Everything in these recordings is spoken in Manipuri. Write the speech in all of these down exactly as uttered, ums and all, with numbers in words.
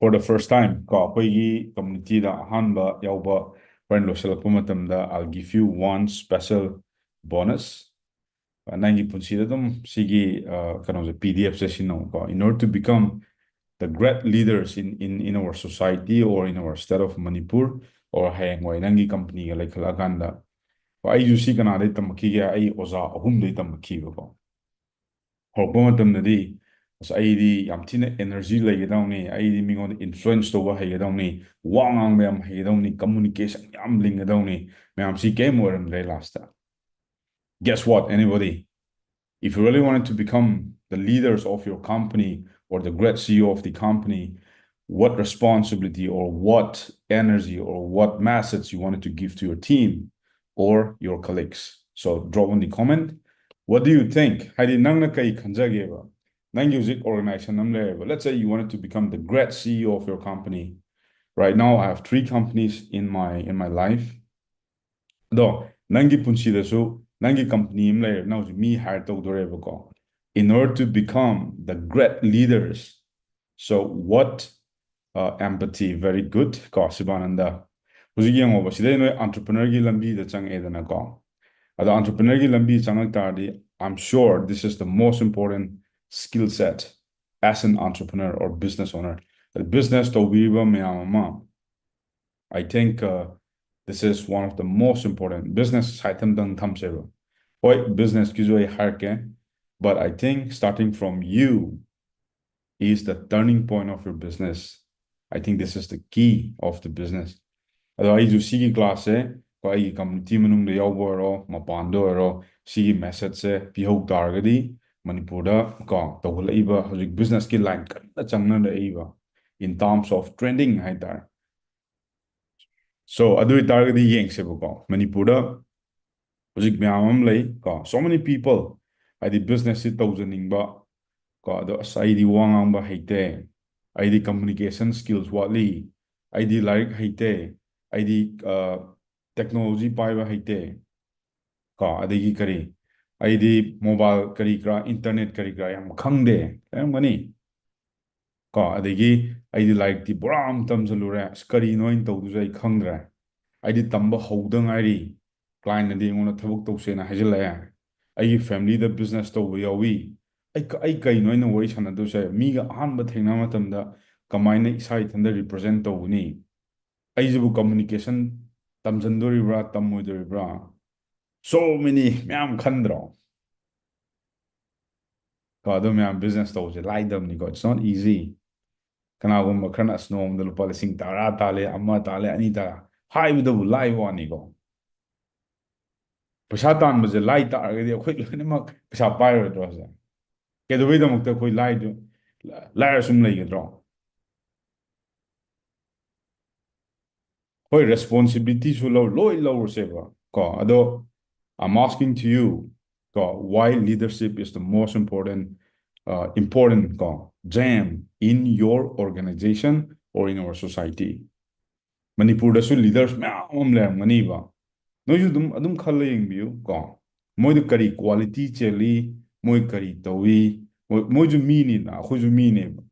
for the first time ꯀꯣ, ꯑꯩꯈꯣꯏꯒꯤ community ꯗ ꯑꯍꯥꯟꯕ ꯌꯥꯎꯕ friend ꯂꯣꯏꯁꯤꯜꯂꯛꯄ ꯃꯇꯝꯗ, I'll give you one special bonus. ꯅꯪꯒꯤ ꯄꯨꯟꯁꯤꯗ ꯑꯗꯨꯝ ꯁꯤꯒꯤ ꯀꯩꯅꯣꯁꯦ, PDF say ꯁꯤꯖꯤꯟꯅꯧꯀꯣ, in order to become the great leaders in in in our society or in our state of Manipur, or ꯍꯌꯦꯡꯋꯥꯏ ꯅꯪꯒꯤ company ꯒ ꯂꯩꯈꯠꯂꯛꯑꯀꯥꯟꯗ꯫ ꯑꯩꯁꯨ ꯁꯤ ꯀꯅꯥꯗꯩ ꯇꯝꯃꯛꯈꯤꯒꯦ? ꯑꯩ ꯑꯣꯖꯥ ꯑꯍꯨꯝꯗꯩ ꯇꯝꯃꯛꯈꯤꯕꯀꯣ꯫ ꯍꯧꯔꯛꯄ ꯃꯇꯝꯗꯗꯤ ꯑꯁ ꯑꯩꯗꯤ ꯌꯥꯝ ꯊꯤꯅ energy ꯂꯩꯒꯗꯧꯅꯤ, ꯑꯩꯗꯤ ꯃꯤꯉꯣꯟꯗ influence ꯇꯧꯕ ꯍꯩꯒꯗꯧꯅꯤ, ꯋꯥ ꯉꯥꯡꯕ ꯌꯥꯝ ꯍꯩꯒꯗꯧꯅꯤ, communication ꯌꯥꯝ ꯂꯤꯡꯒꯗꯧꯅꯤ꯫ ꯃꯌꯥꯝꯁꯤ ꯀꯩꯝ ꯑꯣꯏꯔꯝꯗ꯭ꯔꯦ last ꯇ꯫ Guess what, anybody? If you really wanted to become the leaders of your company or the great CEO of the company, what responsibility or what energy or what message you wanted to give to your team or your colleagues? So drop in the comment. What do you think? ꯍꯥꯏꯗꯤ ꯅꯪꯅ ꯀꯩ ꯈꯟꯖꯒꯦꯕ? ꯅꯪꯒꯤ ꯍꯧꯖꯤꯛ organization ꯑꯃ ꯂꯩꯔꯦꯕ, let's say you wanted to become the great CEO of your company. Right now I have three companies in my in my life. ꯑꯗꯣ ꯅꯪꯒꯤ ꯄꯨꯟꯁꯤꯗꯁꯨ ꯅꯪꯒꯤ company ꯑꯃ ꯂꯩꯔꯦ, ꯅꯪ ꯍꯧꯖꯤꯛ ꯃꯤ hire ꯇꯧꯗꯣꯔꯦꯕꯀꯣ, in order to become the great leaders. So what, uh, empathy, very good ꯀꯣ, ꯁꯤꯕꯥꯅꯟꯗ꯫ ꯍꯧꯖꯤꯛ ꯌꯦꯡꯉꯣꯕ, ꯁꯤꯗꯩ ꯅꯣꯏ entrepreneur ꯒꯤ ꯂꯝꯕꯤꯗ ꯆꯪꯉꯛꯑꯦꯗꯅꯀꯣ꯫ ꯑꯗꯣ entrepreneur ꯒꯤ ꯂꯝꯕꯤ ꯆꯪꯉꯛ ꯇꯥꯔꯗꯤ, I'm sure this is the most important skill set as an entrepreneur or business owner. Business ꯇꯧꯕꯤꯔꯤꯕ ꯃꯌꯥꯝ ꯑꯃ, I think, uh, this is one of the most important. Business side ꯑꯝꯇꯪ ꯊꯝꯁꯦꯕ꯫ ꯍꯣꯏ, business ꯀꯤꯁꯨ ꯑꯩ ꯍꯥꯏꯔꯛꯀꯦ, but I think starting from you is the turning point of your business. I think this is the key of the business. ꯑꯗꯣ ꯑꯩꯁꯨ ꯁꯤꯒꯤ class ꯁꯦ ꯀꯣ, ꯑꯩꯒꯤ community ꯃꯅꯨꯡꯗ ꯌꯥꯎꯕ ꯑꯣꯏꯔꯣ, ꯃꯄꯥꯟꯗ ꯑꯣꯏꯔꯣ, ꯁꯤꯒꯤ message ꯁꯦ ꯄꯤꯍꯧ ꯇꯥꯔꯒꯗꯤ, ꯃꯅꯤꯄꯨꯔꯗ ꯀꯣ ꯇꯧꯈꯠꯂꯛꯏꯕ ꯍꯧꯖꯤꯛ business ꯀꯤ line ꯀꯟꯅ ꯆꯪꯅꯔꯛꯏꯕ, in terms of trending ꯍꯥꯏꯇꯥꯔꯦ꯫ So ꯑꯗꯨ ꯑꯣꯏꯇꯥꯔꯒꯗꯤ ꯌꯦꯡꯁꯦꯕꯀꯣ, ꯃꯅꯤꯄꯨꯔꯗ ꯍꯧꯖꯤꯛ ꯃꯌꯥꯝ ꯑꯃ ꯂꯩ ꯀꯣ, so many people, ꯍꯥꯏꯗꯤ business ꯁꯤ ꯇꯧꯖꯅꯤꯡꯕ ꯀꯣ, ꯑꯗꯣ ꯑꯁ ꯑꯩꯗꯤ ꯋꯥ ꯉꯥꯡꯕ ꯍꯩꯇꯦ, ꯑꯩꯗꯤ communication skills ꯋꯥꯠꯂꯤ, ꯑꯩꯗꯤ ꯂꯥꯏꯔꯤꯛ ꯍꯩꯇꯦ, ꯑꯩꯗꯤ technology ꯄꯥꯏꯕ ꯍꯩꯇꯦ ꯀꯣ, ꯑꯗꯒꯤ ꯀꯔꯤ, ꯑꯩꯗꯤ mobile ꯀꯔꯤ ꯀꯔꯥ, internet ꯀꯔꯤ ꯀꯔꯥ ꯌꯥꯝ ꯈꯪꯗꯦ, ꯂꯩꯔꯝꯒꯅꯤ ꯀꯣ꯫ ꯑꯗꯒꯤ ꯑꯩꯗꯤ ꯂꯥꯏꯔꯤꯛꯇꯤ ꯄꯨꯔꯥ ꯑꯃ ꯇꯝꯁꯤꯜꯂꯨꯔꯦ, ꯑꯁ, ꯀꯔꯤꯅꯣ ꯑꯩꯅ ꯇꯧꯗꯣꯏꯁꯦ ꯑꯩ ꯈꯪꯗ꯭ꯔꯦ, ꯑꯩꯗꯤ ꯇꯝꯕ ꯍꯧꯗ ꯉꯥꯏꯔꯤ, ꯀ꯭ꯂꯥꯏꯟꯅꯗꯤ ꯑꯩꯉꯣꯟꯗ ꯊꯕꯛ ꯇꯧꯁꯦꯅ ꯍꯥꯏꯖꯤꯜꯂꯛꯑꯦ, ꯑꯩꯒꯤ ꯐꯦꯃꯤꯂꯤꯗ ꯕꯤꯖꯤꯅꯦꯁ ꯇꯧꯕ ꯌꯥꯎꯏ, ꯑꯩ ꯑꯩ ꯀꯩꯅꯣ ꯑꯩꯅ ꯋꯥꯔꯤ ꯁꯥꯟꯅꯗꯣꯏꯁꯦ? ꯃꯤꯒ ꯑꯍꯥꯟꯕ ꯊꯦꯡꯅꯕ ꯃꯇꯝꯗ ꯀꯃꯥꯏꯅ ꯏꯁꯥ ꯏꯊꯟꯇ ꯔꯤꯄ꯭ꯔꯖꯦꯟ ꯇꯧꯒꯅꯤ? ꯑꯩꯁꯤꯕꯨ ꯀꯝꯃꯨꯅꯤꯀꯦꯁꯟ ꯇꯝꯁꯤꯟꯗꯣꯔꯤꯕ꯭ꯔꯥ, ꯇꯝꯃꯣꯏꯗꯣꯔꯤꯕ꯭ꯔꯥ? So many ꯃꯌꯥꯝ ꯈꯟꯗ꯭ꯔꯣ? ꯀꯣ, ꯑꯗꯣ ꯃꯌꯥꯝ, ꯕꯤꯖꯤꯅꯦꯁ ꯇꯧꯕꯁꯦ ꯂꯥꯏꯗꯕꯅꯤꯀꯣ, it's not easy. ꯀꯅꯥꯒꯨꯝꯕ ꯈꯔꯅ ꯑꯁ ꯅꯣꯡꯃꯗ ꯂꯨꯄꯥ ꯂꯤꯁꯤꯡ ꯇꯔꯥ ꯇꯥꯜꯂꯦ, ꯑꯃ ꯇꯥꯜꯂꯦ, ꯑꯅꯤ ꯇꯥꯜꯂꯦ ꯍꯥꯏꯕꯗꯕꯨ ꯂꯥꯏꯕ ꯋꯥꯅꯤꯀꯣ꯫ ꯄꯩꯁꯥ ꯇꯥꯟꯕꯁꯦ ꯂꯥꯏ ꯇꯥꯔꯒꯗꯤ ꯑꯩꯈꯣꯏ ꯂꯣꯏꯅꯃꯛ ꯄꯩꯁꯥ ꯄꯥꯏꯔꯣꯏꯗ꯭ꯔꯣ ꯍꯧꯖꯤꯛ? ꯀꯩꯗꯧꯕꯩꯗꯃꯛꯇ ꯑꯩꯈꯣꯏ ꯂꯥꯏꯗꯨ, ꯂꯥꯏꯔ ꯁꯨꯝ ꯂꯩꯒꯗ꯭ꯔꯣ? ꯍꯣꯏ, ꯔꯦꯁꯄꯣꯟꯁꯤꯕꯤꯂꯤꯇꯤꯁꯨ ꯂꯧ ꯂꯣꯏ ꯂꯧꯔꯁꯦꯕ ꯀꯣ꯫ ꯑꯗꯣ I'm asking to you ꯀꯣ, why leadership is the most important, uh, important ꯀꯣ, gem in your organization or in our society? ꯃꯅꯤꯄꯨꯔꯗꯁꯨ ꯂꯤꯗꯔꯁ ꯃꯌꯥꯝ ꯑꯃ ꯂꯩꯔꯝꯒꯅꯤꯕ, ꯅꯣꯏꯁꯨ ꯑꯗꯨꯝ ꯑꯗꯨꯝ ꯈꯜꯂ ꯌꯦꯡꯕꯤꯌꯨ ꯀꯣ, ꯃꯣꯏꯗ ꯀꯔꯤ ꯀ꯭ꯋꯥꯂꯤꯇꯤ ꯆꯦꯜꯂꯤ? ꯃꯣꯏ ꯀꯔꯤ ꯇꯧꯏ? ꯃꯣꯏ ꯃꯣꯏꯁꯨ ꯃꯤꯅꯤꯅ, ꯑꯩꯈꯣꯏꯁꯨ ꯃꯤꯅꯦꯕ,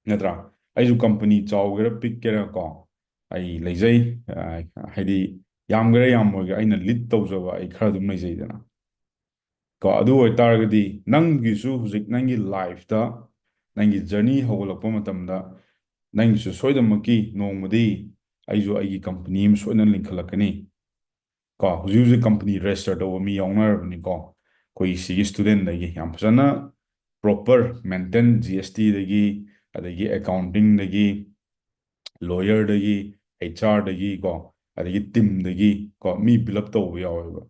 ꯅꯠꯇ꯭ꯔꯥ? ꯑꯩꯁꯨ ꯀꯝꯄꯅꯤ ꯆꯥꯎꯒꯦꯔꯥ ꯄꯤꯛꯀꯦꯔꯥ ꯀꯣ, ꯑꯩ ꯂꯩꯖꯩ꯫ ꯑ, ꯍꯥꯏꯗꯤ, ꯌꯥꯝꯒꯦꯔꯥ ꯌꯥꯝꯃꯣꯏꯒꯦꯔꯥ, ꯑꯩꯅ ꯂꯤꯗ ꯇꯧꯖꯕ ꯑꯩ ꯈꯔ ꯑꯗꯨꯝ ꯂꯩꯖꯩꯗꯅ ꯀꯣ꯫ ꯑꯗꯨ ꯑꯣꯏꯇꯥꯔꯒꯗꯤ ꯅꯪꯒꯤꯁꯨ ꯍꯧꯖꯤꯛ ꯅꯪꯒꯤ ꯂꯥꯏꯐꯇ, ꯅꯪꯒꯤ ꯖꯔꯅꯤ ꯍꯧꯒꯠꯂꯛꯄ ꯃꯇꯝꯗ ꯅꯪꯒꯤꯁꯨ ꯁꯣꯏꯗꯅꯃꯛꯀꯤ ꯅꯣꯡꯃꯗꯤ ꯑꯩꯁꯨ ꯑꯩꯒꯤ ꯀꯝꯄꯅꯤ ꯑꯃ ꯁꯣꯏꯗꯅ ꯂꯤꯡꯈꯠꯂꯛꯀꯅꯤ ꯀꯣ꯫ ꯍꯧꯖꯤꯛ ꯍꯧꯖꯤꯛ ꯀꯝꯄꯅꯤ ꯔꯦꯖꯤꯁꯇꯔ ꯇꯧꯕ ꯃꯤ ꯌꯥꯎꯅꯔꯕꯅꯤꯀꯣ, ꯑꯩꯈꯣꯏ ꯁꯤꯒꯤ ꯁ꯭ꯇꯨꯗꯦꯟꯗꯒꯤ ꯌꯥꯝ ꯐꯖꯅ ꯄ꯭ꯔꯣꯄꯔ ꯃꯦꯟꯇꯦꯟ, ꯖꯤ ꯑꯦꯁ ꯇꯤꯗꯒꯤ, ꯑꯗꯒꯤ ꯑꯦꯀꯥꯎꯟꯇꯤꯡꯗꯒꯤ, ꯂꯣꯌꯔꯗꯒꯤ, ꯑꯩꯆ ꯑꯥꯔꯗꯒꯤ ꯀꯣ, ꯑꯗꯒꯤ ꯇꯤꯝꯗꯒꯤ ꯀꯣ, ꯃꯤ ꯕꯤꯜ ꯑꯞ ꯇꯧꯕ ꯌꯥꯎꯋꯦꯕ꯫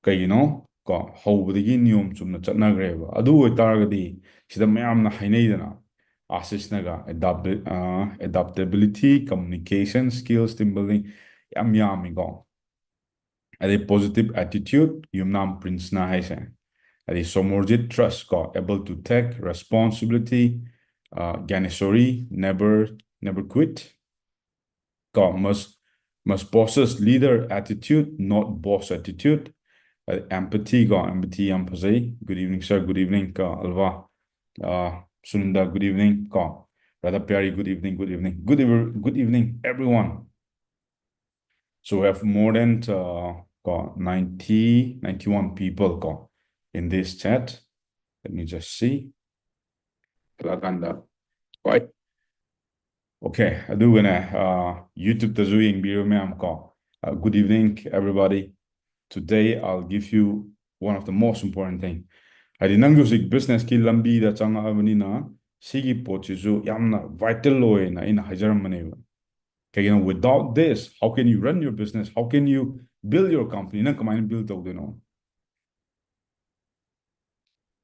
ꯀꯩꯒꯤꯅꯣ ꯀꯣ, ꯍꯧꯕꯗꯒꯤ ꯅꯤꯌꯣꯝ ꯆꯨꯝꯅ ꯆꯠꯅꯈ꯭ꯔꯦꯕ꯫ ꯑꯗꯨ ꯑꯣꯏꯇꯥꯔꯒꯗꯤ ꯁꯤꯗ ꯃꯌꯥꯝꯅ ꯍꯥꯏꯅꯩꯗꯅ, ꯑꯥꯁꯤꯁꯅꯒ adaptability, communication skills, team building ꯌꯥꯝ ꯌꯥꯝꯃꯤꯀꯣ꯫ ꯑꯗꯩ ꯄꯣꯖꯤꯇꯤꯚ ꯑꯦꯇꯤꯇ꯭ꯌꯨꯠ, ꯌꯨꯝꯅꯥꯝ ꯄ꯭ꯔꯤꯟꯁꯅ ꯍꯥꯏꯁꯦ, ꯑꯗꯩ ꯁꯣꯃꯣꯔꯖꯤꯠ, ꯇ꯭ꯔꯁ ꯀꯣ, able to take responsibility, ꯒ꯭ꯌꯥꯅꯦꯁꯣꯔꯤ, never never quit ꯀꯣ, must must possess leader attitude, not boss attitude, ꯑꯗꯩ empathy ꯀꯣ, empathy ꯌꯥꯝ ꯐꯖꯩ, good evening sir, good evening ꯀꯣ, ꯑꯜꯋꯥ, ꯁꯨꯅꯤꯟꯗ, good evening ꯀꯣ, Radha Pyari, good evening, good evening, good evening, good evening, everyone. So we have more than uh, ko ninety, ninety-one people ko in this chat. Let me just see. Kalakanda. Right. Okay, ꯑꯗꯨꯒꯅꯦ, uh, YouTube-ꯇꯁꯨ ꯌꯦꯡꯕꯤꯔꯤꯕ ꯃꯌꯥꯝ ꯀꯣ, uh, good evening, everybody. Today I'll give you one of the most important thing. ꯍꯥꯏꯗꯤ ꯅꯪꯁꯨ ꯍꯧꯖꯤꯛ business-ꯀꯤ ꯂꯝꯕꯤꯗ ꯆꯪꯉꯛꯑꯕꯅꯤꯅ ꯁꯤꯒꯤ ꯄꯣꯠꯁꯤꯁꯨ ꯌꯥꯝꯅ vital ꯑꯣꯏꯅ ꯑꯩꯅ ꯍꯥꯏꯖꯔꯝꯕꯅꯦꯕ꯫ ꯀꯩꯒꯤꯅꯣ, without this, how can you run your business? How can you build your company? ꯅꯪ ꯀꯃꯥꯏꯅ build ꯇꯧꯗꯣꯏꯅꯣ?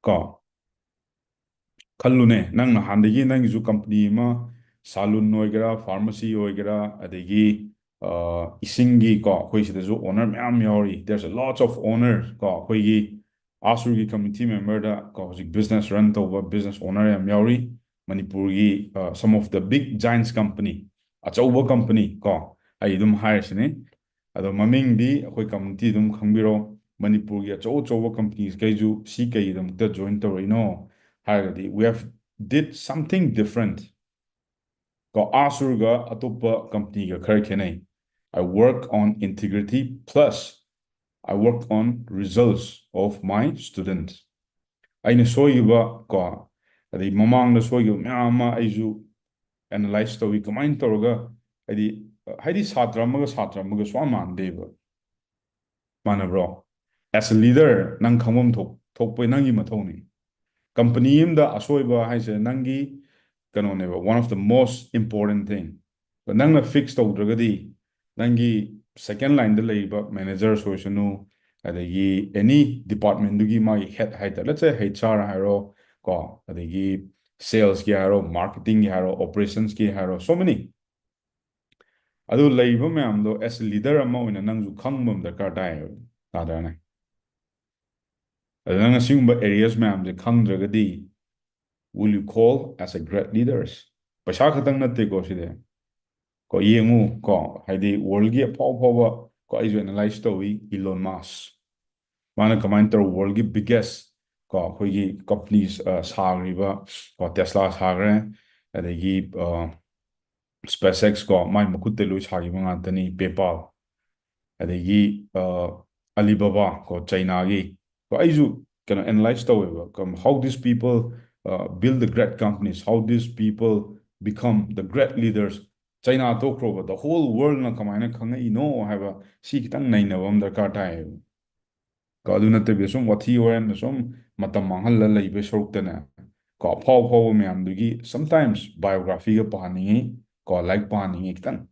ꯀꯣ, ꯈꯜꯂꯨꯅꯦ, ꯅꯪ ꯅꯍꯥꯟꯗꯒꯤ ꯅꯪꯒꯤꯁꯨ company ꯑꯃ, salon ꯑꯣꯏꯒꯦꯔꯥ, pharmacy ꯑꯣꯏꯒꯦꯔꯥ, ꯑꯗꯒꯤ, ꯑ, ꯏꯁꯤꯡꯒꯤ ꯀꯣ, ꯑꯩꯈꯣꯏ ꯁꯤꯗꯁꯨ owner ꯃꯌꯥꯝ ꯌꯥꯎꯔꯤ, there's a lot of owner ꯀꯣ, ꯑꯩꯈꯣꯏꯒꯤ ꯑꯥꯁꯨꯔꯒꯤ community member-ꯗ ꯀꯣ, ꯍꯧꯖꯤꯛ business run ꯇꯧꯕ business owner ꯌꯥꯝ ꯌꯥꯎꯔꯤ꯫ ꯃꯅꯤꯄꯨꯔꯒꯤ, ꯑ, some of the big giants company, ꯑꯆꯧꯕ company ꯀꯣ, ꯑꯩ ꯑꯗꯨꯝ ꯍꯥꯏꯔꯤꯁꯤꯅꯤ꯫ ꯑꯗꯣ ꯃꯃꯤꯡꯗꯤ ꯑꯩꯈꯣꯏ community ꯑꯗꯨꯝ ꯈꯪꯕꯤꯔꯣ꯫ ꯃꯅꯤꯄꯨꯔꯒꯤ ꯑꯆꯧ ꯑꯆꯧꯕ companies ꯈꯩꯁꯨ ꯁꯤ ꯀꯩꯒꯤꯗꯃꯛꯇ join ꯇꯧꯔꯛꯏꯅꯣ ꯍꯥꯏꯔꯒꯗꯤ, we have did something different. ꯀꯣ, ꯑꯥꯁꯨꯔꯒ ꯑꯇꯣꯞꯄ company-ꯒ ꯈꯔ ꯈꯦꯠꯅꯩ꯫ I work on integrity plus I work on results of my students. ꯑꯩꯅ ꯁꯣꯏꯈꯤꯕ ꯀꯣ, ꯑꯗꯩ ꯃꯃꯥꯡꯗ ꯁꯣꯏꯈꯤꯕ ꯃꯌꯥꯝ ꯑꯃ ꯑꯩꯁꯨ analyze ꯇꯧꯏ꯫ ꯀꯃꯥꯏꯅ ꯇꯧꯔꯒ, ꯍꯥꯏꯗꯤ, ꯍꯥꯏꯗꯤ ꯁꯥꯇ꯭ꯔ ꯑꯃꯒ ꯁꯥꯇ꯭ꯔ ꯑꯃꯒ ꯁꯨꯡꯃꯥꯟ ꯃꯥꯟꯗꯦꯕ꯫ ꯃꯥꯟꯅꯕ꯭ꯔꯣ? As a leader, ꯅꯪ ꯈꯪꯐꯝ ꯊꯣꯛ-, ꯊꯣꯛꯄ ꯅꯪꯒꯤ ꯃꯊꯧꯅꯤ꯫ Company ꯑꯃꯗ ꯑꯁꯣꯏꯕ ꯍꯥꯏꯁꯦ ꯅꯪꯒꯤ ꯀꯩꯅꯣꯅꯦꯕ, one of the most important thing. ꯅꯪꯅ fix ꯇꯧꯗ꯭ꯔꯒꯗꯤ ꯅꯪꯒꯤ second line-ꯗ ꯂꯩꯔꯤꯕ managers ꯑꯣꯏꯁꯅꯨ, ꯑꯗꯒꯤ any department-ꯗꯨꯒꯤ ꯃꯥꯒꯤ head ꯍꯥꯏꯇꯥꯔꯦ, let's say H R ꯍꯥꯏꯔꯣ ꯀꯣ, ꯑꯗꯒꯤ sales-ꯀꯤ ꯍꯥꯏꯔꯣ, marketing-ꯒꯤ ꯍꯥꯏꯔꯣ, operations-ꯀꯤ ꯍꯥꯏꯔꯣ, so many. ꯑꯗꯨ ꯂꯩꯔꯤꯕ ꯃꯌꯥꯝꯗꯣ as a leader ꯑꯃ ꯑꯣꯏꯅ ꯅꯪꯁꯨ ꯈꯪꯕ ꯑꯃ ꯗꯔꯀꯥꯔ ꯇꯥꯏꯌꯦꯕ, ꯇꯥꯗ꯭ꯔꯅꯦ? ꯑꯗꯨ ꯅꯪ ꯑꯁꯤꯒꯨꯝꯕ areas ꯃꯌꯥꯝꯁꯦ ꯈꯪꯗ꯭ꯔꯒꯗꯤ, will you call as a great leaders? ꯄꯩꯁꯥ ꯈꯛꯇꯪ ꯅꯠꯇꯦꯀꯣ ꯁꯤꯗꯤ꯫ ꯀꯣ, ꯌꯦꯡꯉꯨ ꯀꯣ, ꯍꯥꯏꯗꯤ world-ꯒꯤ ꯑꯐꯥꯎ ꯑꯐꯥꯎꯕ ꯀꯣ, ꯑꯩꯁꯨ analyze ꯇꯧꯏ, Elon Musk꯫ ꯃꯥꯅ ꯀꯃꯥꯏꯅ ꯇꯧꯔ world-ꯒꯤ biggest ꯀꯣ, ꯑꯩꯈꯣꯏꯒꯤ companies, ꯑ, ꯁꯥꯈ꯭ꯔꯤꯕ ꯀꯣ, Tesla ꯁꯥꯈ꯭ꯔꯦ, ꯑꯗꯒꯤ SpaceX ꯀꯣ, ꯃꯥꯏ ꯃꯈꯨꯠꯇ ꯂꯣꯏ ꯁꯥꯈꯤꯕ ꯉꯥꯛꯇꯅꯤ꯫ PayPal, ꯑꯗꯒꯤ Alibaba ꯀꯣ, ꯆꯩꯅꯥꯒꯤ ꯀꯣ꯫ ꯑꯩꯁꯨ ꯀꯩꯅꯣ analyze ꯇꯧꯋꯦꯕ, how these people build the great companies, how these people become the great leaders. China ꯇꯣꯛꯈ꯭ꯔꯣꯕ, the whole worldꯅ ꯀꯃꯥꯏꯅ ꯈꯪꯉꯛꯏꯅꯣ ꯍꯥꯏꯕ, ꯁꯤ ꯈꯤꯇꯪ ꯅꯩꯅꯕ ꯑꯃ ꯗꯔꯀꯥꯔ ꯇꯥꯏꯌꯦꯕ꯫ ꯀꯣ, ꯑꯗꯨ ꯅꯠꯇꯕꯤꯗ ꯁꯨꯝ ꯋꯥꯊꯤ ꯋꯥꯔꯦꯝꯗ ꯁꯨꯝ ꯃꯇꯝ ꯃꯥꯡꯍꯜꯂ ꯂꯩꯕ ꯁꯔꯨꯛꯇꯅꯦ, ꯀꯣ, ꯑꯐꯥꯎ ꯑꯐꯥꯎꯕ ꯃꯌꯥꯝꯗꯨꯒꯤ sometimes biographyꯒ ꯄꯥꯍꯟꯅꯤꯡꯉꯤ, ꯀꯣ, ꯂꯥꯏꯔꯤꯛ ꯄꯥꯍꯟꯅꯤꯡꯉꯤ ꯈꯤꯇꯪ꯫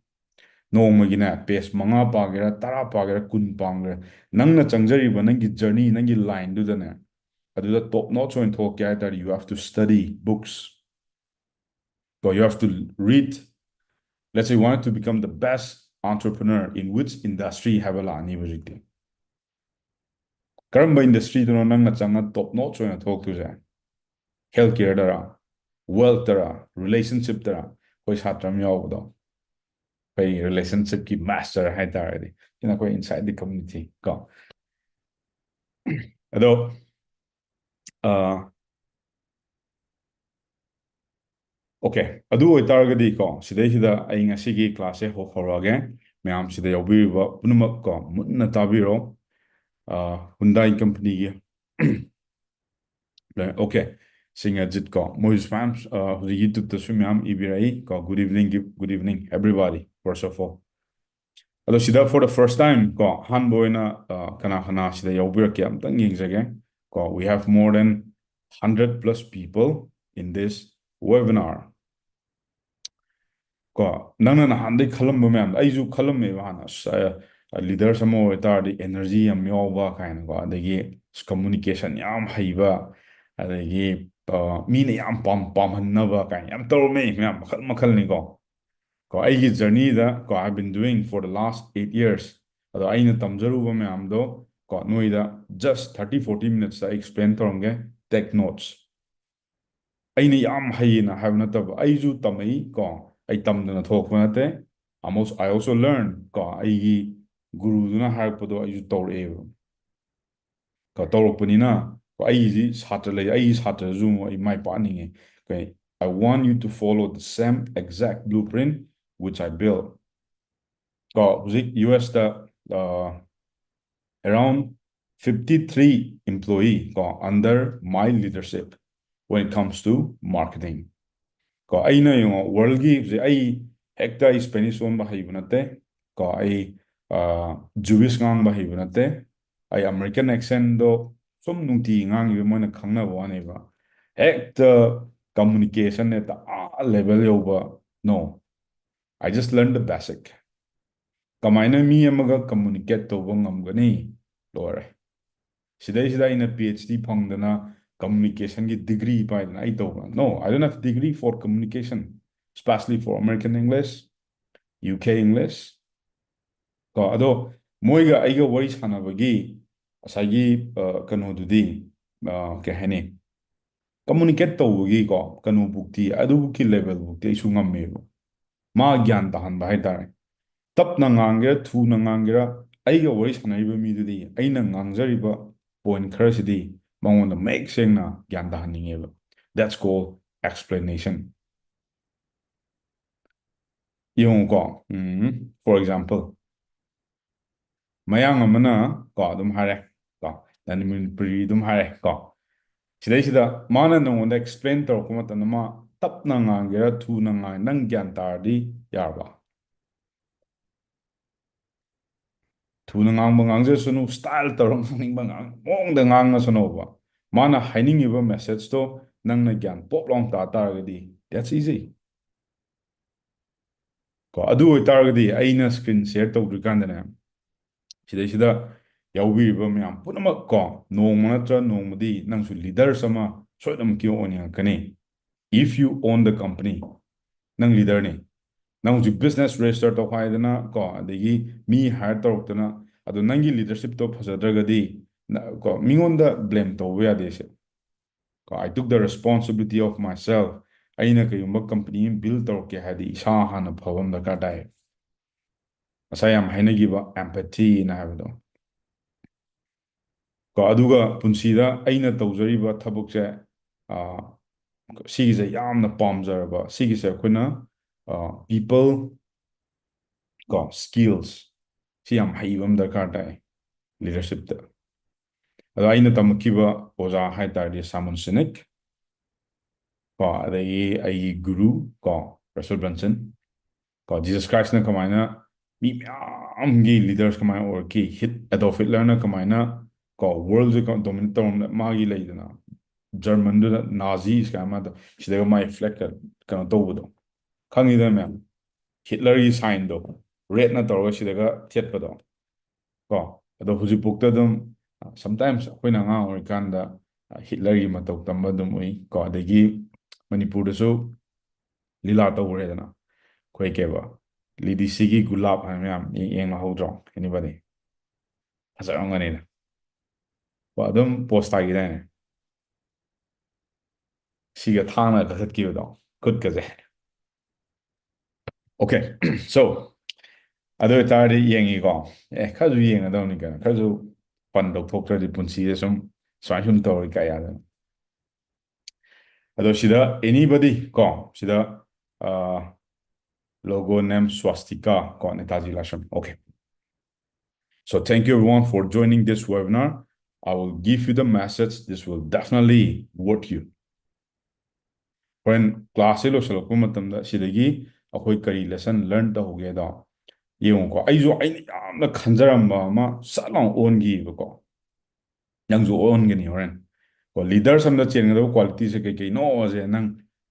ꯅꯣꯡꯃꯒꯤꯅꯦ, page ꯃꯉꯥ ꯄꯥꯒꯦꯔꯥ, ꯇꯔꯥ ꯄꯥꯒꯦꯔꯥ, ꯀꯨꯟ ꯄꯥꯒꯦꯔꯥ, ꯅꯪꯅ ꯆꯪꯖꯔꯤꯕ ꯅꯪꯒꯤ journey, ꯅꯪꯒꯤ lineꯗꯨꯗꯅꯦ, ꯑꯗꯨꯗ top notch ꯑꯣꯏꯅ ꯊꯣꯛꯀꯦ ꯍꯥꯏ ꯇꯥꯔꯗꯤ, you have to study books. ꯀꯣ, you have to read. Let's say you wanted to become the best entrepreneur in which industry ꯍꯥꯏꯕ ꯂꯥꯛꯑꯅꯤꯕ ꯍꯧꯖꯤꯛꯇꯤ꯫ ꯀꯔꯝꯕ industryꯗꯅꯣ ꯅꯪꯅ ꯆꯪꯉ top notch ꯑꯣꯏꯅ ꯊꯣꯛꯇꯣꯏꯁꯦ? Healthcareꯗꯔꯥ, wealthꯇꯔꯥ, relationshipꯇꯔꯥ? ꯑꯩꯈꯣꯏ ꯁꯥꯇ꯭ꯔ ꯑꯃ ꯌꯥꯎꯕꯗꯣ, ꯑꯩꯈꯣꯏ relationshipꯀꯤ master ꯍꯥꯏꯇꯥꯔꯗꯤ, ꯁꯤꯅ ꯑꯩꯈꯣꯏ inside the community ꯀꯣ꯫ ꯑꯗꯣ ꯑꯣꯀꯦ, ꯑꯗꯨ ꯑꯣꯏꯇꯥꯔꯒꯗꯤ ꯀꯣ, ꯁꯤꯗꯩꯁꯤꯗ ꯑꯩ ꯉꯁꯤꯒꯤ classꯁꯦ ꯍꯧ-, ꯍꯧꯔꯛꯑꯒꯦ꯫ ꯃꯌꯥꯝ ꯁꯤꯗ ꯌꯥꯎꯕꯤꯔꯤꯕ ꯄꯨꯝꯅꯃꯛ ꯀꯣ, ꯃꯨꯟꯅ ꯇꯥꯕꯤꯔꯣ꯫ Hyundai companyꯒꯤ, ꯑꯣꯀꯦ, ꯁꯤꯡꯑꯖꯤꯠ ꯀꯣ, ꯃꯣꯏꯁꯨ ꯃꯌꯥꯝ, ꯍꯧꯖꯤꯛ YouTubeꯇꯁꯨ ꯃꯌꯥꯝ ꯏꯕꯤꯔꯛꯏ ꯀꯣ꯫ Good evening, good evening everybody, first of all. ꯑꯗꯣ ꯁꯤꯗ for the first time ꯀꯣ, ꯑꯍꯥꯟꯕ ꯑꯣꯏꯅ ꯀꯅꯥ ꯀꯅꯥ ꯁꯤꯗ ꯌꯥꯎꯕꯤꯔꯛꯀꯦ ꯑꯝꯇꯪ ꯌꯦꯡꯖꯒꯦ ꯀꯣ꯫ We have more than hundred plus people in this webinar. ꯀꯣ, ꯅꯪꯅ ꯅꯍꯥꯟꯗꯩ ꯈꯜꯂꯝꯕ ꯃꯌꯥꯝꯗꯣ ꯑꯩꯁꯨ ꯈꯜꯂꯝꯃꯦꯕ ꯍꯥꯟꯅ꯫ ꯑꯁ, leaders ꯑꯃ ꯑꯣꯏꯇꯥꯔꯗꯤ energy ꯌꯥꯝ ꯌꯥꯎꯕ ꯀꯥꯏꯅꯀꯣ, ꯑꯗꯒꯤ communication ꯌꯥꯝ ꯍꯩꯕ, ꯑꯗꯒꯤ ꯃꯤꯅ ꯌꯥꯝ ꯄꯥꯝ-, ꯄꯥꯝꯍꯟꯅꯕ ꯀꯥꯏꯅ ꯌꯥꯝ ꯇꯧꯔꯝꯃꯦ ꯃꯌꯥꯝ, ꯃꯈꯜ ꯃꯈꯜꯅꯤꯀꯣ꯫ ꯀꯣ, ꯑꯩꯒꯤ journeyꯗ ꯀꯣ, I've been doing for the last eight years. ꯑꯗꯣ ꯑꯩꯅ ꯇꯝꯖꯔꯨꯕ ꯃꯌꯥꯝꯗꯣ ꯀꯣ, ꯅꯣꯏꯗ just thirty forty minutesꯇ ꯑꯩ explain ꯇꯧꯔꯝꯒꯦ꯫ Take notes. ꯑꯩꯅ ꯌꯥꯝ ꯍꯩꯌꯦꯅ ꯍꯥꯏꯕ ꯅꯠꯇꯕ, ꯑꯩꯁꯨ ꯇꯝꯃꯛꯏ ꯀꯣ, ꯑꯩ ꯇꯝꯗꯅ ꯊꯣꯛꯂꯛꯄ ꯅꯠꯇꯦ꯫ I also, I also learn ꯀꯣ, ꯑꯩꯒꯤ ꯒꯨꯔꯨꯗꯨꯅ ꯍꯥꯏꯔꯛꯄꯗꯣ ꯑꯩꯁꯨ ꯇꯧꯔꯛꯑꯦꯕ꯫ ꯀꯣ, ꯇꯧꯔꯛꯄꯅꯤꯅ ꯀꯣ, ꯑꯩꯒꯤꯁꯤ ꯁꯥꯇ꯭ꯔ ꯂꯩ, ꯑꯩꯒꯤ ꯁꯥꯇ꯭ꯔꯗꯁꯨ ꯑꯃꯨꯛ ꯑꯩ ꯃꯥꯏ ꯄꯥꯛꯍꯟꯅꯤꯡꯉꯦ꯫ ꯀꯩ, I want you to follow the same exact blueprint which I built. ꯀꯣ, ꯍꯧꯖꯤꯛ U ꯑꯦꯁꯇ, uh, around fifty three employee ꯀꯣ, under my leadership when it comes to marketing. ꯀꯣ, ꯑꯩꯅ ꯌꯦꯡꯉꯣ, ꯋꯥꯔꯜꯒꯤ ꯍꯧꯖꯤꯛ ꯑꯩ ꯍꯦꯛꯇ ꯑꯩ ꯁ꯭ꯄꯦꯅꯤꯁ ꯂꯣꯟꯕ ꯍꯩꯕ ꯅꯠꯇꯦ꯫ ꯀꯣ, ꯑꯩ ꯖꯨꯋꯤꯁ ꯉꯥꯡꯕ ꯍꯩꯕ ꯅꯠꯇꯦ꯫ ꯑꯩ ꯑꯃꯦꯔꯤꯀꯟ ꯑꯦꯛꯁꯦꯟꯗꯣ ꯁꯨꯝ ꯅꯨꯡꯇꯤꯒꯤ ꯉꯥꯡꯉꯤꯕ ꯃꯣꯏꯅ ꯈꯪꯅꯕ ꯋꯥꯅꯦꯕ꯫ ꯍꯦꯛꯇ ꯀꯝꯃꯨꯅꯤꯀꯦꯁꯟ ꯍꯦꯛꯇ ꯑꯥ ꯂꯦꯚꯦꯜ ꯌꯧꯕ꯫ No, I just learned the basic. ꯀꯃꯥꯏꯅ ꯃꯤ ꯑꯃꯒ ꯀꯝꯃꯨꯅꯤꯀꯦꯠ ꯇꯧꯕ ꯉꯝꯒꯅꯤ? ꯂꯣꯏꯔꯦ꯫ ꯁꯤꯗꯩꯁꯤꯗ ꯑꯩꯅ ꯄꯤ ꯑꯩꯆ ꯗꯤ ꯐꯪꯗꯅ ꯀꯝꯃꯨꯅꯤꯀꯦꯁꯟꯒꯤ ꯗꯤꯒ꯭ꯔꯤ ꯄꯥꯏꯗꯅ ꯑꯩ ꯇꯧꯕ꯫ No, I don't have degree for communication, especially for American English, U K English. ꯀꯣ, ꯑꯗꯣ ꯃꯣꯏꯒ ꯑꯩꯒ ꯋꯥꯔꯤ ꯁꯥꯟꯅꯕꯒꯤ ꯉꯁꯥꯏꯒꯤ, ꯑ, ꯀꯩꯅꯣꯗꯨꯗꯤ, ꯑ, ꯀꯩ ꯍꯥꯏꯅꯤ, ꯀꯝꯃꯨꯅꯤꯀꯦꯠ ꯇꯧꯕꯒꯤꯀꯣ ꯀꯩꯅꯣꯕꯨꯛꯇꯤ, ꯑꯗꯨꯕꯨꯛꯀꯤ ꯂꯦꯚꯦꯜꯕꯨꯛꯇꯤ ꯑꯩꯁꯨ ꯉꯝꯃꯦꯕ꯫ ꯃꯥ ꯒ꯭ꯌꯥꯟ ꯇꯥꯍꯟꯕ ꯍꯥꯏꯇꯥꯔꯦ꯫ ꯇꯞꯅ ꯉꯥꯡꯒꯦꯔꯥ, ꯊꯨꯅ ꯉꯥꯡꯒꯦꯔꯥ, ꯑꯩꯒ ꯋꯥꯔꯤ ꯁꯥꯟꯅꯔꯤꯕ ꯃꯤꯗꯨꯗꯤ ꯑꯩꯅ ꯉꯥꯡꯖꯔꯤꯕ ꯄꯣꯏꯟꯠ ꯈꯔꯁꯤꯗꯤ ꯃꯉꯣꯟꯗ ꯃꯌꯦꯛ ꯁꯦꯡꯅ ꯒ꯭ꯌꯥꯟ ꯇꯥꯍꯟꯅꯤꯡꯉꯦꯕ꯫ That's called explanation. ꯌꯦꯡꯉꯨꯀꯣ, um, for example, ꯃꯌꯥꯡ ꯑꯃꯅ ꯀꯣ ꯑꯗꯨꯝ ꯍꯥꯏꯔꯦ, ꯀꯣ ꯅꯟ ꯃꯅꯤꯄꯨꯔꯤ ꯑꯗꯨꯝ ꯍꯥꯏꯔꯦ ꯀꯣ꯫ ꯁꯤꯗꯩꯁꯤꯗ ꯃꯥꯅ ꯅꯉꯣꯟꯗ ꯑꯦꯛꯁꯄ꯭ꯂꯦꯟ ꯇꯧꯔꯛꯄ ꯃꯇꯝꯗ ꯃꯥ ꯇꯞꯅ ꯉꯥꯡꯒꯦꯔꯥ ꯊꯨꯅ ꯉꯥꯡ, ꯅꯪ ꯒ꯭ꯌꯥꯟ ꯇꯥꯔꯗꯤ ꯌꯥꯔꯕ? ꯊꯨꯅ ꯉꯥꯡꯕ ꯉꯥꯡꯖꯁꯅꯨ, ꯁ꯭ꯇꯥꯏꯜ ꯇꯧꯔ ꯉꯥꯡꯅꯤꯡꯕ ꯉꯥꯡ-, ꯃꯑꯣꯡꯗ ꯉꯥꯡꯉꯁꯅꯣꯕ꯫ ꯃꯥꯅ ꯍꯥꯏꯅꯤꯡꯉꯤꯕ ꯃꯦꯁꯦꯖꯇꯣ ꯅꯪꯅ ꯒ꯭ꯌꯥꯟ ꯄꯣꯞ ꯂꯥꯎꯅ ꯇꯥ ꯇꯥꯔꯒꯗꯤ, that's easy. ꯀꯣ, ꯑꯗꯨ ꯑꯣꯏꯇꯥꯔꯒꯗꯤ ꯑꯩꯅ ꯁ꯭ꯀ꯭ꯔꯤꯟ ꯁꯤꯌꯔ ꯇꯧꯗ꯭ꯔꯤꯀꯥꯟꯗꯅꯦ, ꯁꯤꯗꯩꯁꯤꯗ ꯌꯥꯎꯕꯤꯔꯤꯕ ꯃꯌꯥꯝ ꯄꯨꯝꯅꯃꯛ ꯀꯣ, ꯅꯣꯡꯃ ꯅꯠꯇ꯭ꯔ ꯅꯣꯡꯃꯗꯤ ꯅꯪꯁꯨ ꯂꯤꯗꯔꯁ ꯑꯃ ꯁꯣꯏꯗꯅꯃꯛꯀꯤ ꯑꯣꯏꯅꯤꯡꯉꯛꯀꯅꯤ꯫ If you own the company, ꯅꯪ ꯂꯤꯗꯔꯅꯤ꯫ ꯅꯪ ꯍꯧꯖꯤꯛ ꯕꯤꯖꯤꯅꯦꯁ ꯔꯦꯖꯤꯁꯇꯔ ꯇꯧꯈꯥꯏꯗꯅ ꯀꯣ, ꯑꯗꯒꯤ ꯃꯤ ꯍꯥꯏꯌꯔ ꯇꯧꯔꯛꯇꯅ, ꯑꯗꯣ ꯅꯪꯒꯤ ꯂꯤꯗꯔꯁꯤꯞꯇꯣ ꯐꯖꯗ꯭ꯔꯒꯗꯤ, ꯅ-, ꯀꯣ, ꯃꯤꯉꯣꯟꯗ ꯕ꯭ꯂꯦꯝ ꯇꯧꯕ ꯌꯥꯗꯦ ꯁꯦ꯫ ꯀꯣ, I took the responsibility of myself. ꯑꯩꯅ ꯀꯩꯒꯨꯝꯕ ꯀꯝꯄꯅꯤ ꯑꯃ ꯕꯤꯜ ꯇꯧꯔꯛꯀꯦ ꯍꯥꯏꯔꯗꯤ ꯏꯁꯥ ꯍꯥꯟꯅ ꯐꯕ ꯑꯃ ꯗꯔꯀꯥꯔ ꯇꯥꯏ꯫ ꯉꯁꯥꯏ ꯌꯥꯝ ꯍꯥꯏꯅꯈꯤꯕ empathyꯅ ꯍꯥꯏꯕꯗꯣ꯫ ꯀꯣ, ꯑꯗꯨꯒ ꯄꯨꯟꯁꯤꯗ ꯑꯩꯅ ꯇꯧꯖꯔꯤꯕ ꯊꯕꯛꯁꯦ, ꯑ, ꯁꯤꯒꯤꯁꯦ ꯌꯥꯝꯅ ꯄꯥꯝꯖꯔꯕ, ꯁꯤꯒꯤꯁꯦ ꯑꯩꯈꯣꯏꯅ, ꯑ, people ꯀꯣ, skills ꯁꯤ ꯌꯥꯝ ꯍꯩꯕ ꯑꯃ ꯗꯔꯀꯥꯔ ꯇꯥꯏ leadershipꯇ꯫ ꯑꯗꯣ ꯑꯩꯅ ꯇꯝꯃꯛꯈꯤꯕ ꯑꯣꯖꯥ ꯍꯥꯏ ꯇꯥꯔꯗꯤ Simon Sinek ꯀꯣ, ꯑꯗꯒꯤ ꯑꯩꯒꯤ ꯒꯨꯔꯨ ꯀꯣ, Russell Brunson ꯀꯣ, Jesus Christꯅ ꯀꯃꯥꯏꯅ ꯃꯤ ꯃꯌꯥꯝꯒꯤ leaders ꯀꯃꯥꯏꯅ ꯑꯣꯏꯔꯛꯈꯤ, ꯍꯤꯠ ꯑꯦꯗꯣꯜꯐ ꯍꯤꯠꯂꯔꯅ ꯀꯃꯥꯏꯅ ꯀꯣ, worldꯁꯦ dominate ꯇꯧꯔꯝꯕ, ꯃꯥꯒꯤ ꯂꯩꯗꯅ ꯖꯔꯃꯟꯗꯨꯗ Nazis ꯀꯥꯏꯅ ꯑꯃ, ꯁꯤꯗꯒ ꯃꯥꯏ flag ꯀꯩꯅꯣ ꯇꯧꯕꯗꯣ ꯈꯪꯉꯤꯗꯅ ꯃꯌꯥꯝ, ꯍꯤꯠꯂꯔꯒꯤ signꯗꯣ redꯅ ꯇꯧꯔꯒ ꯁꯤꯗꯒ ꯊꯦꯠꯄꯗꯣ ꯀꯣ꯫ ꯑꯗꯣ ꯍꯧꯖꯤꯛꯐꯥꯎꯗ ꯑꯗꯨꯝ, sometimes ꯑꯩꯈꯣꯏꯅ ꯑꯉꯥꯡ ꯑꯣꯏꯔꯤꯀꯥꯟꯗ ꯍꯤꯠꯂꯔꯒꯤ ꯃꯇꯧ ꯇꯝꯕ ꯑꯗꯨꯝ ꯎꯏ ꯀꯣ꯫ ꯑꯗꯒꯤ ꯃꯅꯤꯄꯨꯔꯗꯁꯨ ꯂꯤꯂꯥ ꯇꯧꯈ꯭ꯔꯦꯗꯅ, ꯑꯩꯈꯣꯏ ꯀꯩꯕ, ꯂꯤꯗꯤꯁꯤꯒꯤ ꯒꯨꯂꯥꯞ ꯍꯥꯏꯅ ꯃꯌꯥꯝ ꯌꯦꯡ ꯌꯦꯡ ꯍꯧꯗ꯭ꯔꯣ? Anybody? ꯐꯖꯔꯝꯒꯅꯤꯅ꯫ ꯀꯣ, ꯑꯗꯨꯝ ꯄꯣꯁ ꯇꯥꯈꯤꯗꯥꯏꯅꯦ? ꯁꯤꯒ ꯊꯥꯡꯅ ꯀꯛꯊꯠꯈꯤꯕꯗꯣ, ꯈꯨꯠꯀꯁꯦ꯫ Okay, so ꯑꯗꯨ ꯑꯣꯏꯇꯥꯔꯗꯤ ꯌꯦꯡꯉꯤꯀꯣ꯫ ꯑꯦ, ꯈꯔꯁꯨ ꯌꯦꯡꯒꯗꯕꯅꯤ ꯀꯩꯅꯣ, ꯈꯔꯁꯨ fun ꯇꯧꯊꯣꯛꯇ꯭ꯔꯗꯤ ꯄꯨꯟꯁꯤꯁꯦ ꯁꯨꯝ ꯁꯨꯃꯥꯏꯅ ꯁꯨꯝ ꯇꯧꯔꯗꯤ ꯀꯥꯏ ꯌꯥꯗꯣꯏꯅꯣ? ꯑꯗꯣ ꯁꯤꯗ anybody ꯀꯣ, ꯁꯤꯗ, ꯑ, logo name swastika ꯀꯣ, Netaji Lashon꯫ Okay. So thank you everyone for joining this webinar. I will give you the message. This will definitely worth you. ꯍꯣꯔꯦꯟ classꯁꯦ ꯂꯣꯏꯁꯤꯜꯂꯛꯄ ꯃꯇꯝꯗ ꯁꯤꯗꯒꯤ ꯑꯩꯈꯣꯏ ꯀꯔꯤ lesson learn ꯇꯧꯍꯧꯒꯦꯗꯣ ꯌꯦꯡꯉꯨꯀꯣ꯫ ꯑꯩꯁꯨ ꯑꯩꯅ ꯌꯥꯝꯅ ꯈꯟꯖꯔꯝꯕ ꯑꯃ ꯁꯠ ꯂꯥꯎꯅ ꯑꯣꯟꯈꯤꯕꯀꯣ꯫ ꯅꯪꯁꯨ ꯑꯣꯟꯒꯅꯤ ꯍꯣꯔꯦꯟ꯫ ꯀꯣ, leaders ꯑꯃꯗ ꯆꯦꯟꯒꯗꯕ qualityꯁꯦ ꯀꯩ ꯀꯩꯅꯣꯁꯦ ꯅꯪ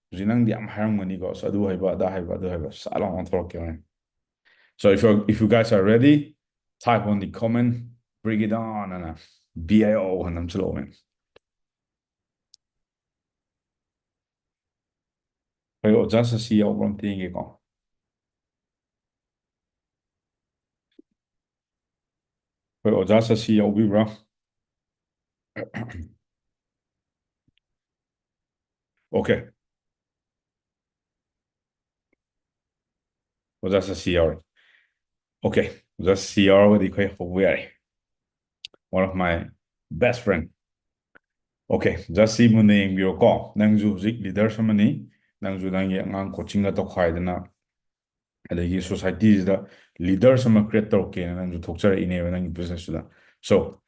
ꯍꯧꯖꯤꯛ ꯅꯪꯗꯤ ꯌꯥꯝ ꯍꯥꯏꯔꯝꯒꯅꯤꯀꯣ, ꯑꯁ, ꯑꯗꯨ ꯍꯩꯕ, ꯑꯗꯥ ꯍꯩꯕ, ꯑꯗꯨ ꯍꯩꯕ, ꯁꯠ ꯂꯥꯎꯅ ꯑꯣꯟꯊꯣꯔꯛꯀꯦ ꯍꯣꯔꯦꯟ꯫ So if you, if you guys are ready, type on the comment, "Bring it on" ꯑꯅ, B I O ꯑꯅ ꯅꯝꯁꯤꯜꯂꯛꯑꯣ, man꯫ ꯑꯩꯈꯣꯏ ꯑꯣꯖꯥ ꯁꯁꯤ ꯌꯥꯎꯕ꯭ꯔꯥ ꯑꯝꯇ ꯌꯦꯡꯒꯦꯀꯣ꯫ ꯑꯩꯈꯣꯏ ꯑꯣꯖꯥ ꯁꯁꯤ ꯌꯥꯎꯕꯤꯕ꯭ꯔꯥ? Okay. ꯑꯣꯖꯥ ꯁꯁꯤ ꯌꯥꯎꯔꯦ꯫ Okay, ꯑꯣꯖꯥ ꯁꯁꯤ ꯌꯥꯎꯔꯒꯗꯤ ꯑꯩꯈꯣꯏ ꯍꯧꯕ ꯌꯥꯔꯦ꯫ One of my best friend. Okay, just ꯁꯤ ꯃꯨꯟꯅ ꯌꯦꯡꯕꯤꯌꯣꯀꯣ꯫ ꯅꯪꯁꯨ ꯍꯧꯖꯤꯛ leaders ꯑꯃꯅꯤ, ꯅꯪꯁꯨ ꯅꯪꯒꯤ ꯑꯉꯥꯡ coachingꯒ ꯇꯧꯈꯥꯏꯗꯅ, ꯑꯗꯒꯤ societyꯁꯤꯗ leaders ꯑꯃ create ꯇꯧꯔꯛꯀꯦꯅ ꯅꯪꯁꯨ ꯊꯣꯛꯆꯔꯛꯏꯅꯦꯕ ꯅꯪꯒꯤ businessꯇꯨꯗ꯫ So,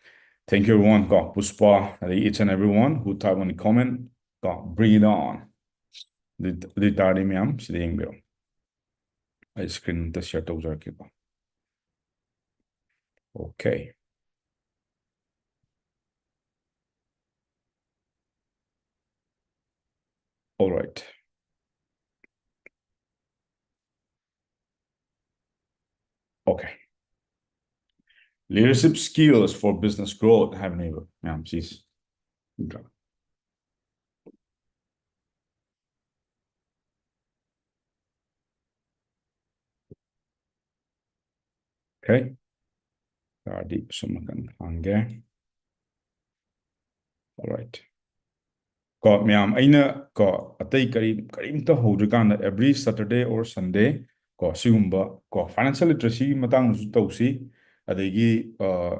thank you everyone ꯀꯣ, ꯄꯨꯁꯄꯥ, ꯑꯗꯒꯤ each and everyone who type on the comment ꯀꯣ, bring it on꯫ ꯑꯗꯨ ꯑꯗꯨ ꯑꯣꯏꯇꯥꯔꯗꯤ ꯃꯌꯥꯝ ꯁꯤꯗ ꯌꯦꯡꯕꯤꯔꯣ꯫ ꯑꯩ screen ꯑꯝꯇ share ꯇꯧꯖꯔꯛꯀꯦꯀꯣ꯫ Okay. All right. Okay. Leadership skills for business growth ꯍꯥꯏꯕꯅꯦꯕ ꯃꯌꯥꯝ ꯁꯤꯁꯦ꯫ ꯅꯠꯇ꯭ꯔꯥ? Okay. ꯇꯥꯔꯗꯤ ꯁꯨꯝ ꯅꯥꯀꯟ ꯍꯥꯡꯒꯦ꯫ All right. ꯀꯣ, ꯃꯌꯥꯝ, ꯑꯩꯅ ꯀꯣ, ꯑꯇꯩ ꯀꯔꯤ, ꯀꯔꯤꯝꯇ ꯍꯧꯗ꯭ꯔꯤꯀꯥꯟꯗ every Saturday or Sunday ꯀꯣ, ꯁꯤꯒꯨꯝꯕ ꯀꯣ, financial literacyꯒꯤ ꯃꯇꯥꯡꯗꯁꯨ ꯇꯧꯁꯤ, ꯑꯗꯒꯤ, ꯑ,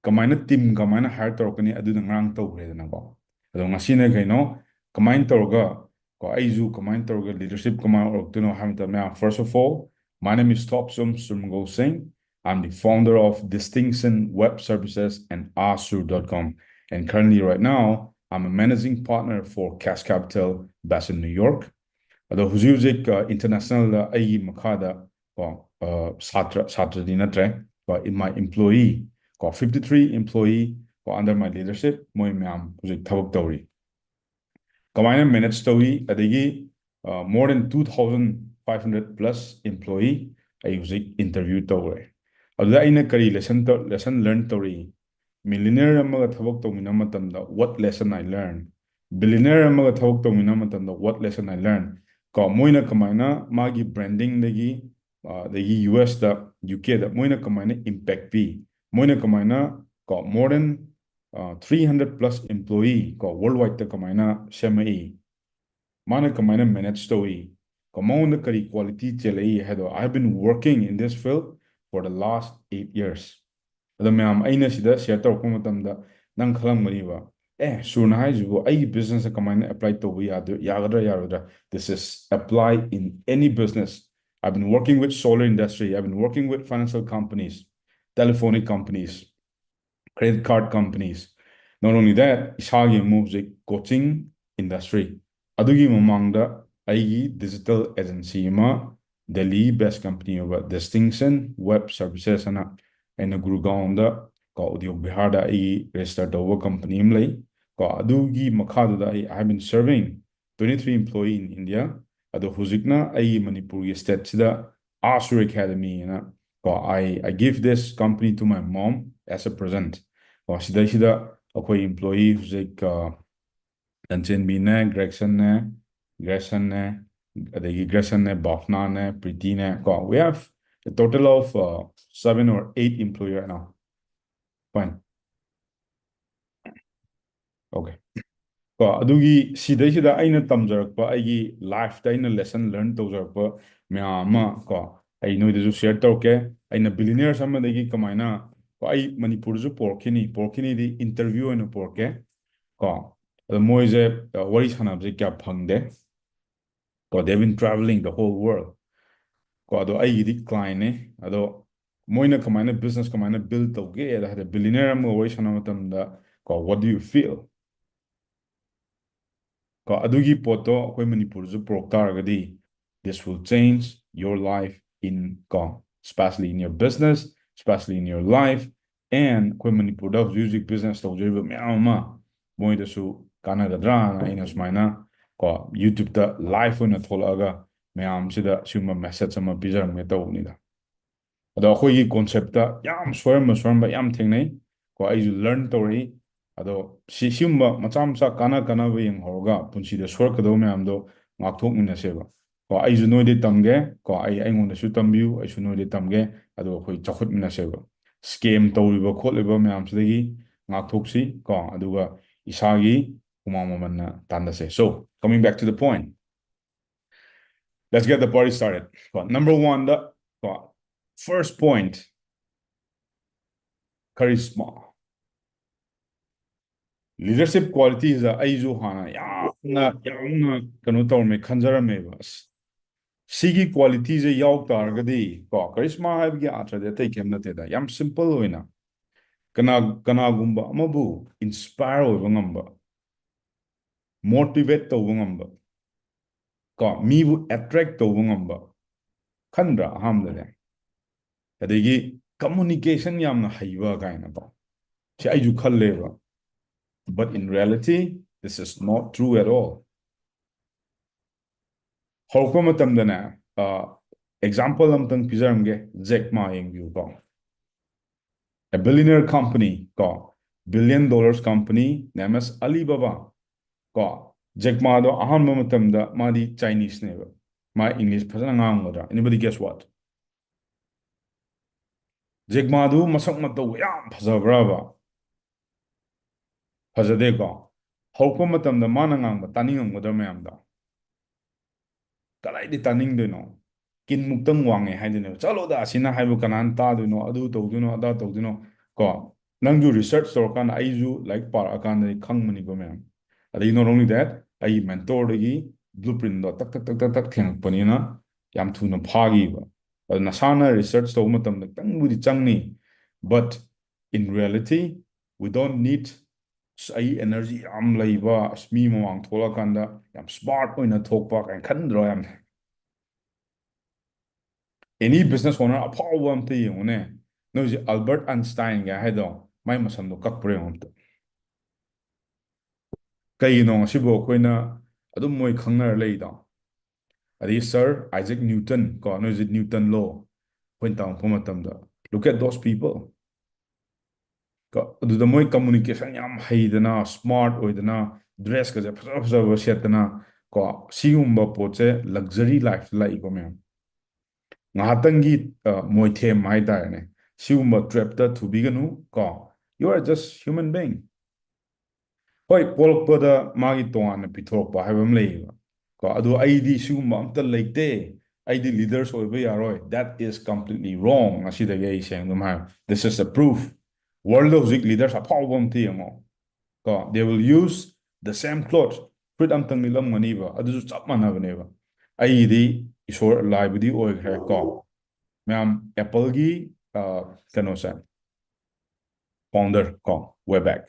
ꯀꯃꯥꯏꯅ team ꯀꯃꯥꯏꯅ hire ꯇꯧꯔꯛꯀꯅꯤ ꯑꯗꯨꯅ ꯉꯔꯥꯡ ꯇꯧꯈ꯭ꯔꯦꯗꯅꯀꯣ꯫ ꯑꯗꯣ ꯉꯁꯤꯅ ꯀꯩꯅꯣ, ꯀꯃꯥꯏꯅ ꯇꯧꯔꯒ ꯀꯣ, ꯑꯩꯁꯨ ꯀꯃꯥꯏꯅ ꯇꯧꯔꯒ leadership ꯀꯃꯥꯏꯅ ꯑꯣꯏꯔꯛꯇꯣꯏꯅꯣ ꯍꯥꯏꯕ ꯃꯇꯝꯗ, ꯃꯌꯥꯝ, first of all, my name is Thopsum Surmagol Singh. I'm the founder of Distinction Web Services and Asur dot com. And currently, right now, I'm a managing partner for Cash Capital based in New York. ꯑꯗꯣ ꯍꯧꯖꯤꯛ ꯍꯧꯖꯤꯛ, ꯑ, internationalꯗ ꯑꯩꯒꯤ ꯃꯈꯥꯗ ꯀꯣ, ꯑ, ꯁꯥꯇ꯭ꯔ, ꯁꯥꯇ꯭ꯔꯗꯤ ꯅꯠꯇ꯭ꯔꯦ ꯀꯣ, in my employee ꯀꯣ, fifty three employee ꯀꯣ, under my leadership, ꯃꯣꯏ ꯃꯌꯥꯝ ꯍꯧꯖꯤꯛ ꯊꯕꯛ ꯇꯧꯔꯤ꯫ ꯀꯃꯥꯏꯅ manage ꯇꯧꯏ, ꯑꯗꯒꯤ, ꯑ, more than two thousand five hundred plus employee ꯑꯩ ꯍꯧꯖꯤꯛ interview ꯇꯧꯔꯦ꯫ ꯑꯗꯨꯗ ꯑꯩꯅ ꯀꯔꯤ lesson ꯇꯧ-, lesson learn ꯇꯧꯔꯤ? Millionaire ꯑꯃꯒ ꯊꯕꯛ ꯇꯧꯃꯤꯟꯅꯕ ꯃꯇꯝꯗ what lesson I learn? Billionaire ꯑꯃꯒ ꯊꯕꯛ ꯇꯧꯃꯤꯟꯅꯕ ꯃꯇꯝꯗ what lesson I learn? ꯀꯣ, ꯃꯣꯏꯅ ꯀꯃꯥꯏꯅ ꯃꯥꯒꯤ brandingꯗꯒꯤ, ꯑ, ꯑꯗꯒꯤ U S ꯇ, U K ꯗ ꯃꯣꯏꯅ ꯀꯃꯥꯏꯅ impact ꯄꯤ? ꯃꯣꯏꯅ ꯀꯃꯥꯏꯅ ꯀꯣ, more than, ꯑ, three hundred plus employee ꯀꯣ, worldwide ꯇ ꯀꯃꯥꯏꯅ ꯁꯦꯝꯃꯛꯏ? ꯃꯥꯅ ꯀꯃꯥꯏꯅ manage ꯇꯧꯏ? ꯀꯣ, ꯃꯉꯣꯟꯗ ꯀꯔꯤ quality ꯆꯦꯜꯂꯛꯏ ꯍꯥꯏꯗꯣ, I have been working in this field for the last eight years. ꯑꯗꯣ ꯃꯌꯥꯝ, ꯑꯩꯅ ꯁꯤꯗ share ꯇꯧꯔꯛꯄ ꯃꯇꯝꯗ ꯅꯪ ꯈꯜꯂꯝꯒꯅꯤꯕ, ꯑꯦ, ꯁꯨꯔꯅ ꯍꯥꯏꯁꯤꯕꯨ ꯑꯩꯒꯤ business ꯀꯃꯥꯏꯅ apply ꯇꯧꯕ ꯌꯥꯗꯣꯏ, ꯌꯥꯒꯗ꯭ꯔꯥ ꯌꯥꯔꯣꯏꯗ꯭ꯔꯥ? This is apply in any business. I've been working with solar industry, I've been working with financial companies, telephonic companies, credit card companies. Not only that, ꯏꯁꯥꯒꯤ ꯑꯃꯨꯛ ꯍꯧꯖꯤꯛ coaching industry, ꯑꯗꯨꯒꯤ ꯃꯃꯥꯡꯗ ꯑꯩꯒꯤ digital agency ꯑꯃ, Delhi based company ꯑꯣꯏꯕ Distinction Web Services ꯑꯅ, ꯑꯩꯅ ꯒꯨꯔꯒꯥꯎꯟꯗ ꯀꯣ ꯎꯗꯤꯌꯣꯒ ꯕꯤꯍꯥꯔꯗ ꯑꯩꯒꯤ register ꯇꯧꯕ company ꯑꯃ ꯂꯩ ꯀꯣ꯫ ꯑꯗꯨꯒꯤ ꯃꯈꯥꯗꯨꯗ ꯑꯩ I have been serving twenty three employee in India. ꯑꯗꯣ ꯍꯧꯖꯤꯛꯅ ꯑꯩꯒꯤ ꯃꯅꯤꯄꯨꯔꯒꯤ stateꯁꯤꯗ Asur Academy ꯑꯅ ꯀꯣ, I, I give this company to my mom as a present. ꯀꯣ, ꯁꯤꯗꯩꯁꯤꯗ ꯑꯩꯈꯣꯏ employee ꯍꯧꯖꯤꯛ ꯂꯟꯆꯦꯟꯕꯤꯅꯦ, ꯒ꯭ꯔꯦꯛꯁꯟꯅꯦ, ꯒ꯭ꯔꯦꯁꯟꯅꯦ, ꯑꯗꯒꯤ ꯒ꯭ꯔꯦꯁꯟꯅꯦ, ꯕꯥꯐꯅꯥꯅꯦ, ꯄ꯭ꯔꯤꯇꯤꯅꯦ ꯀꯣ, we have a total of uh, seven or eight employee right now. Fine. Okay. ꯀꯣ, ꯑꯗꯨꯒꯤ ꯁꯤꯗꯩꯁꯤꯗ ꯑꯩꯅ ꯇꯝꯖꯔꯛꯄ, ꯑꯩꯒꯤ lifeꯇ ꯑꯩꯅ lesson learn ꯇꯧꯖꯔꯛꯄ ꯃꯌꯥꯝ ꯑꯃ ꯀꯣ, ꯑꯩ ꯅꯣꯏꯗꯁꯨ share ꯇꯧꯔꯛꯀꯦ꯫ ꯑꯩꯅ billionaires ꯑꯃꯗꯒꯤ ꯀꯃꯥꯏꯅ ꯀꯣ, ꯑꯩ ꯃꯅꯤꯄꯨꯔꯗꯁꯨ ꯄꯣꯔꯛꯈꯤꯅꯤ, ꯄꯣꯔꯛꯈꯤꯅꯤꯗꯤ interview ꯑꯣꯏꯅ ꯄꯣꯔꯛꯀꯦ ꯀꯣ꯫ ꯑꯗꯣ ꯃꯣꯏꯁꯦ ꯋꯥꯔꯤ ꯁꯥꯟꯅꯕꯁꯦ ꯀꯌꯥ ꯐꯪꯗꯦ ꯀꯣ꯫ They've been traveling the whole world ꯀꯣ꯫ ꯑꯗꯣ ꯑꯩꯒꯤꯗꯤ clientꯅꯦ꯫ ꯑꯗꯣ ꯃꯣꯏꯅ ꯀꯃꯥꯏꯅ business ꯀꯃꯥꯏꯅ build ꯇꯧꯒꯦ ꯍꯥꯏꯗ, billionaire ꯑꯃꯒ ꯋꯥꯔꯤ ꯁꯥꯟꯅꯕ ꯃꯇꯝꯗ ꯀꯣ, what do you feel? ꯀꯣ, ꯑꯗꯨꯒꯤ ꯄꯣꯠꯇꯣ ꯑꯩꯈꯣꯏ ꯃꯅꯤꯄꯨꯔꯗꯁꯨ ꯄꯨꯔꯛ ꯇꯥꯔꯒꯗꯤ, this will change your life in ꯀꯣ, especially in your business, especially in your life, and ꯑꯩꯈꯣꯏ ꯃꯅꯤꯄꯨꯔꯗ ꯍꯧꯖꯤꯛ ꯍꯧꯖꯤꯛ business ꯇꯧꯖꯔꯤꯕ ꯃꯌꯥꯝ ꯑꯃ ꯃꯣꯏꯗꯁꯨ ꯀꯥꯟꯅꯒꯗ꯭ꯔꯥꯅ ꯑꯩꯅ ꯁꯨꯃꯥꯏꯅ ꯀꯣ YouTubeꯇ live ꯑꯣꯏꯅ ꯊꯣꯛꯂꯛꯑꯒ ꯃꯌꯥꯝꯁꯤꯗ ꯁꯤꯒꯨꯝꯕ message ꯑꯃ ꯄꯤꯖꯔꯝꯒꯦ ꯇꯧꯕꯅꯤꯗ꯫ ꯑꯗꯣ ꯑꯩꯈꯣꯏꯒꯤ conceptꯇ ꯌꯥꯝ ꯁꯣꯏꯔꯝꯕ ꯁꯣꯏꯔꯝꯕ ꯌꯥꯝ ꯊꯦꯡꯅꯩ ꯀꯣ꯫ ꯑꯩꯁꯨ learn ꯇꯧꯔꯛꯏ꯫ ꯑꯗꯣ ꯁꯤ ꯁꯤꯒꯨꯝꯕ ꯃꯆꯥ ꯃꯆꯥ ꯀꯥꯟꯅ ꯀꯥꯟꯅꯕ ꯌꯦꯡꯍꯧꯔꯒ ꯄꯨꯟꯁꯤꯗ ꯁꯣꯏꯔꯛꯀꯗꯕ ꯃꯌꯥꯝꯗꯣ ꯉꯥꯛꯊꯣꯛꯃꯤꯟꯅꯁꯦꯕ ꯀꯣ꯫ ꯑꯩꯁꯨ ꯅꯣꯏꯗꯩ ꯇꯝꯒꯦ ꯀꯣ, ꯑꯩ ꯑꯩꯉꯣꯟꯗꯁꯨ ꯇꯝꯕꯤꯌꯨ, ꯑꯩꯁꯨ ꯅꯣꯏꯗꯩ ꯇꯝꯒꯦ꯫ ꯑꯗꯨꯒ ꯑꯩꯈꯣꯏ ꯆꯥꯎꯈꯠꯃꯤꯟꯅꯁꯦꯕ꯫ Scam ꯇꯧꯔꯤꯕ ꯈꯣꯠꯂꯤꯕ ꯃꯌꯥꯝꯁꯤꯗꯒꯤ ꯉꯥꯛꯊꯣꯛꯁꯤ ꯀꯣ, ꯑꯗꯨꯒ ꯏꯁꯥꯒꯤ ꯍꯨꯃꯥꯡ ꯃꯃꯟꯅ ꯇꯥꯟꯗꯁꯦ꯫ So, coming back to the point, let's get the party started ꯀꯣ꯫ Number oneꯗ ꯀꯣ, first point, charisma. Leadership qualities ꯑꯩꯁꯨ ꯍꯥꯟꯅ ꯌꯥꯝꯅ ꯌꯥꯝꯅ ꯀꯩꯅꯣ ꯇꯧꯔꯝꯃꯦ, ꯈꯟꯖꯔꯝꯃꯦꯕ꯫ ꯑꯁ, ꯁꯤꯒꯤ qualityꯁꯦ ꯌꯥꯎ ꯇꯥꯔꯒꯗꯤ, ꯀꯣ, charisma ꯍꯥꯏꯕꯒꯤ ꯑꯥꯔꯊꯗꯤ ꯑꯇꯩ ꯀꯩꯝ ꯅꯠꯇꯦꯗ, ꯌꯥꯝ simple ꯑꯣꯏꯅ ꯀꯅꯥ ꯀꯅꯥꯒꯨꯝꯕ ꯑꯃꯕꯨ inspire ꯑꯣꯏꯕ ꯉꯝꯕ, motivate ꯇꯧꯕ ꯉꯝꯕ, ꯀꯣ, ꯃꯤꯕꯨ attract ꯇꯧꯕ ꯉꯝꯕ, ꯈꯟꯗ꯭ꯔꯥ? ꯑꯍꯥꯟꯕꯗꯅꯦ꯫ ꯑꯗꯒꯤ communication ꯌꯥꯝꯅ ꯍꯩꯕ ꯀꯥꯏꯅꯀꯣ, ꯁꯤ ꯑꯩꯁꯨ ꯈꯜꯂꯦꯕ꯫ But in reality, this is not true at all. ꯍꯧꯔꯛꯄ ꯃꯇꯝꯗꯅꯦ, example ꯑꯝꯇꯪ ꯄꯤꯖꯔꯝꯒꯦ, Jack Ma ꯌꯦꯡꯕꯤꯌꯨꯀꯣ꯫ A billionaire company, ꯀꯣ, billion dollars company, name as Alibaba, ꯀꯣ꯫ Jack Maꯗꯣ ꯑꯍꯥꯟꯕ ꯃꯇꯝꯗ ꯃꯥꯗꯤ Chineseꯅꯦꯕ꯫ ꯃꯥ English ꯐꯖꯅ ꯉꯥꯡꯒꯗ꯭ꯔꯥ? Anybody guess what? Jack Maꯗꯨ ꯃꯁꯛ ꯃꯇꯧ ꯌꯥꯝ ꯐꯖꯕ꯭ꯔꯕ? ꯐꯖꯗꯦꯀꯣ? ꯍꯧꯔꯛꯄ ꯃꯇꯝꯗ ꯃꯥꯅ ꯉꯥꯡꯕ ꯇꯥꯅꯤꯡꯉꯝꯒꯗ꯭ꯔꯥ ꯃꯌꯥꯝꯗꯣ? ꯀꯗꯥꯏꯗꯤ ꯇꯥꯅꯤꯡꯗꯣꯏꯅꯣ? ꯀꯤꯟꯃꯨꯛꯇꯪ ꯋꯥꯡꯉꯦ ꯍꯥꯏꯗꯣꯏꯅꯦꯕ꯫ "ꯆꯠꯂꯣꯗ, ꯑꯁꯤꯅ ꯍꯥꯏꯕ ꯀꯅꯥꯅ ꯇꯥꯗꯣꯏꯅꯣ? ꯑꯗꯨ ꯇꯧꯗꯣꯏꯅꯣ, ꯑꯗꯥ ꯇꯧꯗꯣꯏꯅꯣ?" ꯀꯣ, ꯅꯪꯁꯨ research ꯇꯧꯔꯀꯥꯟꯗ, ꯑꯩꯁꯨ ꯂꯥꯏꯔꯤꯛ ꯄꯥꯔꯛꯑꯀꯥꯟꯗꯗꯤ ꯈꯪꯕꯅꯤꯀꯣ ꯃꯌꯥꯝ꯫ ꯑꯗꯒꯤ not only that, ꯑꯩꯒꯤ mentorꯗꯒꯤ blueprintꯗꯣ ꯇꯛ ꯇꯛ ꯇꯛ ꯇꯛ ꯇꯛ ꯊꯦꯡꯉꯛꯄꯅꯤꯅ ꯌꯥꯝ ꯊꯨꯅ ꯐꯥꯈꯤꯕ꯫ ꯑꯗꯣ ꯅꯁꯥꯅ research ꯇꯧꯕ ꯃꯇꯝꯗ ꯈꯤꯇꯪꯕꯨꯗꯤ ꯆꯪꯅꯤ, but in reality, we don't need, "ꯑꯁ, ꯑꯩ energy ꯌꯥꯝ ꯂꯩꯕ, ꯑꯁ, ꯃꯤ ꯃꯃꯥꯡ ꯊꯣꯛꯂꯛꯑꯀꯥꯟꯗ ꯌꯥꯝ smart ꯑꯣꯏꯅ ꯊꯣꯛꯄ" ꯀꯥꯏꯅ ꯈꯟꯗ꯭ꯔꯣ ꯌꯥꯝꯅ? Any business owner ꯑꯐꯥꯎꯕ ꯑꯝꯇ ꯌꯦꯡꯉꯨꯅꯦ, ꯅꯣꯏ ꯍꯧꯖꯤꯛ Albert Einsteinꯒ ꯍꯥꯏꯗꯣ, ꯃꯥꯏ ꯃꯁꯝꯗꯣ ꯀꯛꯄ꯭ꯔꯥ ꯌꯦꯡꯉꯣ ꯑꯝꯇ꯫ ꯀꯩꯒꯤꯅꯣ ꯉꯁꯤꯕꯨ ꯑꯩꯈꯣꯏꯅ ꯑꯗꯨꯝ ꯃꯣꯏ ꯈꯪꯅꯔ ꯂꯩꯗꯣ? ꯑꯗꯒꯤ Sir Isaac Newton, ꯀꯣ, ꯅꯣꯏ ꯍꯧꯖꯤꯛ Newton law ꯑꯩꯈꯣꯏꯅ ꯇꯝꯃꯛꯄ ꯃꯇꯝꯗ, look at those people꯫ ꯀꯣ, ꯑꯗꯨꯗ ꯃꯣꯏ communication ꯌꯥꯝ ꯍꯩꯗꯅ, smart ꯑꯣꯏꯗꯅ, dressꯀꯁꯦ ꯐꯖ ꯐꯖꯕ ꯁꯦꯠꯇꯅ, ꯀꯣ, ꯁꯤꯒꯨꯝꯕ ꯄꯣꯠꯁꯦ luxury lifeꯇ ꯂꯥꯛꯏꯀꯣ ꯃꯌꯥꯝ꯫ ꯉꯥꯏꯍꯥꯛꯇꯪꯒꯤ, ꯑ, ꯃꯣꯏꯊꯦꯝ ꯍꯥꯏꯇꯥꯔꯦꯅꯦ, ꯁꯤꯒꯨꯝꯕ trapꯇ ꯊꯨꯕꯤꯒꯅꯨ, ꯀꯣ꯫ You are just human being. ꯍꯣꯏ, ꯄꯣꯛꯂꯛꯄꯗ ꯃꯥꯒꯤ ꯇꯣꯉꯥꯟꯅ ꯄꯤꯊꯣꯔꯛꯄ ꯍꯥꯏꯕ ꯑꯃ ꯂꯩꯌꯦꯕ, ꯀꯣ꯫ ꯑꯗꯣ ꯑꯩꯗꯤ ꯁꯤꯒꯨꯝꯕ ꯑꯝꯇ ꯂꯩꯇꯦ, ꯑꯩꯗꯤ leaders ꯑꯣꯏꯕ ꯌꯥꯔꯣꯏ, that is completely wrong꯫ ꯉꯁꯤꯗꯒꯤ ꯑꯩ ꯁꯦꯡꯅ ꯑꯗꯨꯝ ꯍꯥꯏ, this is the proof꯫ Worldꯗ ꯍꯧꯖꯤꯛ leaders ꯑꯐꯥꯎꯕ ꯑꯝꯇ ꯌꯦꯡꯉꯣ, ꯀꯣ, they will use the same cloth. ꯐꯨꯔꯤꯠ ꯑꯝꯇꯪ ꯂꯤꯠꯂꯝꯒꯅꯤꯕ, ꯑꯗꯨꯁꯨ ꯆꯞ ꯃꯥꯟꯅꯕꯅꯦꯕ꯫ ꯑꯩꯒꯤꯗꯤ ꯏꯁꯣꯔ ꯂꯥꯏꯕꯨꯗꯤ ꯑꯣꯏꯈ꯭ꯔꯦ ꯀꯣ꯫ ꯃꯌꯥꯝ, Appleꯒꯤ, ꯑ, ꯀꯩꯅꯣꯁꯦ, founder ꯀꯣ, Webpack,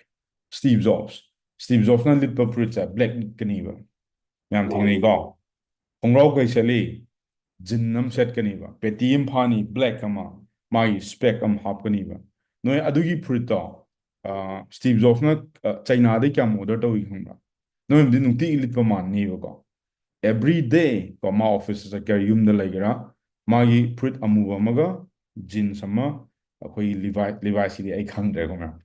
Steve Jobs꯫ Steve Jobsꯅ ꯂꯤꯠꯄ ꯐꯨꯔꯤꯠꯁꯦ black ꯂꯤꯠꯀꯅꯤꯕ꯫ ꯃꯌꯥꯝ ꯊꯦꯡꯅꯩꯀꯣ꯫ ꯈꯣꯡꯒ꯭ꯔꯥꯎ ꯀꯩ ꯁꯦꯠꯂꯤ? Jean ꯑꯃ ꯁꯦꯠꯀꯅꯤꯕ꯫ ꯄꯦꯇꯤ ꯑꯃ ꯐꯥꯅꯤ, black ꯑꯃ, ꯃꯥꯒꯤ spec ꯑꯃ ꯍꯥꯞꯀꯅꯤꯕ꯫ ꯅꯣꯏ ꯑꯗꯨꯒꯤ ꯐꯨꯔꯤꯠꯇꯣ, ꯑ, Steve Jobsꯅ, ꯑ, ꯆꯩꯅꯥꯗꯩ ꯀꯌꯥꯝ order ꯇꯧꯏ ꯈꯪꯕ꯭ꯔꯥ? ꯅꯣꯏꯕꯨꯗꯤ ꯅꯨꯡꯇꯤꯒꯤ ꯂꯤꯠꯄ ꯃꯥꯟꯅꯤꯕꯀꯣ꯫ Every day ꯀꯣ, ꯃꯥ office ꯆꯠꯀꯦꯔꯥ, ꯌꯨꯝꯗ ꯂꯩꯒꯦꯔꯥ, ꯃꯥꯒꯤ ꯐꯨꯔꯤꯠ ꯑꯃꯨꯕ ꯑꯃꯒ jeans ꯑꯃ, ꯑꯩꯈꯣꯏꯒꯤ Levi, Leviꯁꯤꯗꯤ ꯑꯩ ꯈꯪꯗ꯭ꯔꯦꯀꯣ ꯃꯌꯥꯝ꯫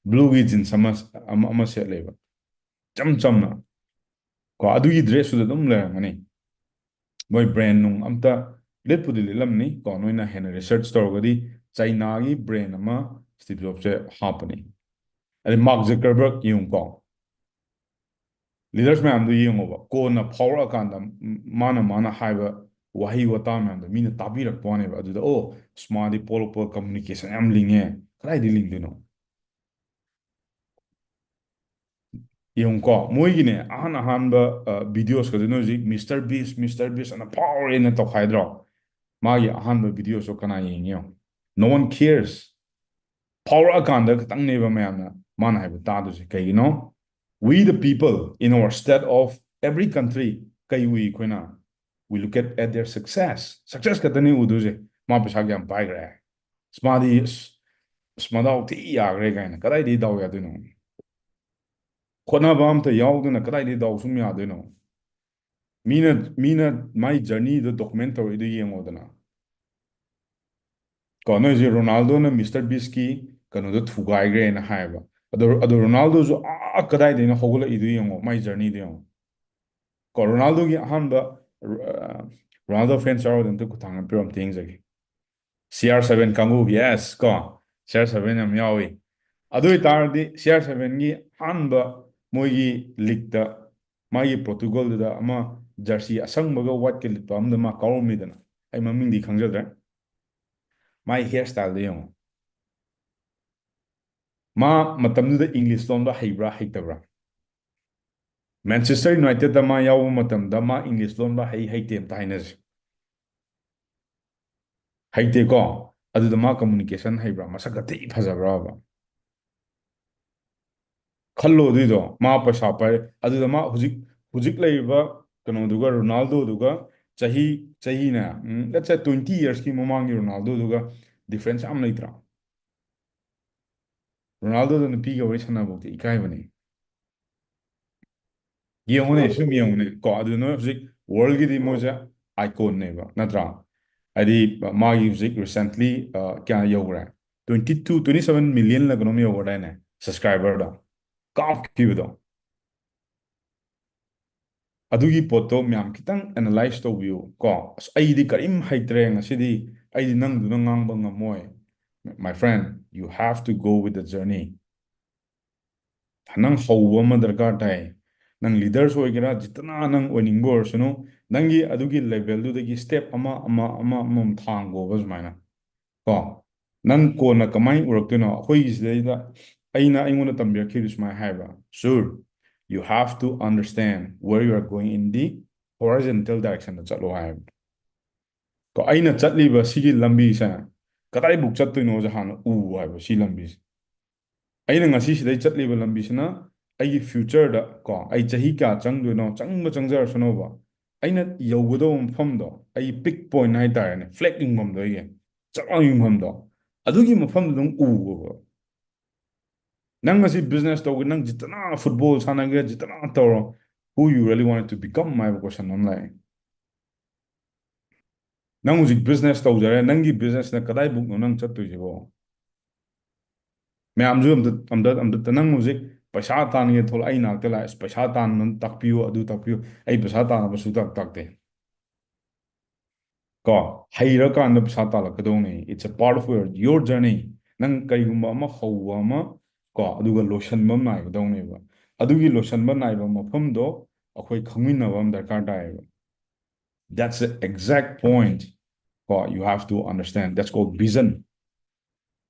Blueꯒꯤ jeans ꯑꯃ, ꯑꯃ, ꯑꯃ ꯁꯦꯠꯂꯦꯕ꯫ ꯏꯆꯝ ꯆꯝꯅ꯫ ꯀꯣ, ꯑꯗꯨꯒꯤ dressꯇꯨꯗ ꯑꯗꯨꯝ ꯂꯩꯔꯝꯒꯅꯤ꯫ ꯃꯣꯏ brand ꯅꯨꯡ ꯑꯝꯇ ꯂꯤꯠꯄꯨꯗꯤ ꯂꯤꯠꯂꯝꯅꯤ꯫ ꯀꯣ, ꯅꯣꯏꯅ ꯍꯦꯟꯅ research ꯇꯧꯔꯒꯗꯤ ꯆꯩꯅꯥꯒꯤ brand ꯑꯃ Steve Jobsꯁꯦ ꯍꯥꯞꯄꯅꯤ꯫ ꯑꯗꯩ Mark Zuckerberg ꯌꯦꯡꯉꯨꯀꯣ꯫ Leaders ꯃꯌꯥꯝꯗꯨ ꯌꯦꯡꯉꯣꯕ꯫ ꯀꯣꯟꯅ ꯐꯥꯎꯔꯛꯑꯀꯥꯟꯗ ꯃꯥꯅ, ꯃꯥꯅ ꯍꯥꯏꯕ ꯋꯥꯍꯩ ꯋꯥꯇꯥ ꯃꯌꯥꯝꯗꯣ ꯃꯤꯅ ꯇꯥꯕꯤꯔꯛꯄ ꯋꯥꯅꯦꯕ꯫ ꯑꯗꯨꯗ, "ꯑꯣ, ꯑꯁ, ꯃꯥꯗꯤ ꯄꯣꯛꯂꯛꯄ communication ꯌꯥꯝ ꯂꯤꯡꯉꯦ"꯫ ꯀꯗꯥꯏꯗꯒꯤ ꯂꯤꯡꯗꯣꯏꯅꯣ? ꯌꯦꯡꯉꯨꯀꯣ, ꯃꯣꯏꯒꯤꯅꯦ, ꯑꯍꯥꯟ ꯑꯍꯥꯟꯕ, ꯑ, videosꯀꯁꯦ ꯅꯣꯏ ꯍꯧꯖꯤꯛ "Mister Beast, Mister Beast" ꯑꯅ ꯐꯥꯎꯔꯦꯅ ꯇꯧꯈꯥꯏꯗ꯭ꯔꯣ? ꯃꯥꯒꯤ ꯑꯍꯥꯟꯕ videoꯁꯨ ꯀꯅꯥ ꯌꯦꯡꯉꯤ ꯌꯦꯡꯉꯣ? No one cares꯫ ꯐꯥꯎꯔꯛꯑꯀꯥꯟꯗ ꯈꯛꯇꯪꯅꯦꯕ ꯃꯌꯥꯝꯅ ꯃꯥꯅ ꯍꯥꯏꯕ ꯇꯥꯗꯣꯏꯁꯦ꯫ ꯀꯩꯒꯤꯅꯣ? We the people in our state of every country, ꯀꯩ ꯎꯏ ꯑꯩꯈꯣꯏꯅ? We look at, at their success. Success ꯈꯛꯇꯅꯤ ꯎꯗꯣꯏꯁꯦ꯫ ꯃꯥ ꯄꯩꯁꯥ ꯀꯌꯥꯝ ꯄꯥꯏꯈ꯭ꯔꯦ? ꯑꯁ, ꯃꯥꯗꯤ, ꯑꯁ, ꯑꯁ, ꯃꯗꯥꯎ ꯊꯤ ꯌꯥꯈ꯭ꯔꯦ ꯀꯥꯏꯅ꯫ ꯀꯗꯥꯏꯗꯒꯤ ꯗꯥꯎ ꯌꯥꯗꯣꯏꯅꯣ? ꯍꯣꯠꯅꯕ ꯑꯝꯇ ꯌꯥꯎꯗꯅ ꯀꯗꯥꯏꯗꯒꯤ ꯗꯥꯎ ꯁꯨꯝ ꯌꯥꯗꯣꯏꯅꯣ? ꯃꯤꯅ, ꯃꯤꯅ ꯃꯥꯏ journeyꯗꯣ document ꯇꯧꯔꯛꯏꯗꯣ ꯌꯦꯡꯉꯣꯗꯅ꯫ ꯀꯣ, ꯅꯣꯏꯁꯦ Ronaldoꯅ Mister Beastꯀꯤ ꯀꯩꯅꯣꯗꯣ ꯊꯨꯒꯥꯏꯈ꯭ꯔꯦꯅ ꯍꯥꯏꯌꯦꯕ꯫ ꯑꯗꯣ, ꯑꯗꯣ Ronaldoꯁꯨ ꯑꯥ ꯀꯗꯥꯏꯗꯩꯅꯣ ꯍꯧꯒꯠꯂꯛꯏꯗꯣ ꯌꯦꯡꯉꯣ, ꯃꯥꯏ journeyꯗꯣ ꯌꯦꯡꯉꯣ꯫ ꯀꯣ, Ronaldoꯒꯤ ꯑꯍꯥꯟꯕ, ꯑ, Ronaldo fans ꯌꯥꯎꯔꯗꯤ ꯑꯝꯇ ꯈꯨꯠ ꯊꯥꯡꯒꯠꯄꯤꯔꯣ, ꯑꯝꯇ ꯌꯦꯡꯖꯒꯦ꯫ C R seven ꯀꯥꯡꯕꯨ, yes, ꯀꯣ, C R seven ꯌꯥꯝ ꯌꯥꯎꯏ꯫ ꯑꯗꯨ ꯑꯣꯏꯇꯥꯔꯗꯤ C R sevenꯒꯤ ꯑꯍꯥꯟꯕ ꯃꯣꯏꯒꯤ leagueꯇ, ꯃꯥꯒꯤ Portugalꯗꯨꯗ ꯑꯃ jersey ꯑꯁꯪꯕꯒ whiteꯀ ꯂꯤꯠꯄ ꯑꯃꯗ ꯃꯥ ꯀꯥꯎꯔꯝꯃꯤꯗꯅ, ꯑꯩ ꯃꯃꯤꯡꯗꯤ ꯈꯪꯖꯗ꯭ꯔꯦ꯫ ꯃꯥꯏ hair styleꯗꯣ ꯌꯦꯡꯉꯣ꯫ ꯃꯥ ꯃꯇꯝꯗꯨꯗ ꯏꯪꯂꯤꯁ ꯂꯣꯟꯕ ꯍꯩꯕ꯭ꯔꯥ ꯍꯩꯇꯕ꯭ꯔꯥ? ꯃꯦꯟꯆꯦꯁꯇꯔ ꯌꯨꯅꯥꯏꯇꯦꯗꯇ ꯃꯥ ꯌꯥꯎꯕ ꯃꯇꯝꯗ ꯃꯥ ꯏꯪꯂꯤꯁ ꯂꯣꯟꯕ ꯍꯩ ꯍꯩꯇꯦ ꯑꯝꯇ ꯍꯥꯏꯅꯁꯤ꯫ ꯍꯩꯇꯦꯀꯣ? ꯑꯗꯨꯗ ꯃꯥ ꯀꯝꯃꯨꯅꯤꯀꯦꯁꯟ ꯍꯩꯕ꯭ꯔꯥ? ꯃꯁꯛꯀ ꯊꯤ ꯐꯖꯕ꯭ꯔꯕ? ꯈꯜꯂꯣ ꯑꯗꯨꯏꯗꯣ꯫ ꯃꯥ ꯄꯩꯁꯥ ꯄꯥꯏ, ꯑꯗꯨꯗ ꯃꯥ ꯍꯧꯖꯤꯛ, ꯍꯧꯖꯤꯛ ꯂꯩꯔꯤꯕ ꯀꯩꯅꯣꯗꯨꯒ, ꯔꯣꯅꯥꯜꯗꯣꯗꯨꯒ, ꯆꯍꯤ, ꯆꯍꯤꯅꯦ, ꯎꯝ, let's say twenty yearsꯀꯤ ꯃꯃꯥꯡꯒꯤ ꯔꯣꯅꯥꯜꯗꯣꯗꯨꯒ difference ꯌꯥꯝ ꯂꯩꯇ꯭ꯔꯥ? ꯔꯣꯅꯥꯜꯗꯣꯗ ꯅꯨꯄꯤꯒ ꯋꯥꯔꯤ ꯁꯥꯟꯅꯕꯐꯥꯎꯗꯤ ꯏꯀꯥꯏꯕꯅꯦ꯫ ꯌꯦꯡꯉꯨꯅꯦ, ꯁꯨꯝ ꯌꯦꯡꯉꯨꯅꯦ ꯀꯣ꯫ ꯑꯗꯨ ꯅꯣꯏ ꯍꯧꯖꯤꯛ worldꯒꯤꯗꯤ ꯃꯣꯏꯁꯦ iconꯅꯦꯕ, ꯅꯠꯇ꯭ꯔꯥ? ꯍꯥꯏꯗꯤ ꯃꯥꯒꯤ ꯍꯧꯖꯤꯛ recently, ꯑ, ꯀꯌꯥ ꯌꯧꯈ꯭ꯔꯦ? Twenty two, twenty seven millionꯂ ꯀꯩꯅꯣꯝ ꯌꯧꯈ꯭ꯔꯗꯥꯏꯅꯦ, subscriberꯗꯣ, ꯀꯥꯞꯈꯤꯕꯗꯣ꯫ ꯑꯗꯨꯒꯤ ꯄꯣꯠꯇꯣ ꯃꯌꯥꯝ ꯈꯤꯇꯪ analyse ꯇꯧꯕꯤꯌꯨ ꯀꯣ꯫ "ꯑꯁ, ꯑꯩꯗꯤ ꯀꯔꯤꯝ ꯍꯩꯇ꯭ꯔꯦ ꯉꯁꯤꯗꯤ, ꯑꯩꯗꯤ ꯅꯪꯗꯨꯅ ꯉꯥꯡꯕ ꯉꯝꯃꯣꯏ"꯫ My friend, you have to go with the journey. ꯅꯪ ꯍꯧꯕ ꯑꯃ ꯗꯔꯀꯥꯔ ꯇꯥꯏ꯫ ꯅꯪ leaders ꯑꯣꯏꯒꯦꯔꯥ, ꯖꯤꯇꯅ ꯅꯪ ꯑꯣꯏꯅꯤꯡꯕ ꯑꯣꯏꯔꯁꯅꯨ, ꯅꯪꯒꯤ ꯑꯗꯨꯒꯤ levelꯗꯨꯗꯒꯤ step ꯑꯃ, ꯑꯃ, ꯑꯃ, ꯑꯃꯃꯝ ꯊꯥꯡꯒꯣꯕ ꯁꯨꯃꯥꯏꯅ꯫ ꯀꯣ? ꯅꯪ ꯀꯣꯟꯅ ꯀꯃꯥꯏꯅ ꯎꯔꯛꯇꯣꯏꯅꯣ? ꯑꯩꯈꯣꯏꯒꯤ ꯁꯤꯗꯩꯗ ꯑꯩꯅ, ꯑꯩꯉꯣꯟꯗ ꯇꯝꯕꯤꯔꯛꯈꯤꯕꯗꯨ ꯁꯨꯃꯥꯏꯅ ꯍꯥꯏꯕ, "Sure, you have to understand where you are going in the horizontal directionꯗ ꯆꯠꯂꯣ" ꯍꯥꯏꯕ꯫ ꯀꯣ, ꯑꯩꯅ ꯆꯠꯂꯤꯕ ꯁꯤꯒꯤ ꯂꯝꯕꯤꯁꯦ ꯀꯗꯥꯏꯕꯨꯛ ꯆꯠꯇꯣꯏꯅꯣꯁꯦ ꯍꯥꯟꯅ ꯎ ꯍꯥꯏꯕ, ꯁꯤ ꯂꯝꯕꯤꯁꯦ꯫ ꯑꯩꯅ ꯉꯁꯤ ꯁꯤꯗꯩ ꯆꯠꯂꯤꯕ ꯂꯝꯕꯤꯁꯤꯅ ꯑꯩꯒꯤ futureꯗ ꯀꯣ, ꯑꯩ ꯆꯍꯤ ꯀꯌꯥ ꯆꯪꯗꯣꯏꯅꯣ, ꯆꯪꯕ ꯆꯪꯖꯔꯁꯅꯣꯕ, ꯑꯩꯅ ꯌꯧꯒꯗꯧꯕ ꯃꯐꯝꯗꯣ, ꯑꯩꯒꯤ peak point ꯍꯥꯏꯇꯥꯔꯦꯅꯦ, flag ꯌꯨꯡꯐꯝꯗꯣ, ꯑꯩꯒꯤ ꯆꯞ ꯂꯥꯎ ꯌꯨꯡꯐꯝꯗꯣ, ꯑꯗꯨꯒꯤ ꯃꯐꯝꯗꯨ ꯑꯗꯨꯝ ꯎꯕ꯫ ꯅꯪ ꯉꯁꯤ business ꯇꯧꯒꯦ, ꯅꯪ ꯖꯤꯇꯅ football ꯁꯥꯟꯅꯒꯦ, ꯖꯤꯇꯅ ꯇꯧꯔꯣ, who you really want to become ꯍꯥꯏꯕ question ꯑꯃ ꯂꯥꯛꯑꯦ꯫ ꯅꯪ ꯍꯧꯖꯤꯛ business ꯇꯧꯖꯔꯦ, ꯅꯪꯒꯤ businessꯅ ꯀꯗꯥꯏꯕꯨꯛꯅꯣ ꯅꯪ ꯆꯠꯇꯣꯏꯁꯤꯕꯣ? ꯃꯌꯥꯝꯁꯨ ꯑꯝꯇ, ꯑꯝꯇ, ꯑꯝꯇ, ꯅꯪ ꯍꯧꯖꯤꯛ ꯄꯩꯁꯥ ꯇꯥꯟꯒꯦ ꯊꯣꯛꯂꯛ, "ꯑꯩ ꯅꯥꯛꯇ ꯂꯥꯛꯑꯦ, ꯑꯁ, ꯄꯩꯁꯥ ꯇꯥꯟꯕ ꯇꯥꯛꯄꯤꯌꯨ, ꯑꯗꯨ ꯇꯥꯛꯄꯤꯌꯨ", ꯑꯩ ꯄꯩꯁꯥ ꯇꯥꯟꯅꯕ ꯁꯨꯡꯇꯥꯛ ꯇꯥꯛꯇꯦ꯫ ꯀꯣ, ꯍꯩꯔꯀꯥꯟꯗ ꯄꯩꯁꯥ ꯇꯥꯜꯂꯛꯀꯗꯧꯅꯦ꯫ It's a part of your, your journey. ꯅꯪ ꯀꯔꯤꯒꯨꯝꯕ ꯑꯃ ꯍꯧꯕ ꯑꯃ, ꯀꯣ, ꯑꯗꯨꯒ ꯂꯣꯏꯁꯟꯕ ꯑꯃ ꯅꯥꯏꯒꯗꯧꯅꯦꯕ꯫ ꯑꯗꯨꯒꯤ ꯂꯣꯏꯁꯟꯕ ꯅꯥꯏꯕ ꯃꯐꯝꯗꯣ ꯑꯩꯈꯣꯏ ꯈꯪꯃꯤꯟꯅꯕ ꯑꯃ ꯗꯔꯀꯥꯔ ꯇꯥꯏꯌꯦꯕ꯫ That's the exact point. ꯀꯣ, you have to understand. That's called vision.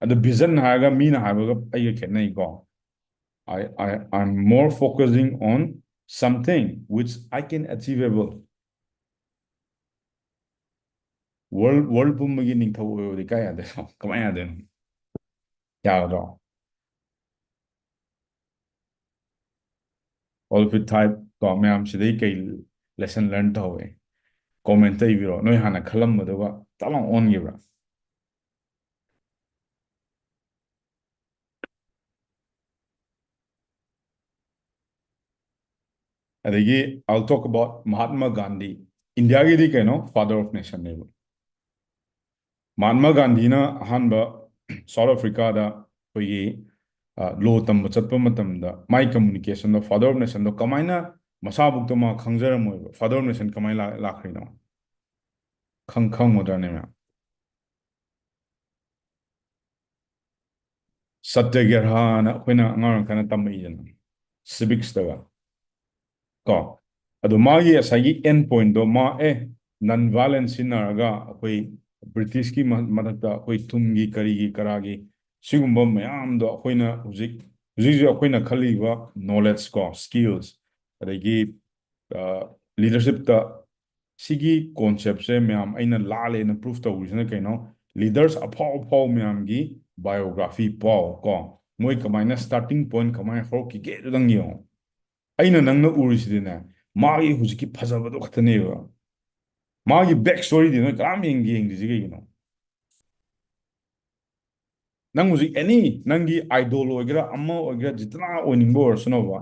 ꯑꯗꯣ vision ꯍꯥꯏꯔꯒ ꯃꯤꯅ ꯍꯥꯏꯕꯒ ꯑꯩꯒ ꯈꯦꯠꯅꯩꯀꯣ꯫ I, I, I'm more focusing on something which I can achievable. World, world ꯄꯨꯝꯕꯒꯤ ꯅꯤꯡꯊꯧ ꯑꯣꯏꯕꯗꯤ ꯀꯥꯏ ꯌꯥꯗꯣꯏꯅꯣ? ꯀꯃꯥꯏꯅ ꯌꯥꯗꯣꯏꯅꯣ? ꯌꯥꯒꯗ꯭ꯔꯣ? All of it type ꯀꯣ ꯃꯌꯥꯝ ꯁꯤꯗꯩ ꯀꯩ lesson learn ꯇꯧꯍꯧꯋꯦ? Comment ꯇ ꯏꯕꯤꯔꯣ꯫ ꯅꯣꯏ ꯍꯥꯟꯅ ꯈꯜꯂꯝꯕꯗꯨꯒ ꯇꯞ ꯂꯥꯎ ꯑꯣꯟꯈꯤꯕ꯭ꯔꯥ? ꯑꯗꯒꯤ I'll talk about Mahatma Gandhi. ꯏꯟꯗꯤꯌꯥꯒꯤꯗꯤ ꯀꯩꯅꯣ, father of nation ꯅꯦꯕ꯫ ꯃꯍꯥꯠꯃ ꯒꯥꯟꯙꯤꯅ ꯑꯍꯥꯟꯕ South Africa ꯗ ꯑꯩꯈꯣꯏꯒꯤ ꯂꯣ ꯇꯝꯕ ꯆꯠꯄ ꯃꯇꯝꯗ ꯃꯥꯏ communication ꯗꯣ father of nation ꯗꯣ ꯀꯃꯥꯏꯅ, ꯃꯁꯥꯕꯨꯛꯇ ꯃꯥ ꯈꯪꯖꯔꯝꯃꯣꯏꯕ father of nation ꯀꯃꯥꯏꯅ ꯂꯥꯛ- ꯂꯥꯛꯈ꯭ꯔꯤꯅꯣ? ꯈꯪ ꯈꯪꯒꯗ꯭ꯔꯅꯦ ꯃꯌꯥꯝ? ꯁꯠꯌꯒ꯭ꯔꯍꯅ ꯑꯩꯈꯣꯏꯅ ꯑꯉꯥꯡ ꯑꯣꯏꯔꯤꯀꯥꯟꯗ ꯇꯝꯃꯛꯏꯗꯅ, civics ꯇꯒ ꯀꯣ꯫ ꯑꯗꯣ ꯃꯥꯒꯤ ꯉꯁꯥꯏꯒꯤ end point ꯗꯣ, ꯃꯥ ꯑꯦ non violence ꯁꯤꯖꯤꯟꯅꯔꯒ ꯑꯩꯈꯣꯏ British ꯀꯤ ꯃ- ꯃꯊꯛꯇ ꯑꯩꯈꯣꯏ ꯊꯨꯝꯒꯤ ꯀꯔꯤꯒꯤ ꯀꯔꯥꯒꯤ ꯁꯤꯒꯨꯝꯕ ꯃꯌꯥꯝꯗꯣ ꯑꯩꯈꯣꯏꯅ ꯍꯧꯖꯤꯛ ꯍꯧꯖꯤꯛ ꯍꯧꯖꯤꯛ ꯑꯩꯈꯣꯏꯅ ꯈꯜꯂꯤꯕ knowledge ꯀꯣ, skills, ꯑꯗꯒꯤ leadership ꯇ ꯁꯤꯒꯤ concept ꯁꯦ ꯃꯌꯥꯝ ꯑꯩꯅ ꯂꯥꯜꯂꯦꯅ prove ꯇꯧꯔꯤꯁꯤꯅ ꯀꯩꯅꯣ? Leaders ꯑꯐꯥꯎ ꯑꯐꯥꯎ ꯃꯌꯥꯝꯒꯤ biography ꯄꯥꯎ ꯀꯣ, ꯃꯣꯏ ꯀꯃꯥꯏꯅ starting point ꯀꯃꯥꯏꯅ ꯍꯧꯔꯛꯈꯤꯒꯦ ꯑꯗꯨꯗꯪ ꯌꯦꯡꯉꯣ꯫ ꯑꯩꯅ ꯅꯪꯅ ꯎꯔꯤꯁꯤꯗꯤꯅꯦ, ꯃꯥꯒꯤ ꯍꯧꯖꯤꯛꯀꯤ ꯐꯖꯕꯗꯣ ꯈꯛꯇꯅꯦꯕ꯫ ꯃꯥꯒꯤ back story ꯗꯤ ꯅꯣꯏ ꯀꯅꯥꯝ ꯌꯦꯡ ꯌꯦꯡꯗ꯭ꯔꯤꯁꯤ ꯀꯩꯒꯤꯅꯣ? ꯅꯪ ꯍꯧꯖꯤꯛ any ꯅꯪꯒꯤ idol ꯑꯣꯏꯒꯦꯔꯥ, ꯑꯃ ꯑꯣꯏꯒꯦꯔꯥ, ꯖꯤꯇꯅ ꯑꯣꯏꯅꯤꯡꯕ ꯑꯣꯏꯔꯁꯅꯣꯕ,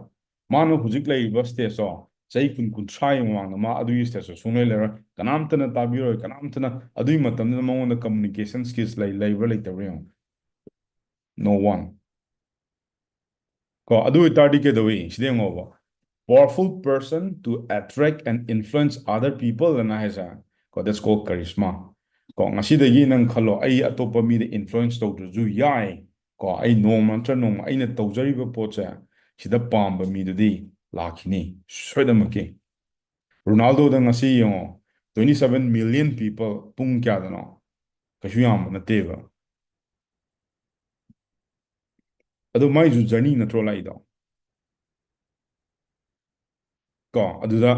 ꯃꯥꯅ ꯍꯧꯖꯤꯛ ꯂꯩꯔꯤꯕ stage ꯇꯣ, ꯆꯍꯤ ꯀꯨꯟ ꯀꯨꯟꯊ꯭ꯔꯥꯒꯤ ꯃꯃꯥꯡꯗ ꯃꯥ ꯑꯗꯨꯒꯤ stage ꯇꯣ ꯁꯨꯡꯂꯩ ꯂꯩꯔꯣꯏ꯫ ꯀꯅꯥꯝꯇꯅ ꯇꯥꯕꯤꯔꯣꯏ꯫ ꯀꯅꯥꯝꯇꯅ ꯑꯗꯨꯒꯤ ꯃꯇꯝꯗꯨꯗ ꯃꯉꯣꯟꯗ communication skills ꯂꯩ ꯂꯩꯕ꯭ꯔꯥ ꯂꯩꯇꯕ꯭ꯔꯥ ꯌꯦꯡꯉꯣ꯫ No one꯫ ꯀꯣ, ꯑꯗꯨ ꯑꯣꯏꯇꯥꯔꯗꯤ ꯀꯩꯗꯧꯏ ꯁꯤꯗ ꯌꯦꯡꯉꯣꯕ, powerful person to attract and influence other people ꯑꯅ ꯍꯥꯏꯁꯦ ꯀꯣ, that's called charisma꯫ ꯀꯣ, ꯉꯁꯤꯗꯒꯤ ꯅꯪ ꯈꯜꯂꯣ, ꯑꯩ ꯑꯇꯣꯞꯄ ꯃꯤꯗ influence ꯇꯧꯗ꯭ꯔꯁꯨ ꯌꯥꯏ꯫ ꯀꯣ, ꯑꯩ ꯅꯣꯡꯃ ꯅꯠꯇ꯭ꯔ ꯅꯣꯡꯃ ꯑꯩꯅ ꯇꯧꯖꯔꯤꯕ ꯄꯣꯠꯁꯦ ꯁꯤꯗ ꯄꯥꯝꯕ ꯃꯤꯗꯨꯗꯤ ꯂꯥꯛꯈꯤꯅꯤ ꯁꯣꯏꯗꯃꯛꯀꯤ꯫ ꯔꯣꯅꯥꯜꯗꯣꯗ ꯉꯁꯤ ꯌꯦꯡꯉꯣ, twenty seven million people ꯄꯨꯡ ꯀꯌꯥꯗꯅꯣ? ꯀꯩꯁꯨ ꯌꯥꯝꯕ ꯅꯠꯇꯦꯕ꯫ ꯑꯗꯣ ꯃꯥꯏꯁꯨ journey ꯅꯠꯇ꯭ꯔꯣ ꯂꯥꯛꯏꯗꯣ? ꯀꯣ, ꯑꯗꯨꯗ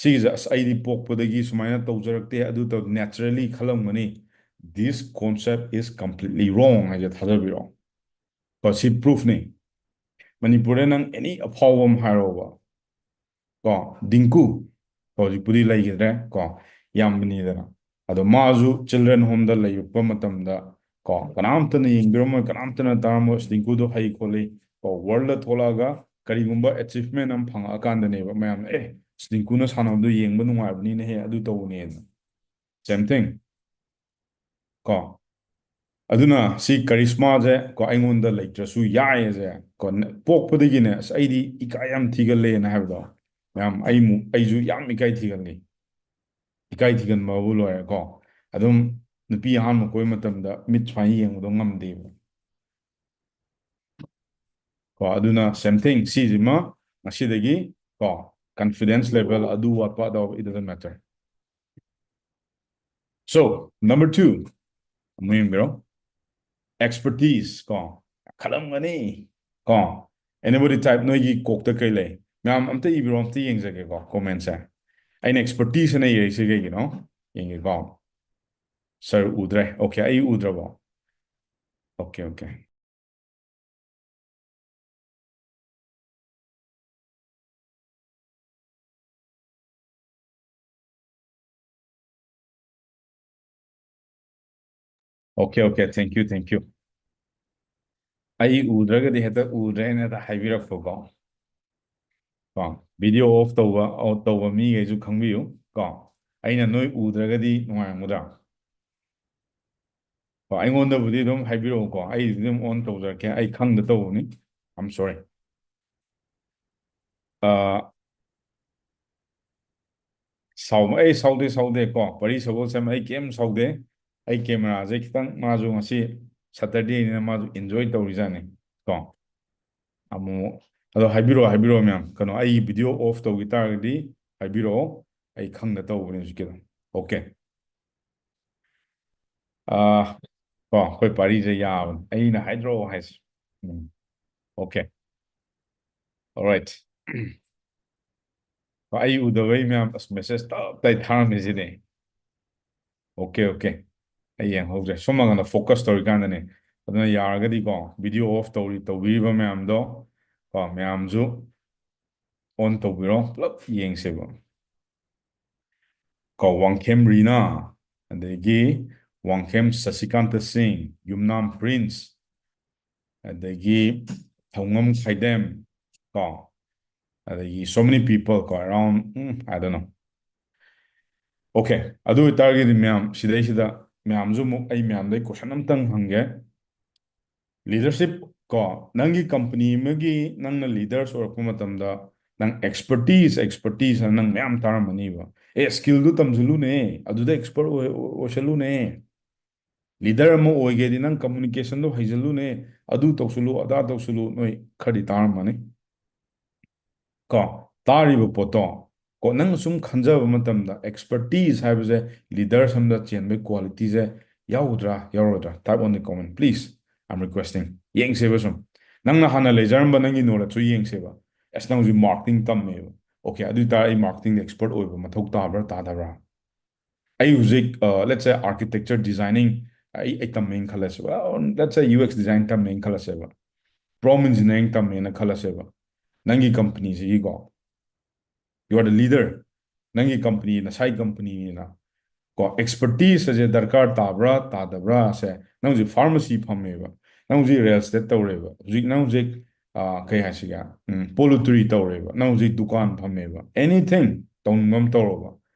ꯁꯤꯒꯤꯁꯦ, "ꯑꯁ, ꯑꯩꯗꯤ ꯄꯣꯛꯄꯗꯒꯤ ꯁꯨꯃꯥꯏꯅ ꯇꯧꯖꯔꯛꯇꯦ, ꯑꯗꯨ ꯇꯧ-," naturally ꯈꯜꯂꯝꯒꯅꯤ꯫ This concept is completely wrong ꯍꯥꯏꯁꯦ ꯊꯥꯖꯕꯤꯔꯣ꯫ ꯀꯣ, ꯁꯤ proofꯅꯤ꯫ ꯃꯅꯤꯄꯨꯔꯗ ꯅꯪ any ꯑꯐꯥꯎꯕ ꯑꯃ ꯍꯥꯏꯔꯣꯕ, ꯀꯣ, ꯗꯤꯡꯀꯨ, ꯍꯧꯖꯤꯛꯄꯨꯗꯤ ꯂꯩꯈꯤꯗ꯭ꯔꯦ, ꯀꯣ, ꯌꯥꯝꯕꯅꯤꯗꯅ꯫ ꯑꯗꯣ ꯃꯥꯁꯨ children homeꯗ ꯂꯩꯔꯛꯄ ꯃꯇꯝꯗ, ꯀꯣ, ꯀꯅꯥꯝꯇꯅ ꯌꯦꯡꯕꯤꯔꯝꯃꯣꯏ, ꯀꯅꯥꯝꯇꯅ ꯇꯥꯔꯝꯃꯣꯏ, "ꯑꯁ, ꯗꯤꯡꯀꯨꯗꯣ ꯍꯩ ꯈꯣꯠꯂꯤ", ꯀꯣ, worldꯗ ꯊꯣꯛꯂꯛꯑꯒ ꯀꯔꯤꯒꯨꯝꯕ achievement ꯑꯃ ꯐꯪꯉꯛꯑꯀꯥꯟꯗꯅꯦꯕ ꯃꯌꯥꯝꯅ, "ꯑꯦ, ꯑꯁ, ꯗꯤꯡꯀꯨꯅ ꯁꯥꯟꯅꯕꯗꯣ ꯌꯦꯡꯕ ꯅꯨꯡꯉꯥꯏꯕꯅꯤꯅꯦꯍꯦ, ꯑꯗꯨ ꯇꯧꯕꯅꯦꯅ"꯫ Same thing꯫ ꯀꯣ, ꯑꯗꯨꯅ ꯁꯤ charismaꯁꯦ, ꯀꯣ, ꯑꯩꯉꯣꯟꯗ ꯂꯩꯇ꯭ꯔꯁꯨ ꯌꯥꯏꯌꯦꯁꯦ, ꯀꯣ, ꯅ-, ꯄꯣꯛꯄꯗꯒꯤꯅꯦ, "ꯑꯁ, ꯑꯩꯗꯤ ꯏꯀꯥꯏ ꯌꯥꯝ ꯊꯤꯒꯜꯂꯦꯅ" ꯍꯥꯏꯕꯗꯣ, ꯃꯌꯥꯝ, ꯑꯩ ꯃꯨ-, ꯑꯩꯁꯨ ꯌꯥꯝ ꯏꯀꯥꯏ ꯊꯤꯒꯜꯂꯤ꯫ ꯏꯀꯥꯏ ꯊꯤꯒꯟꯕꯕꯨ ꯂꯣꯏꯔꯦ, ꯀꯣ꯫ ꯑꯗꯨꯝ ꯅꯨꯄꯤ ꯑꯍꯥꯟꯕ ꯀꯣꯏꯕ ꯃꯇꯝꯗ ꯃꯤꯠ ꯁꯨꯃꯥꯏꯅ ꯌꯦꯡꯕꯗꯣ ꯉꯝꯗꯦꯕ, ꯀꯣ꯫ ꯑꯗꯨꯅ same thing, ꯁꯤꯁꯤꯃ ꯉꯁꯤꯗꯒꯤ, ꯀꯣ, confidence level ꯑꯗꯨ ꯋꯥꯠꯄ ꯑꯗꯨ, it doesn't matter꯫ So, number two, ꯑꯃꯨꯛ ꯌꯦꯡꯕꯤꯔꯣ꯫ Expertise, ꯀꯣ, ꯈꯜꯂꯝꯒꯅꯤ, ꯀꯣ꯫ Anybody type, ꯅꯣꯏꯒꯤ ꯀꯣꯛꯇ ꯀꯩ ꯂꯩ? ꯃꯌꯥꯝ ꯑꯝꯇ ꯏꯕꯤꯔꯣ, ꯑꯝꯇ ꯌꯦꯡꯖꯒꯦꯀꯣ commentꯁꯦ꯫ ꯑꯩꯅ expertise ꯑꯅ ꯏꯔꯛꯏꯁꯦ ꯀꯩꯒꯤꯅꯣ? ꯌꯦꯡꯒꯦꯀꯣ꯫ Sir ꯎꯗ꯭ꯔꯦ꯫ Okay, ꯑꯩ ꯎꯗ꯭ꯔꯕꯣ? Okay, okay꯫ Okay, okay, thank you, thank you꯫ ꯑꯩ ꯎꯗ꯭ꯔꯒꯗꯤ ꯍꯦꯛꯇ ꯎꯗ꯭ꯔꯦꯅ ꯍꯦꯛꯇ ꯍꯥꯏꯕꯤꯔꯛꯄꯀꯣ꯫ ꯀꯣ, video off ꯇꯧꯕ, out ꯇꯧꯕ ꯃꯤꯈꯩꯁꯨ ꯈꯪꯕꯤꯌꯨ ꯀꯣ꯫ ꯑꯩꯅ ꯅꯣꯏ ꯎꯗ꯭ꯔꯒꯗꯤ ꯅꯨꯡꯉꯥꯏꯔꯝꯒꯗ꯭ꯔꯥ? ꯀꯣ, ꯑꯩꯉꯣꯟꯗꯕꯨꯗꯤ ꯑꯗꯨꯝ ꯍꯥꯏꯕꯤꯔꯛꯎꯀꯣ, ꯑꯩꯗꯤ ꯑꯗꯨꯝ on ꯇꯧꯖꯔꯛꯀꯦ, ꯑꯩ ꯈꯪꯗ ꯇꯧꯕꯅꯤ꯫ I'm sorry꯫ ꯑ, ꯁꯥꯎꯕ, ꯑꯩ ꯁꯥꯎꯗꯦ, ꯁꯥꯎꯗꯦ ꯀꯣ, ꯄꯔꯤ ꯁꯒꯣꯜꯁꯦꯝ, ꯑꯩ ꯀꯩꯝ ꯁꯥꯎꯗꯦ꯫ ꯑꯩ cameraꯁꯦ ꯈꯤꯇꯪ, ꯃꯥꯁꯨ ꯉꯁꯤ Saturdayꯅꯤꯅ ꯃꯥꯁꯨ enjoy ꯇꯧꯔꯤꯖꯥꯠꯅꯤ ꯀꯣ꯫ ꯑꯃꯨꯛ, ꯑꯗꯣ ꯍꯥꯏꯕꯤꯔꯛꯑꯣ, ꯍꯥꯏꯕꯤꯔꯛꯑꯣ ꯃꯌꯥꯝ, ꯀꯩꯅꯣ, ꯑꯩꯒꯤ video off ꯇꯧꯈꯤ ꯇꯥꯔꯒꯗꯤ ꯍꯥꯏꯕꯤꯔꯛꯑꯣ, ꯑꯩ ꯈꯪꯗ ꯇꯧꯕꯅꯦ ꯍꯧꯖꯤꯛꯀꯤꯗꯣ꯫ Okay꯫ ꯑꯥ, ꯀꯣ, ꯑꯩꯈꯣꯏ ꯄꯥꯔꯤꯁꯦ ꯌꯥꯕꯅꯤ, ꯑꯩꯅ ꯍꯥꯏꯗ꯭ꯔꯣ ꯍꯥꯏꯁꯦ꯫ ꯎꯝ꯫ Okay. Alright. ꯑꯩ ꯎꯗꯕꯩ ꯃꯌꯥꯝ ꯑꯁ message ꯇꯞ ꯇꯥꯏ ꯊꯥꯔꯝꯃꯤꯁꯤꯅꯦ꯫ Okay, okay. ꯑꯩ ꯌꯦꯡꯍꯧꯗ꯭ꯔꯦ꯫ ꯁꯣꯝ ꯅꯥꯀꯟꯗ focus ꯇꯧꯔꯤꯀꯥꯟꯗꯅꯦ꯫ ꯑꯗꯨꯅ ꯌꯥꯔꯒꯗꯤꯀꯣ, video off ꯇꯧꯔꯤ, ꯇꯧꯕꯤꯔꯤꯕ ꯃꯌꯥꯝꯗꯣ ꯀꯣ, ꯃꯌꯥꯝꯁꯨ on ꯇꯧꯕꯤꯔꯣ, ꯄꯨꯂꯞ ꯌꯦꯡꯁꯦꯕ꯫ ꯀꯣ, ꯋꯥꯡꯈꯦꯝ ꯔꯤꯅꯥ, ꯑꯗꯒꯤ ꯋꯥꯡꯈꯦꯝ ꯁꯁꯤꯀꯥꯟꯇ ꯁꯤꯡ, ꯌꯨꯝꯅꯥꯝ ꯄ꯭ꯔꯤꯟꯁ, ꯑꯗꯒꯤ ꯊꯧꯉꯝ ꯈꯥꯏꯗꯦꯝ, ꯀꯣ, ꯑꯗꯒꯤ so many people, ꯀꯣ, around, um, I don't know. Okay, ꯑꯗꯨ ꯑꯣꯏꯇꯥꯔꯒꯗꯤ ꯃꯌꯥꯝ ꯁꯤꯗꯩꯁꯤꯗ ꯃꯌꯥꯝꯁꯨ ꯑꯃꯨꯛ ꯑꯩ ꯃꯌꯥꯝꯗꯩ question ꯑꯝꯇꯪ ꯍꯪꯒꯦ꯫ Leadership, ꯀꯣ, ꯅꯪꯒꯤ company ꯑꯃꯒꯤ ꯅꯪꯅ leaders ꯑꯣꯏꯔꯛꯄ ꯃꯇꯝꯗ ꯅꯪ expertise, expertise ꯍꯥꯏꯅ ꯅꯪ ꯃꯌꯥꯝ ꯇꯥꯔꯝꯃꯅꯤꯕ꯫ ꯑꯦ, skillꯗꯨ ꯇꯝꯁꯤꯜꯂꯨꯅꯦ, ꯑꯗꯨꯗ expert ꯑꯣꯏ-, ꯑꯣꯏꯁꯜꯂꯨꯅꯦ꯫ Leader ꯑꯃ ꯑꯣꯏꯒꯦꯗꯤ ꯅꯪ communicationꯗꯣ ꯍꯩꯖꯜꯂꯨꯅꯦ, ꯑꯗꯨ ꯇꯧꯁꯜꯂꯨ, ꯑꯗꯥ ꯇꯧꯁꯜꯂꯨ, ꯅꯣꯏ ꯈꯔꯗꯤ ꯇꯥꯔꯝꯃꯅꯤ꯫ ꯀꯣ, ꯇꯥꯔꯤꯕ ꯄꯣꯠꯇꯣ, ꯀꯣ, ꯅꯪꯅ ꯁꯨꯝ ꯈꯟꯖꯕ ꯃꯇꯝꯗ expertise ꯍꯥꯏꯕꯁꯦ leaders ꯑꯃꯗ ꯆꯦꯟꯕꯒꯤ qualityꯁꯦ ꯌꯥꯎꯒꯗ꯭ꯔꯥ, ꯌꯥꯎꯔꯣꯏꯗ꯭ꯔꯥ? Type on the comment, please. I'm requesting. ꯌꯦꯡꯁꯦꯕ ꯁꯨꯝ꯫ ꯅꯪꯅ ꯍꯥꯟꯅ ꯂꯩꯖꯔꯝꯕ ꯅꯪꯒꯤ knowledgeꯁꯨ ꯌꯦꯡꯁꯦꯕ꯫ ꯑꯁ, ꯅꯪ ꯍꯧꯖꯤꯛ marketing ꯇꯝꯃꯦꯕ꯫ Okay, ꯑꯗꯨ ꯑꯣꯏꯇꯥꯔꯗꯤ ꯑꯩ marketingꯗ expert ꯑꯣꯏꯕ ꯃꯊꯧ ꯇꯥꯕ꯭ꯔꯥ, ꯇꯥꯗꯕ꯭ꯔꯥ? ꯑꯩ ꯍꯧꯖꯤꯛ, ꯑ, let's say architecture designing ꯑꯩ, ꯑꯩ ꯇꯝꯃꯦꯅ ꯈꯜꯂꯁꯦꯕ, or let's say U X design ꯇꯝꯃꯦꯅ ꯈꯜꯂꯁꯦꯕ, prompt engineering ꯇꯝꯃꯦꯅ ꯈꯜꯂꯁꯦꯕ, ꯅꯪꯒꯤ companyꯁꯤꯒꯤꯀꯣ, you are the leader, ꯅꯪꯒꯤ company, ꯅꯁꯥꯒꯤ companyꯅꯤꯅ, ꯀꯣ, expertise ꯑꯁꯦ ꯗꯔꯀꯥꯔ ꯇꯥꯕ꯭ꯔꯥ, ꯇꯥꯗꯕ꯭ꯔꯥ ꯁꯦ, ꯅꯪ ꯍꯧꯖꯤꯛ pharmacy ꯐꯝꯃꯦꯕ, ꯅꯪ ꯍꯧꯖꯤꯛ real estate ꯇꯧꯔꯦꯕ, ꯍꯧꯖꯤꯛ ꯅꯪ ꯍꯧꯖꯤꯛ, ꯑ, ꯀꯩ ꯍꯥꯏꯁꯤꯒꯦ, ꯎꯝ, poultry ꯇꯧꯔꯦꯕ, ꯅꯪ ꯍꯧꯖꯤꯛ ꯗꯨꯀꯥꯟ ꯐꯝꯃꯦꯕ, anything ꯇꯧꯅꯤꯡꯕ ꯑꯃ ꯇꯧꯔꯣꯕ,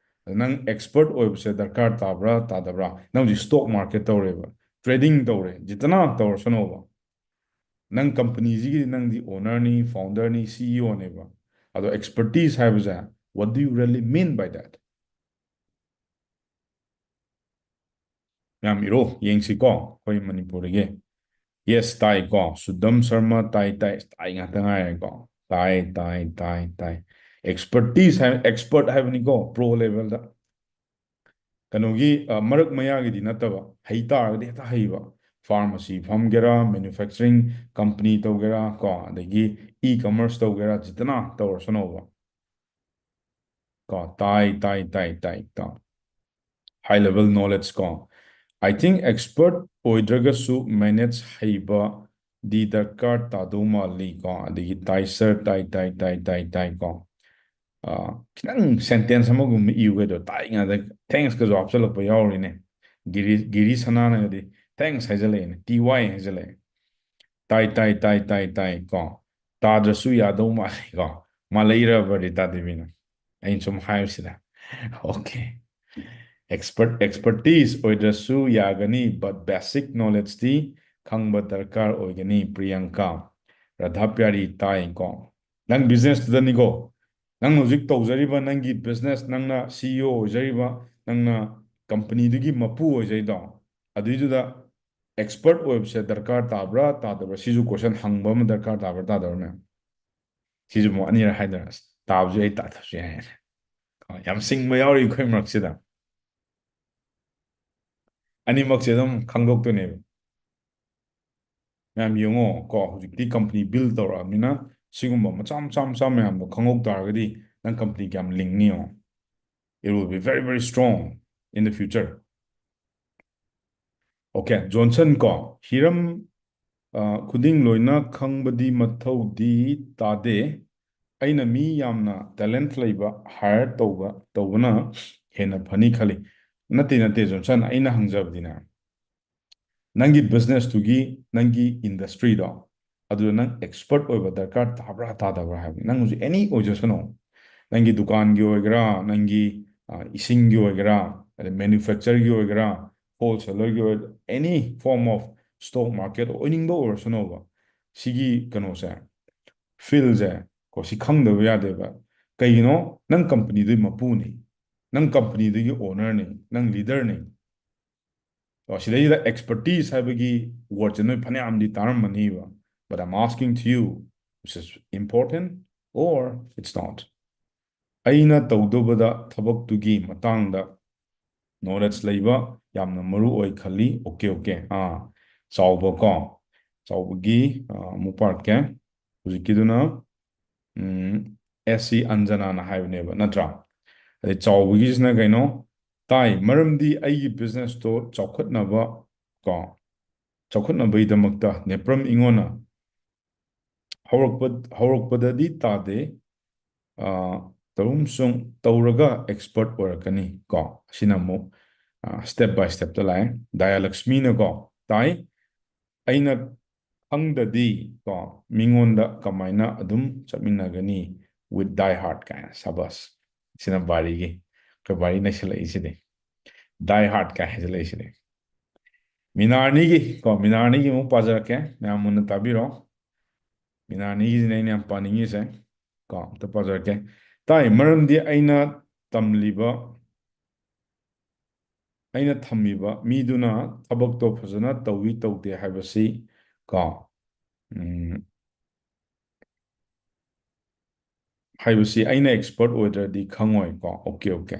ꯑꯗ ꯅꯪ expert ꯑꯣꯏꯕꯁꯦ ꯗꯔꯀꯥꯔ ꯇꯥꯕ꯭ꯔꯥ, ꯇꯥꯗꯕ꯭ꯔꯥ? ꯅꯪ ꯍꯧꯖꯤꯛ stock market ꯇꯧꯔꯦꯕ, trading ꯇꯧꯔꯦ, ꯖꯤꯇꯅ ꯇꯧꯔꯁꯅꯣꯕ, ꯅꯪ companyꯁꯤꯒꯤꯗꯤ ꯅꯪꯗꯤ ownerꯅꯤ, founderꯅꯤ, CEOꯅꯦꯕ꯫ ꯑꯗꯣ expertise ꯍꯥꯏꯕꯁꯦ, what do you really mean by that? ꯃꯌꯥꯝ ꯏꯔꯣ, ꯌꯦꯡꯁꯤꯀꯣ, ꯑꯩꯈꯣꯏ ꯃꯅꯤꯄꯨꯔꯗꯒꯤ꯫ Yes, ꯇꯥꯏꯀꯣ꯫ ꯁꯨꯗꯝ ꯁꯔꯃ, ꯇꯥꯏ, ꯇꯥꯏ꯫ ꯇꯥꯏ ꯉꯥꯛꯇ ꯉꯥꯏꯔꯦꯀꯣ꯫ ꯇꯥꯏ, ꯇꯥꯏ, ꯇꯥꯏ, ꯇꯥꯏ꯫ Expertise ꯍꯥꯏ-, expert ꯍꯥꯏꯕꯅꯤꯀꯣ, pro levelꯗ꯫ ꯀꯩꯅꯣꯒꯤ, ꯑ, ꯃꯔꯛ ꯃꯌꯥꯒꯤꯗꯤ ꯅꯠꯇꯕ, ꯍꯩ ꯇꯥꯔꯒꯗꯤ ꯍꯦꯛꯇ ꯍꯩꯕ꯫ pharmacy ꯐꯝꯒꯦꯔꯥ, manufacturing company ꯇꯧꯒꯦꯔꯥ, ꯀꯣ, ꯑꯗꯒꯤ e-commerce ꯇꯧꯒꯦꯔꯥ, ꯖꯤꯇꯅ ꯇꯧꯔꯁꯅꯣꯕ꯫ ꯀꯣ, ꯇꯥꯏ, ꯇꯥꯏ, ꯇꯥꯏ, ꯇꯥꯏ, ꯇꯥꯏ꯫ High level knowledge ꯀꯣ꯫ I think expert ꯑꯣꯏꯗ꯭ꯔꯒꯁꯨ manage ꯍꯩꯕꯗꯤ ꯗꯔꯀꯥꯔ ꯇꯥꯗꯧ ꯃꯥꯜꯂꯤ ꯀꯣ꯫ ꯑꯗꯒꯤ ꯇꯥꯏ sir, ꯇꯥꯏ, ꯇꯥꯏ, ꯇꯥꯏ, ꯇꯥꯏ, ꯇꯥꯏ ꯀꯣ꯫ ꯑ, ꯈꯤꯇꯪ sentence ꯑꯃꯒꯨꯝꯕ ꯏꯌꯨ ꯀꯩꯗꯣ, ꯇꯥꯏꯉꯩꯗ thanks ꯀꯁꯨ ꯍꯥꯞꯆꯜꯂꯛꯄ ꯌꯥꯎꯔꯤꯅꯦ꯫ ꯒꯤꯔꯤ, ꯒꯤꯔꯤ ꯁꯅꯥꯅꯒꯗꯤ thanks ꯍꯥꯏꯖꯜꯂꯛꯑꯦꯅꯦ, T Y ꯍꯥꯏꯖꯜꯂꯛꯑꯦ꯫ ꯇꯥꯏ, ꯇꯥꯏ, ꯇꯥꯏ, ꯇꯥꯏ, ꯇꯥꯏ ꯀꯣ꯫ ꯇꯥꯗ꯭ꯔꯁꯨ ꯌꯥꯗꯧ ꯃꯥꯜꯂꯤ ꯀꯣ꯫ ꯃꯥꯜꯂꯛꯏꯔꯕ ꯔꯤꯇꯥ ꯗꯦꯕꯤꯅ? ꯑꯩꯅ ꯁꯨꯝ ꯍꯥꯏꯕꯁꯤꯗ꯫ Okay꯫ Expert, expertise ꯑꯣꯏꯗ꯭ꯔꯁꯨ ꯌꯥꯒꯅꯤ, but basic knowledge ꯇꯤ ꯈꯪꯕ ꯗꯔꯀꯥꯔ ꯑꯣꯏꯒꯅꯤ, ꯄ꯭ꯔꯤꯌꯥꯡꯀꯥ꯫ ꯔꯥꯙꯥ ꯄ꯭ꯌꯥꯔꯤ ꯇꯥꯏ ꯀꯣ꯫ ꯅꯪ business ꯇꯨꯗꯅꯤꯀꯣ꯫ ꯅꯪ ꯍꯧꯖꯤꯛ ꯇꯧꯖꯔꯤꯕ ꯅꯪꯒꯤ business, ꯅꯪꯅ C E O ꯑꯣꯏꯖꯔꯤꯕ, ꯅꯪꯅ company ꯗꯨꯒꯤ ꯃꯄꯨ ꯑꯣꯏꯖꯔꯤꯗꯣ, ꯑꯗꯨꯏꯗꯨꯗ expert ꯑꯣꯏꯕꯁꯦ ꯗꯔꯀꯥꯔ ꯇꯥꯕ꯭ꯔꯥ ꯇꯥꯗꯕ꯭ꯔꯥ? ꯁꯤꯁꯨ question ꯍꯪꯕ ꯑꯃ ꯗꯔꯀꯥꯔ ꯇꯥꯕ꯭ꯔꯥ ꯇꯥꯗꯕ꯭ꯔꯥ, ꯃꯌꯥꯝ? ꯁꯤꯁꯨ ꯑꯃꯨꯛ ꯑꯅꯤꯔꯛ ꯍꯥꯏꯗꯔ, ꯑꯁ, ꯇꯥꯕꯁꯨ ꯌꯥꯏ, ꯇꯥꯗꯕꯁꯨ ꯌꯥꯏ ꯍꯥꯏꯅ꯫ ꯀꯣ, ꯌꯥꯝ ꯁꯤꯡꯕ ꯌꯥꯎꯔꯤ ꯑꯩꯈꯣꯏ ꯃꯔꯛꯁꯤꯗ꯫ ꯑꯅꯤꯃꯛꯁꯦ ꯑꯗꯨꯝ ꯈꯪꯗꯣꯛꯇꯣꯏꯅꯦꯕ꯫ ꯃꯌꯥꯝ ꯌꯦꯡꯉꯣ ꯀꯣ, ꯍꯧꯖꯤꯛꯇꯤ company build ꯇꯧꯔꯛꯑꯕꯅꯤꯅ ꯁꯤꯒꯨꯝꯕ ꯃꯆꯥ ꯃꯆꯥ ꯃꯆꯥ ꯃꯌꯥꯝꯗꯣ ꯈꯪꯍꯧ ꯇꯥꯔꯒꯗꯤ ꯅꯪ company ꯀꯌꯥꯝ ꯂꯤꯡꯅꯤ ꯌꯦꯡꯉꯣ꯫ It will be very, very strong in the future. Okay, Johnson ꯀꯣ, ꯍꯤꯔꯝ, ꯑ, ꯈꯨꯗꯤꯡ ꯂꯣꯏꯅ ꯈꯪꯕꯗꯤ ꯃꯊꯧꯗꯤ ꯇꯥꯗꯦ꯫ ꯑꯩꯅ ꯃꯤ ꯌꯥꯝꯅ talent ꯂꯩꯕ hire ꯇꯧꯕ, ꯇꯧꯕꯅ ꯍꯦꯟꯅ ꯐꯅꯤ ꯈꯜꯂꯤ꯫ ꯅꯠꯇꯦ, ꯅꯠꯇꯦ, Johnson, ꯑꯩꯅ ꯍꯪꯖꯕꯗꯤꯅꯦ, ꯅꯪꯒꯤ business ꯇꯨꯒꯤ, ꯅꯪꯒꯤ industry ꯗꯣ, ꯑꯗꯨꯗ ꯅꯪ expert ꯑꯣꯏꯕ ꯗꯔꯀꯥꯔ ꯇꯥꯕ꯭ꯔꯥ ꯇꯥꯗꯕ꯭ꯔꯥ ꯍꯥꯏꯕꯅꯤ꯫ ꯅꯪ ꯍꯧꯖꯤꯛ any ꯑꯣꯏꯖꯁꯅꯨ, ꯅꯪꯒꯤ ꯗꯨꯀꯥꯟꯒꯤ ꯑꯣꯏꯒꯦꯔꯥ, ꯅꯪꯒꯤ, ꯑ, ꯏꯁꯤꯡꯒꯤ ꯑꯣꯏꯒꯦꯔꯥ, ꯑꯗꯩ manufacture ꯒꯤ ꯑꯣꯏꯒꯦꯔꯥ, wholesale ꯒꯤ ꯑꯣꯏꯒꯦꯔꯥ, any form of stock market ꯑꯣꯏꯅꯤꯡꯕ ꯑꯣꯏꯔꯁꯅꯨꯕ, ꯁꯤꯒꯤ ꯀꯩꯅꯣꯁꯦ, field ꯁꯦ ꯀꯣ, ꯁꯤ ꯈꯪꯗꯕ ꯌꯥꯗꯦꯕ꯫ ꯀꯩꯒꯤꯅꯣ? ꯅꯪ company ꯗꯨꯒꯤ ꯃꯄꯨꯅꯤ, ꯅꯪ company ꯗꯨꯒꯤ owner ꯅꯤ, ꯅꯪ leader ꯅꯤ꯫ ꯀꯣ, ꯁꯤꯗꯩꯁꯤꯗ expertise ꯍꯥꯏꯕꯒꯤ word ꯁꯦ ꯅꯣꯏ ꯐꯅꯌꯥꯝꯗꯤ ꯇꯥꯔꯝꯃꯅꯤꯕ, but I'm asking to you, this is important or it's not? ꯑꯩꯅ ꯇꯧꯗꯧꯕꯗ ꯊꯕꯛꯇꯨꯒꯤ ꯃꯇꯥꯡꯗ knowledge ꯂꯩꯕ ꯌꯥꯝꯅ ꯃꯔꯨ ꯑꯣꯏ ꯈꯜꯂꯤ꯫ Okay, okay. ꯑꯥ, ꯆꯥꯎꯕ ꯀꯣ, ꯆꯥꯎꯕꯒꯤ, ꯑ, ꯑꯃꯨꯛ ꯄꯥꯔꯛꯀꯦ꯫ ꯍꯧꯖꯤꯛꯀꯤꯗꯨꯅ, ꯎꯝ, ꯑꯦꯁ ꯁꯤ ꯑꯟꯖꯅꯥꯅ ꯍꯥꯏꯕꯅꯦꯕ, ꯅꯠꯇ꯭ꯔꯥ? ꯑꯗꯩ ꯆꯥꯎꯕꯒꯤꯁꯤꯅ ꯀꯩꯅꯣ? ꯇꯥꯏ, ꯃꯔꯝꯗꯤ ꯑꯩꯒꯤ ꯕꯤꯖꯤꯅꯦꯁꯇꯣ ꯆꯥꯎꯈꯠꯅꯕ ꯀꯣ, ꯆꯥꯎꯈꯠꯅꯕꯒꯤꯗꯃꯛꯇ ꯅꯦꯄ꯭ꯔꯝ ꯏꯉꯣꯅ ꯍꯧꯔꯛꯄ-, ꯍꯧꯔꯛꯄꯗꯗꯤ ꯇꯥꯗꯦ, ꯑ, ꯇꯧꯔꯨꯝꯁꯨꯡ ꯇꯧꯔꯒ ꯑꯦꯛꯁꯄꯔꯠ ꯑꯣꯏꯔꯛꯀꯅꯤ ꯀꯣ꯫ ꯑꯁꯤꯅ ꯑꯃꯨꯛ, ꯑ, step by stepꯇ ꯂꯥꯛꯑꯦ꯫ ꯗꯥꯌꯥꯂꯛꯁꯃꯤꯅ ꯀꯣ, ꯇꯥꯏ, ꯑꯩꯅ ꯈꯪꯗꯗꯤ ꯀꯣ, ꯃꯤꯉꯣꯟꯗ ꯀꯃꯥꯏꯅ ꯑꯗꯨꯝ ꯆꯠꯃꯤꯟꯅꯒꯅꯤ with die hard ꯀꯥꯏꯅ, ꯁꯕꯥꯁ꯫ ꯁꯤꯅ ꯕꯥꯔꯤꯒꯤ, ꯑꯩꯈꯣꯏ ꯕꯥꯔꯤ ꯅꯩꯁꯜꯂꯛꯏꯁꯤꯗꯤ꯫ Die hard ꯀꯥꯏ ꯍꯥꯏꯖꯜꯂꯛꯏꯁꯤꯗꯤ꯫ ꯃꯤꯅꯥꯔꯅꯤꯒꯤ ꯀꯣ, ꯃꯤꯅꯥꯔꯅꯤꯒꯤ ꯑꯃꯨꯛ ꯄꯥꯖꯔꯛꯀꯦ, ꯃꯌꯥꯝ ꯃꯨꯟꯅ ꯇꯥꯕꯤꯔꯣ꯫ ꯃꯤꯅꯥꯔꯅꯤꯒꯤꯁꯤꯅꯦ ꯑꯩꯅ ꯌꯥꯝ ꯄꯥꯅꯤꯡꯉꯤꯁꯦ ꯀꯣ, ꯑꯝꯇ ꯄꯥꯖꯔꯛꯀꯦ꯫ ꯇꯥꯏ, ꯃꯔꯝꯗꯤ ꯑꯩꯅ ꯇꯝꯂꯤꯕ, ꯑꯩꯅ ꯊꯝꯃꯤꯕ ꯃꯤꯗꯨꯅ ꯊꯕꯛꯇꯣ ꯐꯖꯅ ꯇꯧꯏ ꯇꯧꯗꯦ ꯍꯥꯏꯕꯁꯤ ꯀꯣ, ꯎꯝ, ꯍꯥꯏꯕꯁꯤ ꯑꯩꯅ ꯑꯦꯛꯁꯄꯔꯠ ꯑꯣꯏꯗ꯭ꯔꯗꯤ ꯈꯪꯉꯣꯏ ꯀꯣ꯫ Okay, okay.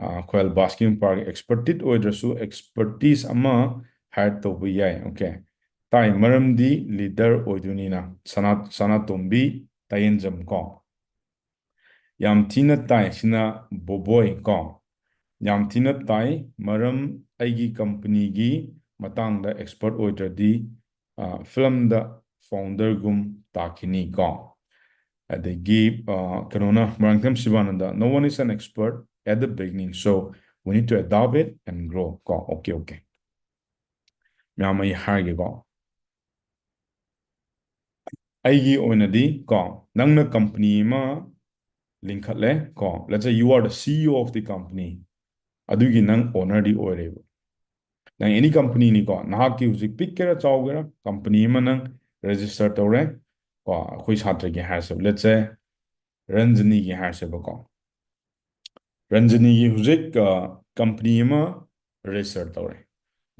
ꯑ, ꯑꯩꯈꯣꯏ ꯑꯜꯕꯥꯁꯀꯤ ꯃꯄꯥꯒꯤ ꯑꯦꯛꯁꯄꯔꯇꯤꯠ ꯑꯣꯏꯗ꯭ꯔꯁꯨ ꯑꯦꯛꯁꯄꯔꯇꯤꯁ ꯑꯃ ꯍꯥꯏꯌꯔ ꯇꯧꯕ ꯌꯥꯏ꯫ ꯑꯣꯀꯦ꯫ ꯇꯥꯏ, ꯃꯔꯝꯗꯤ ꯂꯤꯗꯔ ꯑꯣꯏꯗꯣꯏꯅꯤꯅ꯫ ꯁꯅꯥ-, ꯁꯅꯥꯇꯣꯝꯕꯤ ꯇꯥꯌꯦꯟꯖꯝ ꯀꯣ꯫ ꯌꯥꯝ ꯊꯤꯅ ꯇꯥꯏ꯫ ꯁꯤꯅ ꯕꯣꯕꯣꯏ ꯀꯣ꯫ ꯌꯥꯝ ꯊꯤꯅ ꯇꯥꯏ, ꯃꯔꯝ ꯑꯩꯒꯤ ꯀꯝꯄꯅꯤꯒꯤ ꯃꯇꯥꯡꯗ ꯑꯦꯛꯁꯄꯔꯠ ꯑꯣꯏꯗ꯭ꯔꯗꯤ, ꯑ, ꯐꯤꯂꯝꯗ ꯐꯥꯎꯟꯗꯔꯒꯨꯝ ꯇꯥꯈꯤꯅꯤ ꯀꯣ꯫ ꯑꯗꯒꯤ, ꯑ, ꯀꯩꯅꯣꯅ, Moirangthem Sivananda, "No one is an expert at the beginning, so we need to adopt it and grow" ꯀꯣ꯫ Okay, okay. ꯃꯌꯥꯝ ꯑꯩ ꯍꯥꯏꯔꯒꯦꯀꯣ꯫ ꯑꯩꯒꯤ ꯑꯣꯏꯅꯗꯤ ꯀꯣ, ꯅꯪꯅ ꯀꯝꯄꯅꯤ ꯑꯃ ꯂꯤꯡꯈꯠꯂꯦ ꯀꯣ, let's say you are the C E O of the company, ꯑꯗꯨꯒꯤ ꯅꯪ ꯑꯣꯅꯔꯗꯤ ꯑꯣꯏꯔꯦꯕ꯫ ꯅꯪ ꯑꯦꯅꯤ ꯀꯝꯄꯅꯤꯅꯤꯀꯣ, ꯅꯍꯥꯛꯀꯤ ꯍꯧꯖꯤꯛ ꯄꯤꯛꯀꯦꯔꯥ ꯆꯥꯎꯒꯦꯔꯥ, ꯀꯝꯄꯅꯤ ꯑꯃ ꯅꯪ ꯔꯦꯖꯤꯁꯇꯔ ꯇꯧꯔꯦ ꯀꯣ, ꯑꯩꯈꯣꯏ ꯁꯥꯇ꯭ꯔꯒꯤ ꯍꯥꯏꯔꯁꯦꯕ, let's say ꯔꯟꯖꯅꯤꯒꯤ ꯍꯥꯏꯔꯁꯦꯕꯀꯣ꯫ ꯔꯟꯖꯅꯤꯒꯤ ꯍꯧꯖꯤꯛ, ꯑ, ꯀꯝꯄꯅꯤ ꯑꯃ ꯔꯦꯖꯤꯁꯇꯔ ꯇꯧꯔꯦ꯫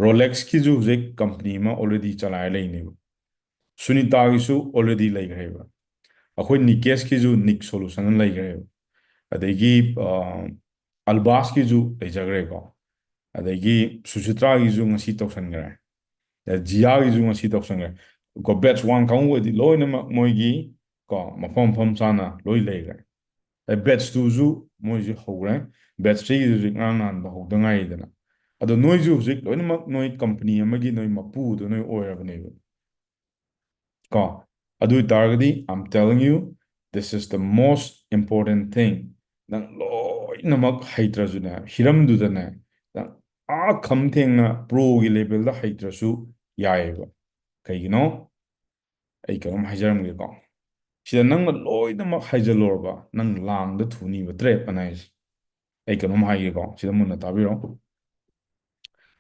ꯔꯣꯂꯦꯛꯁꯀꯤꯁꯨ ꯍꯧꯖꯤꯛ ꯀꯝꯄꯅꯤ ꯑꯃ already ꯆꯂꯥꯏꯔ ꯂꯩꯅꯦꯕ꯫ ꯁꯨꯅꯤꯇꯥꯒꯤꯁꯨ already ꯂꯩꯈ꯭ꯔꯦꯕ꯫ ꯑꯩꯈꯣꯏ ꯅꯤꯀꯦꯁꯀꯤꯁꯨ ꯅꯤꯛ ꯁꯣꯂꯨꯁꯟ ꯑꯅ ꯂꯩꯈ꯭ꯔꯦꯕ꯫ ꯑꯗꯒꯤ, ꯑ, ꯑꯜꯕꯥꯁꯀꯤꯁꯨ ꯂꯩꯖꯈ꯭ꯔꯦꯀꯣ꯫ ꯑꯗꯒꯤ ꯁꯨꯁꯤꯇ꯭ꯔꯥꯒꯤꯁꯨ ꯉꯁꯤ ꯇꯧꯁꯟꯈ꯭ꯔꯦ꯫ ꯖꯤꯌꯥꯒꯤꯁꯨ ꯉꯁꯤ ꯇꯧꯁꯟꯈ꯭ꯔꯦ꯫ ꯀꯣ, batch one ꯀꯥꯡꯕꯨ ꯑꯣꯏꯗꯤ ꯂꯣꯏꯅꯃꯛ ꯃꯣꯏꯒꯤ, ꯀꯣ, ꯃꯐꯝ ꯃꯐꯝ ꯆꯥꯅ ꯂꯣꯏ ꯂꯩꯈ꯭ꯔꯦ꯫ ꯑꯗꯩ batch twoꯁꯨ ꯃꯣꯏꯁꯨ ꯍꯧꯈ꯭ꯔꯦ꯫ Batch threeꯒꯤꯗꯨ ꯍꯧꯖꯤꯛ ꯉꯔꯥꯡ ꯅꯍꯥꯟꯗ ꯍꯧꯗ ꯉꯥꯏꯔꯤꯗꯅ꯫ ꯑꯗꯣ ꯅꯣꯏꯁꯨ ꯍꯧꯖꯤꯛ ꯂꯣꯏꯅꯃꯛ ꯅꯣꯏ company ꯑꯃꯒꯤ ꯅꯣꯏ ꯃꯄꯨꯗꯣ ꯅꯣꯏ ꯑꯣꯏꯔꯕꯅꯦꯕ꯫ ꯀꯣ, ꯑꯗꯨ ꯑꯣꯏꯇꯥꯔꯒꯗꯤ, I'm telling you, this is the most important thing. ꯅꯪ ꯂꯣꯏꯅꯃꯛ ꯍꯩꯇ꯭ꯔꯁꯨꯅꯦ, ꯍꯤꯔꯝꯗꯨꯗꯅꯦ, ꯅꯪ ꯑꯥ ꯈꯝ ꯊꯦꯡꯅ proꯒꯤ levelꯗ ꯍꯩꯇ꯭ꯔꯁꯨ ꯌꯥꯏꯑꯕ꯫ ꯀꯩꯒꯤꯅꯣ? ꯑꯩ ꯀꯩꯅꯣꯝ ꯍꯥꯏꯖꯔꯝꯒꯦꯀꯣ꯫ ꯁꯤꯗ ꯅꯪꯅ ꯂꯣꯏꯅꯃꯛ ꯍꯩꯖꯜꯂꯨꯔꯕ, ꯅꯪ ꯂꯥꯡꯗ ꯊꯨꯅꯤꯕ trap ꯑꯅ ꯍꯥꯏꯁꯦ꯫ ꯑꯩ ꯀꯩꯅꯣꯝ ꯍꯥꯏꯒꯦꯀꯣ, ꯁꯤꯗ ꯃꯨꯟꯅ ꯇꯥꯕꯤꯔꯣ꯫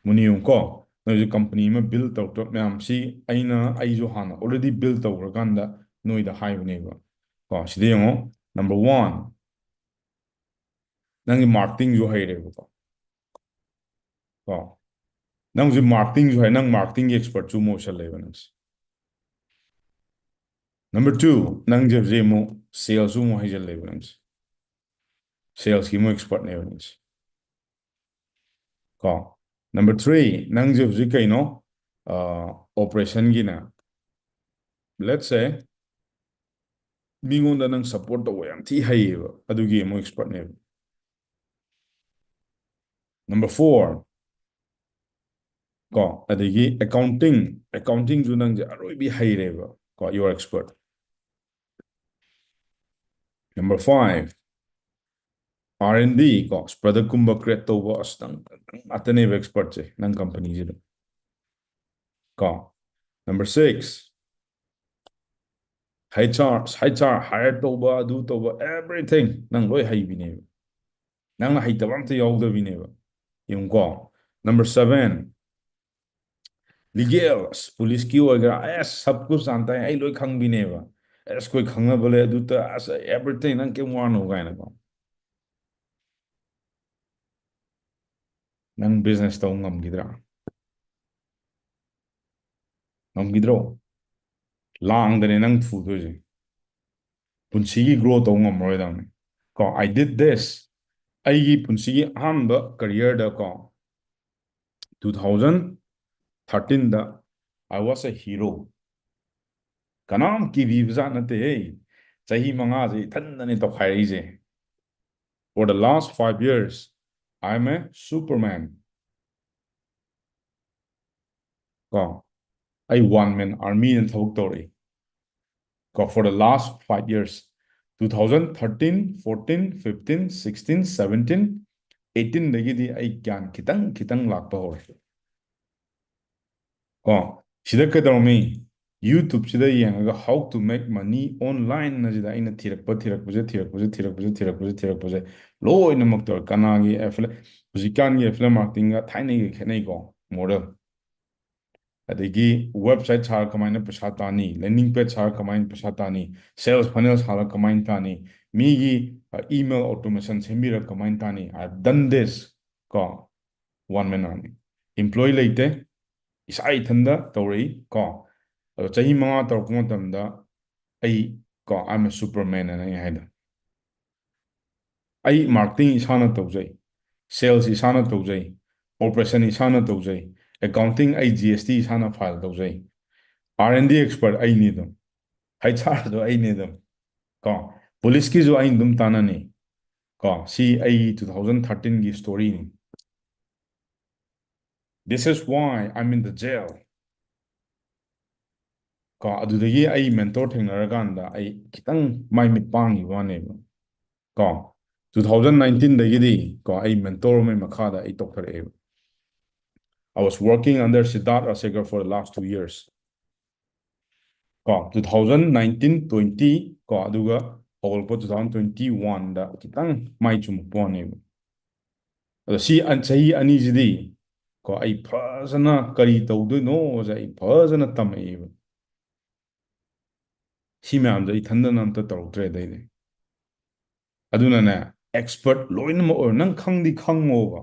ꯃꯨꯟꯅ ꯌꯦꯡꯉꯨꯀꯣ, ꯅꯣꯏꯁꯦ company ꯑꯃ build ꯇꯧꯔꯛꯇꯣꯏ ꯃꯌꯥꯝꯁꯤ ꯑꯩꯅ, ꯑꯩꯁꯨ ꯍꯥꯟꯅ already build ꯇꯧꯈ꯭ꯔꯀꯥꯟꯗ ꯅꯣꯏꯗ ꯍꯥꯏꯕꯅꯦꯕ꯫ ꯀꯣ, ꯁꯤꯗ ꯌꯦꯡꯉꯣ, number one, ꯅꯪꯒꯤ marketingꯁꯨ ꯍꯩꯔꯦꯕꯀꯣ꯫ ꯀꯣ, ꯅꯪ ꯍꯧꯖꯤꯛ marketingꯁꯨ ꯍꯩ, ꯅꯪ marketingꯒꯤ expertꯁꯨ ꯑꯃꯨꯛ ꯑꯣꯏꯁꯜꯂꯦꯕ ꯅꯪꯁꯦ꯫ Number two, ꯅꯪꯁꯦ ꯍꯧꯖꯤꯛ ꯑꯃꯨꯛ salesꯁꯨ ꯑꯃꯨꯛ ꯍꯩꯖꯜꯂꯦꯕ ꯅꯪꯁꯦ꯫ Salesꯀꯤ ꯑꯃꯨꯛ expertꯅꯦꯕ ꯅꯪꯁꯦ꯫ ꯀꯣ, number three, ꯅꯪꯁꯦ ꯍꯧꯖꯤꯛ ꯀꯩꯅꯣ? ꯑ, operationꯒꯤꯅꯦ, let's say, ꯃꯤꯉꯣꯟꯗ ꯅꯪ support ꯇꯧꯕ ꯌꯥꯝ ꯊꯤ ꯍꯩꯌꯦꯕ, ꯑꯗꯨꯒꯤ ꯑꯃꯨꯛ expertꯅꯦꯕ꯫ Number four, ꯀꯣ, ꯑꯗꯒꯤ accounting, accountingꯁꯨ ꯅꯪꯁꯦ ꯑꯔꯣꯏꯕꯤ ꯍꯩꯔꯦꯕ, ꯀꯣ, you are expert꯫ Number five, R and D, ꯀꯣ, productꯀꯨꯝꯕ create ꯇꯧꯕ, ꯑꯁ, ꯅꯪ, ꯅꯪ ꯉꯥꯛꯇꯅꯦꯕ expertꯁꯦ ꯅꯪ companyꯁꯤꯗ꯫ ꯀꯣ, number six, HR, HR hire ꯇꯧꯕ, ꯑꯗꯨ ꯇꯧꯕ, everything ꯅꯪ ꯂꯣꯏ ꯍꯩꯕꯤꯅꯦꯕ꯫ ꯅꯪꯅ ꯍꯩꯇꯕ ꯑꯝꯇ ꯌꯥꯎꯗꯕꯤꯅꯦꯕ꯫ ꯌꯦꯡꯉꯨꯀꯣ, number seven, legal, ꯑꯁ, policeꯀꯤ ꯑꯣꯏꯒꯦꯔꯥ, ꯑꯁ, सब कुछ जानता है, ꯑꯩ ꯂꯣꯏ ꯈꯪꯕꯤꯅꯦꯕ꯫ ꯑꯁ, ꯑꯩꯈꯣꯏ ꯈꯪꯅꯕ ꯂꯩ, ꯑꯗꯨ ꯇ-, ꯑꯁ, everything, ꯅꯪ ꯀꯩꯝ ꯋꯥꯅꯣ ꯀꯥꯏꯅꯀꯣ꯫ ꯅꯪ business ꯇꯧ ꯉꯝꯈꯤꯗ꯭ꯔꯥ? ꯉꯝꯈꯤꯗ꯭ꯔꯣ? ꯂꯥꯡꯗꯅꯦ ꯅꯪ ꯊꯨꯗꯣꯏꯁꯦ꯫ ꯄꯨꯟꯁꯤꯒꯤ grow ꯇꯧ ꯉꯝꯃꯔꯣꯏꯗꯕꯅꯤ꯫ ꯀꯣ, I did this. ꯑꯩꯒꯤ ꯄꯨꯟꯁꯤꯒꯤ ꯑꯍꯥꯟꯕ careerꯗ ꯀꯣ, two thousand, ꯊꯥꯔꯇꯤꯟꯗ I was a hero. ꯀꯅꯥꯝ ꯀꯤꯕꯤꯕꯖꯥꯠ ꯅꯠꯇꯦꯍꯦ꯫ ꯆꯍꯤ ꯃꯉꯥꯁꯦ ꯏꯊꯟꯗꯅꯦ ꯇꯧꯈꯥꯏꯔꯛꯏꯁꯦ. For the last five years, I'm a superman. ꯀꯣ, ꯑꯩ one man armyꯅ ꯊꯕꯛ ꯇꯧꯔꯛꯏ. ꯀꯣ, for the last five years, two thousand thirteen, fourteen, fifteen, sixteen, seventeen, eighteenꯗꯒꯤꯗꯤ ꯑꯩ ꯒ꯭ꯌꯥꯟ ꯈꯤꯇꯪ ꯈꯤꯇꯪ ꯂꯥꯛꯄ ꯍꯧꯔꯦ. ꯀꯣ, ꯁꯤꯗ ꯀꯩꯗꯧꯔꯝꯃꯤ? YouTubeꯁꯤꯗ ꯌꯦꯡꯉꯒ how to make money online ꯑꯁꯤꯗ ꯑꯩꯅ ꯊꯤꯔꯛꯄ, ꯊꯤꯔꯛꯄꯁꯦ, ꯊꯤꯔꯛꯄꯁꯦ, ꯊꯤꯔꯛꯄꯁꯦ, ꯊꯤꯔꯛꯄꯁꯦ, ꯊꯤꯔꯛꯄꯁꯦ ꯂꯣꯏꯅꯃꯛ ꯇꯧꯔꯦ. ꯀꯅꯥꯒꯤ affiliate, ꯍꯧꯖꯤꯛꯀꯥꯟꯒꯤ affiliate marketingꯒ ꯊꯥꯏꯅꯒꯤ ꯈꯦꯠꯅꯩꯀꯣ, model. ꯑꯗꯒꯤ website ꯁꯥꯔ ꯀꯃꯥꯏꯅ ꯄꯩꯁꯥ ꯇꯥꯅꯤ, landing page ꯁꯥꯔ ꯀꯃꯥꯏꯅ ꯄꯩꯁꯥ ꯇꯥꯅꯤ, sales funnel ꯁꯥꯔ ꯀꯃꯥꯏꯅ ꯇꯥꯅꯤ, ꯃꯤꯒꯤ, ꯑ, email automation ꯁꯦꯝꯕꯤꯔ ꯀꯃꯥꯏꯅ ꯇꯥꯅꯤ, I've done this. ꯀꯣ, one man army. Employee ꯂꯩꯇꯦ, ꯏꯁꯥ ꯏꯊꯟꯗ ꯇꯧꯔꯛꯏ ꯀꯣ. ꯑꯗꯣ ꯆꯍꯤ ꯃꯉꯥ ꯇꯧꯔꯛꯄ ꯃꯇꯝꯗ ꯑꯩ ꯀꯣ, I'm a superman ꯑꯅ ꯑꯩ ꯍꯥꯏꯗꯣ. ꯑꯩ marketing ꯏꯁꯥꯅ ꯇꯧꯖꯩ, sales ꯏꯁꯥꯅ ꯇꯧꯖꯩ, operation ꯏꯁꯥꯅ ꯇꯧꯖꯩ, accounting ꯑꯩ G S T ꯏꯁꯥꯅ file ꯇꯧꯖꯩ, R and D expert ꯑꯩꯅꯤ ꯑꯗꯨꯝ, H R ꯁꯨ ꯑꯩꯅꯤ ꯑꯗꯨꯝ ꯀꯣ, policeꯀꯤꯁꯨ ꯑꯩꯅ ꯑꯗꯨꯝ ꯇꯥꯟꯅꯅꯤ ꯀꯣ. ꯁꯤ ꯑꯩ two thousand thirteenꯒꯤ storyꯅꯤ. This is why I'm in the jail. ꯀꯣ, ꯑꯗꯨꯗꯒꯤ ꯑꯩ mentor ꯊꯦꯡꯅꯔꯀꯥꯟꯗ ꯑꯩ ꯈꯤꯇꯪ ꯃꯥꯏ ꯃꯤꯠ ꯄꯥꯡꯈꯤꯕ ꯋꯥꯅꯦꯕ. ꯀꯣ, two thousand nineteenꯗꯒꯤꯗꯤ ꯀꯣ, ꯑꯩ mentor ꯑꯃꯒꯤ ꯃꯈꯥꯗ ꯑꯩ ꯇꯧꯊꯔꯛꯑꯦꯕ. I was working under Siddharth Rajasekar for the last two years. ꯀꯣ, two thousand nineteen twenty ꯀꯣ, ꯑꯗꯨꯒ ꯍꯧꯒꯠꯂꯛꯄ two thousand twenty-oneꯗ ꯈꯤꯇꯪ ꯃꯥꯏ ꯆꯨꯝꯃꯛꯄ ꯋꯥꯅꯦꯕ. ꯑꯗꯣ ꯁꯤ ꯑꯟ-, ꯆꯍꯤ ꯑꯅꯤꯁꯤꯗꯤ ꯀꯣ, ꯑꯩ ꯐꯖꯅ ꯀꯔꯤ ꯇꯧꯗꯣꯏꯅꯣꯁꯦ ꯑꯩ ꯐꯖꯅ ꯇꯝꯃꯛꯑꯦꯕ. ꯁꯤ ꯃꯌꯥꯝꯗꯣ ꯑꯩ ꯏꯊꯟꯗꯅ ꯑꯝꯇ ꯇꯧꯔꯛꯇ꯭ꯔꯦ ꯑꯗꯩꯗꯤ. ꯑꯗꯨꯅꯅꯦ, expert ꯂꯣꯏꯅꯃꯛ ꯑꯣꯏꯔꯣ, ꯅꯪ ꯈꯪꯗꯤ ꯈꯪꯉꯣꯕ,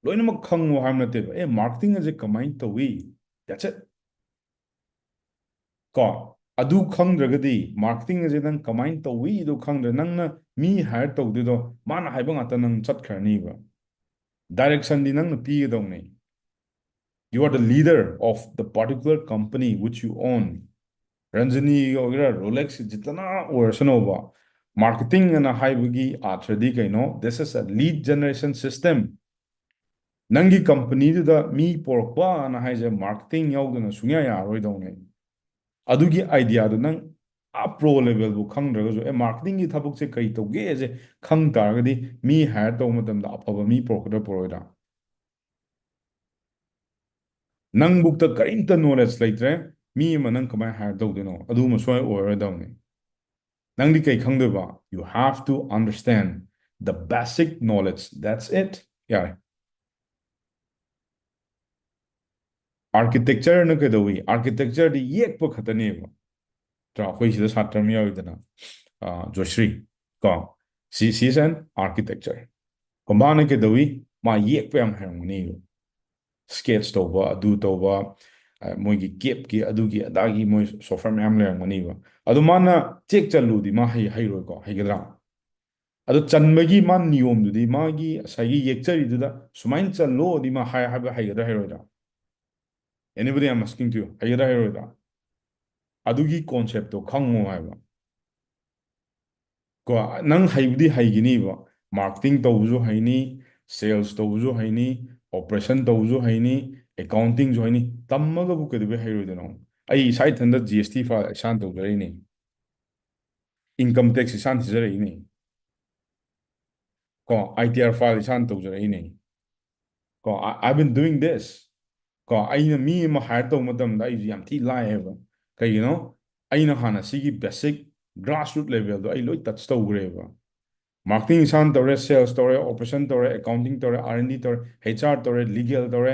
ꯂꯣꯏꯅꯃꯛ ꯈꯪꯉꯣ ꯍꯥꯏꯕ ꯅꯠꯇꯦꯕ꯫ ꯑꯦ, marketing ꯑꯁꯦ ꯀꯃꯥꯏꯅ ꯇꯧꯏ? That's it. ꯀꯣ, ꯑꯗꯨ ꯈꯪꯗ꯭ꯔꯒꯗꯤ, marketing ꯑꯁꯦ ꯅꯪ ꯀꯃꯥꯏꯅ ꯇꯧꯏꯗꯣ ꯈꯪꯗ꯭ꯔꯦ, ꯅꯪꯅ ꯃꯤ hire ꯇꯧꯗꯣꯏꯗꯣ ꯃꯥꯅ ꯍꯥꯏꯕ ꯉꯥꯛꯇ ꯅꯪ ꯆꯠꯈ꯭ꯔꯅꯤꯕ꯫ Directionꯗꯤ ꯅꯪꯅ ꯄꯤꯒꯗꯧꯅꯤ꯫ You are the leader of the particular company which you own. ꯔꯟꯖꯅꯤꯒꯤ ꯑꯣꯏꯒꯦꯔꯥ, ꯔꯣꯂꯦꯛꯁ, ꯖꯤꯇꯅ ꯑꯣꯏꯔꯁꯅꯣꯕ, ꯃꯥꯔꯀꯦꯇꯤꯡ ꯑꯅ ꯍꯥꯏꯕꯒꯤ ꯑꯥꯔꯊꯗꯤ ꯀꯩꯅꯣ? This is a lead generation system. ꯅꯪꯒꯤ ꯀꯝꯄꯅꯤꯗꯨꯗ ꯃꯤ ꯄꯣꯔꯛꯄ ꯑꯅ ꯍꯥꯏꯁꯦ ꯃꯥꯔꯀꯦꯇꯤꯡ ꯌꯥꯎꯗꯅ ꯁꯨꯡꯌꯥ ꯌꯥꯔꯣꯏꯗꯧꯅꯦ꯫ ꯑꯗꯨꯒꯤ ꯑꯥꯏꯗꯤꯌꯥꯗꯨ ꯅꯪ ꯑ ꯄ꯭ꯔꯣ ꯂꯦꯚꯦꯜꯕꯨ ꯈꯪꯗ꯭ꯔꯒꯁꯨ, ꯑꯦ, ꯃꯥꯔꯀꯦꯇꯤꯡꯒꯤ ꯊꯕꯛꯁꯦ ꯀꯩ ꯇꯧꯒꯦꯁꯦ ꯈꯪ ꯇꯥꯔꯒꯗꯤ, ꯃꯤ ꯍꯥꯏꯌꯔ ꯇꯧꯕ ꯃꯇꯝꯗ ꯑꯐꯕ ꯃꯤ ꯄꯨꯔꯛꯀꯗ꯭ꯔꯥ ꯄꯨꯔꯛꯑꯣꯏꯗ꯭ꯔꯥ? ꯅꯪꯕꯨꯛꯇ ꯀꯔꯤꯝꯇ ꯅꯣꯂꯦꯖ ꯂꯩꯇ꯭ꯔꯦ, ꯃꯤ ꯑꯃ ꯅꯪ ꯀꯃꯥꯏꯅ ꯍꯥꯏꯌꯔ ꯇꯧꯗꯣꯏꯅꯣ? ꯑꯗꯨꯃ ꯁꯣꯏ ꯑꯣꯏꯔꯣꯏꯗꯧꯅꯤ꯫ ꯅꯪꯗꯤ ꯀꯩ ꯈꯪꯗꯣꯏꯕ? You have to understand the basic knowledge. That's it. ꯌꯥꯔꯦ꯫ ꯑꯥꯔꯀꯤꯇꯦꯛꯆꯔꯅ ꯀꯩꯗꯧꯏ? ꯑꯥꯔꯀꯤꯇꯦꯛꯆꯔꯗꯤ ꯌꯦꯛꯄ ꯈꯛꯇꯅꯦꯕ꯫ ꯅꯠꯇ꯭ꯔꯥ? ꯑꯩꯈꯣꯏ ꯁꯤꯗ ꯁꯥꯇ꯭ꯔ ꯑꯃ ꯌꯥꯎꯏꯗꯅ, ꯑ, ꯖꯣꯏꯁ꯭ꯔꯤ, ꯀꯣ? She, she is an architecture. ꯀꯣ, ꯃꯥꯅ ꯀꯩꯗꯧꯏ? ꯃꯥ ꯌꯦꯛꯄ ꯌꯥꯝ ꯍꯩꯔꯝꯒꯅꯤꯕ꯫ ꯁ꯭ꯀꯦꯠꯆ ꯇꯧꯕ, ꯑꯗꯨ ꯇꯧꯕ, ꯑ, ꯃꯣꯏꯒꯤ ꯀꯦꯞꯀꯤ, ꯑꯗꯨꯒꯤ, ꯑꯗꯥꯒꯤ ꯃꯣꯏ ꯁꯣꯐꯋꯦꯌꯔ ꯃꯌꯥꯝ ꯂꯩꯔꯝꯒꯅꯤꯕ꯫ ꯑꯗꯣ ꯃꯥꯅ ꯆꯦꯛ ꯆꯜꯂꯨꯗꯤ ꯃꯥ ꯍꯩ-, ꯍꯩꯔꯣꯏꯀꯣ? ꯍꯩꯒꯗ꯭ꯔꯥ? ꯑꯗꯣ ꯆꯟꯕꯒꯤ ꯃꯥ ꯅꯤꯌꯣꯝꯗꯨꯗꯤ, ꯃꯥꯒꯤ ꯉꯁꯥꯏꯒꯤ ꯌꯦꯛꯆꯔꯤꯗꯨꯗ ꯁꯨꯃꯥꯏꯅ ꯆꯜꯂꯣꯗꯤ ꯃꯥ ꯍꯥꯏ-, ꯍꯥꯏꯕ ꯍꯩꯒꯗ꯭ꯔꯥ ꯍꯩꯔꯣꯏꯗ꯭ꯔꯥ? Anybody, I'm asking to you, ꯍꯩꯒꯗ꯭ꯔꯥ ꯍꯩꯔꯣꯏꯗ꯭ꯔꯥ? ꯑꯗꯨꯒꯤ ꯀꯣꯟꯁꯦꯞꯇꯣ ꯈꯪꯉꯣ ꯍꯥꯏꯕ꯫ ꯀꯣ, ꯅꯪ ꯍꯩꯕꯨꯗꯤ ꯍꯩꯒꯤꯅꯤꯕ, ꯃꯥꯔꯀꯦꯇꯤꯡ ꯇꯧꯕꯁꯨ ꯍꯩꯅꯤ, ꯁꯦꯜꯁ ꯇꯧꯕꯁꯨ ꯍꯩꯅꯤ, ꯑꯣꯄꯔꯦꯁꯟ ꯇꯧꯕꯁꯨ ꯍꯩꯅꯤ, ꯑꯦꯀꯥꯎꯟꯇꯤꯡꯁꯨ ꯍꯩꯅꯤ꯫ ꯇꯝꯃꯒꯕꯨ ꯀꯩꯗꯧꯕꯩ ꯍꯩꯔꯣꯏꯗꯣꯏꯅꯣ? ꯑꯩ ꯏꯁꯥ ꯏꯊꯟꯇ ꯖꯤ ꯑꯦꯁ ꯇꯤ ꯐꯥꯏꯜ ꯏꯁꯥꯅ ꯇꯧꯖꯔꯛꯏꯅꯦ, ꯏꯟꯀꯝ ꯇꯦꯛꯁ ꯏꯁꯥꯅ ꯊꯤꯖꯔꯛꯏꯅꯦ, ꯀꯣ, ꯑꯥꯏ ꯇꯤ ꯑꯥꯔ ꯐꯥꯏꯜ ꯏꯁꯥꯅ ꯇꯧꯖꯔꯛꯏꯅꯦ꯫ ꯀꯣ, I, I've been doing this. ꯀꯣ, ꯑꯩꯅ ꯃꯤ ꯑꯃ ꯍꯥꯏꯌꯔ ꯇꯧꯕ ꯃꯇꯝꯗ ꯑꯩꯁꯨ ꯌꯥꯝ ꯊꯤ ꯂꯥꯏꯌꯦꯕ꯫ ꯀꯩꯒꯤꯅꯣ? ꯑꯩꯅ ꯍꯥꯟꯅ ꯁꯤꯒꯤ ꯕꯦꯁꯤꯛ ꯒ꯭ꯔꯥꯁꯔꯨꯠ ꯂꯦꯚꯦꯜꯗꯣ ꯑꯩ ꯂꯣꯏ ꯇꯆ ꯇꯧꯈ꯭ꯔꯦꯕ꯫ ꯃꯥꯔꯀꯦꯇꯤꯡ ꯏꯁꯥꯅ ꯇꯧꯔꯦ, ꯁꯦꯜꯁ ꯇꯧꯔꯦ, ꯑꯣꯄꯔꯦꯁꯟ ꯇꯧꯔꯦ, ꯑꯦꯀꯥꯎꯟꯇꯤꯡ ꯇꯧꯔꯦ, ꯑꯥꯔ ꯑꯦꯟ ꯗꯤ ꯇꯧꯔꯦ, ꯑꯩꯆ ꯑꯥꯔ ꯇꯧꯔꯦ, ꯂꯤꯒꯦꯜ ꯇꯧꯔꯦ꯫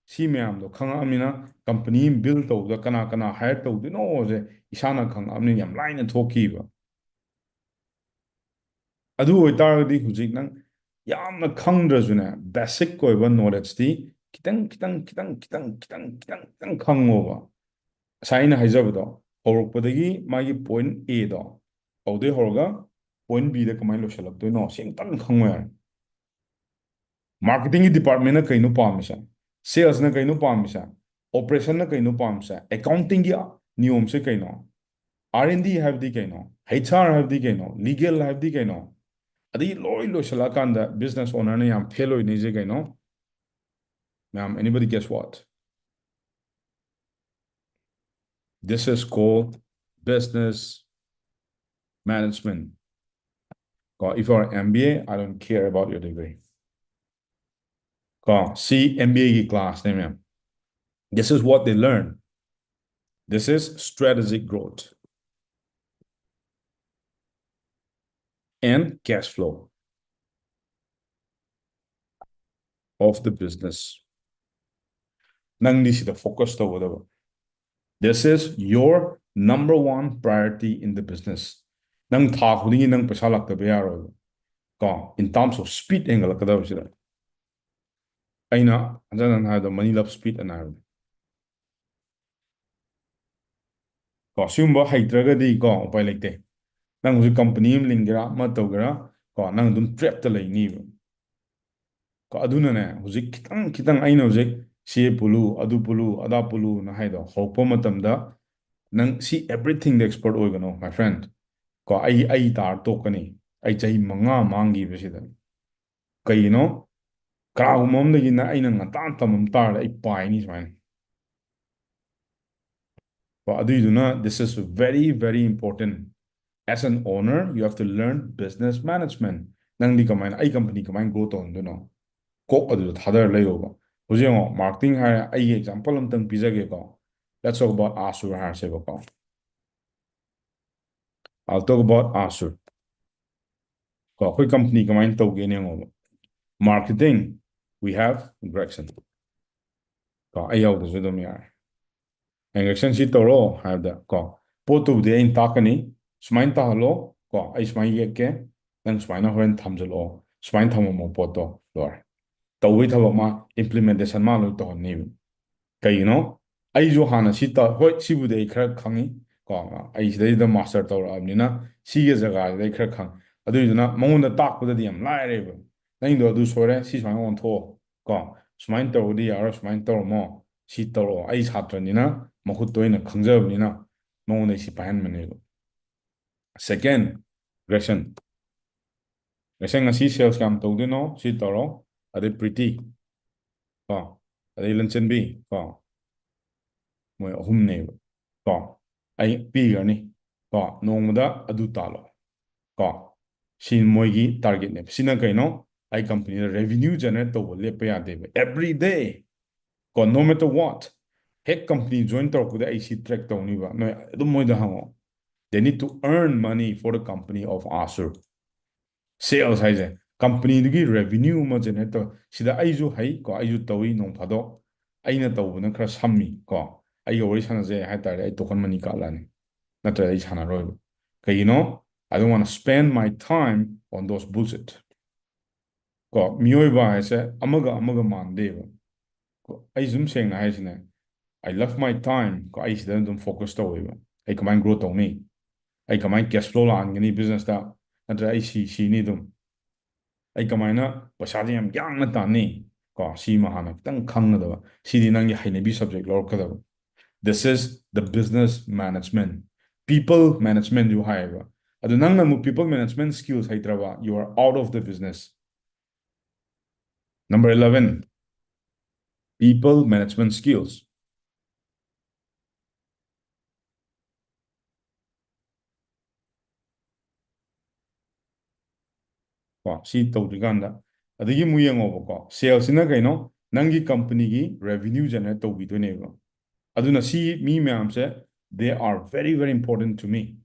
ꯁꯤ ꯃꯌꯥꯝꯗꯣ ꯈꯪꯉꯛꯑꯃꯤꯅ ꯀꯝꯄꯅꯤ ꯑꯃ ꯕꯤꯜ ꯇꯧꯕꯗ ꯀꯅꯥ ꯀꯅꯥ ꯍꯥꯏꯌꯔ ꯇꯧꯗꯣꯏꯅꯣꯁꯦ ꯏꯁꯥꯅ ꯈꯪꯉꯛꯑꯃꯤꯅ ꯌꯥꯝ ꯂꯥꯏꯅ ꯊꯣꯛꯈꯤꯕ꯫ ꯑꯗꯨ ꯑꯣꯏꯇꯥꯔꯒꯗꯤ ꯍꯧꯖꯤꯛ ꯅꯪ ꯌꯥꯝꯅ ꯈꯪꯗ꯭ꯔꯁꯨꯅꯦ, ꯕꯦꯁꯤꯛ ꯑꯣꯏꯕ ꯅꯣꯂꯦꯖꯇꯤ ꯈꯤꯇꯪ, ꯈꯤꯇꯪ, ꯈꯤꯇꯪ, ꯈꯤꯇꯪ, ꯈꯤꯇꯪ, ꯈꯤꯇꯪ ꯈꯪꯉꯣꯕ꯫ ꯉꯁꯥꯏ ꯑꯩꯅ ꯍꯥꯏꯖꯕꯗꯣ, ꯍꯧꯔꯛꯄꯗꯒꯤ ꯃꯥꯒꯤ ꯄꯣꯏꯟ ꯑꯦꯗꯣ, ꯑꯗꯨꯗꯩ ꯍꯧꯔꯒ ꯄꯣꯏꯟ ꯕꯤꯗ ꯀꯃꯥꯏꯅ ꯂꯣꯏꯁꯤꯜꯂꯛꯇꯣꯏꯅꯣ, ꯁꯤ ꯑꯃꯇꯪ ꯈꯪꯉꯣ ꯌꯥꯔꯦ꯫ ꯃꯥꯔꯀꯦꯇꯤꯡꯒꯤ ꯗꯤꯄꯥꯔꯠꯃꯦꯟꯅ ꯀꯩꯅꯣ ꯄꯥꯝꯃꯤꯁꯦ? Salesꯅ ꯀꯩꯅꯣ ꯄꯥꯝꯃꯤꯁꯦ? Operationꯅ ꯀꯩꯅꯣ ꯄꯥꯝꯃꯤꯁꯦ? Accountingꯒꯤ ꯅꯤꯌꯣꯝꯁꯦ ꯀꯩꯅꯣ? R and D ꯍꯥꯏꯕꯗꯤ ꯀꯩꯅꯣ? HR ꯍꯥꯏꯕꯗꯤ ꯀꯩꯅꯣ? Legal ꯍꯥꯏꯕꯗꯤ ꯀꯩꯅꯣ? ꯑꯗꯒꯤ ꯂꯣꯏ ꯂꯣꯏꯁꯤꯜꯂꯛꯑꯀꯥꯟꯗ business ownerꯅ ꯌꯥꯝ fail ꯑꯣꯏꯅꯩꯁꯦ ꯀꯩꯅꯣ? ꯃꯌꯥꯝ, anybody guess what? This is called business management. ꯀꯣ, if you are M B A, I don't care about your degree. ꯀꯣ, ꯁꯤ M B Aꯒꯤ classꯅꯦ, ꯃꯌꯥꯝ. This is what they learn. This is strategic growth and cash flow of the business. ꯅꯪꯗꯤ ꯁꯤꯗ focus ꯇꯧꯒꯗꯕ. This is your number one priority in the business. ꯅꯪ ꯊꯥ ꯈꯨꯗꯤꯡꯒꯤ ꯅꯪ ꯄꯩꯁꯥ ꯂꯥꯛꯇꯕ ꯌꯥꯔꯣꯏꯕ. ꯀꯣ, in terms of speed ꯍꯦꯟꯒꯠꯂꯛꯀꯗꯕꯁꯤꯗ. ꯑꯩꯅ ꯍꯟꯖꯟ ꯍꯟꯖꯟ ꯍꯥꯏꯕꯗꯣ, money love speed ꯑꯅ ꯍꯥꯏꯕꯗꯣ. ꯀꯣ, ꯁꯤꯒꯨꯝꯕ ꯍꯩꯇ꯭ꯔꯒꯗꯤ, ꯀꯣ, ꯎꯄꯥꯏ ꯂꯩꯇꯦ. ꯅꯪ ꯍꯧꯖꯤꯛ company ꯑꯃ ꯂꯤꯡꯒꯦꯔꯥ, ꯑꯃ ꯇꯧꯒꯦꯔꯥ, ꯀꯣ, ꯅꯪ ꯑꯗꯨꯝ trapꯇ ꯂꯩꯅꯤꯕ. ꯀꯣ, ꯑꯗꯨꯅꯅꯦ, ꯍꯧꯖꯤꯛ ꯈꯤꯇꯪ ꯈꯤꯇꯪ ꯑꯩꯅ ꯍꯧꯖꯤꯛ ꯁꯤ ꯄꯨꯜꯂꯨ, ꯑꯗꯨ ꯄꯨꯜꯂꯨ, ꯑꯗꯥ ꯄꯨꯜꯂꯨꯅ ꯍꯥꯏꯗꯣ ꯍꯧꯔꯛꯄ ꯃꯇꯝꯗ, ꯅꯪ ꯁꯤ everythingꯗ expert ꯑꯣꯏꯒꯅꯣ, my friend. ꯀꯣ, ꯑꯩ, ꯑꯩ ꯇꯥꯔ ꯇꯣꯛꯀꯅꯤ. ꯑꯩ ꯆꯍꯤ ꯃꯉꯥ ꯃꯥꯡꯈꯤꯕꯁꯤꯗ꯫ ꯀꯩꯒꯤꯅꯣ? ꯀꯅꯥꯒꯨꯝꯕ ꯑꯃꯗꯒꯤꯅ ꯑꯩꯅ ꯉꯟꯇꯥ ꯇꯝꯃꯝ ꯇꯥꯔꯗꯤ ꯑꯩ ꯄꯥꯏꯅꯤ ꯁꯨꯃꯥꯏꯅ꯫ ꯀꯣ, ꯑꯗꯨꯏꯗꯨꯅ, this is very, very important. As an owner, you have to learn business management. ꯅꯪꯗꯤ ꯀꯃꯥꯏꯅ, ꯑꯩ company ꯀꯃꯥꯏꯅ grow ꯇꯧꯍꯟꯗꯣꯏꯅꯣ? ꯀꯣꯛ ꯑꯗꯨꯗ ꯊꯥꯗꯔ ꯂꯩꯌꯣꯕ꯫ ꯍꯧꯖꯤꯛ ꯌꯦꯡꯉꯣ, marketing ꯍꯥꯏꯔꯦ, ꯑꯩꯒꯤ example ꯑꯝꯇꯪ ꯄꯤꯖꯒꯦꯀꯣ. Let's talk about Azure ꯍꯥꯏꯔꯁꯦꯕꯀꯣ. I'll talk about Azure. ꯀꯣ, ꯑꯩꯈꯣꯏ company ꯀꯃꯥꯏꯅ ꯇꯧꯒꯦꯅ ꯌꯦꯡꯉꯣꯕ꯫ Marketing, we have Gregson. ꯀꯣ, ꯑꯩ ꯌꯥꯎꯗ꯭ꯔꯁꯨ ꯑꯗꯨꯝ ꯌꯥꯔꯦ꯫ Gregson ꯁꯤ ꯇꯧꯔꯣ ꯍꯥꯏꯕꯗ, ꯀꯣ, ꯄꯣꯠꯇꯨꯕꯨꯗꯤ ꯑꯩꯅ ꯇꯥꯛꯀꯅꯤ, ꯁꯨꯃꯥꯏꯅ ꯇꯥꯍꯜꯂꯣ, ꯀꯣ, ꯑꯩ ꯁꯨꯃꯥꯏꯅ ꯌꯦꯛꯀꯦ, ꯅꯪ ꯁꯨꯃꯥꯏꯅ ꯍꯣꯔꯦꯟ ꯊꯝꯖꯤꯜꯂꯛꯑꯣ, ꯁꯨꯃꯥꯏꯅ ꯊꯝꯃꯝꯃꯣ ꯄꯣꯠꯇꯣ, ꯂꯣꯏꯔꯦ꯫ ꯇꯧꯕꯩ ꯊꯕꯛ ꯃꯥ implementation ꯃꯥ ꯂꯣꯏ ꯇꯧꯍꯟꯅꯤꯕ꯫ ꯀꯩꯒꯤꯅꯣ? ꯑꯩꯁꯨ ꯍꯥꯟꯅ ꯁꯤ ꯇ-, ꯍꯣꯏ, ꯁꯤꯕꯨꯗꯤ ꯑꯩ ꯈꯔ ꯈꯪꯉꯤ, ꯀꯣ, ꯑꯩ ꯁꯤꯗꯩꯗ master ꯇꯧꯔꯛꯑꯕꯅꯤꯅ ꯁꯤꯒꯤ ꯖꯒꯥꯁꯤꯗ ꯑꯩ ꯈꯔ ꯈꯪꯉꯤ꯫ ꯑꯗꯨꯏꯗꯨꯅ ꯃꯉꯣꯟꯗ ꯇꯥꯛꯄꯗꯗꯤ ꯌꯥꯝ ꯂꯥꯏꯔꯦꯕ꯫ "ꯅꯪꯗꯣ ꯑꯗꯨ ꯁꯣꯏꯔꯦ, ꯁꯤ ꯁꯨꯃꯥꯏꯅ ꯑꯣꯟꯊꯣꯛꯑꯣ", ꯀꯣ, ꯁꯨꯃꯥꯏꯅ ꯇꯧꯔꯗꯤ ꯌꯥꯔꯣꯏ, ꯁꯨꯃꯥꯏꯅ ꯇꯧꯔꯝꯃꯣ, ꯁꯤ ꯇꯧꯔꯛꯑꯣ, ꯑꯩ ꯁꯥꯇ꯭ꯔꯅꯤꯅ ꯃꯈꯨꯠꯇ ꯑꯣꯏꯅ ꯈꯪꯖꯕꯅꯤꯅ ꯃꯉꯣꯟꯗ ꯑꯩ ꯁꯤ ꯄꯥꯏꯍꯟꯕꯅꯦꯕ꯫ Second, Grayson. Grayson, ꯉꯁꯤ sales ꯀꯌꯥꯝ ꯇꯧꯗꯣꯏꯅꯣ? ꯁꯤ ꯇꯧꯔꯣ꯫ ꯑꯗꯩ Pretty, ꯀꯣ, ꯑꯗꯩ ꯂꯟꯆꯟꯕꯤ, ꯀꯣ, ꯃꯣꯏ ꯑꯍꯨꯝꯅꯦꯕ, ꯀꯣ, ꯑꯩ ꯄꯤꯈ꯭ꯔꯅꯤ, ꯀꯣ, ꯅꯣꯡꯃꯗ ꯑꯗꯨ ꯇꯥꯜꯂꯣ, ꯀꯣ꯫ ꯁꯤ ꯃꯣꯏꯒꯤ target ꯅꯦꯕ꯫ ꯁꯤꯅ ꯀꯩꯅꯣ? ꯑꯩ company ꯗ revenue generate ꯇꯧꯕ ꯂꯦꯞꯄ ꯌꯥꯗꯦꯕ, every day, ꯀꯣ, no matter what꯫ ꯍꯦꯛ company join ꯇꯧꯔꯛꯄꯗ ꯑꯩ ꯁꯤ track ꯇꯧꯅꯤꯕ꯫ ꯅꯣꯏ ꯑꯗꯨꯝ ꯃꯣꯏꯗ ꯍꯪꯉꯣ꯫ They need to earn money for the company of Asur. Sales ꯍꯥꯏꯁꯦ company ꯗꯨꯒꯤ revenue ꯑꯃ generate ꯇꯧ꯫ ꯁꯤꯗ ꯑꯩꯁꯨ ꯍꯩ, ꯀꯣ, ꯑꯩꯁꯨ ꯇꯧꯏ ꯅꯣꯡ ꯐꯥꯗꯣꯛ꯫ ꯑꯩꯅ ꯇꯧꯕꯅ ꯈꯔ ꯁꯝꯃꯤ, ꯀꯣ, ꯑꯩꯒ ꯋꯥꯔꯤ ꯁꯥꯟꯅꯖꯩ ꯍꯥꯏꯇꯥꯔꯗꯤ ꯑꯩ token money ꯀꯛꯂꯛꯑꯅꯤ, ꯅꯠꯇ꯭ꯔꯗꯤ ꯑꯩ ꯁꯥꯟꯅꯔꯣꯏꯕ꯫ ꯀꯩꯒꯤꯅꯣ? I don't want to spend my time on those bullshit. ꯀꯣ, ꯃꯤꯑꯣꯏꯕ ꯍꯥꯏꯁꯦ ꯑꯃꯒ ꯑꯃꯒ ꯃꯥꯟꯗꯦꯕ꯫ ꯀꯣ, ꯑꯩ ꯁꯨꯝ ꯁꯦꯡꯅ ꯍꯥꯏꯁꯤꯅꯦ, I love my time. ꯀꯣ, ꯑꯩ ꯁꯤꯗ ꯑꯗꯨꯝ focus ꯇꯧꯋꯦꯕ꯫ ꯑꯩ ꯀꯃꯥꯏꯅ grow ꯇꯧꯅꯤ? ꯑꯩ ꯀꯃꯥꯏꯅ cash flow ꯂꯥꯛꯍꯟꯒꯅꯤ business ꯇ? ꯅꯠꯇ꯭ꯔ ꯑꯩ ꯁꯤ ꯁꯤꯅꯤ ꯑꯗꯨꯝ? ꯑꯩ ꯀꯃꯥꯏꯅ ꯄꯩꯁꯥꯁꯦ ꯌꯥꯝ ꯌꯥꯡꯅ ꯇꯥꯟꯅꯤ? ꯀꯣ, ꯁꯤꯃ ꯍꯥꯟꯅ ꯈꯤꯇꯪ ꯈꯪꯒꯗꯕ꯫ ꯁꯤꯗꯤ ꯅꯪꯒꯤ ꯍꯩꯅꯕꯤ subject ꯂꯧꯔꯛꯀꯗꯕ꯫ This is the business management. People management ꯁꯨ ꯍꯥꯏꯌꯦꯕ꯫ ꯑꯗꯨ ꯅꯪꯅ ꯑꯃꯨꯛ people management skills ꯍꯩꯇ꯭ꯔꯕ, you are out of the business. Number eleven, people management skills. ꯀꯣ, ꯁꯤ ꯇꯧꯗ꯭ꯔꯤꯀꯥꯟꯗ꯫ ꯑꯗꯒꯤ ꯑꯃꯨꯛ ꯌꯦꯡꯉꯣꯕꯀꯣ, sales ꯁꯤꯅ ꯀꯩꯅꯣ? ꯅꯪꯒꯤ company ꯒꯤ revenue generate ꯇꯧꯕꯤꯗꯣꯏꯅꯦꯕ꯫ ꯑꯗꯨꯅ ꯁꯤ ꯃꯤ ꯃꯌꯥꯝꯁꯦ, they are very, very important to me.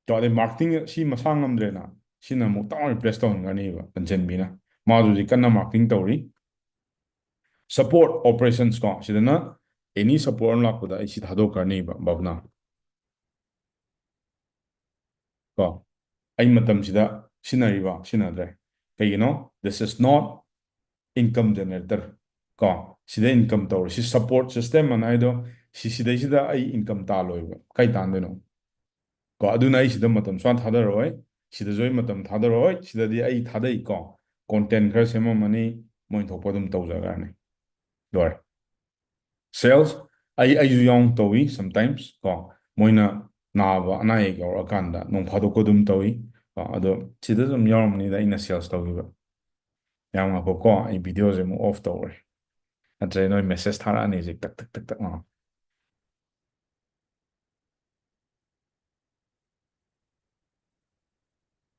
ꯀꯣ, ꯑꯗꯩ marketing ꯁꯤ ꯃꯁꯥ ꯉꯝꯗ꯭ꯔꯦꯅ, ꯁꯤꯅ ꯑꯃꯨꯛ ꯇꯥꯎ replace ꯇꯧꯍꯟꯒꯅꯤꯕ ꯂꯟꯆꯦꯟꯕꯤꯅ꯫ ꯃꯥꯁꯨ ꯍꯧꯖꯤꯛ ꯀꯟꯅ marketing ꯇꯧꯔꯤ꯫ Support operations ꯀꯣ, ꯁꯤꯗꯅ any support ꯑꯃ ꯂꯥꯛꯄꯗ ꯑꯩ ꯁꯤ ꯊꯥꯗꯣꯛꯈ꯭ꯔꯅꯤꯕ ꯕꯕꯅ꯫ ꯀꯣ, ꯑꯩ ꯃꯇꯝꯁꯤꯗ ꯁꯤꯖꯤꯟꯅꯔꯤꯕ, ꯁꯤꯖꯤꯟꯅꯗ꯭ꯔꯦ꯫ ꯀꯩꯒꯤꯅꯣ? This is not income generator. ꯀꯣ, ꯁꯤꯗ income ꯇꯧꯔꯦ꯫ ꯁꯤ support system ꯑꯅ ꯍꯥꯏꯗꯣ, ꯁꯤ ꯁꯤꯗꯩꯁꯤꯗ ꯑꯩ income ꯇꯥꯜꯂꯣꯏꯕ꯫ ꯀꯩ ꯇꯥꯟꯗꯣꯏꯅꯣ? ꯀꯣ, ꯑꯗꯨꯅ ꯑꯩ ꯁꯤꯗ ꯃꯇꯝ ꯁꯨꯡꯊꯥ ꯊꯥꯗꯔꯣꯏ꯫ ꯁꯤꯗꯁꯨ ꯑꯩ ꯃꯇꯝ ꯊꯥꯗꯔꯣꯏ꯫ ꯁꯤꯗꯗꯤ ꯑꯩ ꯊꯥꯗꯩꯀꯣ, content ꯈꯔ ꯁꯦꯝꯃꯝꯃꯅꯤ, ꯃꯣꯏ ꯊꯣꯛꯄ ꯑꯗꯨꯝ ꯇꯧꯖꯈ꯭ꯔꯅꯤ꯫ ꯂꯣꯏꯔꯦ꯫ Sales ꯑꯩ ꯑꯩꯁꯨ ꯌꯥꯎꯅ ꯇꯧꯏ sometimes ꯀꯣ꯫ ꯃꯣꯏꯅ ꯅꯥꯕ ꯑꯅꯥ ꯑꯌꯦꯛ ꯌꯥꯎꯔꯛꯑꯀꯥꯟꯗ ꯅꯣꯡ ꯐꯥꯗꯣꯛꯀ ꯑꯗꯨꯝ ꯇꯧꯏ ꯀꯣ꯫ ꯑꯗꯣ ꯁꯤꯗ ꯑꯗꯨꯝ ꯌꯥꯎꯔꯝꯕꯅꯤꯗ ꯑꯩꯅ sales ꯇꯧꯈꯤꯕ꯫ ꯌꯥꯝ ꯉꯥꯏꯈꯣꯀꯣ, ꯑꯩ video ꯁꯦ ꯑꯃꯨꯛ off ꯇꯧꯔꯦ, ꯅꯠꯇ꯭ꯔꯗꯤ ꯅꯣꯏ message ꯊꯥꯔꯛꯑꯅꯤ ꯍꯧꯖꯤꯛ ꯇꯛ ꯇꯛ ꯇꯛ ꯇꯛ ꯉꯥꯎ꯫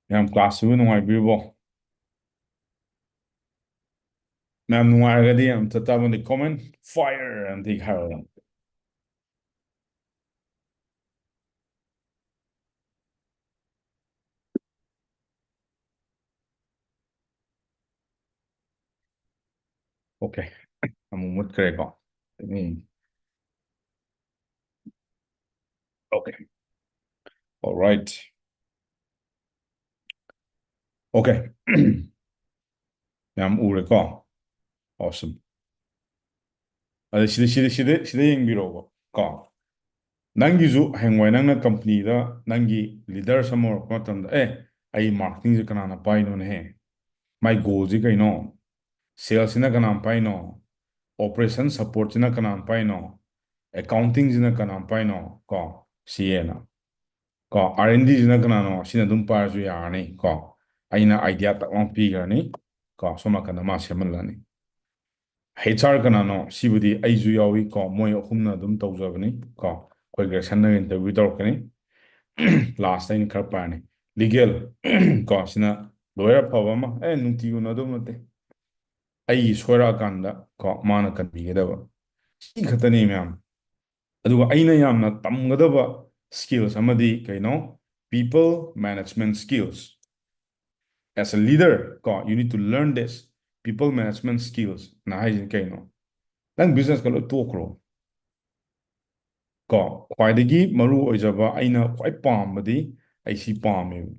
ꯃꯌꯥꯝ class ꯁꯤꯕꯨ ꯅꯨꯡꯉꯥꯏꯕꯤꯔꯤꯕꯣ? ꯃꯌꯥꯝ ꯅꯨꯡꯉꯥꯏꯔꯒꯗꯤ ꯑꯝꯇ ꯇꯥꯕꯅꯤ comment fire ꯑꯝꯇ ꯍꯥꯏꯔꯣ꯫ Okay, ꯑꯃꯨꯛ ꯃꯨꯠꯈ꯭ꯔꯦꯀꯣ꯫ ꯎꯝ꯫ Okay, all right. Okay. ꯌꯥꯝ ꯎꯔꯦꯀꯣ? Awesome. ꯑꯗ ꯁꯤꯗ ꯁꯤꯗ ꯁꯤꯗ ꯁꯤꯗ ꯌꯦꯡꯕꯤꯔꯣꯕ ꯀꯣ꯫ ꯅꯪꯒꯤꯁꯨ ꯍꯌꯦꯡꯋꯥꯏ ꯅꯪꯅ company ꯗ ꯅꯪꯒꯤ leaders ꯑꯃ ꯑꯣꯏꯔꯛꯄ ꯃꯇꯝꯗ, "ꯑꯦ, ꯑꯩ marketing ꯁꯦ ꯀꯅꯥꯅ ꯄꯥꯏꯅꯣꯅꯦꯍꯦ? My goal ꯁꯤ ꯀꯩꯅꯣ? Sales ꯁꯤꯅ ꯀꯅꯥꯅ ꯄꯥꯏꯅꯣ? Operation support ꯁꯤꯅ ꯀꯅꯥꯅ ꯄꯥꯏꯅꯣ? Accounting ꯁꯤꯅ ꯀꯅꯥꯅ ꯄꯥꯏꯅꯣ?" ꯀꯣ, ꯁꯤ ꯑꯦꯅ꯫ ꯀꯣ, R and D ꯁꯤꯅ ꯀꯅꯥꯅꯣ? ꯁꯤꯅ ꯑꯗꯨꯝ ꯄꯥꯏꯔꯁꯨ ꯌꯥꯔꯅꯤ ꯀꯣ꯫ ꯑꯩꯅ idea ꯇꯛ ꯂꯥꯎ ꯄꯤꯈ꯭ꯔꯅꯤ ꯀꯣ, ꯁꯣꯝ ꯅꯥꯀꯟꯗ ꯃꯥ ꯁꯦꯝꯍꯜꯂꯅꯤ꯫ HR ꯀꯅꯥꯅꯣ? ꯁꯤꯕꯨꯗꯤ ꯑꯩꯁꯨ ꯌꯥꯎꯏ ꯀꯣ, ꯃꯣꯏ ꯑꯍꯨꯝꯅ ꯑꯗꯨꯝ ꯇꯧꯖꯕꯅꯤ ꯀꯣ꯫ ꯑꯩꯈꯣꯏ ꯒ꯭ꯔꯦꯁꯟꯅ interview ꯇꯧꯔꯛꯀꯅꯤ꯫ Last ꯑꯩꯅ ꯈꯔ ꯄꯥꯏꯔꯅꯤ꯫ Legal ꯀꯣ, ꯁꯤꯅ lawyer ꯑꯐꯕ ꯑꯃ, ꯑꯦ, ꯅꯨꯡꯇꯤꯒꯤ ꯎꯅꯗꯧ ꯅꯠꯇꯦ꯫ ꯑꯩꯒꯤ ꯁꯣꯏꯔꯛꯑꯀꯥꯟꯗ ꯀꯣ, ꯃꯥꯅ ꯀꯟꯕꯤꯒꯗꯕ꯫ ꯁꯤ ꯈꯛꯇꯅꯤ ꯃꯌꯥꯝ꯫ ꯑꯗꯨꯒ ꯑꯩꯅ ꯌꯥꯝꯅ ꯇꯝꯒꯗꯕ skills ꯑꯃꯗꯤ ꯀꯩꯅꯣ? People management skills. As a leader ꯀꯣ, you need to learn this people management skills ꯅ ꯍꯥꯏꯁꯤꯅ ꯀꯩꯅꯣ? ꯅꯪ business ꯀ ꯂꯣꯏ ꯇꯣꯛꯈ꯭ꯔꯣ ꯀꯣ꯫ ꯈ꯭ꯋꯥꯏꯗꯒꯤ ꯃꯔꯨ ꯑꯣꯏꯖꯕ ꯑꯩꯅ ꯈ꯭ꯋꯥꯏ ꯄꯥꯝꯕꯗꯤ ꯑꯩ ꯁꯤ ꯄꯥꯝꯃꯦꯕ꯫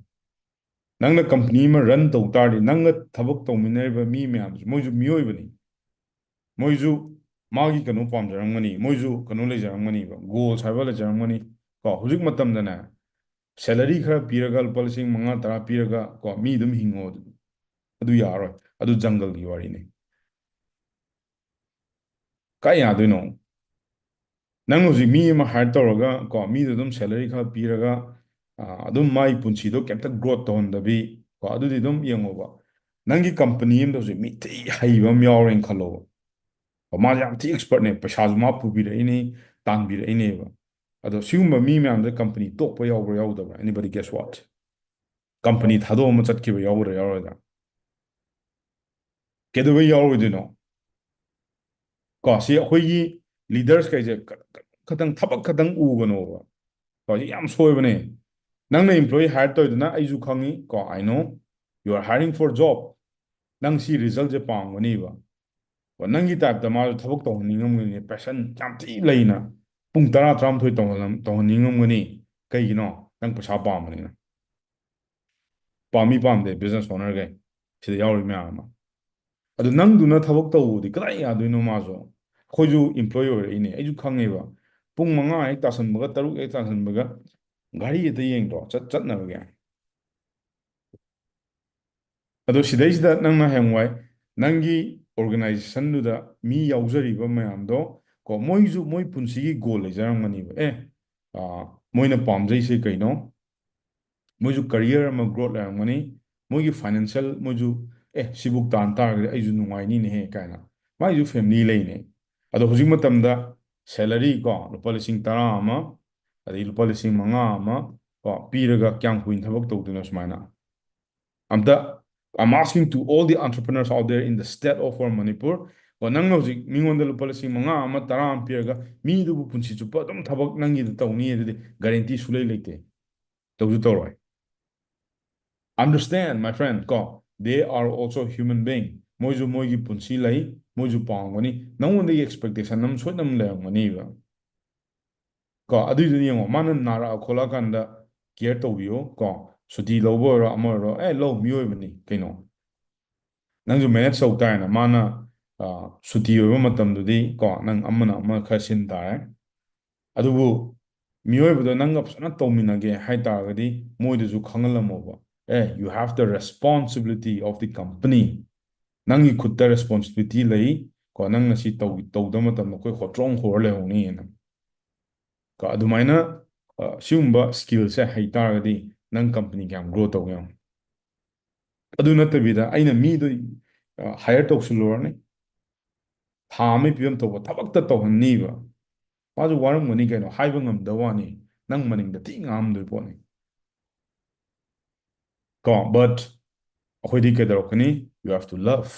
ꯅꯪꯅ company ꯑꯃ run ꯇꯧ ꯇꯥꯔꯗꯤ, ꯅꯪꯒ ꯊꯕꯛ ꯇꯧꯃꯤꯟꯅꯔꯤꯕ ꯃꯤ ꯃꯌꯥꯝꯁꯨ ꯃꯣꯏꯁꯨ ꯃꯤꯑꯣꯏꯕꯅꯤ꯫ ꯃꯣꯏꯁꯨ ꯃꯥꯒꯤ ꯀꯩꯅꯣ ꯄꯥꯝꯖꯔꯝꯒꯅꯤ, ꯃꯣꯏꯁꯨ ꯀꯩꯅꯣ ꯂꯩꯖꯔꯝꯒꯅꯤꯕ, goals ꯍꯥꯏꯕ ꯂꯩꯖꯔꯝꯒꯅꯤ ꯀꯣ꯫ ꯍꯧꯖꯤꯛ ꯃꯇꯝꯗꯅꯦ, salary ꯈꯔ ꯄꯤꯔꯒ, ꯂꯨꯄꯥ ꯂꯤꯁꯤꯡ ꯃꯉꯥ ꯇꯔꯥ ꯄꯤꯔꯒ ꯀꯣ, ꯃꯤ ꯑꯗꯨꯝ ꯍꯤꯡꯉꯣ, ꯑꯗꯨ, ꯑꯗꯨ ꯌꯥꯔꯣꯏ꯫ ꯑꯗꯨ ꯖꯪꯒꯜꯒꯤ ꯋꯥꯔꯤꯅꯤ꯫ ꯀꯥꯏ ꯌꯥꯗꯣꯏꯅꯣ? ꯅꯪ ꯍꯧꯖꯤꯛ ꯃꯤ ꯑꯃ ꯍꯥꯏꯌꯔ ꯇꯧꯔꯒ ꯀꯣ, ꯃꯤꯗꯣ ꯑꯗꯨꯝ ꯁꯦꯂꯔꯤ ꯈꯔ ꯄꯤꯔꯒ, ꯑ, ꯑꯗꯨꯝ ꯃꯥꯒꯤ ꯄꯨꯟꯁꯤꯗꯣ ꯀꯩꯝꯇ ꯒ꯭ꯔꯣꯠ ꯇꯧꯍꯟꯗꯕꯤ ꯀꯣ, ꯑꯗꯨꯗꯤ ꯑꯗꯨꯝ ꯌꯦꯡꯉꯣꯕ꯫ ꯅꯪꯒꯤ ꯀꯝꯄꯅꯤ ꯑꯃꯗ ꯍꯧꯖꯤꯛ ꯃꯤ ꯊꯤ ꯍꯩꯕ ꯑꯃ ꯌꯥꯎꯔꯦꯅ ꯈꯜꯂꯣꯕ꯫ ꯀꯣ, ꯃꯥꯁꯦ ꯌꯥꯝ ꯊꯤ ꯑꯦꯛꯁꯄꯔꯠꯅꯦ, ꯄꯩꯁꯥꯁꯨ ꯃꯥ ꯄꯨꯕꯤꯔꯛꯏꯅꯦ, ꯇꯥꯟꯕꯤꯔꯛꯏꯅꯦꯕ꯫ ꯑꯗꯣ ꯁꯤꯒꯨꯝꯕ ꯃꯤ ꯃꯌꯥꯝꯁꯦ ꯀꯝꯄꯅꯤ ꯇꯣꯛꯄ ꯌꯥꯎꯕ꯭ꯔꯥ ꯌꯥꯎꯗꯕ꯭ꯔꯥ? Anybody guess what? ꯀꯝꯄꯅꯤ ꯊꯥꯗꯣꯛꯑꯃ ꯆꯠꯈꯤꯕ ꯌꯥꯎꯒꯗ꯭ꯔꯥ ꯌꯥꯎꯔꯣꯏꯗ꯭ꯔꯥ? ꯀꯩꯗꯧꯕꯩ ꯌꯥꯎꯔꯣꯏꯗꯣꯏꯅꯣ? ꯀꯣ, ꯁꯤ ꯑꯩꯈꯣꯏꯒꯤ ꯂꯤꯗꯔꯁ ꯀꯩꯁꯦ ꯈ-, ꯈ-, ꯈꯇꯪ, ꯊꯕꯛ ꯈꯇꯪ ꯎꯒꯅꯣꯕ꯫ ꯀꯣ, ꯁꯤ ꯌꯥꯝ ꯁꯣꯏꯕꯅꯦ꯫ ꯅꯪꯅ ꯏꯝꯄ꯭ꯂꯣꯌꯤ ꯍꯥꯏꯌꯔ ꯇꯧꯔꯤꯗꯨꯅ, ꯑꯩꯁꯨ ꯈꯪꯉꯤ ꯀꯣ, I know you are hiring for job꯫ ꯅꯪ ꯁꯤ ꯔꯤꯖꯜꯁꯦ ꯄꯥꯝꯒꯅꯤꯕ꯫ ꯀꯣ, ꯅꯪꯒꯤ ꯇꯥꯏꯞꯇ ꯃꯥꯁꯨ ꯊꯕꯛ ꯇꯧꯍꯟꯅꯤꯡꯉꯝꯒꯅꯤ, ꯄꯦꯁꯟ ꯌꯥꯝ ꯊꯤ ꯂꯩꯅ ꯄꯨꯡ ꯇꯔꯥ, ꯇꯔꯥꯃꯥꯊꯣꯏ ꯇꯧꯍꯜꯂꯝ-, ꯇꯧꯍꯟꯅꯤꯡꯉꯝꯒꯅꯤ꯫ ꯀꯩꯒꯤꯅꯣ? ꯅꯪ ꯄꯩꯁꯥ ꯄꯥꯝꯕꯅꯤꯅ꯫ ꯄꯥꯝꯃꯤ ꯄꯥꯝꯗꯦ ꯕꯤꯖꯤꯅꯦꯁ ꯑꯣꯅꯔꯈꯩ, ꯁꯤꯗ ꯌꯥꯎꯔꯤ ꯃꯌꯥꯝ ꯑꯃ꯫ ꯑꯗꯨ ꯅꯪꯗꯨꯅ ꯊꯕꯛ ꯇꯧꯕꯗꯤ ꯀꯗꯥꯏ ꯌꯥꯗꯣꯏꯅꯣ ꯃꯥꯁꯨ? ꯑꯩꯈꯣꯏꯁꯨ ꯏꯝꯄ꯭ꯂꯣꯌꯤ ꯑꯣꯏꯔꯛꯏꯅꯦ, ꯑꯩꯁꯨ ꯈꯪꯉꯦꯕ꯫ ꯄꯨꯡ ꯃꯉꯥ ꯍꯦꯛ ꯇꯥꯁꯟꯕꯒ, ꯇꯔꯨꯛ ꯍꯦꯛ ꯇꯥꯁꯟꯕꯒ ꯒꯥꯔꯤ ꯍꯦꯛꯇ ꯌꯦꯡꯗ꯭ꯔꯣ ꯆꯠ-, ꯆꯠꯅꯕꯒꯤ? ꯑꯗꯣ ꯁꯤꯗꯩꯁꯤꯗ ꯅꯪꯅ ꯍꯌꯦꯡꯋꯥꯏ ꯅꯪꯒꯤ ꯑꯣꯔꯒꯅꯥꯏꯖꯦꯁꯟꯗꯨꯗ ꯃꯤ ꯌꯥꯎꯖꯔꯤꯕ ꯃꯌꯥꯝꯗꯣ ꯀꯣ, ꯃꯣꯏꯁꯨ ꯃꯣꯏ ꯄꯨꯟꯁꯤꯒꯤ ꯒꯣꯜ ꯂꯩꯖꯔꯝꯒꯅꯤꯕ꯫ ꯑꯦ, ꯑ, ꯃꯣꯏꯅ ꯄꯥꯝꯖꯩꯁꯦ ꯀꯩꯅꯣ? ꯃꯣꯏꯁꯨ ꯀꯔꯤꯌꯔ ꯑꯃ ꯒ꯭ꯔꯣꯠ ꯂꯩꯔꯝꯒꯅꯤ꯫ ꯃꯣꯏꯒꯤ ꯐꯥꯏꯅꯥꯟꯁꯤꯌꯦꯜ, ꯃꯣꯏꯁꯨ, "ꯑꯦ, ꯁꯤꯕꯨꯛ ꯇꯥꯟ ꯇꯥꯔꯒꯗꯤ ꯑꯩꯁꯨ ꯅꯨꯡꯉꯥꯏꯅꯤꯅꯦꯍꯦ" ꯀꯥꯏꯅ꯫ ꯃꯥꯏꯁꯨ ꯐꯦꯃꯤꯂꯤ ꯂꯩꯅꯦ꯫ ꯑꯗꯣ ꯍꯧꯖꯤꯛ ꯃꯇꯝꯗ ꯁꯦꯂꯔꯤ ꯀꯣ, ꯂꯨꯄꯥ ꯂꯤꯁꯤꯡ ꯇꯔꯥ ꯑꯃ, ꯑꯗꯩ ꯂꯨꯄꯥ ꯂꯤꯁꯤꯡ ꯃꯉꯥ ꯑꯃ ꯀꯣ, ꯄꯤꯔꯒ ꯀꯌꯥꯝ ꯀꯨꯏꯅ ꯊꯕꯛ ꯇꯧꯗꯣꯏꯅꯣ ꯁꯨꯃꯥꯏꯅ? ꯑꯝꯇ, I'm asking to all the entrepreneurs out there in the state of our Manipur. ꯀꯣ, ꯅꯪꯅ ꯍꯧꯖꯤꯛ ꯃꯤꯉꯣꯟꯗ ꯂꯨꯄꯥ ꯂꯤꯁꯤꯡ ꯃꯉꯥ ꯑꯃ, ꯇꯔꯥ ꯑꯃ ꯄꯤꯔꯒ ꯃꯤꯗꯨꯕꯨ ꯄꯨꯟꯁꯤ ꯆꯨꯞꯄ ꯑꯗꯨꯝ ꯊꯕꯛ ꯅꯪꯒꯤꯗ ꯇꯧꯅꯤ ꯑꯗꯨꯗꯤ ꯒꯥꯔꯦꯟꯇꯤ ꯁꯨꯂꯩ ꯂꯩꯇꯦ꯫ ꯇꯧꯁꯨ ꯇꯧꯔꯣꯏ꯫ Understand, my friend, ꯀꯣ, they are also human being. ꯃꯣꯏꯁꯨ ꯃꯣꯏꯒꯤ ꯄꯨꯟꯁꯤ ꯂꯩ, ꯃꯣꯏꯁꯨ ꯄꯥꯝꯒꯅꯤ꯫ ꯅꯪꯉꯣꯟꯗꯒꯤ ꯑꯦꯛꯁꯄꯦꯛꯇꯦꯁꯟ ꯑꯃ ꯁꯣꯏꯗꯅ ꯂꯩꯔꯝꯒꯅꯤꯕ꯫ ꯀꯣ, ꯑꯗꯨꯏꯗꯨꯅ ꯌꯦꯡꯉꯣ, ꯃꯥꯅ ꯅꯥꯔꯛꯑ ꯈꯣꯠꯂꯛꯑꯀꯥꯟꯗ ꯀꯤꯌꯔ ꯇꯧꯕꯤꯌꯣ, ꯀꯣ, ꯁꯨꯇꯤ ꯂꯧꯕ ꯑꯣꯏꯔꯣ, ꯑꯃ ꯑꯣꯏꯔꯣ, ꯑꯦ, ꯂꯧ, ꯃꯤꯑꯣꯏꯕꯅꯤ ꯀꯩꯅꯣ꯫ ꯅꯪꯁꯨ ꯃꯦꯅꯦꯖ ꯇꯧ ꯇꯥꯔꯦꯅ, ꯃꯥꯅ, ꯑ, ꯁꯨꯇꯤ ꯑꯣꯏꯕ ꯃꯇꯝꯗꯨꯗꯤ, ꯀꯣ, ꯅꯪ ꯑꯃꯅ ꯑꯃ ꯈꯔ ꯁꯤꯟ ꯇꯥꯔꯦ꯫ ꯑꯗꯨꯕꯨ ꯃꯤꯑꯣꯏꯕꯗꯣ ꯅꯪꯒ ꯐꯖꯅ ꯇꯧꯃꯤꯟꯅꯒꯦ ꯍꯥꯏ ꯇꯥꯔꯒꯗꯤ ꯃꯣꯏꯗꯁꯨ ꯈꯪꯍꯜꯂꯝꯃꯣꯕ꯫ ꯑꯦ, you have the responsibility of the company. ꯅꯪꯒꯤ ꯈꯨꯠꯇ ꯔꯦꯁꯄꯣꯟꯁꯤꯕꯤꯂꯤꯇꯤ ꯂꯩ, ꯀꯣ, ꯅꯪꯅ ꯁꯤ ꯇꯧ ꯇꯧꯗꯕ ꯃꯇꯝꯗ ꯑꯩꯈꯣꯏ ꯍꯣꯇ꯭ꯔꯣꯡ ꯍꯣꯔ ꯂꯩꯍꯧꯅꯤꯅ꯫ ꯀꯣ, ꯑꯗꯨꯃꯥꯏꯅ ꯑ, ꯁꯤꯒꯨꯝꯕ ꯁ꯭ꯀꯤꯜꯁꯦ ꯍꯩꯇꯥꯔꯒꯗꯤ ꯅꯪ ꯀꯝꯄꯅꯤ ꯀꯌꯥꯝ ꯒ꯭ꯔꯣ ꯇꯧꯒꯦ ꯌꯦꯡꯉꯣ꯫ ꯑꯗꯨ ꯅꯠꯇꯕꯤꯗ ꯑꯩꯅ ꯃꯤꯗꯣ ꯍꯥꯌꯔ ꯇꯧꯁꯤꯜꯂꯨꯔꯅꯤ, ꯊꯥ ꯑꯃꯒꯤ ꯐꯤꯕꯝ ꯊꯣꯛꯄ ꯊꯕꯛꯇ ꯇꯧꯍꯟꯅꯤꯕ꯫ ꯃꯥꯁꯨ ꯋꯥꯔꯝꯒꯅꯤ ꯀꯩꯅꯣ, ꯍꯥꯏꯕ ꯉꯝꯗꯕ ꯋꯥꯅꯤ, ꯅꯪ ꯃꯅꯤꯡꯗ ꯊꯤ ꯉꯥꯡꯉꯝꯗꯣꯏ ꯄꯣꯠꯅꯤ꯫ ꯀꯣ, but ꯑꯩꯈꯣꯏꯗꯤ ꯀꯩꯗꯧꯔꯛꯀꯅꯤ? You have to love꯫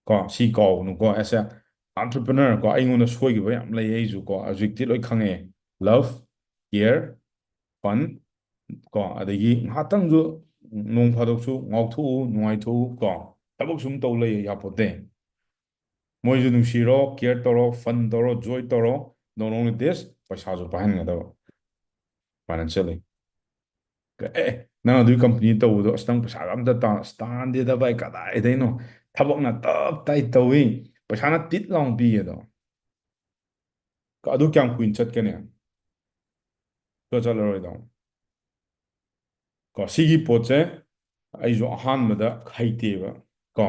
ꯀꯣ, ꯁꯤ ꯀꯥꯎꯒꯅꯨꯀꯣ꯫ As a entrepreneur ꯀꯣ, ꯑꯩꯉꯣꯟꯗ ꯁꯣꯏꯈꯤꯕ ꯌꯥꯝ ꯂꯩ, ꯑꯩꯁꯨ ꯀꯣ ꯍꯧꯖꯤꯛꯇꯤ ꯂꯣꯏ ꯈꯪꯉꯦ꯫ Love, care, fun, ꯀꯣ, ꯑꯗꯒꯤ ꯉꯥꯏꯍꯥꯛꯇꯪꯁꯨ ꯅꯣꯡ ꯐꯥꯗꯣꯛꯁꯨ ꯉꯥꯎꯊꯣꯛꯎ, ꯅꯨꯡꯉꯥꯏꯊꯣꯛꯎ ꯀꯣ꯫ ꯊꯕꯛ ꯁꯨꯝ ꯇꯧ ꯂꯩ ꯌꯥꯄꯣꯠꯇꯦ꯫ ꯃꯣꯏꯁꯨ ꯅꯨꯡꯁꯤꯔꯣ, ꯀꯦꯌꯔ ꯇꯧꯔꯣ, ꯐꯟ ꯇꯧꯔꯣ, ꯖꯣꯏ ꯇꯧꯔꯣ꯫ Not only this, ꯄꯩꯁꯥꯁꯨ ꯄꯥꯏꯍꯟꯒꯗꯕ꯫ ꯐꯥꯏꯅꯥꯟꯁꯤꯌꯦꯜꯂꯤ꯫ ꯑꯦ, ꯅꯪ ꯑꯗꯨꯒꯤ ꯀꯝꯄꯅꯤ ꯇꯧꯕꯗꯣ, ꯑꯁ, ꯅꯪ ꯄꯩꯁꯥꯒ ꯑꯝꯇ ꯇꯥꯟ-, ꯑꯁ, ꯇꯥꯟꯗꯦꯗ ꯚꯥꯏ, ꯀꯗꯥꯏꯗꯩꯅꯣ? ꯊꯕꯛꯅ ꯇꯞ ꯇꯥꯏ ꯇꯧꯏ, ꯄꯩꯁꯥꯅ ꯇꯤꯠ ꯂꯥꯎꯅ ꯄꯤꯌꯦꯗꯣ꯫ ꯑꯗꯨ ꯀꯌꯥꯝ ꯀꯨꯏꯅ ꯆꯠꯀꯅꯤ? ꯆꯠ-, ꯆꯠꯂꯔꯣꯏꯗꯣ꯫ ꯀꯣ, ꯁꯤꯒꯤ ꯄꯣꯠꯁꯦ ꯑꯩꯁꯨ ꯑꯍꯥꯟꯕꯗ ꯍꯩꯇꯦꯕ꯫ ꯀꯣ,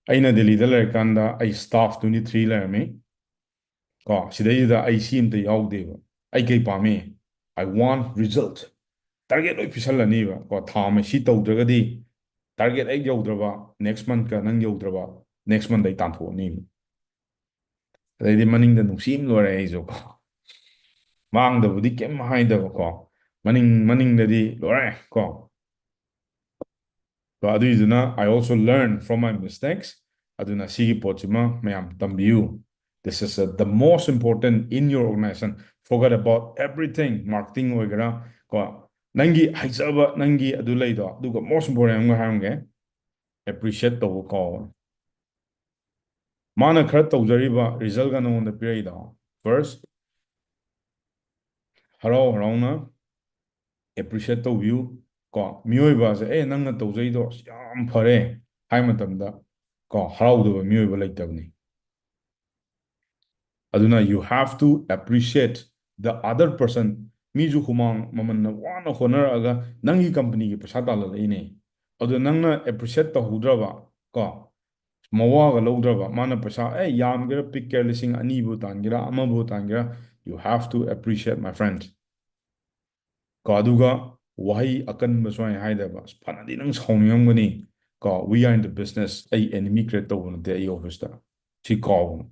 ꯑꯩꯅ ꯗꯦꯜꯂꯤꯗ ꯂꯩꯔꯀꯥꯟꯗ ꯑꯩ staff twenty three ꯂꯩꯔꯝꯃꯤ꯫ ꯀꯣ, ꯁꯤꯗꯩꯁꯤꯗ ꯑꯩ ꯁꯤ ꯑꯝꯇ ꯌꯥꯎꯗꯦꯕ꯫ ꯑꯩ ꯀꯩ ꯄꯥꯝꯃꯤ? I want result꯫ Target ꯂꯣꯏ ꯄꯤꯁꯜꯂꯅꯤꯕ꯫ ꯀꯣ, ꯊꯥ ꯑꯃ ꯁꯤ ꯇꯧꯗ꯭ꯔꯒꯗꯤ, target ꯍꯦꯛ ꯌꯧꯗ꯭ꯔꯕ, next monthꯀ ꯅꯪ ꯌꯧꯗ꯭ꯔꯕ, next month ꯑꯩ ꯇꯥꯟꯊꯣꯛꯑꯅꯤꯕ꯫ ꯑꯗꯩꯗꯤ ꯃꯅꯤꯡꯗ ꯅꯨꯡꯁꯤ ꯑꯃ ꯂꯣꯏꯔꯦ ꯑꯩꯁꯨ ꯀꯣ꯫ ꯃꯥꯡꯗꯕꯨꯗꯤ ꯀꯩꯝ ꯍꯥꯏꯗꯕꯀꯣ꯫ ꯃꯅꯤꯡ, ꯃꯅꯤꯡꯗꯗꯤ ꯂꯣꯏꯔꯦ ꯀꯣ꯫ ꯀꯣ, ꯑꯗꯨꯏꯗꯨꯅ I also learn from my mistakes꯫ ꯑꯗꯨꯅ ꯁꯤꯒꯤ ꯄꯣꯠꯁꯤꯃ ꯃꯌꯥꯝ ꯇꯝꯕꯤꯌꯨ꯫ This is a, the most important in your organization. Forget about everything, marketing ꯑꯣꯏꯒꯦꯔꯥ ꯀꯣ꯫ ꯅꯪꯒꯤ ꯍꯩꯖꯕ, ꯅꯪꯒꯤ ꯑꯗꯨ ꯂꯩꯗꯣ, ꯑꯗꯨꯒ most important ꯑꯃꯒ ꯍꯥꯏꯔꯝꯒꯦ, appreciate ꯇꯧꯕ ꯀꯥꯎꯒꯅꯨ꯫ ꯃꯥꯅ ꯈꯔ ꯇꯧꯖꯔꯤꯕ resultꯀ ꯅꯉꯣꯟꯗ ꯄꯤꯔꯛꯏꯗꯣ, first, ꯍꯔꯥꯎ ꯍꯔꯥꯎꯅ appreciate ꯇꯧꯕꯤꯌꯨ꯫ ꯀꯣ, ꯃꯤꯑꯣꯏꯕꯁꯦ, "ꯑꯦ, ꯅꯪꯅ ꯇꯧꯖꯩꯗꯣ ꯑꯁ ꯌꯥꯝ ꯐꯔꯦ" ꯍꯥꯏ ꯃꯇꯝꯗ, ꯀꯣ, ꯍꯔꯥꯎꯗꯕ ꯃꯤꯑꯣꯏꯕ ꯂꯩꯇꯕꯅꯤ꯫ ꯑꯗꯨꯅ you have to appreciate the other person꯫ ꯃꯤꯁꯨ ꯍꯨꯃꯥꯡ ꯃꯃꯟꯅ ꯋꯥꯅ ꯍꯣꯠꯅꯔꯛꯑꯒ ꯅꯪꯒꯤ ꯀꯝꯄꯅꯤꯒꯤ ꯄꯩꯁꯥ ꯇꯥꯜꯍꯜꯂꯛꯏꯅꯦ꯫ ꯑꯗꯨ ꯅꯪꯅ appreciate ꯇꯧꯍꯧꯗ꯭ꯔꯕ, ꯀꯣ, ꯃꯋꯥꯒ ꯂꯧꯗ꯭ꯔꯕ, ꯃꯥꯅ ꯄꯩꯁꯥ ꯑꯦ ꯌꯥꯝꯒꯦꯔꯥ ꯄꯤꯛꯀꯦꯔꯥ, ꯂꯤꯁꯤꯡ ꯑꯅꯤꯕꯨ ꯇꯥꯟꯒꯦꯔꯥ ꯑꯃꯕꯨ ꯇꯥꯟꯒꯦꯔꯥ, you have to appreciate, my friend. ꯀꯣ ꯑꯗꯨꯒ ꯋꯥꯍꯩ ꯑꯀꯟꯕ ꯁꯨꯃꯥꯏꯅ ꯍꯥꯏꯗꯕ, ꯑꯁ, ꯐꯅꯗꯤ ꯅꯪ ꯁꯥꯎꯅꯤꯡꯉꯝꯒꯅꯤ꯫ ꯀꯣ we are in the business, ꯑꯩ enemy create ꯇꯧꯕ ꯅꯠꯇꯦ ꯑꯩ office ꯇ꯫ ꯁꯤ ꯀꯥꯎꯕ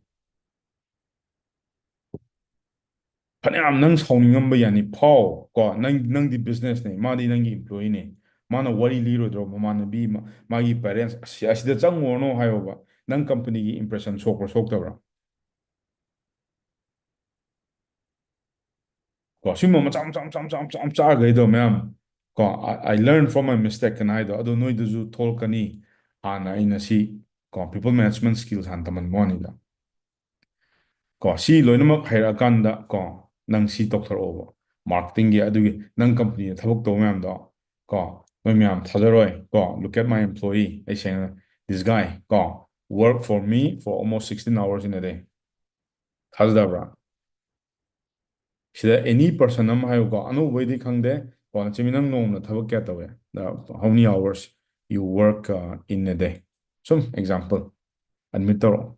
ꯐꯅꯌꯥꯝ ꯅꯪ ꯁꯥꯎꯅꯤꯡꯉꯝꯕ ꯌꯥꯅꯤ, ꯐꯥꯎ꯫ ꯀꯣ ꯅꯪ, ꯅꯪꯗꯤ business ꯅꯦ, ꯃꯥꯗꯤ ꯅꯪꯒꯤ employee ꯅꯦ꯫ ꯃꯥꯅ ꯋꯥꯔꯤ ꯂꯤꯔꯣꯏꯗ꯭ꯔꯣ? ꯃꯃꯥꯟꯅꯕꯤ, ꯃꯥꯒꯤ parents, "ꯑꯁꯤ, ꯑꯁꯤꯗ ꯆꯪꯉꯨꯔꯅꯣ" ꯍꯥꯏꯌꯣꯕ꯫ ꯅꯪ company ꯒꯤ impression ꯁꯣꯛꯄ꯭ꯔꯥ ꯁꯣꯛꯇꯕ꯭ꯔꯥ? ꯀꯣ ꯁꯤꯒꯨꯝꯕ ꯃꯆꯥ ꯃꯆꯥ ꯃꯆꯥ ꯃꯆꯥ ꯃꯆꯥ ꯃꯆꯥꯈꯩꯗꯣ ꯃꯌꯥꯝ, ꯀꯣ I learn from my mistake ꯀꯅ ꯍꯥꯏꯗꯣ, ꯑꯗꯣ ꯅꯣꯏꯗꯁꯨ ꯊꯣꯛꯂꯛꯀꯅꯤ꯫ ꯍꯥꯟꯅ ꯑꯩꯅ ꯁꯤ, ꯀꯣ people management skills ꯍꯥꯟꯅ ꯇꯝꯍꯟꯕ ꯋꯥꯅꯤꯗ꯫ ꯀꯣ ꯁꯤ ꯂꯣꯏꯅꯃꯛ ꯍꯩꯔꯛꯑꯀꯥꯟꯗ, ꯀꯣ ꯅꯪ ꯁꯤ ꯇꯧꯊꯔꯛꯑꯣꯕ꯫ Marketing ꯒꯤ ꯑꯗꯨꯒꯤ ꯅꯪ company ꯗ ꯊꯕꯛ ꯇꯧꯕ ꯃꯌꯥꯝꯗꯣ, ꯀꯣ ꯅꯣꯏ ꯃꯌꯥꯝ ꯊꯥꯖꯔꯣꯏ꯫ ꯀꯣ look at my employee, ꯑꯩ ꯁꯦꯡꯅ, this guy, ꯀꯣ work for me for almost sixteen hours in a day. ꯊꯥꯖꯗꯕ꯭ꯔꯥ? ꯁꯤꯗ any person ꯑꯃ ꯍꯥꯏꯌꯨꯀꯣ, ꯑꯅꯧꯕꯩꯗꯤ ꯈꯪꯗꯦ꯫ ꯀꯣ ꯅꯆꯤꯟꯃꯤ, ꯅꯪ ꯅꯣꯡꯃꯗ ꯊꯕꯛ ꯀꯌꯥ ꯇꯧꯋꯦ? How many hours you work, uh, in a day? ꯁꯨꯝ example, admit ꯇꯧꯔꯛꯑꯣ꯫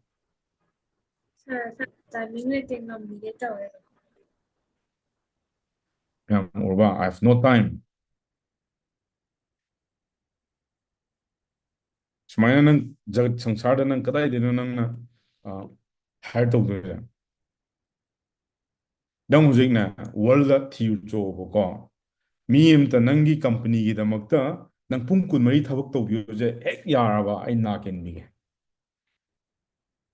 Sir, sir, timing ꯂꯩꯇꯦ, ꯉꯝꯗꯦ ꯇꯧꯋꯦ꯫ ꯌꯥꯝ ꯎꯔꯕ? I have no time. ꯁꯨꯃꯥꯏꯅ ꯅꯪ ꯖꯒꯠ ꯁꯪꯁꯥꯔꯗ ꯅꯪ ꯀꯗꯥꯏꯗꯅꯣ ꯅꯪꯅ, ꯑ, hire ꯇꯧꯗꯣꯏꯁꯦ? ꯅꯪ ꯍꯧꯖꯤꯛꯅꯦ, world ꯗ ꯊꯤꯔꯨꯆꯣꯕꯀꯣ, ꯃꯤ ꯑꯃꯇ ꯅꯪꯒꯤ company ꯒꯤꯗꯃꯛꯇ ꯅꯪ ꯄꯨꯡ ꯀꯨꯟꯃꯔꯤ ꯊꯕꯛ ꯇꯧꯕꯤꯕꯁꯦ ꯍꯦꯛ ꯌꯥꯔꯕ, ꯑꯩ ꯅꯥ ꯀꯦꯟꯕꯤꯒꯦ꯫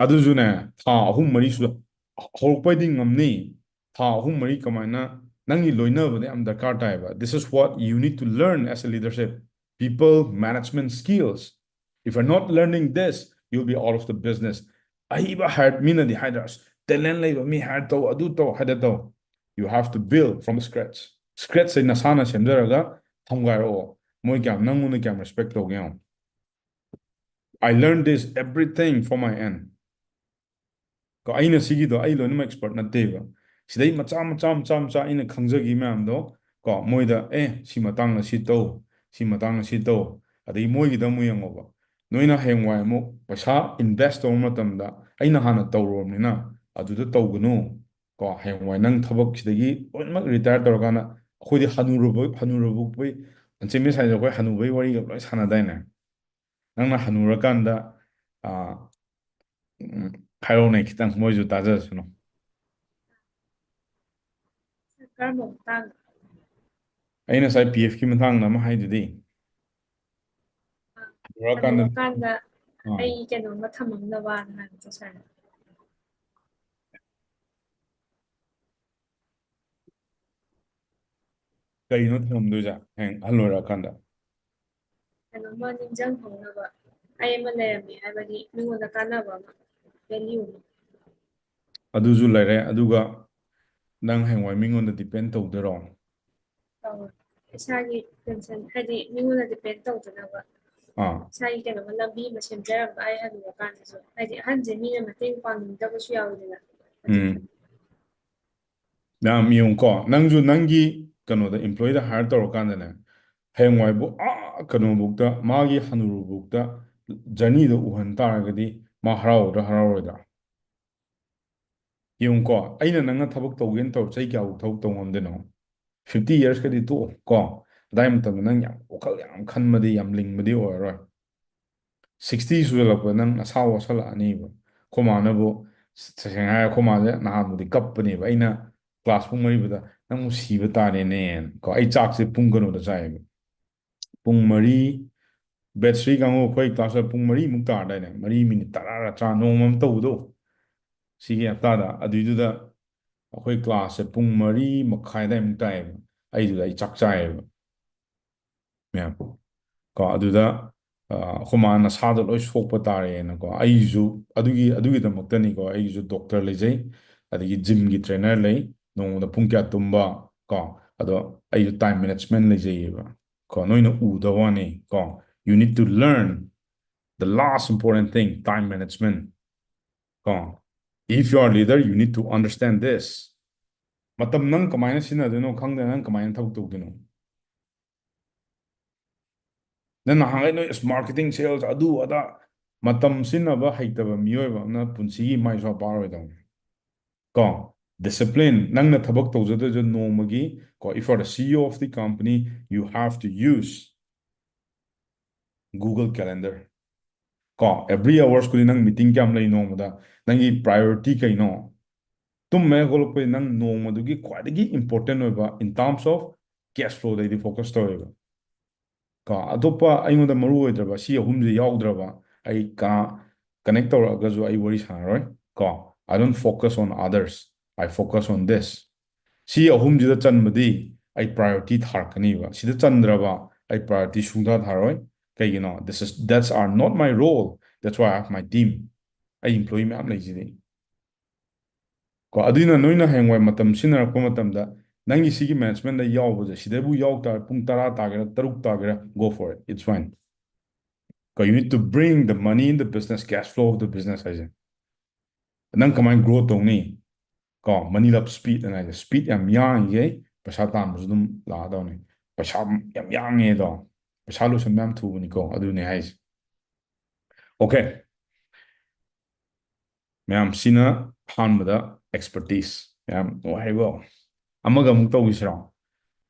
ꯑꯗꯨꯁꯨꯅꯦ, ꯊꯥ ꯑꯍꯨꯝ ꯃꯔꯤ ꯁꯨ-, ꯍꯧꯔꯛꯄꯩꯗꯤ ꯉꯝꯅꯤ꯫ ꯊꯥ ꯑꯍꯨꯝ ꯃꯔꯤ ꯀꯃꯥꯏꯅ? ꯅꯪꯒꯤ ꯂꯣꯏꯅꯕꯗ ꯌꯥꯝ ꯗꯔꯀꯥꯔ ꯇꯥꯏꯌꯦꯕ꯫ This is what you need to learn as a leadership. People management skills. If you're not learning this, you'll be out of the business. ꯑꯍꯩꯕ hire, ꯃꯤꯅꯗꯤ ꯍꯥꯏꯗ꯭ꯔꯥ, "ꯑꯁ, talent ꯂꯩꯕ ꯃꯤ hire ꯇꯧ, ꯑꯗꯨ ꯇꯧ, ꯍꯥꯏꯗ ꯇꯧ." You have to build from scratch. Scratch ꯁꯦ ꯅꯁꯥꯅ ꯁꯦꯝꯖꯔꯒ ꯊꯝꯒꯥꯏꯔꯛꯑꯣ꯫ ꯃꯣꯏ ꯀꯌꯥꯝ, ꯅꯪꯉꯣꯟꯗ ꯀꯌꯥꯝ respect ꯇꯧꯒꯦ ꯌꯦꯡꯉꯣ꯫ I learned this everything from my end. ꯀꯣ, ꯑꯩꯅ ꯁꯤꯒꯤꯗꯣ ꯑꯩ ꯂꯣꯏꯅꯃꯛ expert ꯅꯠꯇꯦꯕ꯫ ꯁꯤꯗꯩ ꯃꯆꯥ, ꯃꯆꯥ, ꯃꯆꯥ, ꯃꯆꯥ ꯑꯩꯅ ꯈꯪꯖꯈꯤ ꯃꯌꯥꯝꯗꯣ, ꯀꯣ, ꯃꯣꯏꯗ, "ꯑꯦ, ꯁꯤ ꯃꯇꯥꯡꯗ ꯁꯤ ꯇꯧ, ꯁꯤ ꯃꯇꯥꯡꯗ ꯁꯤ ꯇꯧ"꯫ ꯑꯗꯒꯤ ꯃꯣꯏꯒꯤꯗ ꯑꯃꯨꯛ ꯌꯦꯡꯉꯣꯕ꯫ ꯅꯣꯏꯅ ꯍꯌꯦꯡꯋꯥꯏ ꯑꯃꯨꯛ ꯄꯩꯁꯥ invest ꯇꯧꯕ ꯃꯇꯝꯗ, "ꯑꯩꯅ ꯍꯥꯟꯅ ꯇꯧꯔꯨꯔꯕꯅꯤꯅ ꯑꯗꯨꯗ ꯇꯧꯒꯅꯨ", ꯀꯣ, ꯍꯌꯦꯡꯋꯥꯏ ꯅꯪ ꯊꯕꯛꯁꯤꯗꯒꯤ ꯂꯣꯏꯅꯃꯛ retire ꯇꯧꯔꯀꯥꯟꯗ, ꯑꯩꯈꯣꯏꯗꯤ ꯍꯅꯨꯔꯕ, ꯍꯅꯨꯔꯕ, ꯑꯟꯆꯦꯃꯤꯁ ꯍꯥꯏꯁꯦ ꯑꯩꯈꯣꯏ ꯍꯅꯨꯕꯩ ꯋꯥꯔꯤꯒ ꯂꯣꯏ ꯁꯥꯟꯅꯗꯥꯏꯅꯦ? ꯅꯪꯅ ꯍꯅꯨꯔꯀꯥꯟꯗ, ꯑꯥ, ꯎꯝ, ꯍꯥꯏꯔꯛꯎꯅꯦ ꯈꯤꯇꯪ, ꯃꯣꯏꯁꯨ ꯇꯥꯖꯔꯁꯅꯨ꯫ ꯀꯔꯝꯕ ꯃꯇꯥꯡ? ꯑꯩꯅ ꯉꯁꯥꯏ P F ꯀꯤ ꯃꯇꯥꯡꯗ ꯑꯃ ꯍꯥꯏꯗꯨꯗꯤ꯫ ꯑꯥ, ꯍꯅꯨꯔꯀꯥꯟꯗ, ꯍꯅꯨꯔꯀꯥꯟꯗ ꯑꯥ꯫ ꯑꯩ ꯀꯩꯅꯣꯝꯃ ꯊꯝꯃꯝꯅꯕꯅ ꯍꯥꯏꯕꯗꯣ, ꯁꯥꯔ꯫ ꯀꯩꯅꯣ ꯊꯝꯃꯝꯗꯣꯏꯁꯦ ꯍꯌꯦꯡ ꯑꯍꯜ ꯑꯣꯏꯔꯛꯑꯀꯥꯟꯗ? ꯀꯩꯅꯣꯝꯃ ꯅꯤꯡꯁꯤꯡꯍꯧꯅꯕ, ꯑꯩ ꯑꯃ ꯂꯩꯔꯝꯃꯦ ꯍꯥꯏꯕꯒꯤ ꯃꯤꯉꯣꯟꯗ ꯀꯥꯟꯅꯕ ꯑꯃ, value ꯑꯃ꯫ ꯑꯗꯨꯁꯨ ꯂꯩꯔꯦ, ꯑꯗꯨꯒ ꯅꯪ ꯍꯌꯦꯡꯋꯥꯏ ꯃꯤꯉꯣꯟꯗ depend ꯇꯧꯗꯣꯏꯔꯣ? ꯇꯧꯔꯣꯏ꯫ ꯏꯁꯥꯒꯤ pension, ꯍꯥꯏꯗꯤ ꯃꯤꯉꯣꯟꯗ depend ꯇꯧꯗꯅꯕ꯫ ꯑꯥ꯫ ꯏꯁꯥꯒꯤ ꯀꯩꯅꯣꯝꯃ ꯂꯝꯕꯤ ꯑꯃ ꯁꯦꯝꯖꯔꯝꯕ, ꯑꯩ ꯍꯟꯅꯨꯔꯀꯥꯟꯗꯁꯨ꯫ ꯍꯥꯏꯗꯤ ꯑꯍꯟꯁꯦ ꯃꯤꯅ ꯃꯇꯦꯡ ꯄꯥꯡꯅꯤꯡꯗꯕꯁꯨ ꯌꯥꯎꯋꯤꯗꯅ꯫ ꯎꯝ꯫ ꯌꯥꯝ ꯌꯦꯡꯉꯨꯀꯣ, ꯅꯪꯁꯨ ꯅꯪꯒꯤ ꯀꯩꯅꯣꯗ, employee ꯗ hire ꯇꯧꯔꯀꯥꯟꯗꯅꯦ, ꯍꯌꯦꯡꯋꯥꯏꯕꯨ ꯑꯥ ꯀꯩꯅꯣꯕꯨꯛꯇ, ꯃꯥꯒꯤ ꯍꯅꯨꯔꯕꯨꯛꯇ journey ꯗꯣ ꯎꯍꯟ ꯇꯥꯔꯒꯗꯤ ꯃꯥ ꯍꯔꯥꯎꯒꯗ꯭ꯔꯥ ꯍꯔꯥꯎꯔꯣꯏꯗ꯭ꯔꯥ? ꯌꯦꯡꯉꯨꯀꯣ, ꯑꯩꯅ ꯅꯪꯅ ꯊꯕꯛ ꯇꯧꯒꯦꯅ ꯇꯧꯔ ꯆꯍꯤ ꯀꯌꯥꯐꯥꯎ ꯊꯕꯛ ꯇꯧ ꯉꯝꯗꯣꯏꯅꯣ? Fifty years ꯀꯗꯤ ꯇꯣꯛꯑꯣ ꯀꯣ꯫ ꯑꯗꯥꯏ ꯃꯇꯝꯗ ꯅꯪ ꯌꯥꯝ ꯋꯥꯈꯜ ꯌꯥꯝ ꯈꯟꯕꯗꯤ, ꯌꯥꯝ ꯂꯤꯡꯕꯗꯤ ꯑꯣꯏꯔꯔꯣꯏ꯫ Sixty ꯁꯨꯖꯜꯂꯛꯄꯗ ꯅꯪ ꯅꯁꯥ ꯋꯥꯁꯜꯂꯛꯑꯅꯤꯕ꯫ ꯑꯩꯈꯣꯏ ꯃꯥꯅꯕꯨ, ꯇꯁꯦꯡꯅ ꯍꯥꯏꯔ, ꯑꯩꯈꯣꯏ ꯃꯥꯁꯦ ꯅꯍꯥꯟꯕꯨꯗꯤ ꯀꯞꯄꯅꯦꯕ꯫ ꯑꯩꯅ class ꯄꯨꯡ ꯃꯔꯤꯕꯗ, "ꯅꯪꯕꯨ ꯁꯤꯕ ꯇꯥꯔꯦꯅꯦ" ꯀꯣ꯫ ꯑꯩ ꯆꯥꯛꯁꯦ ꯄꯨꯡ ꯀꯩꯅꯣꯗ ꯆꯥꯏꯌꯦꯕ, ꯄꯨꯡ ꯃꯔꯤ, batch three ꯀꯥꯡꯕꯨ ꯑꯩꯈꯣꯏ class ꯄꯨꯡ ꯃꯔꯤꯃꯨꯛ ꯇꯥꯔꯗꯥꯏꯅꯦ, ꯃꯔꯤ minute ꯇꯔꯥꯔ ꯇꯔꯥ ꯅꯣꯡꯃ ꯑꯃ ꯇꯧꯕꯗꯣ, ꯁꯤꯒꯤ ꯍꯞꯇꯥꯗ꯫ ꯑꯗꯨꯏꯗꯨꯗ ꯑꯩꯈꯣꯏ class ꯁꯦ ꯄꯨꯡ ꯃꯔꯤ ꯃꯈꯥꯏ ꯑꯗꯥꯏꯃꯨꯛ ꯇꯥꯏꯌꯦꯕ꯫ ꯑꯩꯗꯨꯗ ꯑꯩ ꯆꯥꯛ ꯆꯥꯏꯌꯦꯕ, ꯃꯌꯥꯝ꯫ ꯀꯣ, ꯑꯗꯨꯗ, ꯑ, ꯑꯩꯈꯣꯏ ꯃꯥ ꯅꯁꯥꯗꯣ ꯂꯣꯏ ꯁꯣꯛꯄ ꯇꯥꯔꯦꯅꯀꯣ꯫ ꯑꯩꯁꯨ ꯑꯗꯨꯒꯤ, ꯑꯗꯨꯒꯤꯗꯃꯛꯇꯅꯤꯀꯣ, ꯑꯩꯁꯨ doctor ꯂꯩꯖꯩ, ꯑꯗꯒꯤ gym ꯒꯤ trainer ꯂꯩ, ꯅꯣꯡꯃꯗ ꯄꯨꯡ ꯀꯌꯥ ꯇꯨꯝꯕ ꯀꯣ, ꯑꯗꯣ ꯑꯩꯁꯨ time management ꯂꯩꯖꯩꯌꯦꯕ꯫ ꯀꯣ, ꯅꯣꯏꯅ ꯎꯗꯕ ꯋꯥꯅꯤ ꯀꯣ꯫ You need to learn the last important thing, time management. ꯀꯣ, if you are leader, you need to understand this. ꯃꯇꯝ ꯅꯪ ꯀꯃꯥꯏꯅ ꯁꯤꯖꯤꯟꯅꯗꯣꯏꯅꯣ ꯈꯪꯗꯅ ꯅꯪ ꯀꯃꯥꯏꯅ ꯊꯕꯛ ꯇꯧꯗꯣꯏꯅꯣ? ꯅꯪ ꯅꯍꯥꯟꯒꯩ ꯅꯣꯏ ꯑꯁ marketing, sales, ꯑꯗꯨ ꯑꯗꯥ, ꯃꯇꯝ ꯁꯤꯖꯤꯟꯅꯕ ꯍꯩꯇꯕ ꯃꯤꯑꯣꯏꯕ ꯑꯃꯅ ꯄꯨꯟꯁꯤꯒꯤ ꯃꯥꯏꯁꯨ ꯄꯥꯛꯑꯔꯣꯏꯗꯧꯅꯤ꯫ ꯀꯣ, discipline, ꯅꯪꯅ ꯊꯕꯛ ꯇꯧꯖꯗꯣꯏꯁꯦ ꯅꯣꯡꯃꯒꯤ, ꯀꯣ, if you are the C E O of the company, you have to use Google Calendar. ꯀꯣ, every hours ꯈꯨꯗꯤꯡ ꯅꯪ meeting ꯀꯌꯥꯝ ꯂꯩ ꯅꯣꯡꯃꯗ, ꯅꯪꯒꯤ priority ꯀꯩꯅꯣ? ꯇꯨꯝꯕ ꯍꯦꯛ ꯍꯧꯒꯠꯂꯛꯄꯗꯒꯤ ꯅꯪ ꯅꯣꯡꯃꯗꯨꯒꯤ ꯈ꯭ꯋꯥꯏꯗꯒꯤ important ꯑꯣꯏꯕ in terms of cash flow ꯗꯩꯗꯤ focus ꯇꯧꯋꯦꯕ꯫ ꯀꯣ, ꯑꯇꯣꯞꯄ ꯑꯩꯉꯣꯟꯗ ꯃꯔꯨ ꯑꯣꯏꯗ꯭ꯔꯕ ꯁꯤ ꯑꯍꯨꯝꯁꯦ ꯌꯥꯎꯗ꯭ꯔꯕ ꯑꯩ ꯀꯅꯥ connect ꯇꯧꯔꯛꯑꯒꯁꯨ ꯑꯩ ꯋꯥꯔꯤ ꯁꯥꯟꯅꯔꯣꯏ꯫ ꯀꯣ, I don't focus on others, I focus on this. ꯁꯤ ꯑꯍꯨꯝꯁꯤꯗ ꯆꯟꯕꯗꯤ ꯑꯩ priority ꯊꯥꯔꯛꯀꯅꯤꯕ꯫ ꯁꯤꯗ ꯆꯟꯗ꯭ꯔꯕ ꯑꯩ priority ꯁꯨꯡꯊꯥ ꯊꯥꯔꯣꯏ꯫ ꯀꯩꯒꯤꯅꯣ? This is, that's are not my role. That's why I have my team. ꯑꯩ employee ꯃꯌꯥꯝ ꯂꯩꯁꯤꯗꯤ꯫ ꯀꯣ, ꯑꯗꯨꯅ ꯅꯣꯏꯅ ꯍꯌꯦꯡꯋꯥꯏ ꯃꯇꯝ ꯁꯤꯖꯤꯟꯅꯔꯛꯄ ꯃꯇꯝꯗ ꯅꯪꯒꯤ ꯁꯤꯒꯤ management ꯇ ꯌꯥꯎꯕꯁꯦ, ꯁꯤꯗꯕꯨ ꯌꯥꯎ ꯇꯥꯔꯦ, ꯄꯨꯡ ꯇꯔꯥ ꯇꯥꯒꯦꯔꯥ, ꯇꯔꯨꯛ ꯇꯥꯒꯦꯔꯥ, go for it, it's fine. ꯀꯣ, you need to bring the money in the business, cash flow of the business ꯍꯥꯏꯁꯦ꯫ ꯅꯪ ꯀꯃꯥꯏꯅ grow ꯇꯧꯅꯤ? ꯀꯣ, money love speed ꯑꯅ ꯍꯥꯏꯁꯦ, speed ꯌꯥꯝ ꯌꯥꯡꯉꯤꯈꯩ ꯄꯩꯁꯥ ꯇꯥꯟꯕꯁꯨ ꯑꯗꯨꯝ ꯂꯥꯛꯑꯗꯧꯅꯤ꯫ ꯄꯩꯁꯥ ꯌꯥꯝ ꯌꯥꯡꯉꯦꯗꯣ, ꯄꯩꯁꯥ ꯂꯣꯏꯁꯟꯕ ꯌꯥꯝ ꯊꯨꯕꯅꯤꯀꯣ, ꯑꯗꯨꯅꯦ ꯍꯥꯏꯁꯦ꯫ Okay. ꯃꯌꯥꯝ, ꯁꯤꯅ ꯑꯍꯥꯟꯕꯗ expertise꯫ ꯃꯌꯥꯝ ꯅꯨꯡꯉꯥꯏꯔꯤꯕꯣ? ꯑꯃꯒ ꯑꯃꯨꯛ ꯇꯧꯈꯤꯁꯤꯔꯣ?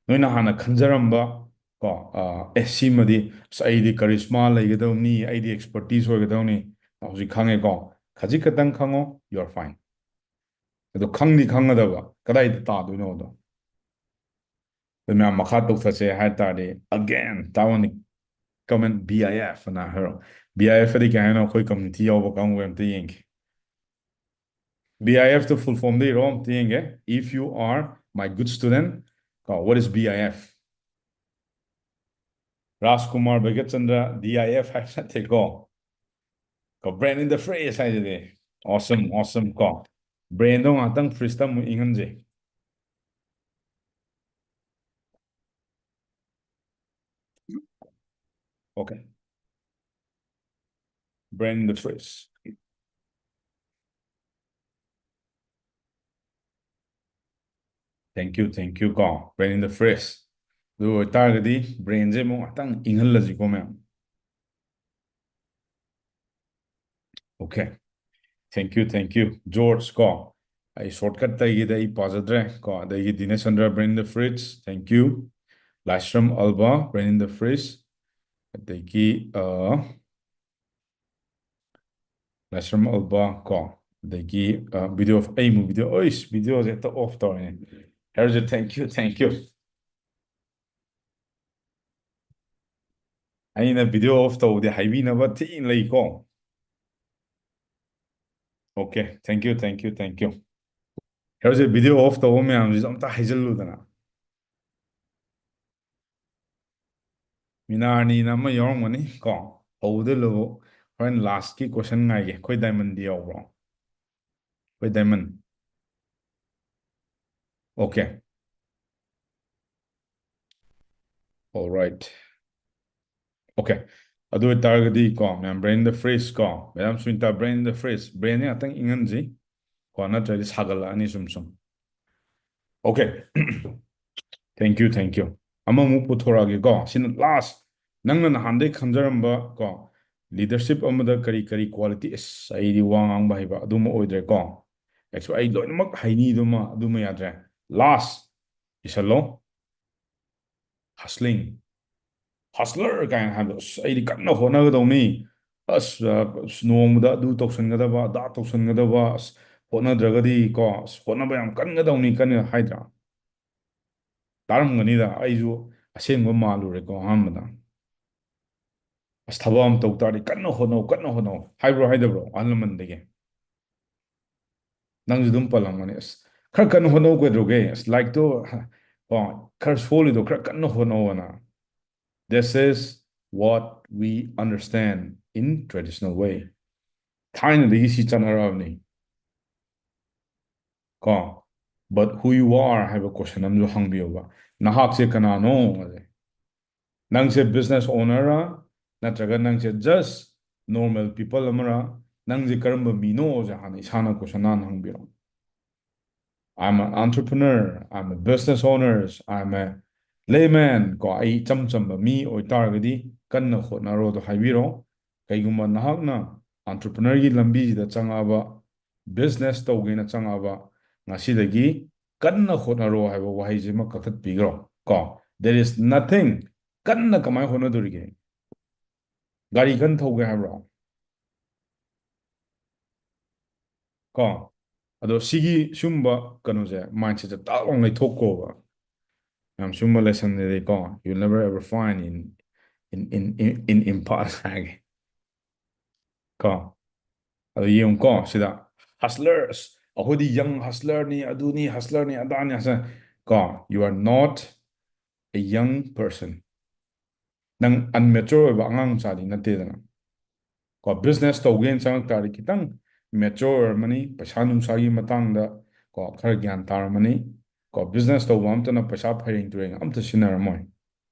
ꯅꯣꯏꯅ ꯍꯥꯟꯅ ꯈꯟꯖꯔꯝꯕ, ꯀꯣ, ꯑ, "ꯑꯦ, ꯁꯤꯃꯗꯤ, ꯑꯁ, ꯑꯩꯗꯤ charisma ꯂꯩꯒꯗꯧꯅꯤ, ꯑꯩꯗꯤ expertise ꯑꯣꯏꯒꯗꯧꯅꯤ", ꯍꯧꯖꯤꯛ ꯈꯪꯉꯦꯀꯣ? ꯈꯖꯤꯛ ꯈꯛꯇꯪ ꯈꯪꯉꯣ, you are fine꯫ ꯑꯗꯣ ꯈꯪꯗꯤ ꯈꯪꯒꯗꯕ, ꯀꯗꯥꯏꯗ ꯇꯥꯗꯣꯏꯅꯣꯗꯣ꯫ ꯑꯗꯨ ꯃꯌꯥꯝ ꯃꯈꯥ ꯇꯧꯊꯁꯦ ꯍꯥꯏ ꯇꯥꯔꯗꯤ, again, ꯇꯥꯃꯣꯅꯤ comment B I F ꯑꯅ ꯍꯥꯏꯔꯣ꯫ B I F ꯑꯗꯤ ꯀꯩ ꯍꯥꯏꯅꯣ? ꯑꯩꯈꯣꯏ community ꯌꯥꯎꯕ ꯀꯥꯡꯕꯨ ꯑꯝꯇ ꯌꯦꯡꯒꯦ꯫ B I F two full form ꯗ ꯏꯔꯣ ꯑꯝꯇ ꯌꯦꯡꯒꯦ꯫ If you are my good student, ꯀꯣ, what is B I F? Rajkumar ꯚꯩꯒꯠꯆꯟꯗ꯭ꯔ, D I F ꯍꯥꯏꯕ ꯅꯠꯇꯦꯀꯣ꯫ ꯀꯣ, brain in the fridge ꯍꯥꯏꯁꯤꯗꯤ꯫ Awesome, awesome ꯀꯣ꯫ Brain ꯗꯣ ꯉꯥꯛꯇꯪ fridge ꯇ ꯑꯃꯨꯛ ꯏꯪꯍꯟꯁꯦ꯫ Okay. Brain in the fridge. Thank you, thank you ꯀꯣ, brain in the fridge. ꯑꯗꯨ ꯑꯣꯏꯇꯥꯔꯒꯗꯤ brainꯁꯦ ꯑꯃꯨꯛ ꯉꯥꯛꯇꯪ ꯏꯪꯍꯜꯂꯁꯤꯀꯣ, ꯃꯌꯥꯝ꯫ Okay. Thank you, thank you, George, ꯀꯣ꯫ ꯑꯩ shortcut ꯇꯒꯤꯗꯤ ꯑꯩ ꯄꯥꯖꯗ꯭ꯔꯦ ꯀꯣ꯫ ꯑꯗꯒꯤ ꯗꯤꯅꯦꯁ Chandra, Brain in the Fridge, thank you. Laishram ꯑꯜꯕꯥ, Brain in the Fridge, ꯑꯗꯒꯤ, ꯑ, ꯂꯥꯏꯁ꯭ꯔꯝ ꯑꯜꯕꯥ ꯀꯣ꯫ ꯑꯗꯒꯤ, ꯑ, video of, ꯑꯩ ꯑꯃꯨꯛ video, ꯑꯩꯁ, videoꯁꯦ ꯍꯦꯛꯇ off ꯇꯧꯔꯦꯅꯦ꯫ ꯍꯦꯔꯣꯖꯦ, thank you, thank you. ꯑꯩꯅ video off ꯇꯧꯕꯗꯤ ꯍꯥꯏꯕꯤꯅꯕ ꯊꯤꯅ ꯂꯩꯀꯣ꯫ Okay, thank you, thank you, thank you. ꯍꯦꯔꯣꯖꯦ, video off ꯇꯧꯕ ꯃꯌꯥꯝꯁꯤꯁꯨ ꯑꯝꯇ ꯍꯥꯏꯖꯤꯜꯂꯨꯗꯅ꯫ ꯃꯤꯅꯥꯔꯅꯤꯅ ꯑꯃ ꯌꯥꯎꯔꯝꯒꯅꯤ ꯀꯣ꯫ ꯍꯧꯕꯗꯩ ꯂꯣꯏꯕꯧ꯫ ꯍꯣꯔꯦꯟ last ꯀꯤ question ꯉꯥꯏꯒꯦ꯫ ꯑꯩꯈꯣꯏ ꯗꯥꯏꯃꯟꯗꯤ ꯌꯥꯎꯕ꯭ꯔꯣ? ꯑꯩꯈꯣꯏ diamond. Okay. All right. Okay. ꯑꯗꯨ ꯑꯣꯏꯇꯥꯔꯒꯗꯤ ꯀꯣ, ꯃꯌꯥꯝ, Brain in the Fridge ꯀꯣ, madam Sunita, Brain in the Fridge, brain ꯁꯦ ꯉꯥꯛꯇꯪ ꯏꯪꯍꯟꯁꯤ ꯀꯣ, ꯅꯠꯇ꯭ꯔꯗꯤ ꯁꯥꯒꯠꯂꯛꯑꯅꯤ ꯁꯨꯝ ꯁꯨꯝ꯫ Okay. Thank you, thank you. ꯑꯃꯃꯨꯛ ꯄꯨꯊꯣꯔꯛꯑꯒꯦꯀꯣ, ꯁꯤꯅ last. ꯅꯪꯅ ꯅꯍꯥꯟꯗꯩ ꯈꯟꯖꯔꯝꯕ ꯀꯣ, leadership ꯑꯃꯗ ꯀꯔꯤ ꯀꯔꯤ quality, ꯑꯁ, ꯑꯩꯗꯤ ꯋꯥ ꯉꯥꯡꯕ ꯍꯩꯕ ꯑꯗꯨꯃ ꯑꯣꯏꯗ꯭ꯔꯦꯀꯣ꯫ ꯑꯩ ꯂꯣꯏꯅꯃꯛ ꯍꯩꯅꯤꯗꯨꯃ, ꯑꯗꯨꯃ ꯌꯥꯗ꯭ꯔꯦ꯫ Last, ꯏꯁꯜꯂꯣ꯫ Hustling. Hustler ꯀꯥꯏꯅ ꯍꯥꯏꯕꯗꯣ, ꯑꯁ, ꯑꯩꯗꯤ ꯀꯟꯅ ꯍꯣꯠꯅꯒꯗꯧꯅꯤ꯫ ꯑꯁ, ꯑ, ꯑꯁ, ꯅꯣꯡꯃꯗ ꯑꯗꯨ ꯇꯧꯁꯟꯒꯗꯕ, ꯑꯗꯥ ꯇꯧꯁꯟꯒꯗꯕ, ꯑꯁ, ꯍꯣꯠꯅꯗ꯭ꯔꯒꯗꯤ ꯀꯣ, ꯑꯁ, ꯍꯣꯠꯅꯕ ꯌꯥꯝ ꯀꯟꯒꯗꯧꯅꯤ, ꯀꯟꯅ ꯍꯥꯏꯗ꯭ꯔꯥ? ꯇꯥꯔꯝꯒꯅꯤꯗ, ꯑꯩꯁꯨ ꯑꯁꯦꯡꯕ ꯃꯥꯜꯂꯨꯔꯦꯀꯣ ꯑꯍꯥꯟꯕꯗ꯫ ꯑꯁ, ꯊꯕꯛ ꯑꯃ ꯇꯧ ꯇꯥꯔꯗꯤ ꯀꯟꯅ ꯍꯣꯠꯅꯧ, ꯀꯟꯅ ꯍꯣꯠꯅꯧ ꯍꯥꯏꯕ꯭ꯔꯣ, ꯍꯥꯏꯗꯕ꯭ꯔꯣ ꯑꯍꯜ ꯂꯃꯟꯗꯒꯤ? ꯅꯪꯁꯨ ꯑꯗꯨꯝ ꯄꯜꯂꯝꯒꯅꯤ, "ꯑꯁ, ꯈꯔ ꯀꯟꯅ ꯍꯣꯠꯅꯧ ꯀꯩꯗꯧꯔꯒꯦ? ꯑꯁ, ꯂꯥꯏꯔꯤꯛꯇꯣ, ꯀꯣ, ꯈꯔ ꯁꯣꯜꯂꯤꯗꯣ ꯈꯔ ꯀꯟꯅ ꯍꯣꯠꯅꯧ" ꯑꯅ꯫ This is what we understand in traditional way. ꯊꯥꯏꯅꯗꯒꯤ ꯁꯤ ꯆꯠꯅꯔꯛꯑꯕꯅꯤ꯫ ꯀꯣ, "But who you are?" ꯍꯥꯏꯕ question ꯑꯃꯁꯨ ꯍꯪꯕꯤꯌꯣꯕ꯫ "ꯅꯍꯥꯛꯁꯦ ꯀꯅꯥꯅꯣ?" ꯑꯁꯦ꯫ "ꯅꯪꯁꯦ business owner ꯔ, ꯅꯠꯇ꯭ꯔꯒ ꯅꯪꯁꯦ just normal people ꯑꯃꯔ? ꯅꯪꯁꯦ ꯀꯔꯝꯕ ꯃꯤꯅꯣ?" ꯁꯦ ꯍꯥꯟꯅ ꯏꯁꯥꯅ question ꯍꯥꯟꯅ ꯍꯪꯕꯤꯔꯣ꯫ "I'm an entrepreneur, I'm a business owner, I'm a Layman, ꯀꯣ, ꯑꯩ ꯏꯆꯝ ꯆꯝꯕ ꯃꯤ ꯑꯣꯏꯇꯥꯔꯒꯗꯤ ꯀꯟꯅ ꯍꯣꯠꯅꯔꯣꯗꯣ ꯍꯥꯏꯕꯤꯔꯣ꯫ ꯀꯩꯒꯨꯝꯕ ꯅꯍꯥꯛꯅ entrepreneur ꯒꯤ ꯂꯝꯕꯤꯁꯤꯗ ꯆꯪꯉꯛꯑꯕ, business ꯇꯧꯒꯦꯅ ꯆꯪꯉꯛꯑꯕ, ꯉꯁꯤꯗꯒꯤ ꯀꯟꯅ ꯍꯣꯠꯅꯔꯣ ꯍꯥꯏꯕ ꯋꯥꯍꯩꯁꯤꯃ ꯀꯛꯊꯠꯄꯤꯈ꯭ꯔꯣ꯫ ꯀꯣ, there is nothing, ꯀꯟꯅ ꯀꯃꯥꯏꯅ ꯍꯣꯠꯅꯗꯣꯔꯤꯒꯦ? ꯒꯥꯔꯤ ꯀꯟꯅ ꯊꯧꯒꯦ ꯍꯥꯏꯕ꯭ꯔꯣ? ꯀꯣ, ꯑꯗꯣ ꯁꯤꯒꯤ ꯁꯨꯝꯕ ꯀꯩꯅꯣꯁꯦ, mindset ꯁꯦ ꯇꯥꯛ ꯂꯥꯎꯅ ꯂꯩꯊꯣꯛꯀꯣꯕ꯫ ꯌꯥꯝ ꯁꯨꯝꯕ lesson ꯗꯨꯗꯤꯀꯣ, you never ever find in, in, in, in, in Imphal ꯍꯥꯏꯒꯦ꯫ ꯀꯣ, ꯑꯗꯣ ꯌꯦꯡꯉꯨꯀꯣ, ꯁꯤꯗ hustlers, ꯑꯩꯈꯣꯏꯗꯤ young hustler ꯅꯤ, ꯑꯗꯨꯅꯤ hustler ꯅꯤ, ꯑꯗꯥꯅꯤ hustler꯫ ꯀꯣ, you are not a young person. ꯅꯪ unmature ꯑꯣꯏꯕ ꯑꯉꯥꯡ ꯃꯆꯥꯗꯤ ꯅꯠꯇꯦꯗꯅ꯫ ꯀꯣ, business ꯇꯧꯒꯦꯅ ꯆꯪꯉꯛ ꯇꯥꯔꯗꯤ ꯈꯤꯇꯪ mature ꯑꯣꯏꯔꯝꯃꯅꯤ, ꯄꯩꯁꯥ ꯅꯨꯡꯁꯥꯒꯤ ꯃꯇꯥꯡꯗ, ꯀꯣ, ꯈꯔ ꯒ꯭ꯌꯥꯟ ꯇꯥꯔꯝꯃꯅꯤ꯫ ꯀꯣ, business ꯇꯧꯕ ꯑꯝꯇꯅ ꯄꯩꯁꯥ ꯐꯩꯔꯦꯡ ꯇꯨꯔꯦꯡ ꯑꯝꯇ ꯁꯤꯖꯤꯟꯅꯔꯝꯃꯣꯏ꯫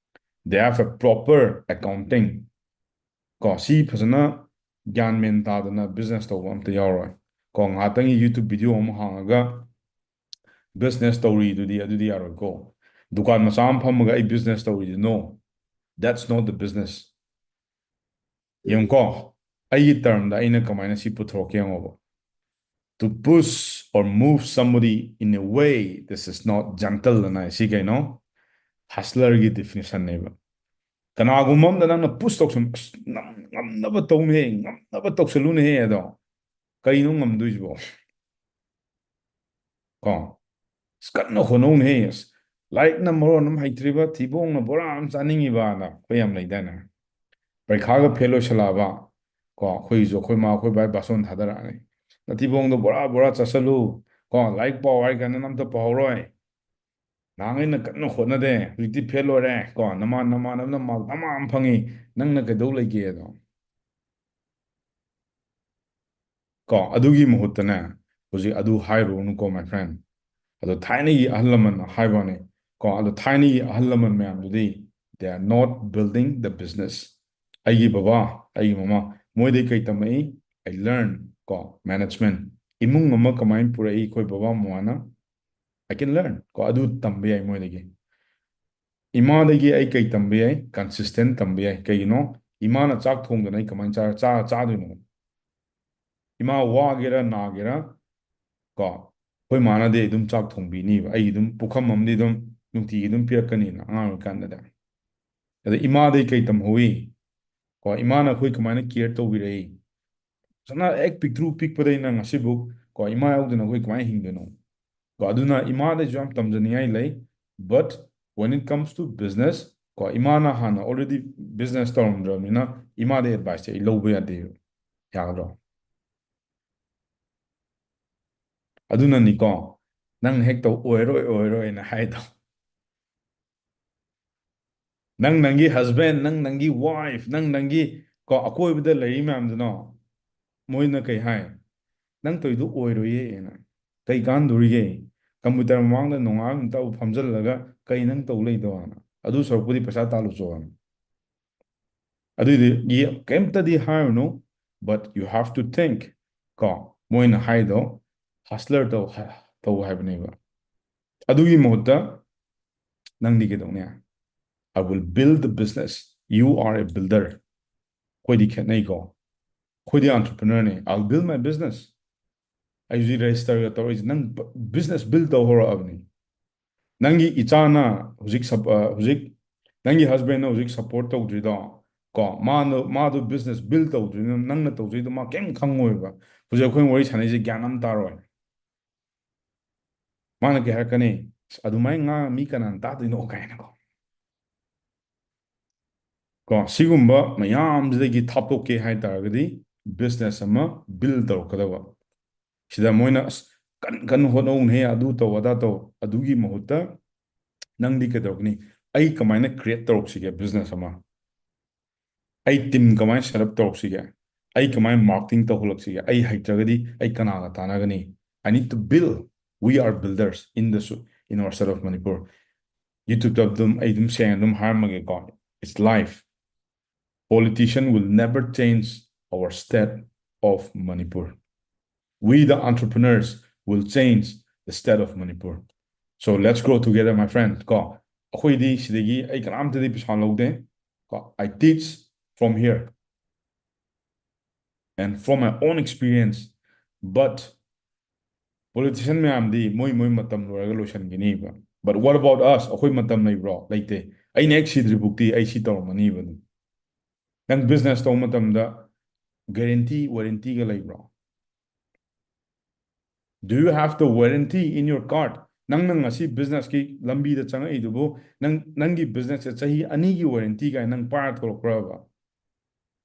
They have a proper accounting. ꯀꯣ, ꯁꯤ ꯐꯖꯅ ꯒ꯭ꯌꯥꯟ ꯃꯦꯟ ꯇꯥꯗꯅ business ꯇꯧꯕ ꯑꯝꯇ ꯌꯥꯎꯔꯣꯏ꯫ ꯀꯣ, ꯉꯥꯏꯍꯥꯛꯇꯪꯒꯤ YouTube video ꯑꯃ ꯍꯥꯡꯉꯒ business ꯇꯧꯔꯤꯗꯨꯗꯤ, ꯑꯗꯨꯗꯤ ꯌꯥꯔꯣꯏꯀꯣ꯫ ꯗꯨꯀꯥꯟ ꯃꯆꯥ ꯑꯃ ꯐꯝꯃꯒ ꯑꯩ business ꯇꯧꯔꯤꯗꯤ, no, that's not the business. ꯌꯦꯡꯉꯨꯀꯣ, ꯑꯩꯒꯤ term ꯗ ꯑꯩꯅ ꯀꯃꯥꯏꯅ ꯁꯤ ꯄꯨꯊꯣꯔꯛꯀꯦ ꯌꯦꯡꯉꯣꯕ꯫ To push or move somebody in a way this is not gentle ꯑꯅ ꯁꯤ ꯀꯩꯅꯣ? Hustler ꯒꯤ definition ꯅꯦꯕ꯫ ꯀꯅꯥꯒꯨꯝꯕ ꯑꯝꯗ ꯅꯪꯅ push ꯇꯧꯁꯟ-, "ꯑꯁ, ꯅꯪ ꯉꯝꯅꯕ ꯇꯧꯅꯦꯍꯦ, ꯉꯝꯅꯕ ꯇꯧꯁꯜꯂꯨꯅꯦꯍꯦ" ꯑꯗꯣ꯫ ꯀꯩꯅꯣ ꯉꯝꯗꯣꯏꯁꯤꯕꯣ? ꯀꯣ? ꯑꯁ, ꯀꯟꯅ ꯍꯣꯠꯅꯧꯅꯦꯍꯦ꯫ ꯑꯁ, ꯂꯥꯏꯔꯤꯛꯅ ꯃꯔꯣꯟ ꯑꯃ ꯍꯩꯇ꯭ꯔꯤꯕ, ꯊꯤꯕꯣꯡꯅ ꯕꯣꯔꯥ ꯑꯃ ꯆꯥꯅꯤꯡꯉꯤꯕꯅ ꯑꯩꯈꯣꯏ ꯌꯥꯝ ꯂꯩꯗꯥꯏꯅꯦ? ꯄꯔꯤꯈꯥꯒ fail ꯑꯣꯏꯁꯜꯂꯛꯑꯕ, ꯀꯣ, ꯑꯩꯈꯣꯏꯁꯨ ꯑꯩꯈꯣꯏ ꯃꯥ ꯑꯩꯈꯣꯏ ꯕꯥꯏ ꯕꯥꯁꯣꯟ ꯊꯥꯗꯔꯛꯑꯅꯤ꯫ "ꯅꯊꯤꯕꯣꯡꯗꯣ ꯕꯣꯔꯥ ꯕꯣꯔꯥ ꯆꯥꯁꯜꯂꯨ, ꯀꯣ, ꯂꯥꯏꯔꯤꯛ ꯄꯥꯎ" ꯍꯥꯏ ꯀꯥꯟꯗ ꯑꯝꯇ ꯄꯥꯍꯧꯔꯣꯏ꯫ ꯅꯍꯥꯟꯈꯩꯅ ꯀꯟꯅ ꯍꯣꯠꯅꯗꯦ, ꯍꯧꯖꯤꯛꯇꯤ fail ꯑꯣꯏꯔꯦ, ꯀꯣ, ꯅꯃꯥꯟ-, ꯅꯃꯥꯟꯅꯕꯅ mark ꯗꯃꯥ ꯑꯃ ꯐꯪꯉꯤ, ꯅꯪꯅ ꯀꯩꯗꯧ ꯂꯩꯒꯦ ꯑꯗꯣ? ꯀꯣ, ꯑꯗꯨꯒꯤ ꯃꯍꯨꯠꯇꯅꯦ, ꯍꯧꯖꯤꯛ ꯑꯗꯨ ꯍꯥꯏꯔꯨꯔꯅꯨꯀꯣ, my friend꯫ ꯑꯗꯣ ꯊꯥꯏꯅꯒꯤ ꯑꯍꯜ ꯂꯃꯟ ꯍꯥꯏꯕ ꯋꯥꯅꯤ, ꯀꯣ, ꯑꯗꯣ ꯊꯥꯏꯅꯒꯤ ꯑꯍꯜ ꯂꯃꯟ ꯃꯌꯥꯝꯗꯨꯗꯤ, they are not building the business꯫ ꯑꯩꯒꯤ ꯕꯕꯥ, ꯑꯩꯒꯤ ꯃꯃꯥ, ꯃꯣꯏꯗꯩ ꯀꯩ ꯇꯝꯃꯛꯏ? I learn, ꯀꯣ, management꯫ ꯏꯃꯨꯡ ꯑꯃ ꯀꯃꯥꯏꯅ ꯄꯨꯔꯛꯏ ꯑꯩꯈꯣꯏ ꯕꯕꯥ ꯃꯃꯥꯅ? I can learn, ꯀꯣ, ꯑꯗꯨ ꯇꯝꯕ ꯌꯥꯏ ꯃꯣꯏꯗꯒꯤ꯫ ꯏꯃꯥꯗꯒꯤ ꯑꯩ ꯀꯩ ꯇꯝꯕ ꯌꯥꯏ? ꯀꯟꯁꯤꯁꯇꯦꯟ ꯇꯝꯕ ꯌꯥꯏ꯫ ꯀꯩꯒꯤꯅꯣ? ꯏꯃꯥꯅ ꯆꯥꯛ ꯊꯣꯡꯗꯅ ꯑꯩ ꯀꯃꯥꯏꯅ ꯆꯥ ꯆꯥ ꯆꯥꯗꯣꯏꯅꯣ? ꯏꯃꯥ ꯋꯥꯒꯦꯔꯥ ꯅꯥꯒꯦꯔꯥ ꯀꯣ, ꯑꯩꯈꯣꯏ ꯃꯥꯅꯗꯤ ꯑꯗꯨꯝ ꯆꯥꯛ ꯊꯣꯡꯕꯤꯅꯤꯕ꯫ ꯑꯩꯒꯤ ꯑꯗꯨꯝ ꯄꯨꯈꯝ ꯑꯃꯗꯤ ꯑꯗꯨꯝ ꯅꯨꯡꯇꯤꯒꯤ ꯑꯗꯨꯝ ꯄꯤꯔꯛꯀꯅꯤꯅ ꯑꯉꯥꯡ ꯑꯣꯏꯔꯤꯀꯥꯟꯗꯗꯤ꯫ ꯑꯗ ꯏꯃꯥꯗꯩ ꯀꯩ ꯇꯝꯍꯧꯏ? ꯀꯣ, ꯏꯃꯥꯅ ꯑꯩꯈꯣꯏ ꯀꯃꯥꯏꯅ ꯀꯦꯌꯔ ꯇꯧꯕꯤꯔꯛꯏ? ꯐꯖꯅ ꯍꯦꯛ ꯄꯤꯛꯇ꯭ꯔꯨ ꯄꯤꯛꯄꯗꯩꯅ ꯉꯁꯤꯕꯨꯛ ꯀꯣ, ꯏꯃꯥ ꯌꯥꯎꯗꯅ ꯑꯩꯈꯣꯏ ꯀꯃꯥꯏꯅ ꯍꯤꯡꯗꯣꯏꯅꯣ? ꯀꯣ, ꯑꯗꯨꯅ ꯏꯃꯥꯗꯩꯁꯨ ꯌꯥꯝ ꯇꯝꯖꯅꯤꯡꯉꯥꯏ ꯂꯩ꯫ But when it comes to business, ꯀꯣ, ꯏꯃꯥꯅ ꯍꯥꯟꯅ already business ꯇꯧꯔꯝꯗ꯭ꯔꯕꯅꯤꯅ ꯏꯃꯥꯗꯩ ꯑꯦꯗꯚꯥꯏꯁꯁꯦ ꯑꯩ ꯂꯧꯕ ꯌꯥꯗꯦꯕ꯫ ꯌꯥꯒꯗ꯭ꯔꯣ? ꯑꯗꯨꯅꯅꯤꯀꯣ ꯅꯪ ꯍꯦꯛ ꯇꯧ, "ꯑꯣꯏꯔꯣꯏ, ꯑꯣꯏꯔꯣꯏꯅ" ꯍꯥꯏꯗꯣ꯫ ꯅꯪ ꯅꯪꯒꯤ ꯍꯁꯕꯦꯟ, ꯅꯪ ꯅꯪꯒꯤ ꯋꯥꯏꯐ, ꯅꯪ ꯅꯪꯒꯤ ꯀꯣ ꯑꯀꯣꯏꯕꯗ ꯂꯩꯔꯤ ꯃꯌꯥꯝꯗꯨꯅꯣ, ꯃꯣꯏꯅ ꯀꯩ ꯍꯥꯏ? "ꯅꯪ ꯇꯧꯔꯤꯗꯨ ꯑꯣꯏꯔꯣꯏꯌꯦꯅ꯫ ꯀꯩ ꯀꯥꯟꯗꯣꯔꯤꯒꯦ? ꯀꯝꯄ꯭ꯌꯨꯇꯔ ꯃꯃꯥꯡꯗ ꯅꯣꯡꯉꯥꯜ ꯅꯨꯃꯤꯠ ꯇꯥꯕ ꯐꯝꯖꯜꯂꯒ ꯀꯩ ꯅꯪ ꯇꯧ ꯂꯩꯗꯣꯅ? ꯑꯗꯨ ꯁꯔꯨꯛꯄꯨꯗꯤ ꯄꯩꯁꯥ ꯇꯥꯜꯂꯨꯆꯣꯅ"꯫ ꯑꯗꯨꯏꯗꯤ ꯌꯦ-, ꯀꯩꯝꯇꯗꯤ ꯍꯥꯏꯔꯨꯅꯨ, but you have to think ꯀꯣ, ꯃꯣꯏꯅ ꯍꯥꯏꯗꯣ ꯍꯁꯂꯔ ꯇꯧ ꯍꯥ-, ꯇꯧ ꯍꯥꯏꯕꯅꯦꯕ꯫ ꯑꯗꯨꯒꯤ ꯃꯍꯨꯠꯇ ꯅꯪꯗꯤ ꯀꯩꯗꯧꯅꯤ? "I will build the business." You are a builder. ꯑꯩꯈꯣꯏꯗꯤ ꯈꯦꯠꯅꯩꯀꯣ꯫ ꯑꯩꯈꯣꯏꯗꯤ entrepreneurꯅꯤ꯫ "I'll build my business." ꯑꯩ ꯍꯧꯖꯤꯛ ꯔꯦꯖꯤꯁꯇꯔꯒ ꯇꯧꯔꯛꯏꯁꯦ ꯅꯪ ꯕ-, business build ꯇꯧ ꯍꯧꯔꯛꯑꯕꯅꯤ꯫ ꯅꯪꯒꯤ ꯏꯆꯥꯅ ꯍꯧꯖꯤꯛ ꯁꯞ-, ꯑ, ꯍꯧꯖꯤꯛ ꯅꯪꯒꯤ ꯍꯁꯕꯦꯟꯅ ꯍꯧꯖꯤꯛ ꯁꯞꯄꯣꯔꯠ ꯇꯧꯗ꯭ꯔꯤꯗꯣ ꯀꯣ, ꯃꯥꯅ, ꯃꯥꯗꯣ business build ꯇꯧꯗ꯭ꯔꯤꯗꯨꯅ ꯅꯪꯅ ꯇꯧꯖꯩꯗꯣ ꯃꯥ ꯀꯩꯝ ꯈꯪꯉꯣꯏꯕ꯫ ꯍꯧꯖꯤꯛ ꯑꯩꯈꯣꯏꯅ ꯋꯥꯔꯤ ꯁꯥꯟꯅꯩꯁꯦ ꯒ꯭ꯌꯥꯟ ꯑꯃ ꯇꯥꯔꯣꯏ꯫ ꯃꯥꯅ ꯀꯩ ꯍꯥꯏꯔꯛꯀꯅꯤ? "ꯑꯁ, ꯑꯗꯨꯃꯥꯏꯅ ꯉꯥꯡ ꯃꯤ ꯀꯅꯥꯅ ꯇꯥꯗꯣꯏꯅꯣ?" ꯀꯥꯏꯅꯀꯣ꯫ ꯀꯣ, ꯁꯤꯒꯨꯝꯕ ꯃꯌꯥꯝꯁꯤꯗꯒꯤ ꯊꯥꯞꯇꯣꯛꯀꯦ ꯍꯥꯏ ꯇꯥꯔꯒꯗꯤ business ꯑꯃ build ꯇꯧꯔꯛꯀꯗꯕ꯫ ꯁꯤꯗ ꯃꯣꯏꯅ, "ꯑꯁ, ꯀꯟ-, ꯀꯟꯅ ꯍꯣꯠꯅꯧꯅꯦ, ꯑꯗꯨ ꯇꯧ, ꯑꯗꯥ ꯇꯧ", ꯑꯗꯨꯒꯤ ꯃꯍꯨꯠꯇ ꯅꯪꯗꯤ ꯀꯩꯗꯧꯔꯛꯀꯅꯤ? "ꯑꯩ ꯀꯃꯥꯏꯅ create ꯇꯧꯔꯛꯁꯤꯒꯦ business ꯑꯃ? ꯑꯩ team ꯀꯃꯥꯏꯅ set up ꯇꯧꯔꯛꯁꯤꯒꯦ? ꯑꯩ ꯀꯃꯥꯏꯅ marketing ꯇꯧꯍꯜꯂꯛꯁꯤꯒꯦ? ꯑꯩ ꯍꯩꯇ꯭ꯔꯒꯗꯤ ꯑꯩ ꯀꯅꯥꯒ ꯇꯥꯟꯅꯒꯅꯤ? I need to build." We are builders in the su-, in our state of Manipur. YouTubeꯇ ꯑꯗꯨꯝ, ꯑꯩ ꯑꯗꯨꯝ ꯁꯦꯡꯅ ꯑꯗꯨꯝ ꯍꯥꯏꯔꯝꯃꯒꯦꯀꯣ, it's life. Politician will never change our state of Manipur. We, the entrepreneurs, will change the state of Manipur. So let's grow together, my friend. ꯀꯣ, ꯑꯩꯈꯣꯏꯗꯤ ꯁꯤꯗꯒꯤ ꯑꯩ ꯀꯅꯥꯝꯇꯗꯤ ꯄꯩꯁꯥ ꯂꯧꯗꯦ꯫ ꯀꯣ, I teach from here and from my own experience. But politician ꯃꯌꯥꯝꯗꯤ ꯃꯣꯏ ꯃꯣꯏ ꯃꯇꯝ ꯂꯣꯏꯔꯒ ꯂꯣꯏꯁꯤꯟꯈꯤꯅꯤꯕ꯫ But what about us? ꯑꯩꯈꯣꯏ ꯃꯇꯝ ꯂꯩꯕ꯭ꯔꯣ? ꯂꯩꯇꯦ꯫ ꯑꯩꯅ ꯍꯦꯛ ꯁꯤꯗ꯭ꯔꯤꯐꯥꯎꯇꯤ ꯑꯩ ꯁꯤ ꯇꯧꯔꯝꯃꯅꯤꯕ ꯑꯗꯨꯝ꯫ ꯅꯪ business ꯇꯧꯕ ꯃꯇꯝꯗ guarantee, warrantyꯒ ꯂꯩꯕ꯭ꯔꯣ? Do you have the warranty in your card? ꯅꯪꯅ ꯉꯁꯤ businessꯀꯤ ꯂꯝꯕꯤꯗ ꯆꯪꯉꯛꯏꯗꯨꯕꯨ, ꯅꯪ, ꯅꯪꯒꯤ businessꯁꯦ ꯆꯍꯤ ꯑꯅꯤꯒꯤ warranty ꯀꯥꯏꯅ ꯅꯪ ꯄꯥꯏꯔ ꯊꯣꯛꯂꯛꯄ꯭ꯔꯕ?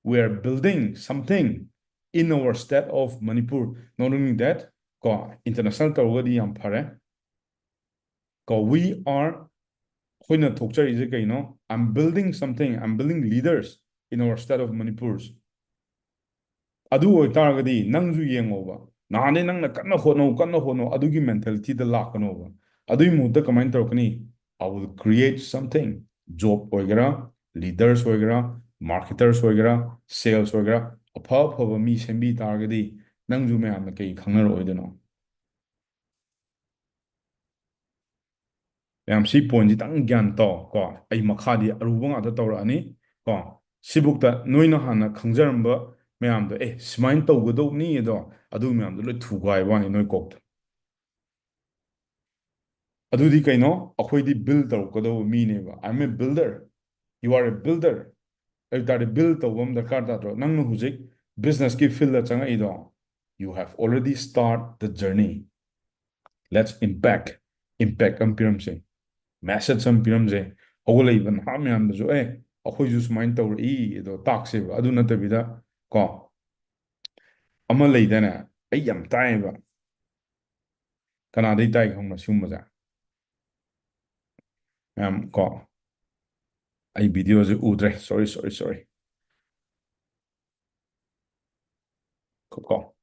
We are building something in our state of Manipur. Not only that, ꯀꯣ, international ꯇꯧꯔꯒꯗꯤ ꯌꯥꯝ ꯐꯔꯦ꯫ ꯀꯣ, we are, ꯑꯩꯈꯣꯏꯅ ꯊꯣꯛꯆꯔꯤꯁꯦ ꯀꯩꯅꯣ? I'm building something, I'm building leaders in our state of Manipur. ꯑꯗꯨ ꯑꯣꯏꯇꯥꯔꯒꯗꯤ ꯅꯪꯁꯨ ꯌꯦꯡꯉꯣꯕ, ꯅꯍꯥꯟꯗꯩ ꯅꯪꯅ ꯀꯟꯅ ꯍꯣꯠꯅꯧ, ꯀꯟꯅ ꯍꯣꯠꯅꯧ, ꯑꯗꯨꯒꯤ mentalityꯗ ꯂꯥꯛꯀꯅꯣꯕ꯫ ꯑꯗꯨꯒꯤ ꯃꯍꯨꯠꯇ ꯀꯃꯥꯏꯅ ꯇꯧꯔꯛꯀꯅꯤ? I will create something. Job ꯑꯣꯏꯒꯦꯔꯥ, leaders ꯑꯣꯏꯒꯦꯔꯥ, marketers ꯑꯣꯏꯒꯦꯔꯥ, sales ꯑꯣꯏꯒꯦꯔꯥ, ꯑꯐ ꯑꯐꯕ ꯃꯤ ꯁꯦꯝꯕꯤ ꯇꯥꯔꯒꯗꯤ ꯅꯪꯁꯨ ꯃꯌꯥꯝꯅ ꯀꯩ ꯈꯪꯅꯔꯛꯑꯣꯏꯗꯣꯏꯅꯣ? ꯃꯌꯥꯝ, ꯁꯤ pointꯁꯤꯇꯪ ꯒ꯭ꯌꯥꯟ ꯇꯧ ꯀꯣ꯫ ꯑꯩ ꯃꯈꯥꯗꯤ ꯑꯔꯨꯕ ꯉꯥꯛꯇ ꯇꯧꯔꯛꯑꯅꯤ ꯀꯣ꯫ ꯁꯤꯕꯨꯛꯇ ꯅꯣꯏꯅ ꯍꯥꯟꯅ ꯈꯪꯖꯔꯝꯕ ꯃꯌꯥꯝꯗꯣ, ꯑꯦ, ꯁꯨꯃꯥꯏꯅ ꯇꯧꯒꯗꯧꯕꯅꯤ ꯑꯗꯣ, ꯑꯗꯨ ꯃꯌꯥꯝꯗꯣ ꯂꯣꯏ ꯊꯨꯒꯥꯏꯕ ꯋꯥꯅꯤ ꯅꯣꯏ ꯀꯣꯛꯇ꯫ ꯑꯗꯨꯗꯤ ꯀꯩꯅꯣ? ꯑꯩꯈꯣꯏꯗꯤ build ꯇꯧꯔꯛꯀꯗꯧꯕ ꯃꯤꯅꯦꯕ꯫ I'm a builder. You are a builder. ꯑꯗꯨ ꯇꯥꯔꯗꯤ build ꯇꯧꯕ ꯑꯃ ꯗꯔꯀꯥꯔ ꯇꯥꯗ꯭ꯔꯣ? ꯅꯪꯅ ꯍꯧꯖꯤꯛ businessꯀꯤ fieldꯇ ꯆꯪꯉꯛꯏꯗꯣ, you have already start the journey. Let's impact, impact ꯑꯃ ꯄꯤꯔꯝꯁꯦ, message ꯑꯃ ꯄꯤꯔꯝꯁꯦ꯫ ꯍꯧꯒꯠꯂꯛꯏꯕ ꯅꯍꯥ ꯃꯌꯥꯝꯗꯁꯨ, ꯑꯦ, ꯑꯩꯈꯣꯏꯁꯨ ꯁꯨꯃꯥꯏꯅ ꯇꯧꯔꯛꯏ ꯑꯗꯣ ꯇꯥꯛꯁꯦꯕ꯫ ꯑꯗꯨ ꯅꯠꯇꯕꯤꯗ ꯀꯣ, ꯑꯃ ꯂꯩꯗꯅ, ꯑꯩ ꯌꯥꯝ ꯇꯥꯏꯌꯦꯕ꯫ ꯀꯅꯥꯗꯩ ꯇꯥꯏ ꯈꯪꯕ꯭ꯔꯥ ꯁꯤꯒꯨꯝꯕꯁꯦ? ꯃꯌꯥꯝ ꯀꯣ, ꯑꯩ videoꯁꯦ ꯎꯗ꯭ꯔꯦ, sorry, sorry, sorry꯫ ꯀꯣ, ꯀꯣ꯫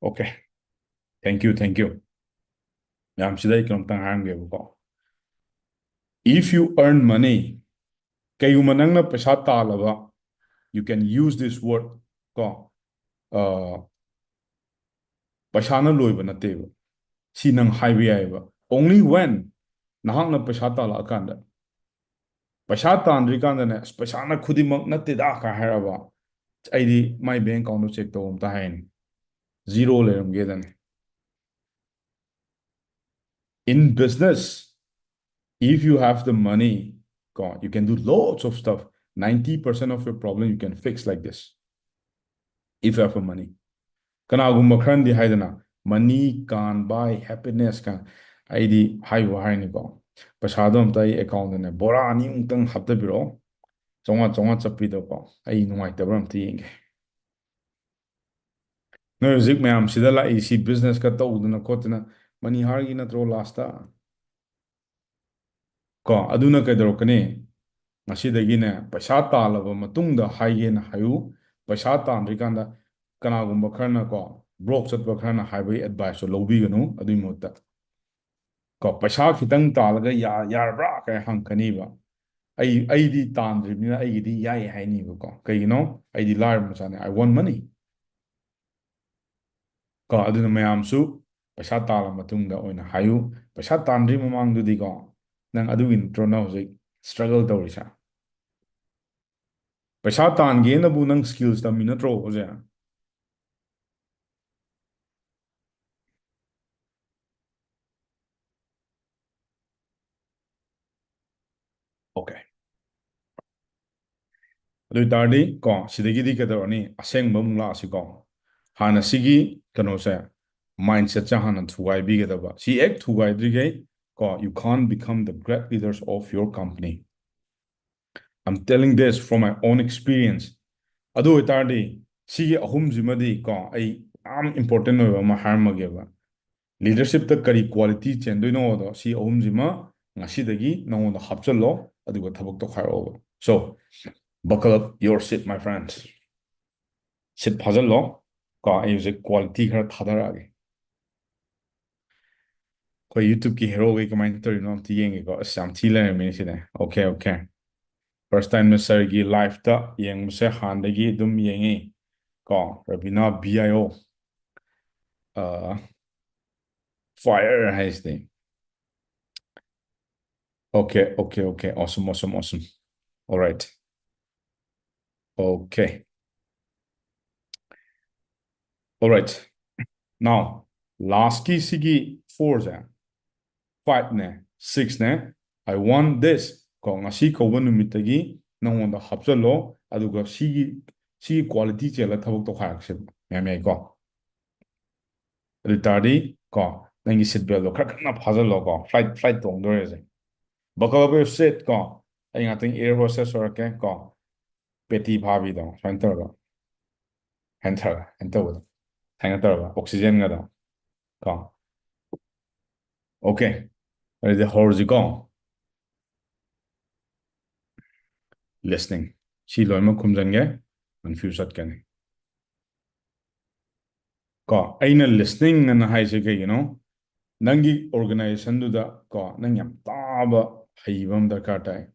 Okay. Thank you, thank you. ꯃꯌꯥꯝꯁꯤꯗ ꯑꯩ ꯀꯩꯅꯣꯝꯇꯪ ꯍꯥꯏꯔꯝꯒꯦꯕꯀꯣ꯫ If you earn money, ꯀꯩꯒꯨꯝꯕ ꯅꯪꯅ ꯄꯩꯁꯥ ꯇꯥꯜꯂꯕ, you can use this word ꯀꯣ, ꯑ, ꯄꯩꯁꯥꯅ ꯂꯣꯏꯕ ꯅꯠꯇꯦꯕ꯫ ꯁꯤ ꯅꯪ ꯍꯥꯏꯕ ꯌꯥꯏꯑꯕ, only when ꯅꯍꯥꯛꯅ ꯄꯩꯁꯥ ꯇꯥꯜꯂꯛꯑꯀꯥꯟꯗ꯫ ꯄꯩꯁꯥ ꯇꯥꯟꯗ꯭ꯔꯤꯀꯥꯟꯗꯅꯦ, "ꯑꯁ, ꯄꯩꯁꯥꯅ ꯈꯨꯗꯤꯡꯃꯛ ꯅꯠꯇꯦꯗ" ꯀꯥꯏ ꯍꯥꯏꯔꯕ, ꯑꯩꯗꯤ my bank account to check ꯇꯧ ꯑꯝꯇ ꯍꯥꯏꯅꯤ, zero ꯂꯩꯔꯝꯒꯦꯗꯅꯦ꯫ In business, if you have the money, ꯀꯣ, you can do lots of stuff. Ninety percent of your problem you can fix like this, if you have a money. ꯀꯅꯥꯒꯨꯝꯕ ꯈꯔꯅꯗꯤ ꯍꯥꯏꯗꯅ, "Money can't buy happiness" ꯀꯥꯏꯅ꯫ ꯑꯩꯗꯤ ꯍꯥꯏꯕꯨ ꯍꯥꯏꯅꯤꯀꯣ, ꯄꯩꯁꯥꯗꯣ ꯑꯝꯇ ꯑꯩ account ꯇꯅꯦ ꯕꯣꯔꯥ ꯑꯅꯤꯃꯨꯛꯇꯪ ꯍꯥꯞꯇꯕꯤꯔꯛꯑꯣ, ꯆꯥꯝꯃꯉꯥ ꯆꯥꯝꯃꯉꯥ ꯆꯠꯄꯤꯗꯀꯣ, ꯑꯩ ꯅꯨꯡꯉꯥꯏꯇꯕ꯭ꯔꯥ ꯑꯝꯇ ꯌꯦꯡꯒꯦ꯫ ꯅꯣꯏ ꯍꯧꯖꯤꯛ ꯃꯌꯥꯝꯁꯤꯗ ꯂꯥꯛꯏꯁꯤ business ꯀ ꯇꯧꯗꯅ ꯈꯣꯠꯇꯅ, ꯃꯅꯤ ꯍꯥꯔꯒꯤ ꯅꯠꯇ꯭ꯔꯣ last ꯇ? ꯀꯣ, ꯑꯗꯨꯅ ꯀꯩꯗꯧꯔꯛꯀꯅꯤ? ꯉꯁꯤꯗꯒꯤꯅꯦ, ꯄꯩꯁꯥ ꯇꯥꯜꯂꯕ ꯃꯇꯨꯡꯗ ꯍꯥꯏꯒꯦꯅ ꯍꯥꯏꯌꯨ꯫ ꯄꯩꯁꯥ ꯇꯥꯟꯗ꯭ꯔꯤꯀꯥꯟꯗ ꯀꯅꯥꯒꯨꯝꯕ ꯈꯔꯅ ꯀꯣ, broke ꯆꯠꯄ ꯈꯔꯅ ꯍꯥꯏꯕꯒꯤ advice ꯇꯣ ꯂꯧꯕꯤꯒꯅꯨ꯫ ꯑꯗꯨꯒꯤ ꯃꯍꯨꯠꯇ ꯀꯣ, ꯄꯩꯁꯥ ꯈꯤꯇꯪ ꯇꯥꯜꯂꯒ ꯌꯥ-, ꯌꯥꯔꯕ꯭ꯔꯥ ꯀꯥꯏ ꯍꯪꯉꯛꯀꯅꯤꯕ꯫ ꯑꯩ, ꯑꯩꯗꯤ ꯇꯥꯟꯗ꯭ꯔꯤꯕꯅꯤꯅ ꯑꯩꯒꯤꯗꯤ ꯌꯥꯏ ꯍꯥꯏꯅꯤꯕꯀꯣ꯫ ꯀꯩꯒꯤꯅꯣ? ꯑꯩꯗꯤ ꯂꯥꯏꯔꯕ ꯃꯆꯥꯅꯤ, I want money꯫ ꯀꯣ, ꯑꯗꯨꯅ ꯃꯌꯥꯝꯁꯨ ꯄꯩꯁꯥ ꯇꯥꯜꯂ ꯃꯇꯨꯡꯗ ꯑꯣꯏꯅ ꯍꯥꯏꯌꯨ꯫ ꯄꯩꯁꯥ ꯇꯥꯟꯗ꯭ꯔꯤ ꯃꯃꯥꯡꯗꯨꯗꯤꯀꯣ, ꯅꯪ ꯑꯗꯨꯒꯤ ꯅꯠꯇ꯭ꯔꯣ ꯅꯪ ꯍꯧꯖꯤꯛ struggle ꯇꯧꯔꯤꯁꯦ? ꯄꯩꯁꯥ ꯇꯥꯟꯒꯦꯅꯕꯨ ꯅꯪ skills ꯇꯝꯃꯤ ꯅꯠꯇ꯭ꯔꯣ ꯍꯧꯖꯤꯛ? Okay. ꯑꯗꯨ ꯑꯣꯏꯇꯥꯔꯗꯤ ꯀꯣ, ꯁꯤꯗꯒꯤꯗꯤ ꯀꯩꯗꯧꯔꯅꯤ? ꯑꯁꯦꯡꯕ ꯑꯃꯨꯛ ꯂꯥꯛꯑꯁꯤꯀꯣ꯫ ꯍꯥꯟꯅ ꯁꯤꯒꯤ ꯀꯩꯅꯣꯁꯦ, mindset ꯁꯦ ꯍꯥꯟꯅ ꯊꯨꯒꯥꯏꯕꯤꯒꯗꯕ꯫ ꯁꯤ ꯍꯦꯛ ꯊꯨꯒꯥꯏꯗ꯭ꯔꯤꯈꯩ ꯀꯣ, you can't become the great leaders of your company. I'm telling this from my own experience. ꯑꯗꯨ ꯑꯣꯏꯇꯥꯔꯗꯤ ꯁꯤꯒꯤ ꯑꯍꯨꯝꯁꯤꯃꯗꯤ ꯀꯣ, ꯑꯩ ꯌꯥꯝ important ꯑꯣꯏꯕ ꯑꯃ ꯍꯥꯏꯔꯝꯃꯒꯦꯕ꯫ Leadership ꯇ ꯀꯔꯤ quality ꯆꯦꯟꯗꯣꯏꯅꯣꯗꯣ, ꯁꯤ ꯑꯍꯨꯝꯁꯤꯃ ꯉꯁꯤꯗꯒꯤ ꯅꯉꯣꯟꯗ ꯍꯥꯞꯆꯜꯂꯣ, ꯑꯗꯨꯒ ꯊꯕꯛ ꯇꯧꯈꯥꯏꯔꯛꯑꯣꯕ꯫ So, buckle up your seat, my friends. Seat ꯐꯥꯖꯜꯂꯣ ꯀꯣ, ꯑꯩ ꯍꯧꯖꯤꯛ quality ꯈꯔ ꯊꯥꯗꯔꯛꯑꯒꯦ꯫ ꯑꯩꯈꯣꯏ YouTube ꯀꯤ hero ꯈꯩ ꯀꯃꯥꯏꯅ ꯇꯧꯔꯤꯅꯣ ꯑꯝꯇ ꯌꯦꯡꯒꯦꯀꯣ꯫ ꯑꯁ, ꯌꯥꯝ ꯊꯤ ꯂꯩꯔꯝꯃꯦ ꯁꯤꯗ꯫ Okay, okay. First time sir ꯒꯤ live ꯇ ꯌꯦꯡꯕꯁꯦ ꯍꯥꯟꯅꯗꯒꯤ ꯑꯗꯨꯝ ꯌꯦꯡꯉꯤ ꯀꯣ, Rabina B I O꯫ uh, fire ꯍꯥꯏꯁꯤꯗꯤ꯫ Okay, okay, okay. Awesome, awesome, awesome. All right. Okay. All right. Now, last ꯀꯤ ꯁꯤꯒꯤ four ꯁꯦ, five ꯅꯦ, six ꯅꯦ, "I want this" ꯀꯣ, ꯉꯁꯤ ꯀꯧꯕ ꯅꯨꯃꯤꯠꯇꯒꯤ ꯅꯪꯉꯣꯟꯗ ꯍꯥꯞꯆꯜꯂꯣ, ꯑꯗꯨꯒ ꯁꯤꯒꯤ, ꯁꯤꯒꯤ quality ꯆꯦꯜꯂ ꯊꯕꯛ ꯇꯧꯈꯥꯏꯔꯛꯁꯦꯕ꯫ ꯌꯥꯝ ꯌꯥꯏꯀꯣ? ꯑꯗꯨ ꯇꯥꯔꯗꯤ ꯀꯣ, ꯅꯪꯒꯤ seat belt ꯇꯣ ꯈꯔ ꯀꯟꯅ ꯐꯥꯖꯜꯂꯣ ꯀꯣ, flight, flight ꯇꯣꯡꯗꯣꯔꯦꯁꯦ꯫ Buckle up your seat ꯀꯣ, ꯑꯩ ꯉꯥꯛꯇꯪ air hostess ꯑꯣꯏꯔꯛꯀꯦ ꯀꯣ, ꯄꯦꯇꯤ ꯐꯥꯕꯤꯗꯣ, ꯁꯨꯃꯥꯏꯅ ꯇꯧꯔꯒ, ꯁꯨꯃꯥꯏꯅ ꯇꯧꯔꯒ, ꯁꯨꯃꯥꯏꯅ ꯇꯧꯕꯗꯣ, ꯁꯨꯃꯥꯏꯅ ꯇꯧꯔꯒ, oxygen ꯒꯗꯣ ꯀꯣ꯫ Okay, ꯑꯗꯨꯗꯤ ꯍꯧꯔꯁꯤꯀꯣ꯫ Listening꯫ ꯁꯤ ꯂꯣꯏꯅꯃꯛ ꯈꯨꯝꯖꯟꯒꯦ, confuse ꯆꯠꯀꯅꯤ꯫ ꯀꯣ, ꯑꯩꯅ listening ꯑꯅ ꯍꯥꯏꯁꯦ ꯀꯩꯒꯤꯅꯣ? ꯅꯪꯒꯤ organization ꯗꯨꯗ ꯀꯣ, ꯅꯪ ꯌꯥꯝ ꯇꯥꯕ ꯍꯩꯕ ꯑꯃ ꯗꯔꯀꯥꯔ ꯇꯥꯏ꯫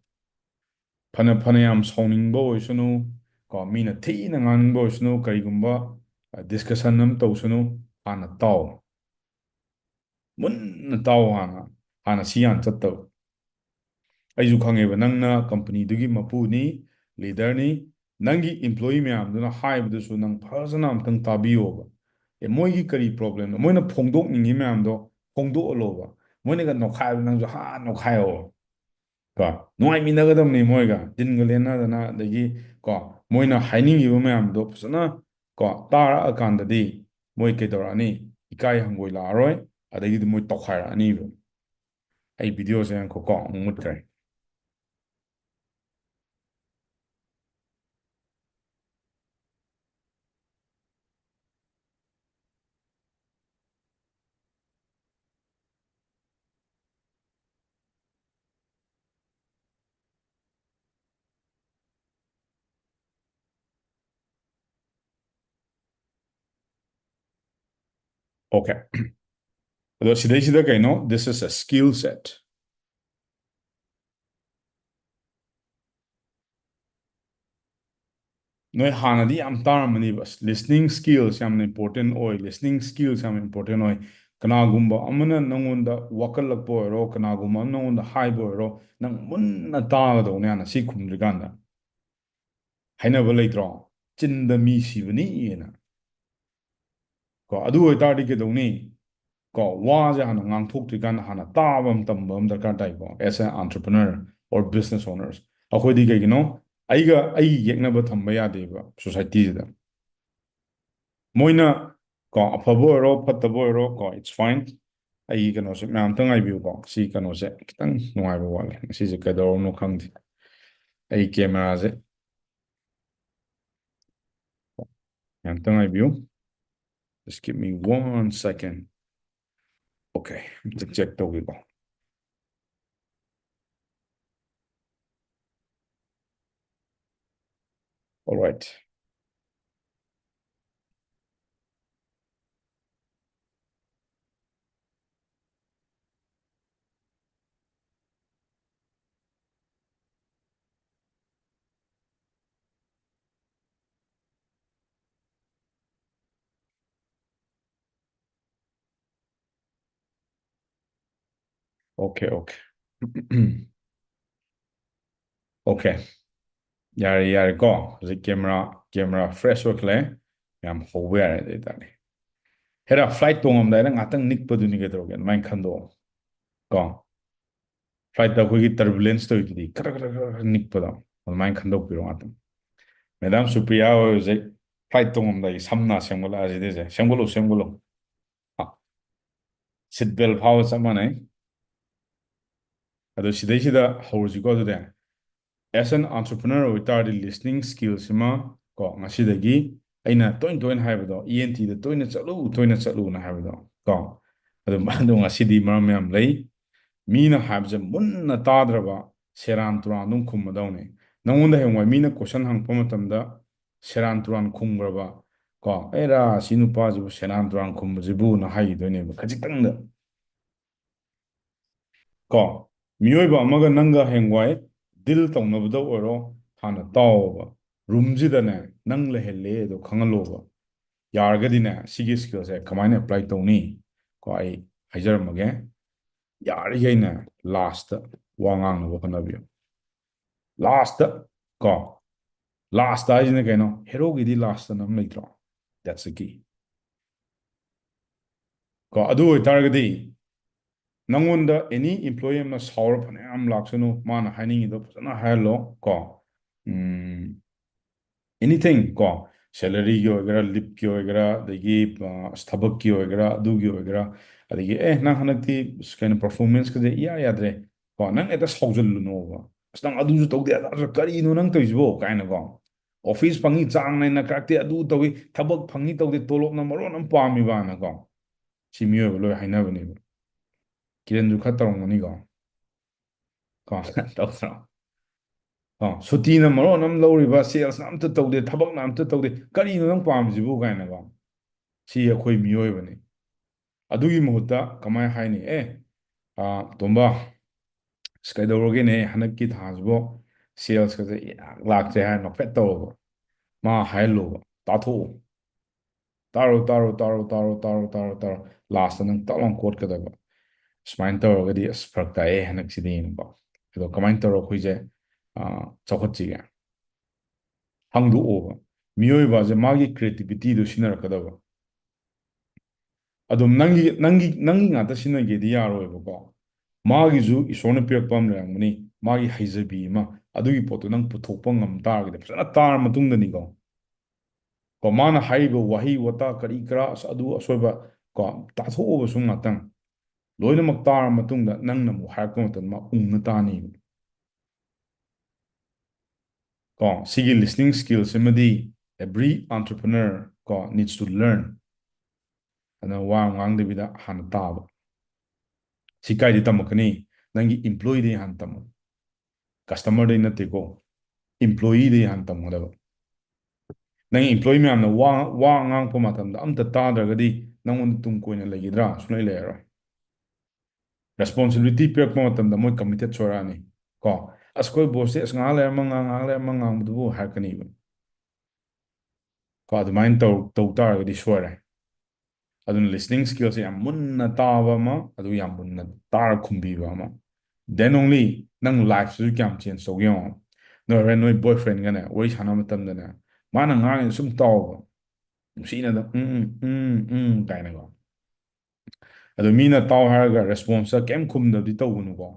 ꯐꯅ, ꯐꯅ ꯌꯥꯝ ꯁꯥꯎꯅꯤꯡꯕ ꯑꯣꯏꯁꯅꯨ ꯀꯣ, ꯃꯤꯅ ꯊꯤꯅ ꯉꯥꯡꯅꯤꯡꯕ ꯑꯣꯏꯁꯅꯨ, ꯀꯔꯤꯒꯨꯝꯕ, ꯑ, discussion ꯑꯃ ꯇꯧꯁꯅꯨ, ꯍꯥꯟꯅ ꯇꯥꯎ꯫ ꯃꯨꯟꯅ ꯇꯥꯎ ꯍꯥꯟꯅ꯫ ꯍꯥꯟꯅ ꯁꯤ ꯍꯥꯟꯅ ꯆꯠꯇꯕ꯫ ꯑꯩꯁꯨ ꯈꯪꯉꯦꯕ, ꯅꯪꯅ company ꯗꯨꯒꯤ ꯃꯄꯨꯅꯤ, leader ꯅꯤ, ꯅꯪꯒꯤ employee ꯃꯌꯥꯝꯗꯨꯅ ꯍꯥꯏꯕꯗꯨꯁꯨ ꯅꯪ ꯐꯖꯅ ꯑꯝꯇꯪ ꯇꯥꯕꯤꯌꯣꯕ꯫ ꯑꯦ, ꯃꯣꯏꯒꯤ ꯀꯔꯤ problem ꯅꯣ? ꯃꯣꯏꯅ ꯐꯣꯡꯗꯣꯛꯅꯤꯡꯉꯤ ꯃꯌꯥꯝꯗꯣ ꯐꯣꯡꯗꯣꯛꯍꯜꯂꯣꯕ꯫ ꯃꯣꯏꯅꯒ ꯅꯣꯛꯈꯥꯏꯕꯗꯣ ꯅꯪꯁꯨ ꯍꯥ ꯅꯣꯛꯈꯥꯏꯌꯣꯕ꯫ ꯀꯣ, ꯅꯨꯡꯉꯥꯏꯃꯤꯟꯅꯒꯗꯕꯅꯤ ꯃꯣꯏꯒ, ꯗꯤꯟꯒ ꯂꯦꯟꯅꯗꯅ, ꯑꯗꯒꯤ ꯀꯣ, ꯃꯣꯏꯅ ꯍꯥꯏꯅꯤꯡꯉꯤꯕ ꯃꯌꯥꯝꯗꯣ ꯐꯖꯅ ꯀꯣ, ꯇꯥꯔꯛꯑꯀꯥꯟꯗꯗꯤ ꯃꯣꯏ ꯀꯩꯗꯧꯔꯛꯑꯅꯤ? ꯏꯀꯥꯏ ꯍꯪꯒꯣꯏ ꯂꯥꯛꯑꯔꯣꯏ, ꯑꯗꯒꯤꯗꯤ ꯃꯣꯏ ꯇꯧꯈꯥꯏꯔꯛꯑꯅꯤꯕ꯫ ꯑꯩ video ꯁꯦ ꯉꯥꯏꯈꯣꯀꯣ, ꯑꯃꯨꯛ ꯃꯨꯠꯈ꯭ꯔꯦ꯫ Okay. ꯑꯗꯣ ꯁꯤꯗꯩꯁꯤꯗ ꯀꯩꯅꯣ? This is a skill set. ꯅꯣꯏ ꯍꯥꯟꯅꯗꯤ ꯌꯥꯝ ꯇꯥꯔꯝꯃꯅꯤꯕ, ꯑꯁ, listening skills ꯌꯥꯝꯅ important ꯑꯣꯏ, listening skills ꯌꯥꯝꯅ important ꯑꯣꯏ꯫ ꯀꯅꯥꯒꯨꯝꯕ ꯑꯃꯅ ꯅꯪꯉꯣꯟꯗ ꯋꯥꯀꯠꯂꯛꯄ ꯑꯣꯏꯔꯣ, ꯀꯅꯥꯒꯨꯝꯕ ꯑꯃꯅ ꯅꯪꯉꯣꯟꯗ ꯍꯥꯏꯕ ꯑꯣꯏꯔꯣ, ꯅꯪ ꯃꯨꯟꯅ ꯇꯥꯒꯗꯧꯅꯦ ꯍꯥꯟꯅ ꯁꯤ ꯈꯨꯝꯗ꯭ꯔꯤꯀꯥꯟꯗ꯫ ꯍꯥꯏꯅꯕ ꯂꯩꯇ꯭ꯔꯣ? "ꯆꯤꯟꯗ ꯃꯤ ꯁꯤꯕꯅꯤ" ꯍꯥꯏꯅ꯫ ꯀꯣ, ꯑꯗꯨ ꯑꯣꯏꯇꯥꯔꯗꯤ ꯀꯩꯗꯧꯅꯤ? ꯀꯣ, ꯋꯥꯁꯦ ꯍꯥꯟꯅ ꯉꯥꯡꯊꯣꯛꯇ꯭ꯔꯤꯀꯥꯟꯗ ꯍꯥꯟꯅ ꯇꯥꯕ ꯑꯃ ꯇꯝꯕ ꯑꯃ ꯗꯔꯀꯥꯔ ꯇꯥꯏꯀꯣ, as an entrepreneur or business owners꯫ ꯑꯩꯈꯣꯏꯗꯤ ꯀꯩꯒꯤꯅꯣ? ꯑꯩꯒ ꯑꯩꯒꯤ ꯌꯦꯛꯅꯕ ꯊꯝꯕ ꯌꯥꯗꯦꯕ societyꯁꯤꯗ꯫ ꯃꯣꯏꯅ, ꯀꯣ, ꯑꯐꯕ ꯑꯣꯏꯔꯣ, ꯐꯠꯇꯕ ꯑꯣꯏꯔꯣ, ꯀꯣ, it's fine꯫ ꯑꯩ ꯀꯩꯅꯣꯁꯦ ꯃꯌꯥꯝ ꯑꯝꯇ ꯉꯥꯏꯕꯤꯌꯨꯀꯣ꯫ ꯁꯤ ꯀꯩꯅꯣꯁꯦ ꯈꯤꯇꯪ ꯅꯨꯡꯉꯥꯏꯕ ꯋꯥꯠꯂꯦ꯫ ꯉꯁꯤꯁꯦ ꯀꯩꯗꯧꯔꯕꯅꯣ ꯈꯪꯗꯦ꯫ ꯑꯩ cameraꯁꯦ ꯃꯌꯥꯝ ꯑꯝꯇ ꯉꯥꯏꯕꯤꯌꯨ꯫ Just give me one second. Okay, ꯑꯝꯇ check ꯇꯧꯒꯦꯀꯣ꯫ All right. Okay, okay. Okay. ꯌꯥꯔꯦ, ꯌꯥꯔꯦꯀꯣ꯫ ꯍꯧꯖꯤꯛ camera, camera fresh ꯑꯣꯏꯈꯠꯂꯦ꯫ ꯌꯥꯝ ꯍꯧꯕ ꯌꯥꯔꯦ ꯑꯗꯨ ꯑꯣꯏꯇꯥꯔꯗꯤ꯫ ꯍꯦꯔꯥ, flight ꯇꯣꯡꯉꯝꯗꯥꯏꯗ ꯉꯥꯛꯇꯪ ꯅꯤꯛꯄꯗꯨꯅꯤ ꯀꯩꯗꯧꯔꯒꯦ, ꯑꯗꯨꯃꯥꯏꯅ ꯈꯟꯗꯣꯛꯑꯣ꯫ ꯀꯣ? Flightꯇ ꯑꯩꯈꯣꯏꯒꯤ turbulence ꯇꯧꯔꯤꯗꯨꯗꯤ ꯈꯔ, ꯈꯔ, ꯈꯔ, ꯈꯔ ꯅꯤꯛꯄꯗꯣ, ꯑꯗꯨꯃꯥꯏꯅ ꯈꯟꯗꯣꯛꯄꯤꯔꯣ ꯉꯥꯛꯇꯪ꯫ Madam ꯁꯨꯄ꯭ꯔꯤꯌꯥ ꯍꯣꯏ ꯍꯧꯖꯤꯛ flight ꯇꯣꯡꯉꯝꯗꯥꯏꯒꯤ ꯁꯝ ꯅꯥ ꯁꯦꯝꯒꯠꯂꯛꯑꯁꯤꯗꯤ ꯁꯦ-, ꯁꯦꯝꯒꯠꯂꯨ, ꯁꯦꯝꯒꯠꯂꯨ꯫ ꯑ, seat belt ꯐꯥꯎꯕ ꯆꯞ ꯃꯥꯟꯅꯩ꯫ ꯑꯗꯣ ꯁꯤꯗꯩꯁꯤꯗ ꯍꯧꯔꯁꯤꯀꯣ ꯑꯗꯨꯗꯤ꯫ As an entrepreneur ꯑꯣꯏꯇꯥꯔꯗꯤ listening skillꯁꯤꯃ, ꯀꯣ, ꯉꯁꯤꯗꯒꯤ ꯑꯩꯅ ꯇꯣꯏꯅ ꯇꯣꯏꯅ ꯍꯥꯏꯕꯗꯣ, ENTꯗ ꯇꯣꯏꯅ ꯆꯠꯂꯨ, ꯇꯣꯏꯅ ꯆꯠꯂꯨꯅ ꯍꯥꯏꯕꯗꯣ, ꯀꯣ, ꯑꯗꯨꯝ, ꯑꯗꯣ ꯉꯁꯤꯗꯤ ꯃꯔꯝ ꯌꯥꯝ ꯂꯩ꯫ ꯃꯤꯅ ꯍꯥꯏꯕꯁꯦ ꯃꯨꯟꯅ ꯇꯥꯗ꯭ꯔꯕ, ꯁꯦꯔꯥꯟ ꯇꯨꯔꯥꯟ ꯑꯗꯨꯝ ꯈꯨꯝꯃꯗꯧꯅꯤ꯫ ꯅꯪꯉꯣꯟꯗ ꯍꯌꯦꯡꯋꯥꯏ ꯃꯤꯅ question ꯍꯪꯉꯛꯄ ꯃꯇꯝꯗ ꯁꯦꯔꯥꯟ ꯇꯨꯔꯥꯟ ꯈꯨꯝꯈ꯭ꯔꯕ, ꯀꯣ, "ꯑꯦꯔꯥ, ꯁꯤ ꯅꯨꯄꯥꯁꯤꯕꯨ ꯁꯦꯔꯥꯟ ꯇꯨꯔꯥꯟ ꯈꯨꯝꯕꯁꯤꯕꯨꯅ" ꯍꯥꯏꯈꯤꯗꯣꯏꯅꯦꯕ ꯈꯖꯤꯛꯇꯪꯗ꯫ ꯀꯣ, ꯃꯤꯑꯣꯏꯕ ꯑꯃꯒ ꯅꯪꯒ ꯍꯌꯦꯡꯋꯥꯏ deal ꯇꯧꯅꯕꯗ ꯑꯣꯏꯔꯣ, ꯍꯥꯟꯅ ꯇꯥꯎꯑꯣꯕ꯫ ꯔꯨꯝꯁꯤꯗꯅꯦ ꯅꯪ ꯂꯩꯍꯜꯂꯦ ꯑꯗꯣ ꯈꯪꯍꯜꯂꯣꯕ꯫ ꯌꯥꯔꯒꯗꯤꯅꯦ ꯁꯤꯒꯤ ꯁ꯭ꯀꯤꯜꯁꯦ ꯀꯃꯥꯏꯅ ꯑꯦꯄ꯭ꯂꯥꯏ ꯇꯧꯅꯤ? ꯀꯣ, ꯑꯩ ꯍꯥꯏꯖꯔꯝꯃꯒꯦ꯫ ꯌꯥꯔꯤꯈꯩꯅꯦ ꯂꯥꯁꯇ ꯋꯥ ꯉꯥꯡꯅꯕ ꯍꯣꯠꯅꯕꯤꯌꯨ꯫ ꯂꯥꯁꯇ ꯀꯣ, ꯂꯥꯁꯇ ꯍꯥꯏꯁꯤꯅ ꯀꯩꯅꯣ? ꯍꯦꯔꯣꯒꯤꯗꯤ ꯂꯥꯁꯇꯅ ꯑꯃ ꯂꯩꯇ꯭ꯔꯣ? That's the key. ꯀꯣ, ꯑꯗꯨ ꯑꯣꯏꯇꯥꯔꯒꯗꯤ ꯅꯪꯉꯣꯟꯗ ꯑꯦꯅꯤ ꯏꯝꯄ꯭ꯂꯣꯌꯤ ꯑꯃꯅ ꯁꯥꯎꯔ ꯐꯅꯌꯥꯝ ꯂꯥꯛꯁꯅꯨ, ꯃꯥꯅ ꯍꯥꯏꯅꯤꯡꯉꯤꯗꯣ ꯐꯖꯅ ꯍꯥꯏꯍꯜꯂꯣ ꯀꯣ꯫ ꯎꯝ, ꯑꯦꯅꯤꯊꯤꯡ ꯀꯣ, ꯁꯦꯂꯔꯤꯒꯤ ꯑꯣꯏꯒꯦꯔꯥ, ꯂꯤꯞꯀꯤ ꯑꯣꯏꯒꯦꯔꯥ, ꯑꯗꯒꯤ ꯑ, ꯑꯁ, ꯊꯕꯛꯀꯤ ꯑꯣꯏꯒꯦꯔꯥ, ꯑꯗꯨꯒꯤ ꯑꯣꯏꯒꯦꯔꯥ, ꯑꯗꯒꯤ ꯑꯦ ꯅꯪ ꯍꯟꯗꯛꯇꯤ ꯑꯁ, ꯀꯩꯅꯣ ꯄꯔꯐꯣꯔꯃꯦꯟꯁꯀꯁꯦ ꯏꯌꯥ ꯌꯥꯗ꯭ꯔꯦ ꯀꯣ, ꯅꯪ ꯍꯦꯛꯇ ꯁꯥꯎꯖꯜꯂꯨꯅꯣꯕ꯫ ꯑꯁ ꯅꯪ ꯑꯗꯨꯁꯨ ꯇꯧꯗꯦ ꯑꯗꯥꯁꯨ, ꯀꯔꯤꯅꯣ ꯅꯪ ꯇꯧꯔꯤꯁꯤꯕꯣ ꯀꯥꯏꯅꯀꯣ꯫ ꯑꯣꯐꯤꯁ ꯐꯪꯉꯤ ꯆꯥꯡ ꯅꯥꯏꯅ ꯀꯥꯔꯛꯇꯦ, ꯑꯗꯨ ꯇꯧꯏ, ꯊꯕꯛ ꯐꯪꯉꯤ ꯇꯧꯗꯦ, ꯇꯣꯂꯣꯞꯅ ꯃꯔꯣꯟ ꯑꯃ ꯄꯥꯝꯃꯤꯕꯅꯀꯣ꯫ ꯁꯤ ꯃꯤꯑꯣꯏꯕ ꯂꯣꯏ ꯍꯥꯏꯅꯕꯅꯦꯕ꯫ ꯀꯤꯔꯟꯁꯨ ꯈꯔ ꯇꯧꯔꯝꯒꯅꯤꯀꯣ꯫ ꯀꯣ, ꯇꯧꯗ꯭ꯔꯣ? ꯀꯣ, ꯁꯨꯇꯤꯅ ꯃꯔꯣꯟ ꯑꯃ ꯂꯧꯔꯤꯕ, ꯁꯦꯜꯁꯅ ꯑꯝꯇ ꯇꯧꯗꯦ, ꯊꯕꯛꯅ ꯑꯝꯇ ꯇꯧꯗꯦ, ꯀꯔꯤꯅꯣ ꯅꯪ ꯄꯥꯝꯃꯤꯁꯤꯕꯨ ꯀꯥꯏꯅꯀꯣ꯫ ꯁꯤ ꯑꯩꯈꯣꯏ ꯃꯤꯑꯣꯏꯕꯅꯤ꯫ ꯑꯗꯨꯒꯤ ꯃꯍꯨꯠꯇ ꯀꯃꯥꯏ ꯍꯥꯏꯅꯤ? "ꯑꯦ, ꯑ, ꯇꯣꯝꯕ, ꯑꯁ, ꯀꯩꯗꯧꯔꯒꯦꯅꯦ ꯍꯟꯗꯛꯀꯤ ꯊꯥꯁꯤꯕꯣ? ꯁꯦꯜꯁꯀꯁꯦ ꯏꯔꯥꯛ ꯂꯥꯛꯇ꯭ꯔꯦ" ꯍꯥꯏꯔ ꯅꯣꯛꯐꯦꯠ ꯇꯧꯔꯣꯕ꯫ ꯃꯥ ꯍꯥꯏꯍꯜꯂꯣꯕ, "ꯇꯥꯊꯣꯛꯑꯣ꯫ ꯇꯥꯔꯣ, ꯇꯥꯔꯣ, ꯇꯥꯔꯣ, ꯇꯥꯔꯣ, ꯇꯥꯔꯣ, ꯇꯥꯔꯣ, ꯇꯥꯔꯣ"꯫ ꯂꯥꯁꯇ ꯅꯪ ꯇꯛ ꯂꯥꯎ ꯀꯣꯠꯀꯗꯕ꯫ "ꯁꯨꯃꯥꯏꯅ ꯇꯧꯔꯒꯗꯤ ꯑꯁ ꯐꯔꯛ ꯇꯥꯏꯌꯦ ꯍꯟꯗꯛꯁꯤꯗꯤꯅꯀꯣ꯫ ꯑꯗꯣ ꯀꯃꯥꯏꯅ ꯇꯧꯔ ꯑꯩꯈꯣꯏꯁꯦ, ꯑ, ꯆꯥꯎꯈꯠꯁꯤꯒꯦ?" ꯍꯪꯗꯣꯛꯑꯣꯕ꯫ ꯃꯤꯑꯣꯏꯕꯁꯦ ꯃꯥꯒꯤ ꯀ꯭ꯔꯤꯌꯦꯇꯤꯕꯤꯇꯤꯗꯣ ꯁꯤꯖꯤꯟꯅꯔꯛꯀꯗꯕ꯫ ꯑꯗꯨꯝ ꯅꯪꯒꯤ, ꯅꯪꯒꯤ, ꯅꯪꯒꯤ ꯉꯥꯛꯇ ꯁꯤꯖꯤꯟꯅꯒꯦꯗꯤ ꯌꯥꯔꯣꯏꯕꯀꯣ꯫ ꯃꯥꯒꯤꯁꯨ ꯏꯁꯣꯔꯅ ꯄꯤꯔꯛꯄ ꯑꯃ ꯂꯩꯔꯝꯒꯅꯤ, ꯃꯥꯒꯤ ꯍꯩꯖꯕꯤ ꯑꯃ, ꯑꯗꯨꯒꯤ ꯄꯣꯠꯇꯣ ꯅꯪ ꯄꯨꯊꯣꯛꯄ ꯉꯝ ꯇꯥꯔꯒꯗꯤ, ꯐꯖꯅ ꯇꯥꯔ ꯃꯇꯨꯡꯗꯅꯤꯀꯣ꯫ ꯀꯣ, ꯃꯥꯅ ꯍꯥꯏꯔꯤꯕ ꯋꯥꯍꯩ ꯋꯥꯇꯥ ꯀꯔꯤ ꯀꯔꯥ, ꯑꯁ, ꯑꯗꯨ ꯑꯁꯣꯏꯕ, ꯀꯣ, ꯇꯥꯊꯣꯛꯑꯣꯕ ꯁꯨꯝ ꯉꯥꯛꯇꯪ꯫ ꯂꯣꯏꯅꯃꯛ ꯇꯥꯔ ꯃꯇꯨꯡꯗ ꯅꯪꯅ ꯑꯃꯨꯛ ꯍꯥꯏꯔꯛꯄ ꯃꯇꯝꯗ ꯃꯥ ꯎꯪꯉ ꯇꯥꯅꯤꯕ꯫ ꯀꯣ, ꯁꯤꯒꯤ listening skill ꯁꯤꯃꯗꯤ every entrepreneur ꯀꯣ needs to learn꯫ ꯑꯗꯨꯅ ꯋꯥ ꯉꯥꯡꯗꯕꯤꯗ ꯍꯥꯟꯅ ꯇꯥꯕ꯫ ꯁꯤ ꯀꯥꯏꯗꯩ ꯇꯝꯃꯛꯀꯅꯤ? ꯅꯪꯒꯤ employee ꯗꯩ ꯍꯥꯟꯅ ꯇꯝꯃꯣ꯫ Customer ꯗꯩ ꯅꯠꯇꯦꯀꯣ, employee ꯗꯩ ꯍꯥꯟꯅ ꯇꯝꯒꯗꯕ꯫ ꯅꯪ employee ꯃꯌꯥꯝꯅ ꯋꯥ, ꯋꯥ ꯉꯥꯡꯉꯛꯄ ꯃꯇꯝꯗ ꯑꯝꯇ ꯇꯥꯗ꯭ꯔꯒꯗꯤ ꯅꯪꯉꯣꯟꯗ ꯇꯨꯡ ꯀꯣꯏꯅ ꯂꯩꯈꯤꯗ꯭ꯔꯥ? ꯁꯨꯡꯂꯩ ꯂꯩꯔꯔꯣꯏ꯫ Responsibility ꯄꯤꯔꯛꯄ ꯃꯇꯝꯗ ꯃꯣꯏ committed ꯁꯣꯏꯔꯛꯑꯅꯤ ꯀꯣ꯫ "ꯑꯁ, ꯑꯩꯈꯣꯏ ꯕꯣꯁꯁꯦ ꯑꯁ ꯉꯥꯏꯍꯥꯛ ꯂꯩꯔ ꯑꯃ ꯉꯥꯡ, ꯉꯥꯏꯍꯥꯛ ꯂꯩꯔ ꯑꯃ ꯉꯥꯡꯕꯗꯨꯕꯨ" ꯍꯥꯏꯔꯛꯀꯅꯤꯕ꯫ ꯀꯣ, ꯑꯗꯨꯃꯥꯏꯅ ꯇꯧ, ꯇꯧ ꯇꯥꯔꯒꯗꯤ ꯁꯣꯏꯔꯦ꯫ ꯑꯗꯨꯅ listening skillꯁꯦ ꯌꯥꯝ ꯃꯨꯟꯅ ꯇꯥꯕ ꯑꯃ, ꯑꯗꯨꯒ ꯌꯥꯝ ꯃꯨꯟꯅ ꯇꯥꯔ ꯈꯨꯝꯕꯤꯕ ꯑꯃ꯫ Then only ꯅꯪ lifeꯁꯤꯁꯨ ꯀꯌꯥꯝ change ꯇꯧꯒꯦ ꯌꯦꯡꯉꯣ꯫ ꯅꯣꯏ ꯍꯣꯔꯦꯟ ꯅꯣꯏ boyfriendꯒꯅꯦ ꯋꯥꯔꯤ ꯁꯥꯟꯅꯕ ꯃꯇꯝꯗꯅꯦ, ꯃꯥꯅ ꯉꯥꯡꯉꯤꯗꯣ ꯁꯨꯝ ꯇꯥꯎꯕ꯫ ꯅꯨꯡꯁꯤꯅ ꯑꯗꯨꯝ "ꯎꯝ, ꯎꯝ, ꯎꯝ, ꯎꯝ" ꯀꯥꯏꯅꯀꯣ꯫ ꯑꯗꯣ ꯃꯤꯅ ꯇꯥꯎ ꯍꯥꯏꯔꯒ responseꯇ ꯀꯩꯝ ꯈꯨꯝꯗꯕꯗꯤ ꯇꯧꯒꯅꯨꯀꯣ꯫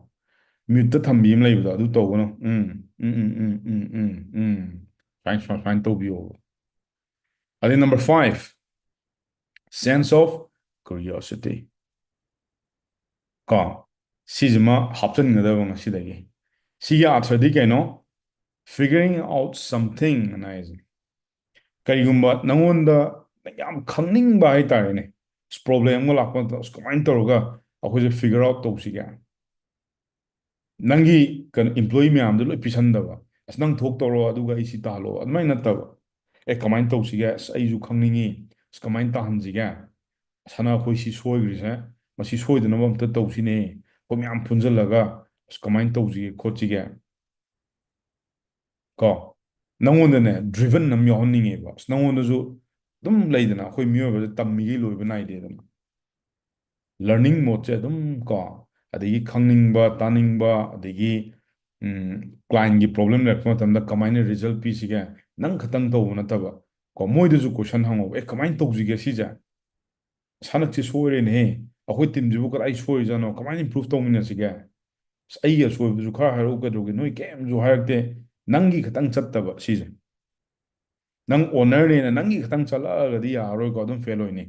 Muteꯇ ꯊꯝꯕꯤ ꯑꯃ ꯂꯩꯕꯗꯣ ꯑꯗꯨ ꯇꯧꯒꯅꯨ꯫ "ꯎꯝ, ꯎꯝ, ꯎꯝ, ꯎꯝ, ꯎꯝ, ꯎꯝ, ꯎꯝ" ꯁꯨꯃꯥꯏꯅ, ꯁꯨꯃꯥꯏꯅ, ꯁꯨꯃꯥꯏꯅ ꯇꯧꯕꯤꯌꯣꯕ꯫ ꯑꯗꯩ number five, sense of curiosity꯫ ꯀꯣ, ꯁꯤꯁꯤꯃ ꯍꯥꯞꯆꯤꯟꯒꯗꯕ ꯉꯁꯤꯗꯒꯤ꯫ ꯁꯤꯒꯤ ꯑꯥꯔꯊꯗꯤ ꯀꯩꯅꯣ? Figuring out something ꯑꯅ ꯍꯥꯏꯁꯦ꯫ ꯀꯔꯤꯒꯨꯝꯕ ꯅꯪꯉꯣꯟꯗ ꯌꯥꯝ ꯈꯪꯅꯤꯡꯕ ꯍꯥꯏꯇꯥꯔꯦꯅꯦ, ꯑꯁ, problem ꯑꯃ ꯂꯥꯛꯄ ꯃꯇꯝꯗ, "ꯑꯁ, ꯀꯃꯥꯏꯅ ꯇꯧꯔꯒ ꯑꯩꯈꯣꯏꯁꯦ figure out ꯇꯧꯁꯤꯒꯦ?" ꯅꯪꯒꯤ ꯀꯩꯅꯣ employee ꯃꯌꯥꯝꯗꯣ ꯂꯣꯏ ꯄꯤꯁꯟꯗꯕ, "ꯑꯁ, ꯅꯪ ꯊꯣꯛ ꯇꯧꯔꯣ, ꯑꯗꯨꯒ ꯑꯩ ꯁꯤ ꯇꯥꯍꯜꯂꯣ", ꯑꯗꯨꯃꯥꯏꯅ ꯅꯠꯇꯕ꯫ "ꯑꯦ, ꯀꯃꯥꯏꯅ ꯇꯧꯁꯤꯒꯦ? ꯑꯁ, ꯑꯩꯁꯨ ꯈꯪꯅꯤꯡꯉꯤ꯫ ꯑꯁ, ꯀꯃꯥꯏꯅ ꯇꯥꯍꯟꯁꯤꯒꯦ? ꯑꯁ, ꯍꯥꯟꯅ ꯑꯩꯈꯣꯏ ꯁꯤ ꯁꯣꯏꯈ꯭ꯔꯤꯁꯦ, ꯃꯁꯤ ꯁꯣꯏꯗꯅꯕ ꯑꯝꯇ ꯇꯧꯁꯤꯅꯦ꯫ ꯑꯩꯈꯣꯏ ꯃꯌꯥꯝ ꯄꯨꯟꯁꯤꯜꯂꯒ, ꯑꯁ, ꯀꯃꯥꯏꯅ ꯇꯧꯁꯤꯒꯦ ꯈꯣꯠꯁꯤꯒꯦ?" ꯀꯣ, ꯅꯪꯉꯣꯟꯗꯅꯦ driven ꯑꯃ ꯌꯥꯎꯍꯟꯅꯤꯡꯉꯦꯕ꯫ ꯑꯁ, ꯅꯪꯉꯣꯟꯗꯁꯨ ꯑꯗꯨꯝ ꯂꯩꯗꯅ, ꯑꯩꯈꯣꯏ ꯃꯤꯑꯣꯏꯕꯁꯦ ꯇꯝꯃꯤꯈꯩ ꯂꯣꯏꯕ ꯅꯥꯏꯗꯦꯗꯅ꯫ Learning modeꯁꯦ ꯑꯗꯨꯝ ꯀꯣ, ꯑꯗꯒꯤ ꯈꯪꯅꯤꯡꯕ, ꯇꯥꯅꯤꯡꯕ, ꯑꯗꯒꯤ, ꯎꯝ, clientꯀꯤ problem ꯂꯩꯔꯛꯄ ꯃꯇꯝꯗ ꯀꯃꯥꯏꯅ result ꯄꯤꯁꯤꯒꯦ? ꯅꯪ ꯈꯛꯇꯪ ꯇꯧꯕ ꯅꯠꯇꯕ ꯀꯣ, ꯃꯣꯏꯗꯁꯨ question ꯍꯪꯉꯣ, "ꯑꯦ, ꯀꯃꯥꯏꯅ ꯇꯧꯁꯤꯒꯦ ꯁꯤꯁꯦ? ꯑꯁ, ꯍꯟꯗꯛꯁꯦ ꯁꯣꯏꯔꯦꯅꯦꯍꯦ꯫ ꯑꯩꯈꯣꯏ teamꯁꯤꯕꯨ ꯀꯗꯥꯏ ꯁꯣꯏꯔꯤꯖꯥꯠꯅꯣ? ꯀꯃꯥꯏꯅ improve ꯇꯧꯃꯤꯟꯅꯁꯤꯒꯦ? ꯑꯁ, ꯑꯩꯒꯤ ꯑꯁꯣꯏꯕꯗꯨꯁꯨ ꯈꯔ ꯍꯥꯏꯔꯛꯎ ꯀꯩꯗꯧꯒꯦ? ꯅꯣꯏ ꯀꯩꯝꯁꯨ ꯍꯥꯏꯔꯛꯇꯦ꯫" ꯅꯪꯒꯤ ꯈꯛꯇꯪ ꯆꯠꯇꯕ ꯁꯤꯁꯦ꯫ ꯅꯪ ownerꯅꯦꯅ ꯅꯪꯒꯤ ꯈꯛꯇꯪ ꯆꯠꯂꯛꯑꯒꯗꯤ ꯌꯥꯔꯔꯣꯏꯀꯣ, ꯑꯗꯨꯝ fail ꯑꯣꯏꯅꯤ꯫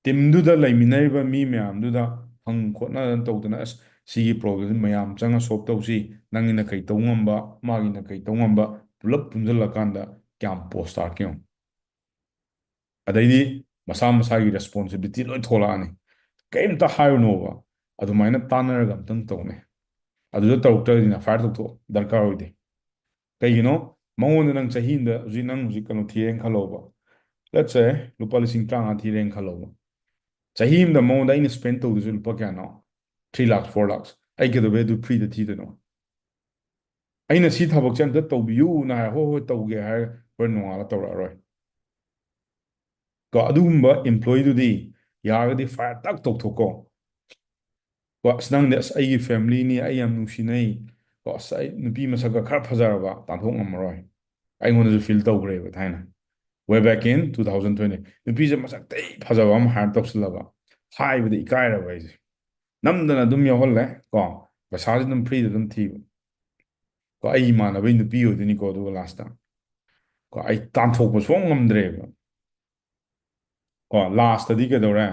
Teamꯗꯨꯗ ꯂꯩꯃꯤꯟꯅꯔꯤꯕ ꯃꯤ ꯃꯌꯥꯝꯗꯨꯗ ꯍꯪ ꯈꯣꯠꯅꯗꯅ ꯇꯧꯗꯅ, "ꯑꯁ, ꯁꯤꯒꯤ problemꯁꯤ ꯃꯌꯥꯝ ꯆꯪꯉ solve ꯇꯧꯁꯤ, ꯅꯪꯒꯤꯅ ꯀꯩ ꯇꯧ ꯉꯝꯕ, ꯃꯥꯒꯤꯅ ꯀꯩ ꯇꯧ ꯉꯝꯕ", ꯄꯨꯂꯞ ꯄꯨꯟꯁꯤꯜꯂꯀꯥꯟꯗ ꯀꯌꯥꯝ post ꯇꯥꯔꯛꯀꯦ ꯌꯦꯡꯉꯣ꯫ ꯑꯗꯩꯗꯤ ꯃꯁꯥ ꯃꯁꯥꯒꯤ responsibility ꯂꯣꯏ ꯊꯣꯛꯂꯛꯑꯅꯤ꯫ ꯀꯔꯤꯝꯇ ꯍꯥꯏꯔꯨꯅꯣꯕ, ꯑꯗꯨꯃꯥꯏꯅ ꯇꯥꯟꯅꯔꯒ ꯑꯝꯇꯪ ꯇꯧꯅꯦ꯫ ꯑꯗꯨꯗ ꯇꯧꯔꯛꯇ꯭ꯔꯗꯤꯅ fire ꯇꯧꯊꯣꯛꯑꯣ, ꯗꯔꯀꯥꯔ ꯑꯣꯏꯗꯦ꯫ ꯀꯩꯒꯤꯅꯣ? ꯃꯉꯣꯟꯗ ꯅꯪ ꯆꯍꯤ ꯑꯃꯗ ꯍꯧꯖꯤꯛ, ꯅꯪ ꯍꯧꯖꯤꯛ ꯀꯩꯅꯣ ꯊꯤꯔꯦꯅ ꯈꯜꯂꯣꯕ, let's say ꯂꯨꯄꯥ ꯂꯤꯁꯤꯡ ꯇꯔꯥꯃꯉꯥ ꯊꯤꯔꯦꯅ ꯈꯜꯂꯣꯕ꯫ ꯆꯍꯤ ꯑꯃꯗ ꯃꯉꯣꯟꯗ ꯑꯩꯅ spend ꯇꯧꯗꯣꯏꯁꯦ ꯂꯨꯄꯥ ꯀꯌꯥꯅꯣ? Three lakhs, four lakhs꯫ ꯑꯩ ꯀꯩꯗꯧꯕꯩ ꯑꯗꯨ freeꯗ ꯊꯤꯗꯣꯏꯅꯣ? ꯑꯩꯅ ꯁꯤ ꯊꯕꯛꯁꯦ ꯑꯝꯇ ꯇꯧꯕꯤꯌꯨꯅ ꯍꯥꯏꯔ, "ꯍꯣꯏ, ꯍꯣꯏ, ꯇꯧꯒꯦ" ꯍꯥꯏꯔ ꯍꯣꯔꯦꯟ ꯅꯣꯡꯉꯥꯜꯂ ꯇꯧꯔꯛꯑꯔꯣꯏ꯫ ꯀꯣ, ꯑꯗꯨꯒꯨꯝꯕ employeeꯗꯨꯗꯤ ꯌꯥꯔꯒꯗꯤ fire ꯇꯛ ꯇꯧꯊꯣꯛꯀꯣ꯫ ꯀꯣ, "ꯑꯁ, ꯅꯪꯗꯤ, ꯑꯁ, ꯑꯩꯒꯤ familyꯅꯤ, ꯑꯩ ꯌꯥꯝ ꯅꯨꯡꯁꯤꯅꯩ꯫ ꯀꯣ, ꯑꯁ, ꯑꯩ ꯅꯨꯄꯤ ꯃꯁꯛꯀ ꯈꯔ ꯐꯖꯔꯕ ꯇꯥꯟꯊꯣꯛ ꯉꯝꯃꯔꯣꯏ"꯫ ꯑꯩꯉꯣꯟꯗꯁꯨ feel ꯇꯧꯈ꯭ꯔꯦꯕ ꯊꯥꯏꯅ, way back in two thousand twenty꯫ ꯅꯨꯄꯤꯁꯦ ꯃꯁꯛ ꯊꯤ ꯐꯖꯕ ꯑꯃ hire ꯇꯧꯁꯤꯜꯂꯕ, ꯍꯥꯏꯕꯗ ꯏꯀꯥꯏꯔꯕ ꯑꯩꯁꯦ꯫ ꯅꯝꯗꯅ ꯑꯗꯨꯝ ꯌꯥꯎꯍꯜꯂꯦ꯫ ꯀꯣ, ꯄꯩꯁꯥꯁꯦ ꯑꯗꯨꯝ freeꯗ ꯑꯗꯨꯝ ꯊꯤꯕ꯫ ꯀꯣ, ꯑꯩ ꯏꯃꯥꯟꯅꯕꯩ ꯅꯨꯄꯤ ꯑꯣꯏꯗꯣꯏꯅꯤꯀꯣ, ꯑꯗꯨꯒ lastꯇ꯫ ꯀꯣ, ꯑꯩ ꯇꯥꯟꯊꯣꯛꯄ ꯁꯨꯡꯉꯝ ꯉꯝꯗ꯭ꯔꯦꯕ꯫ ꯀꯣ, lastꯇꯗꯤ ꯀꯩꯗꯧꯔꯦ?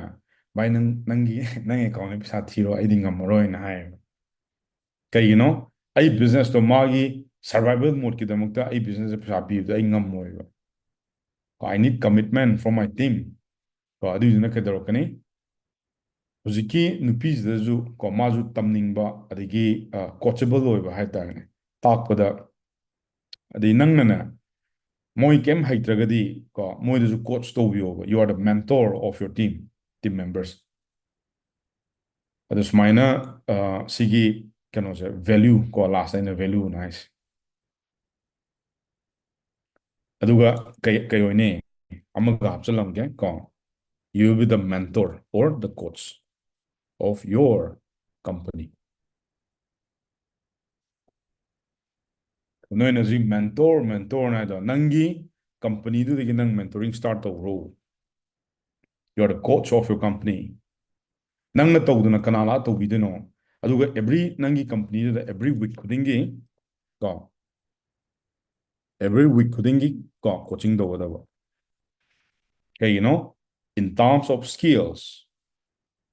"ꯚꯥꯏ, ꯅꯪ, ꯅꯪꯒꯤ, ꯅꯪ accountꯇ ꯄꯩꯁꯥ ꯊꯤꯔꯣ, ꯑꯩꯗꯤ ꯉꯝꯃꯔꯣꯏꯅ" ꯍꯥꯏꯌꯦꯕ꯫ ꯀꯩꯒꯤꯅꯣ? ꯑꯩ businessꯇꯣ ꯃꯥꯒꯤ survival modeꯀꯤꯗꯃꯛꯇ ꯑꯩ businessꯇ ꯄꯩꯁꯥ ꯄꯤꯕꯗꯣ ꯑꯩ ꯉꯝꯃꯣꯏꯕ꯫ ꯀꯣ, I need commitment from my team꯫ ꯀꯣ, ꯑꯗꯨꯏꯗꯨꯅ ꯀꯩꯗꯧꯔꯛꯀꯅꯤ? ꯍꯧꯖꯤꯛꯀꯤ ꯅꯨꯄꯤꯁꯤꯗꯁꯨ, ꯀꯣ, ꯃꯥꯁꯨ ꯇꯝꯅꯤꯡꯕ, ꯑꯗꯒꯤ, ꯑ, coachable ꯑꯣꯏꯕ ꯍꯥꯏꯇꯥꯔꯦꯅꯦ, ꯇꯥꯛꯄꯗ꯫ ꯑꯗꯩ ꯅꯪꯅꯅꯦ, ꯃꯣꯏ ꯀꯩꯝ ꯍꯩꯇ꯭ꯔꯒꯗꯤ, ꯀꯣ, ꯃꯣꯏꯗꯁꯨ coach ꯇꯧꯕꯤꯌꯣꯕ꯫ You are the mentor of your team, team members꯫ ꯑꯗꯨ ꯁꯨꯃꯥꯏꯅ, ꯑ, ꯁꯤꯒꯤ ꯀꯩꯅꯣꯁꯦ, value, ꯀꯣ, last ꯑꯩꯅ valueꯅ ꯍꯥꯏꯁꯦ꯫ ꯑꯗꯨꯒ ꯀꯩ, ꯀꯩ ꯑꯣꯏꯅꯤ? ꯑꯃꯒ ꯍꯥꯞꯆꯤꯜꯂꯝꯒꯦ, ꯀꯣ꯫ You will be the mentor or the coach of your company. ꯅꯣꯏꯅ ꯍꯧꯖꯤꯛ mentor, mentorꯅ ꯍꯥꯏꯗꯣ, ꯅꯪꯒꯤ companyꯗꯨꯗꯒꯤ ꯅꯪ mentoring start ꯇꯧꯔꯣ꯫ You are the coach of your company. ꯅꯪꯅ ꯇꯧꯗꯅ ꯀꯅꯥ ꯂꯥꯛꯑ ꯇꯧꯕꯤꯗꯣꯏꯅꯣ? ꯑꯗꯨꯒ every, ꯅꯪꯒꯤ companyꯗꯨꯗ every week ꯈꯨꯗꯤꯡꯒꯤ, ꯀꯣ, every week ꯈꯨꯗꯤꯡꯒꯤ, ꯀꯣ, coaching ꯇꯧꯒꯗꯕ꯫ ꯀꯩꯒꯤꯅꯣ? In terms of skills,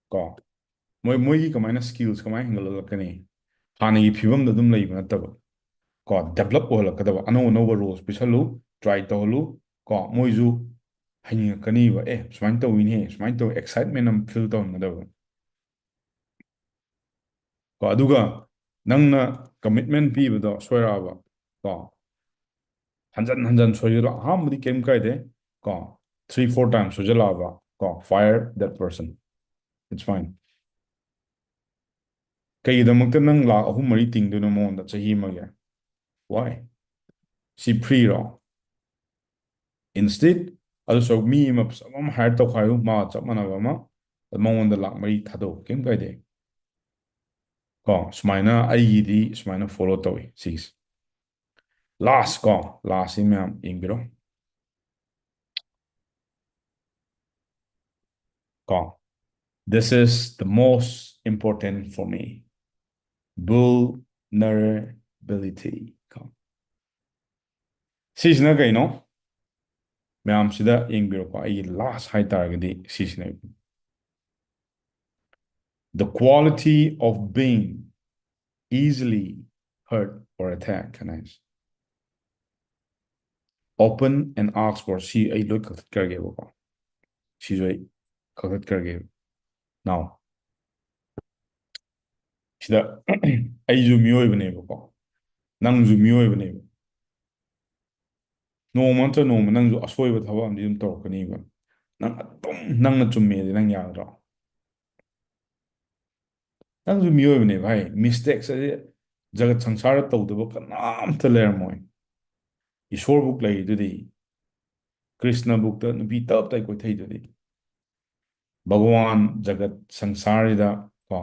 ꯀꯣ, ꯃꯣꯏ, ꯃꯣꯏꯒꯤ ꯀꯃꯥꯏꯅ skills ꯀꯃꯥꯏꯅ ꯍꯦꯟꯒꯠꯍꯜꯂꯛꯀꯅꯤ? ꯍꯥꯟꯅꯒꯤ ꯐꯤꯕꯝꯗ ꯑꯗꯨꯝ ꯂꯩꯕ ꯅꯠꯇꯕ, ꯀꯣ, develop ꯑꯣꯏꯍꯜꯂꯛꯀꯗꯕ꯫ ꯑꯅꯧ ꯑꯅꯧꯕ roles ꯄꯤꯁꯜꯂꯨ, try ꯇꯧꯍꯜꯂꯨ, ꯀꯣ, ꯃꯣꯏꯁꯨ ꯍꯩꯅꯤꯡꯉꯛꯀꯅꯤꯕ꯫ "ꯑꯦ, ꯁꯨꯃꯥꯏꯅ ꯇꯧꯋꯤꯅꯦ", ꯁꯨꯃꯥꯏꯅ ꯇꯧꯋꯤ, excitement ꯑꯃ feel ꯇꯧꯍꯟꯒꯗꯕ꯫ ꯀꯣ, ꯑꯗꯨꯒ ꯅꯪꯅ commitment ꯄꯤꯕꯗꯣ ꯁꯣꯏꯔꯛꯑꯕ, ꯀꯣ, ꯍꯟꯖꯟ ꯍꯟꯖꯟ ꯁꯣꯏꯖꯜꯂꯣ꯫ ꯑꯍꯥꯟꯕꯗꯤ ꯀꯩꯝ ꯀꯥꯏꯗꯦ, ꯀꯣ, three four times ꯁꯣꯏꯖꯜꯂꯛꯑꯕ, ꯀꯣ, fire that person, it's fine꯫ ꯀꯩꯒꯤꯗꯃꯛꯇ ꯅꯪ ꯂꯥꯈ ꯑꯍꯨꯝ ꯃꯔꯤ ꯇꯤꯡꯗꯣꯏꯅꯣ ꯃꯉꯣꯟꯗ ꯆꯍꯤ ꯑꯃꯒꯤ? Why? ꯁꯤ free ꯔꯣ? Instead, ꯑꯗꯨ ꯁꯔꯨꯛ ꯃꯤ ꯑꯃ ꯐꯖꯕ ꯑꯃ hire ꯇꯧꯈꯥꯏꯌꯨ, ꯃꯥ ꯆꯞ ꯃꯥꯟꯅꯕ ꯑꯃ, ꯃꯉꯣꯟꯗ ꯂꯥꯛ ꯃꯔꯤ ꯊꯥꯗꯧ, ꯀꯩꯝ ꯀꯥꯏꯗꯦ꯫ ꯀꯣ, ꯁꯨꯃꯥꯏꯅ ꯑꯩꯒꯤꯗꯤ ꯁꯨꯃꯥꯏꯅ follow ꯇꯧꯏ ꯁꯤꯒꯤꯁꯦ꯫ Last ꯀꯣ, last ꯁꯤ ꯃꯌꯥꯝ ꯌꯦꯡꯕꯤꯔꯣ꯫ ꯀꯣ, "This is the most important for me." Vulnerability ꯀꯣ꯫ ꯁꯤꯁꯤꯅ ꯀꯩꯅꯣ? ꯃꯌꯥꯝꯁꯤꯗ ꯌꯦꯡꯕꯤꯔꯣꯀꯣ, ꯑꯩꯒꯤ last ꯍꯥꯏꯇꯥꯔꯒꯗꯤ ꯁꯤꯁꯤꯅꯦ꯫ "The quality of being easily hurt or attacked" ꯍꯥꯏꯅ ꯍꯥꯏꯁꯦ꯫ "Open and ask for", ꯁꯤ ꯑꯩ ꯂꯣꯏ ꯀꯛꯊꯠꯈ꯭ꯔꯒꯦꯕꯀꯣ꯫ ꯁꯤꯁꯨ ꯑꯩ ꯀꯛꯊꯠꯈ꯭ꯔꯒꯦꯕ꯫ Now, ꯁꯤꯗ ꯑꯩꯁꯨ ꯃꯤꯑꯣꯏꯕꯅꯦꯕꯀꯣ, ꯅꯪꯁꯨ ꯃꯤꯑꯣꯏꯕꯅꯦꯕ꯫ ꯅꯣꯡꯃ ꯅꯠꯇ꯭ꯔ ꯅꯣꯡꯃ ꯅꯪꯁꯨ ꯑꯁꯣꯏꯕ ꯊꯕꯛ ꯑꯃꯗꯤ ꯑꯗꯨꯝ ꯇꯧꯔꯛꯀꯅꯤꯕ꯫ ꯅꯪ ꯑꯗꯨꯝ ꯅꯪꯅ ꯆꯨꯝꯃꯦꯗꯤ ꯅꯪ ꯌꯥꯒꯗ꯭ꯔꯣ? ꯅꯪꯁꯨ ꯃꯤꯑꯣꯏꯕꯅꯦ ꯚꯥꯏ꯫ Mistakes ꯑꯁꯤ ꯖꯒꯠ ꯁꯪꯁꯥꯔꯗ ꯇꯧꯗꯕ ꯀꯅꯥꯝꯇ ꯂꯩꯔꯝꯃꯣꯏ꯫ ꯏꯁꯣꯔꯕꯨꯛ ꯂꯩꯔꯤꯗꯨꯗꯤ, ꯀ꯭ꯔꯤꯁꯅꯕꯨꯛꯇ ꯅꯨꯄꯤ ꯇꯞ ꯇꯥꯏ ꯀꯣꯏꯊꯩꯗꯨꯗꯤ꯫ ꯚꯒꯋꯥꯟ ꯖꯒꯠ ꯁꯪꯁꯥꯔꯁꯤꯗ ꯀꯣ,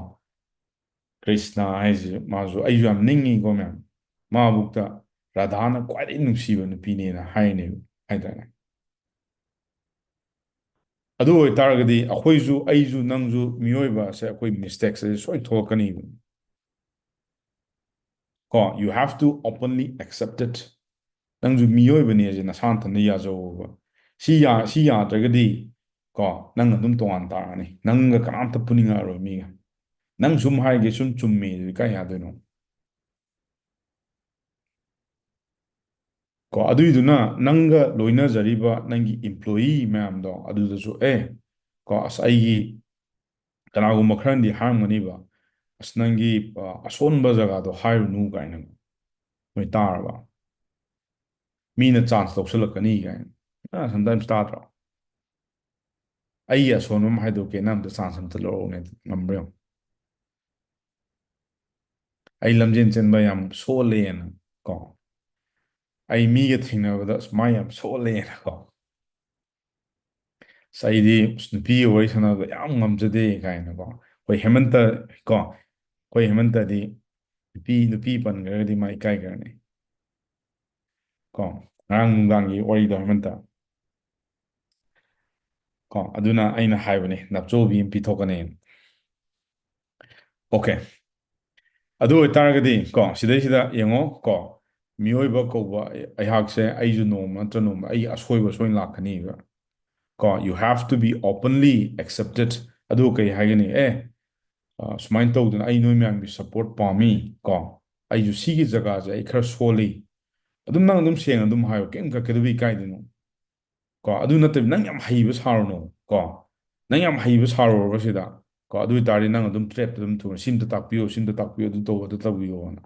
ꯀ꯭ꯔꯤꯁꯅ ꯍꯥꯏꯁꯤ ꯃꯥꯁꯨ, ꯑꯩꯁꯨ ꯌꯥꯝ ꯅꯤꯡꯉꯤꯀꯣ ꯃꯌꯥꯝ, ꯃꯥꯕꯨꯛꯇ ꯔꯥꯙꯥꯅ ꯈ꯭ꯋꯥꯏꯗꯒꯤ ꯅꯨꯡꯁꯤꯕ ꯅꯨꯄꯤꯅꯦꯅ ꯍꯥꯏꯅꯦꯕ, ꯍꯥꯏꯇꯥꯔꯦ꯫ ꯑꯗꯨ ꯑꯣꯏꯇꯥꯔꯒꯗꯤ ꯑꯩꯈꯣꯏꯁꯨ, ꯑꯩꯁꯨ, ꯅꯪꯁꯨ, ꯃꯤꯑꯣꯏꯕꯁꯦ ꯑꯩꯈꯣꯏ mistakes ꯑꯁꯤ ꯁꯣꯏ ꯊꯣꯛꯂꯛꯀꯅꯤꯕ꯫ ꯀꯣ, you have to openly accept it. ꯅꯪꯁꯨ ꯃꯤꯑꯣꯏꯕꯅꯦ ꯑꯁꯤ ꯅꯁꯥ ꯅꯊꯟꯗ ꯌꯥꯖꯧꯕ꯫ ꯁꯤ ꯌꯥ-, ꯁꯤ ꯌꯥꯗ꯭ꯔꯒꯗꯤ ꯀꯣ, ꯅꯪ ꯑꯗꯨꯝ ꯇꯣꯉꯥꯟ ꯇꯥꯔꯅꯤ꯫ ꯅꯪꯒ ꯀꯅꯥꯝꯇ ꯄꯨꯅꯤꯡꯉꯛꯑꯔꯣꯏ ꯃꯤꯒ꯫ ꯅꯪ ꯁꯨꯝ ꯍꯥꯏꯒꯦ, ꯁꯨꯝ ꯆꯨꯝꯃꯦ ꯑꯗꯨꯗꯤ ꯀꯥꯏ ꯌꯥꯗꯣꯏꯅꯣ? ꯀꯣ, ꯑꯗꯨꯏꯗꯨꯅ ꯅꯪꯒ ꯂꯣꯏꯅꯖꯔꯤꯕ ꯅꯪꯒꯤ employee ꯃꯌꯥꯝꯗꯣ ꯑꯗꯨꯗꯁꯨ, "ꯑꯦ, ꯀꯣ, ꯑꯁ, ꯑꯩꯒꯤ ꯀꯅꯥꯒꯨꯝꯕ ꯈꯔꯅꯗꯤ ꯍꯥꯏꯔꯝꯒꯅꯤꯕ, 'ꯑꯁ, ꯅꯪꯒꯤ, ꯑ, ꯑꯁꯣꯟꯕ ꯖꯒꯥꯗꯣ ꯍꯥꯏꯔꯨꯅꯨ' ꯀꯥꯏꯅ꯫ ꯅꯣꯏ ꯇꯥꯔꯕ? "ꯃꯤꯅ chance ꯂꯧꯁꯜꯂꯛꯀꯅꯤ" ꯀꯥꯏꯅ꯫ ꯑ, sometimes ꯇꯥꯗ꯭ꯔꯣ? "ꯑꯩꯒꯤ ꯑꯁꯣꯟꯕ ꯑꯃ ꯍꯥꯏꯗꯣꯛꯀꯦ, ꯅꯪ ꯑꯝꯇ chance ꯑꯝꯇ ꯂꯧꯔꯛꯎꯅꯦ", ꯉꯝꯕ꯭ꯔꯥ ꯌꯦꯡꯉꯣ꯫ "ꯑꯩ ꯂꯝꯖꯦꯟ ꯆꯦꯟꯕ ꯌꯥꯝ ꯁꯣꯜꯂꯦꯅ", ꯀꯣ, ꯑꯩ ꯃꯤꯒ ꯊꯦꯡꯅꯕꯗ ꯑꯁ ꯃꯥꯏ ꯌꯥꯝ ꯁꯣꯜꯂꯦꯅꯀꯣ, ꯑꯁ ꯑꯩꯗꯤ ꯑꯁ ꯅꯨꯄꯤꯒ ꯋꯥꯔꯤ ꯁꯥꯟꯅꯕꯗ ꯌꯥꯝ ꯉꯝꯖꯗꯦ ꯀꯥꯏꯅꯀꯣ꯫ ꯑꯩꯈꯣꯏ ꯍꯦꯃꯟꯇ ꯀꯣ, ꯑꯩꯈꯣꯏ ꯍꯦꯃꯟꯇꯗꯤ ꯅꯨꯄꯤ ꯅꯨꯄꯤ ꯄꯟꯈ꯭ꯔꯒꯗꯤ ꯃꯥ ꯏꯀꯥꯏꯈ꯭ꯔꯅꯤ꯫ ꯀꯣ, ꯉꯔꯥꯡ ꯅꯨꯡꯗꯥꯡꯒꯤ ꯋꯥꯔꯤꯗꯣ ꯍꯦꯃꯟꯇ꯫ ꯀꯣ, ꯑꯗꯨꯅ ꯑꯩꯅ ꯍꯥꯏꯕꯅꯦ, ꯅꯞꯆꯣꯕꯤ ꯑꯃ ꯄꯤꯊꯣꯛꯀꯅꯤ꯫ ꯑꯣꯀꯦ, ꯑꯗꯨ ꯑꯣꯏꯇꯥꯔꯒꯗꯤ ꯀꯣ, ꯁꯤꯗꯩꯁꯤꯗ ꯌꯦꯡꯉꯣ ꯀꯣ, ꯃꯤꯑꯣꯏꯕ ꯀꯧꯕ ꯑꯩꯍꯥꯛꯁꯦ, ꯑꯩꯁꯨ ꯅꯣꯡꯃ ꯅꯠꯇ꯭ꯔ ꯅꯣꯡꯃ ꯑꯩ ꯑꯁꯣꯏꯕ ꯁꯣꯏꯅ ꯂꯥꯛꯀꯅꯤꯕ꯫ ꯀꯣ, you have to be openly accepted꯫ ꯑꯗꯨ ꯀꯩ ꯍꯥꯏꯒꯅꯤ? ꯑꯦ, ꯑ, ꯁꯨꯃꯥꯏꯅ ꯇꯧꯗꯅ ꯑꯩ ꯅꯣꯏ ꯃꯌꯥꯝꯒꯤ ꯁꯞꯄꯣꯔꯠ ꯄꯥꯝꯃꯤ ꯀꯣ, ꯑꯩꯁꯨ ꯁꯤꯒꯤ ꯖꯒꯥꯁꯦ ꯑꯩ ꯈꯔ ꯁꯣꯜꯂꯤ꯫ ꯑꯗꯨꯝ ꯅꯪ ꯑꯗꯨꯝ ꯁꯦꯡꯅ ꯑꯗꯨꯝ ꯍꯥꯏꯌꯣ, ꯀꯩꯝ ꯀ-, ꯀꯩꯗꯧꯕꯩ ꯏꯀꯥꯏꯗꯣꯏꯅꯣ? ꯀꯣ, ꯑꯗꯨ ꯅꯠꯇꯕꯤ ꯅꯪ ꯌꯥꯝ ꯍꯩꯕ ꯁꯥꯔꯨꯅꯣ ꯀꯣ, ꯅꯪ ꯌꯥꯝ ꯍꯩꯕ ꯁꯥꯔꯨꯔꯕ ꯁꯤꯗ ꯀꯣ, ꯑꯗꯨ ꯑꯣꯏꯇꯥꯔꯗꯤ ꯅꯪ ꯑꯗꯨꯝ ꯇ꯭ꯔꯦꯞꯇ ꯑꯗꯨꯝ ꯊꯨꯔ, "ꯁꯤ ꯑꯝꯇ ꯇꯥꯛꯄꯤꯌꯣ, ꯁꯤ ꯑꯝꯇ ꯇꯥꯛꯄꯤꯌꯣ, ꯑꯗꯨ ꯇꯧ, ꯑꯗꯨ ꯇꯧꯕꯤꯌꯣꯅ"꯫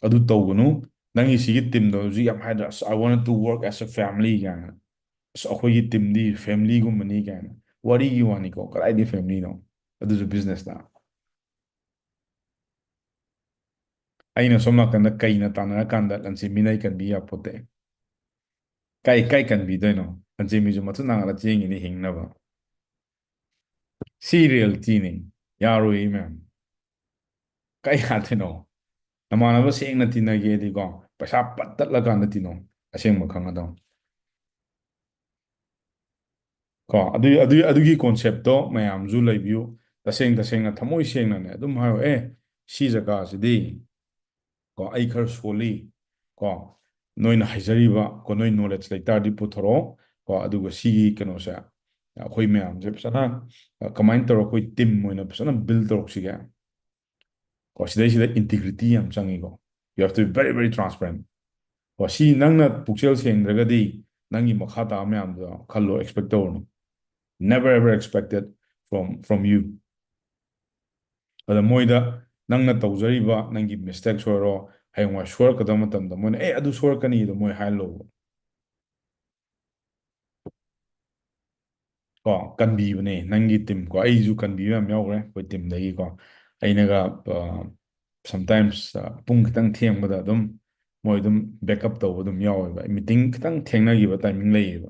ꯑꯗꯨ ꯇꯧꯒꯅꯨ꯫ ꯅꯪꯒꯤ ꯁꯤꯒꯤ ꯇꯤꯝꯗꯣ ꯍꯧꯖꯤꯛ ꯌꯥꯝ ꯍꯥꯏꯗ꯭ꯔꯥ, "ꯑꯁ, I want to work as a family" ꯀꯥꯏꯅ, "ꯑꯁ, ꯑꯩꯈꯣꯏꯒꯤ ꯇꯤꯝꯗꯤ ꯐꯦꯃꯤꯂꯤꯒꯨꯝꯕꯅꯤ" ꯀꯥꯏꯅ꯫ ꯋꯥꯔꯤꯒꯤ ꯋꯥꯅꯤꯀꯣ, ꯀꯗꯥꯏꯗꯤ ꯐꯦꯃꯤꯂꯤꯅꯣ? ꯑꯗꯨꯁꯨ ꯕꯤꯖꯤꯅꯦꯁꯇ꯫ ꯑꯩꯅ ꯁꯣꯝ ꯅꯥꯀꯟꯗ ꯀꯩꯅ ꯇꯥꯟꯅꯔꯀꯥꯟꯗ ꯂꯟꯆꯦꯟꯕꯤꯅ ꯑꯩ ꯀꯟꯕꯤ ꯌꯥꯄꯣꯠꯇꯦ꯫ ꯀꯥꯏ, ꯀꯥꯏ ꯀꯟꯕꯤꯗꯣꯏꯅꯣ? ꯂꯟꯆꯦꯟꯕꯤꯁꯨ ꯃꯊꯨꯟ ꯅꯥꯡꯍꯠꯂ ꯆꯦꯟꯒꯤꯅꯤ ꯍꯤꯡꯅꯕ꯫ ꯁꯤ ꯔꯤꯌꯦꯂꯤꯇꯤꯅꯤ꯫ ꯌꯥꯔꯣꯏ ꯃꯌꯥꯝ꯫ ꯀꯥꯏ ꯌꯥꯗꯣꯏꯅꯣ? ꯅꯃꯥꯟꯅꯕ ꯁꯦꯡꯅ ꯇꯤꯟꯅꯒꯦꯗꯤꯀꯣ, ꯄꯩꯁꯥ ꯄꯠ ꯇꯠꯂꯀꯥꯟꯗ ꯇꯤꯟꯅꯧ꯫ ꯑꯁꯦꯡꯕ ꯈꯪꯒꯗꯧꯅꯤ꯫ ꯀꯣ, ꯑꯗꯨ, ꯑꯗꯨ, ꯑꯗꯨꯒꯤ ꯀꯣꯟꯁꯦꯞꯇꯣ ꯃꯌꯥꯝꯁꯨ ꯂꯩꯕꯤꯌꯨ꯫ ꯇꯁꯦꯡ ꯇꯁꯦꯡꯅ ꯊꯃꯣꯏ ꯁꯦꯡꯅꯅꯦ ꯑꯗꯨꯝ ꯍꯥꯏꯌꯣ, "ꯑꯦ, ꯁꯤ ꯖꯒꯥꯁꯤꯗꯤ ꯀꯣ, ꯑꯩ ꯈꯔ ꯁꯣꯜꯂꯤ ꯀꯣ, ꯅꯣꯏꯅ ꯍꯩꯖꯔꯤꯕ ꯀꯣ, ꯅꯣꯏ ꯅꯣꯂꯦꯖ ꯂꯩꯇꯥꯔꯗꯤ ꯄꯨꯊꯣꯔꯛꯑꯣ ꯀꯣ, ꯑꯗꯨꯒ ꯁꯤꯒꯤ ꯀꯩꯅꯣꯁꯦ ꯑꯩꯈꯣꯏ ꯃꯌꯥꯝꯁꯦ ꯐꯖꯅ, ꯑ, ꯀꯃꯥꯏꯅ ꯇꯧꯔꯒ ꯑꯩꯈꯣꯏ ꯇꯤꯝ ꯑꯣꯏꯅ ꯐꯖꯅ ꯕꯤꯜ ꯇꯧꯔꯛꯁꯤꯒꯦ?" ꯀꯣ, ꯁꯤꯗꯩꯁꯤꯗ ꯏꯟꯇꯤꯒ꯭ꯔꯤꯇꯤ ꯌꯥꯝ ꯆꯪꯉꯤꯀꯣ꯫ You have to be very, very transparent꯫ ꯀꯣ, ꯁꯤ ꯅꯪꯅ ꯄꯨꯛꯆꯦꯜ ꯁꯦꯡꯗ꯭ꯔꯒꯗꯤ ꯅꯪꯒꯤ ꯃꯈꯥ ꯇꯥꯕ ꯃꯌꯥꯝꯗꯣ ꯈꯜꯂꯣ, expect ꯇꯧꯔꯨꯅꯨ꯫ Never ever expect it from, from you꯫ ꯑꯗ ꯃꯣꯏꯗ ꯅꯪꯅ ꯇꯧꯖꯔꯤꯕ ꯅꯪꯒꯤ ꯃꯤꯁꯇꯦꯛꯁ ꯑꯣꯏꯔꯣ, ꯍꯌꯦꯡꯋꯥꯏ ꯁꯣꯏꯔꯛꯀꯗꯕ ꯃꯇꯝꯗ ꯃꯣꯏꯅ, "ꯑꯦ, ꯑꯗꯨ ꯁꯣꯏꯔꯛꯀꯅꯤꯗꯣ" ꯃꯣꯏ ꯍꯥꯏꯍꯜꯂꯣꯕ꯫ ꯀꯣ, ꯀꯟꯕꯤꯕꯅꯦ ꯅꯪꯒꯤ ꯇꯤꯝ ꯀꯣ꯫ ꯑꯩꯁꯨ ꯀꯟꯕꯤꯕ ꯌꯥꯝ ꯌꯥꯎꯈ꯭ꯔꯦ ꯑꯩꯈꯣꯏ ꯇꯤꯝꯗꯒꯤꯀꯣ꯫ ꯑꯩꯅꯒ, ꯑ, sometimes, ꯑ, ꯄꯨꯡ ꯈꯤꯇꯪ ꯊꯦꯡꯕꯗ ꯑꯗꯨꯝ, ꯃꯣꯏ ꯑꯗꯨꯝ backup ꯇꯧꯕ ꯑꯗꯨꯝ ꯌꯥꯎꯋꯦꯕ꯫ Meeting ꯈꯤꯇꯪ ꯊꯦꯡꯅꯈꯤꯕ timing ꯂꯩꯌꯦꯕ꯫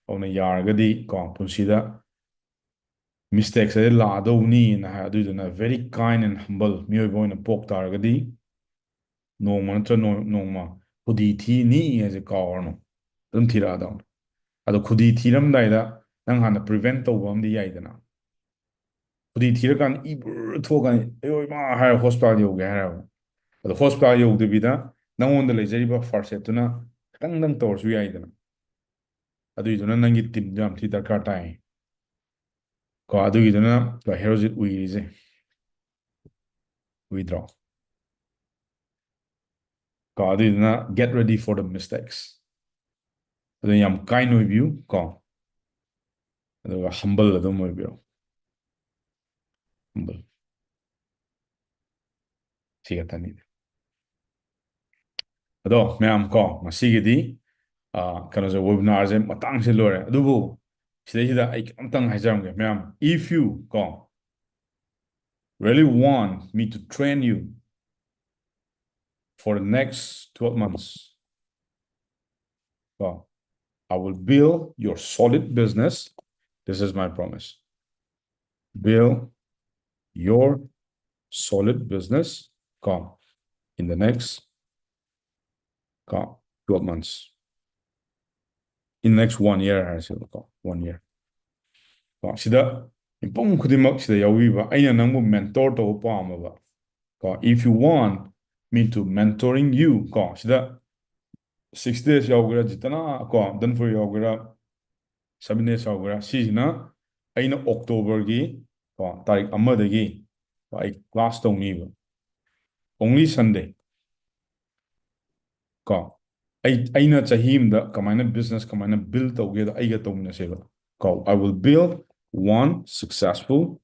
ꯑꯗꯨꯅ ꯌꯥꯔꯒꯗꯤ ꯀꯣ, ꯄꯨꯟꯁꯤꯗ mistakes ꯑꯁꯦ ꯂꯥꯛꯑꯗꯧꯕꯅꯤꯅ ꯍꯥꯏ꯫ ꯑꯗꯨꯏꯗꯨꯅ very kind and humble ꯃꯤꯑꯣꯏꯕ ꯑꯣꯏꯅ ꯄꯣꯛ ꯇꯥꯔꯒꯗꯤ ꯅꯣꯡꯃ ꯅꯠꯇ꯭ꯔ ꯅꯣ-, ꯅꯣꯡꯃ ꯈꯨꯗꯤ ꯊꯤꯅꯤ ꯍꯥꯏꯁꯦ ꯀꯥꯎꯔꯅꯨ꯫ ꯑꯗꯨꯝ ꯊꯤꯔꯛꯑꯗꯧꯅꯤ꯫ ꯑꯗꯣ ꯈꯨꯗꯤ ꯊꯤꯔꯝꯗꯥꯏꯗ ꯅꯪ ꯍꯥꯟꯅ prevent ꯇꯧꯕ ꯑꯃꯗꯤ ꯌꯥꯏꯗꯅ꯫ ꯈꯨꯗꯤ ꯊꯤꯔꯀꯥꯟꯗ ꯏ ꯕꯨꯔ ꯊꯣꯛꯑꯀꯥꯟꯗ "ꯑꯌꯣ ꯏꯃꯥ" ꯍꯥꯏꯔ hospital ꯌꯧꯒꯦ ꯍꯥꯏꯔꯕ꯫ ꯑꯗꯣ hospital ꯌꯧꯗꯕꯤꯗ ꯅꯪꯉꯣꯟꯗ ꯂꯩꯖꯔꯤꯕ first aid ꯇꯨꯅ ꯈꯤꯇꯪꯗꯪ ꯇꯧꯔꯁꯨ ꯌꯥꯏꯗꯅ꯫ ꯑꯗꯨꯏꯗꯨꯅ ꯅꯪꯒꯤ team ꯗꯣ ꯌꯥꯝ ꯊꯤ ꯗꯔꯀꯥꯔ ꯇꯥꯏ꯫ ꯀꯣ, ꯑꯗꯨꯒꯤꯗꯨꯅ ꯀꯣ, ꯍꯦꯔꯣꯖꯤꯠ ꯎꯏꯔꯤꯁꯦ꯫ ꯎꯏꯗ꯭ꯔꯣ? ꯀꯣ, ꯑꯗꯨꯏꯗꯨꯅ get ready for the mistakes꯫ ꯑꯗꯨ ꯌꯥꯝ kind ꯑꯣꯏꯕꯤꯌꯨ ꯀꯣ꯫ ꯑꯗꯨꯒ humble ꯑꯗꯨꯝ ꯑꯣꯏꯕꯤꯔꯣ꯫ Humble꯫ ꯁꯤ ꯈꯛꯇꯅꯤ꯫ ꯑꯗꯣ ꯃꯌꯥꯝ ꯀꯣ, ꯉꯁꯤꯒꯤꯗꯤ, ꯑ, ꯀꯩꯅꯣꯁꯦ, webinar ꯁꯦ ꯃꯇꯥꯡꯁꯦ ꯂꯣꯏꯔꯦ꯫ ꯑꯗꯨꯕꯨ ꯁꯤꯗꯩꯁꯤꯗ ꯑꯩ ꯈꯤꯇꯪ ꯍꯥꯏꯖꯔꯝꯒꯦ ꯃꯌꯥꯝ, if you ꯀꯣ, really want me to train you for the next twelve months, ꯀꯣ, I will build your solid business. This is my promise. Build your solid business, ꯀꯣ, in the next, ꯀꯣ, twelve months, in next one year ꯍꯥꯏꯔꯁꯦꯕꯀꯣ, one year꯫ ꯀꯣ, ꯁꯤꯗ ꯃꯤꯄꯨꯝ ꯈꯨꯗꯤꯡꯃꯛ ꯁꯤꯗ ꯌꯥꯎꯕꯤꯕ, ꯑꯩꯅ ꯅꯪꯕꯨ mentor ꯇꯧꯕ ꯄꯥꯝꯃꯕ, ꯀꯣ, if you want me to mentoring you, ꯀꯣ, ꯁꯤꯗ six days ꯌꯥꯎꯒꯦꯔꯥ, ꯖꯤꯇꯅ ꯀꯣ, ꯗꯟꯐꯨꯔꯤ ꯌꯥꯎꯒꯦꯔꯥ, seven days ꯌꯥꯎꯒꯦꯔꯥ, ꯁꯤꯁꯤꯅ ꯑꯩꯅ October ꯒꯤ ꯀꯣ, ꯇꯥꯔꯤꯛ ꯑꯃꯗꯒꯤ ꯀꯣ, ꯑꯩ class ꯇꯧꯅꯤꯕ, only Sunday꯫ ꯀꯣ, ꯑꯩ, ꯑꯩꯅ ꯆꯍꯤ ꯑꯃꯗ ꯀꯃꯥꯏꯅ business ꯀꯃꯥꯏꯅ build ꯇꯧꯒꯦꯗꯣ ꯑꯩꯒ ꯇꯧꯃꯤꯟꯅꯁꯦꯕ꯫ ꯀꯣ, I will build one successful,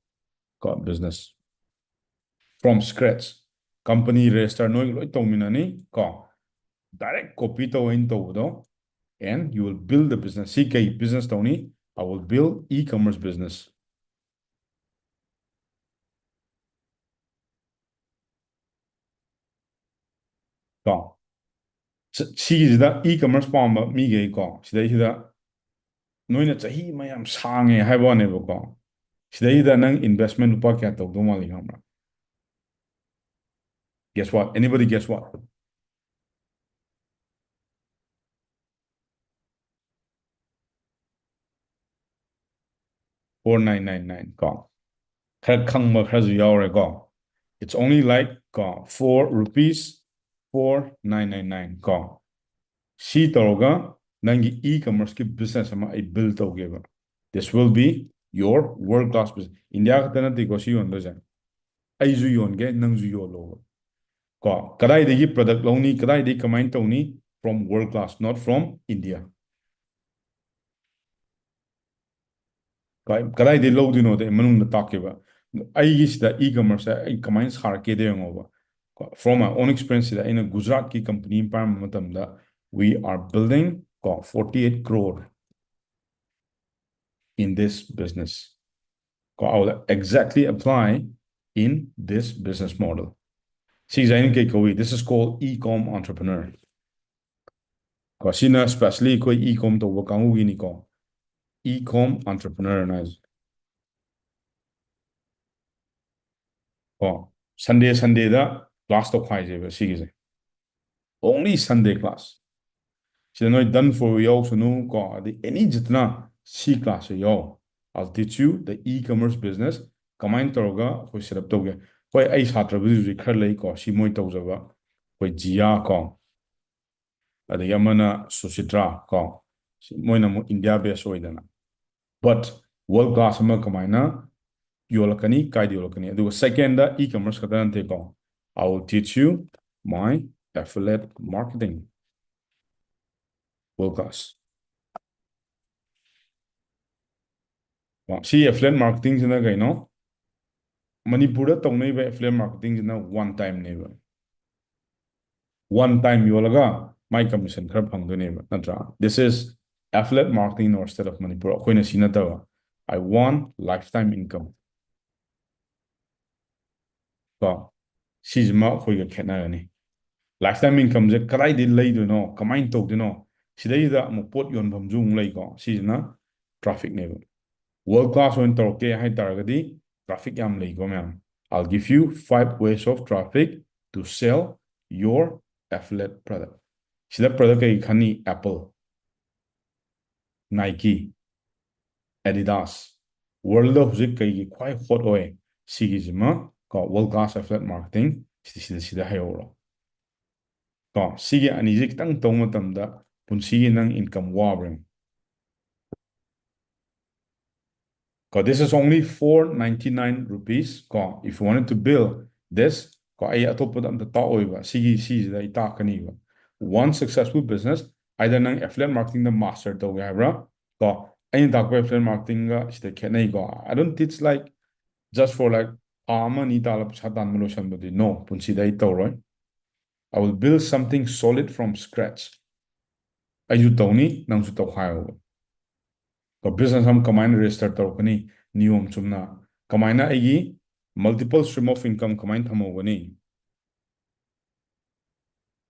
ꯀꯣ, business from scratch꯫ Company register ꯅꯣꯏꯒ ꯂꯣꯏ ꯇꯧꯃꯤꯟꯅꯅꯤ ꯀꯣ꯫ Direct copy ꯇꯧ ꯑꯩꯅ ꯇꯧꯕꯗꯣ꯫ And you will build the business꯫ ꯁꯤ ꯀꯩ business ꯇꯧꯅꯤ? I will build e-commerce business꯫ ꯀꯣ, ꯁ- ꯁꯤꯒꯤꯁꯤꯗ e-commerce ꯄꯥꯝꯕ ꯃꯤꯈꯩꯀꯣ, ꯁꯤꯗꯩꯁꯤꯗ ꯅꯣꯏꯅ ꯆꯍꯤ ꯑꯃ ꯌꯥꯝ ꯁꯥꯡꯉꯦ ꯍꯥꯏꯕ ꯋꯥꯅꯦꯕꯀꯣ, ꯁꯤꯗꯩꯁꯤꯗ ꯅꯪ investment ꯂꯨꯄꯥ ꯀꯌꯥ ꯇꯧꯗꯧ ꯃꯥꯜꯂꯤ ꯈꯪꯕ꯭ꯔꯥ? Guess what? Anybody guess what? Four nine nine nine ꯀꯣ, ꯈꯔ ꯈꯪꯕ ꯈꯔꯁꯨ ꯌꯥꯎꯔꯦꯀꯣ. It's only like ꯀꯣ, four rupees, four nine nine nine ꯀꯣ. ꯁꯤ ꯇꯧꯔꯒ ꯅꯪꯒꯤ e-commerceꯀꯤ business ꯑꯃ ꯑꯩ build ꯇꯧꯒꯦꯕ. This will be your world class business. India ꯈꯛꯇ ꯅꯠꯇꯦꯀꯣ ꯁꯤ ꯌꯣꯟꯗꯣꯏꯁꯦ, ꯑꯩꯁꯨ ꯌꯣꯟꯒꯦ, ꯅꯪꯁꯨ ꯌꯣꯜꯂꯣꯕ. ꯀꯣ, ꯀꯗꯥꯏꯗꯒꯤ product ꯂꯧꯅꯤ, ꯀꯗꯥꯏꯗꯒꯤ ꯀꯃꯥꯏꯅ ꯇꯧꯅꯤ? From world class, not from India. ꯀ- ꯀꯗꯥꯏꯗꯒꯤ ꯂꯧꯗꯣꯏꯅꯣꯗ ꯑꯩ ꯃꯅꯨꯡꯗ ꯇꯥꯛꯀꯦꯕ. ꯑꯩꯒꯤ ꯁꯤꯗ e-commerce ꯑꯩ ꯀꯃꯥꯏꯅ ꯁꯥꯔꯛꯀꯦꯗ ꯌꯦꯡꯉꯣꯕ. ꯀꯣ, from my own experience ꯁꯤꯗ ꯑꯩꯅ ꯒꯨꯖꯔꯥꯠꯀꯤ company ꯑꯃ ꯄꯥꯏꯔꯝꯕ ꯃꯇꯝꯗ, we are building ꯀꯣ forty eight crore in this business. ꯀꯣ, I will exactly apply in this business model. ꯁꯤꯁꯦ ꯑꯩꯅ ꯀꯩ ꯀꯧꯏ? This is called e-com entrepreneur. ꯀꯣ, ꯁꯤꯅ specially ꯑꯩꯈꯣꯏ e-com ꯇꯧꯕ ꯀꯥꯡꯕꯨꯒꯤꯅꯤꯀꯣ. E-com entrepreneur ꯍꯥꯏꯁꯦ ꯀꯣ, Sunday Sundayꯗ class ꯇꯧꯈꯥꯏꯁꯦꯕ ꯁꯤꯒꯤꯁꯦ. Only Sunday class. ꯁꯤꯗ ꯅꯣꯏ done for ꯌꯥꯎꯁꯅꯨ ꯀꯣ, ꯑꯗꯩ any ꯖꯤꯠꯅ ꯁꯤ class ꯁꯦ ꯌꯥꯎ. I'll teach you the e-commerce business. ꯀꯃꯥꯏꯅ ꯇꯧꯔꯒ ꯑꯩꯈꯣꯏ set up ꯇꯧꯒꯦ? ꯍꯣꯏ, ꯑꯩ ꯁꯥꯇ꯭ꯔꯕꯨꯗꯤ ꯍꯧꯖꯤꯛ ꯈꯔ ꯂꯩ ꯀꯣ, ꯁꯤ ꯃꯣꯏ ꯇꯧꯖꯕ, ꯑꯩꯈꯣꯏ ꯖꯤꯌꯥ ꯀꯣ, ꯑꯗꯒꯤ ꯑꯃꯅ ꯁꯨꯁꯤꯇ꯭ꯔꯥ ꯀꯣ, ꯁꯤ ꯃꯣꯏꯅ ꯑꯃꯨꯛ India base ꯑꯣꯏꯗꯅ. But world class ꯑꯃ ꯀꯃꯥꯏꯅ ꯌꯣꯜꯂꯛꯀꯅꯤ, ꯀꯥꯏꯗ ꯌꯣꯜꯂꯛꯀꯅꯤ? ꯑꯗꯨꯒ second ꯗ e-commerce ꯈꯛꯇ ꯅꯠꯇꯦꯀꯣ, I will teach you my affiliate marketing. World class. ꯁꯤ affiliate marketing ꯁꯤꯅ ꯀꯩꯅꯣ? ꯃꯅꯤꯄꯨꯔꯗ ꯇꯧꯅꯔꯤꯕ affiliate marketing ꯁꯤꯅ one time ꯅꯦꯕ. One time ꯌꯣꯜꯂꯒ ꯃꯥꯏ commission ꯈꯔ ꯐꯪꯗꯣꯏꯅꯦꯕ, ꯅꯠꯇ꯭ꯔꯥ? This is affiliate marketing in our state of Manipur. ꯑꯩꯈꯣꯏꯅ ꯁꯤ ꯅꯠꯇꯕ, I want lifetime income. ꯀꯣ, ꯁꯤꯁꯤꯃ ꯑꯩꯈꯣꯏꯒ ꯈꯦꯠꯅꯔꯅꯤ. Lifetime incomeꯁꯦ ꯀꯗꯥꯏꯗꯒꯤ ꯂꯩꯗꯣꯏꯅꯣ, ꯀꯃꯥꯏꯅ ꯇꯧꯗꯣꯏꯅꯣ? ꯁꯤꯗꯩꯁꯤꯗ ꯑꯃꯨꯛ ꯄꯣꯠ ꯌꯣꯟꯐꯝꯁꯨ ꯑꯃꯨꯛ ꯂꯩꯀꯣ꯫ ꯁꯤꯁꯤꯅ trafficꯅꯦꯕ꯫ World class ꯑꯣꯏꯅ ꯇꯧꯔꯛꯀꯦ ꯍꯥꯏ ꯇꯥꯔꯒꯗꯤ traffic ꯌꯥꯝ ꯂꯩꯀꯣ ꯃꯌꯥꯝ꯫ I'll give you five ways of traffic to sell your affiliate product. ꯁꯤꯗ product ꯀꯩ ꯈꯟꯅꯤ? Apple, Nike, Adidas꯫ Worldꯗ ꯍꯧꯖꯤꯛ ꯀꯩꯒꯤ ꯈ꯭ꯋꯥꯏ hot ꯑꯣꯏ? ꯁꯤꯒꯤꯁꯤꯃ ꯀꯣ, world class affiliate marketing, ꯁꯤꯗ, ꯁꯤꯗ, ꯁꯤꯗ ꯍꯩꯍꯧꯔꯣ꯫ ꯀꯣ, ꯁꯤꯒꯤ ꯑꯅꯤꯁꯤ ꯈꯤꯇꯪ ꯇꯧꯕ ꯃꯇꯝꯗ ꯄꯨꯟꯁꯤꯒꯤ ꯅꯪ income ꯋꯥꯕ꯭ꯔꯥ ꯌꯦꯡꯉꯨ꯫ ꯀꯣ, this is only four ninety nine rupees꯫ ꯀꯣ, if you wanted to build this, ꯀꯣ, ꯑꯩ ꯑꯇꯣꯞꯄꯗ ꯑꯝꯇ ꯇꯥꯛꯑꯣꯏꯕ꯫ ꯁꯤꯒꯤ, ꯁꯤꯁꯤꯗ ꯑꯩ ꯇꯥꯛꯀꯅꯤꯕ꯫ One successful business, either ꯅꯪ affiliate marketingꯗ master ꯇꯧꯒꯦ ꯍꯥꯏꯕ꯭ꯔꯥ? ꯀꯣ, ꯑꯩꯅ ꯇꯥꯛꯄ affiliate marketingꯒ ꯁꯤꯗ ꯈꯦꯠꯅꯩꯀꯣ꯫ I don't teach like just for like ꯊꯥ ꯑꯃ ꯑꯅꯤ ꯇꯥꯜꯂ ꯄꯩꯁꯥ ꯇꯥꯟꯕ ꯂꯣꯏꯁꯟꯕꯗꯤ꯫ No, ꯄꯨꯟꯁꯤꯗ ꯑꯩ ꯇꯧꯔꯣꯏ꯫ I will build something solid from scratch꯫ ꯑꯩꯁꯨ ꯇꯧꯅꯤ, ꯅꯪꯁꯨ ꯇꯧꯈꯥꯏꯌꯣꯕ꯫ ꯀꯣ, business ꯑꯃ ꯀꯃꯥꯏꯅ register ꯇꯧꯔꯛꯀꯅꯤ? ꯅꯤꯌꯣꯝ ꯆꯨꯝꯅ꯫ ꯀꯃꯥꯏꯅ ꯑꯩꯒꯤ multiple stream of income ꯀꯃꯥꯏꯅ ꯊꯝꯍꯧꯒꯅꯤ?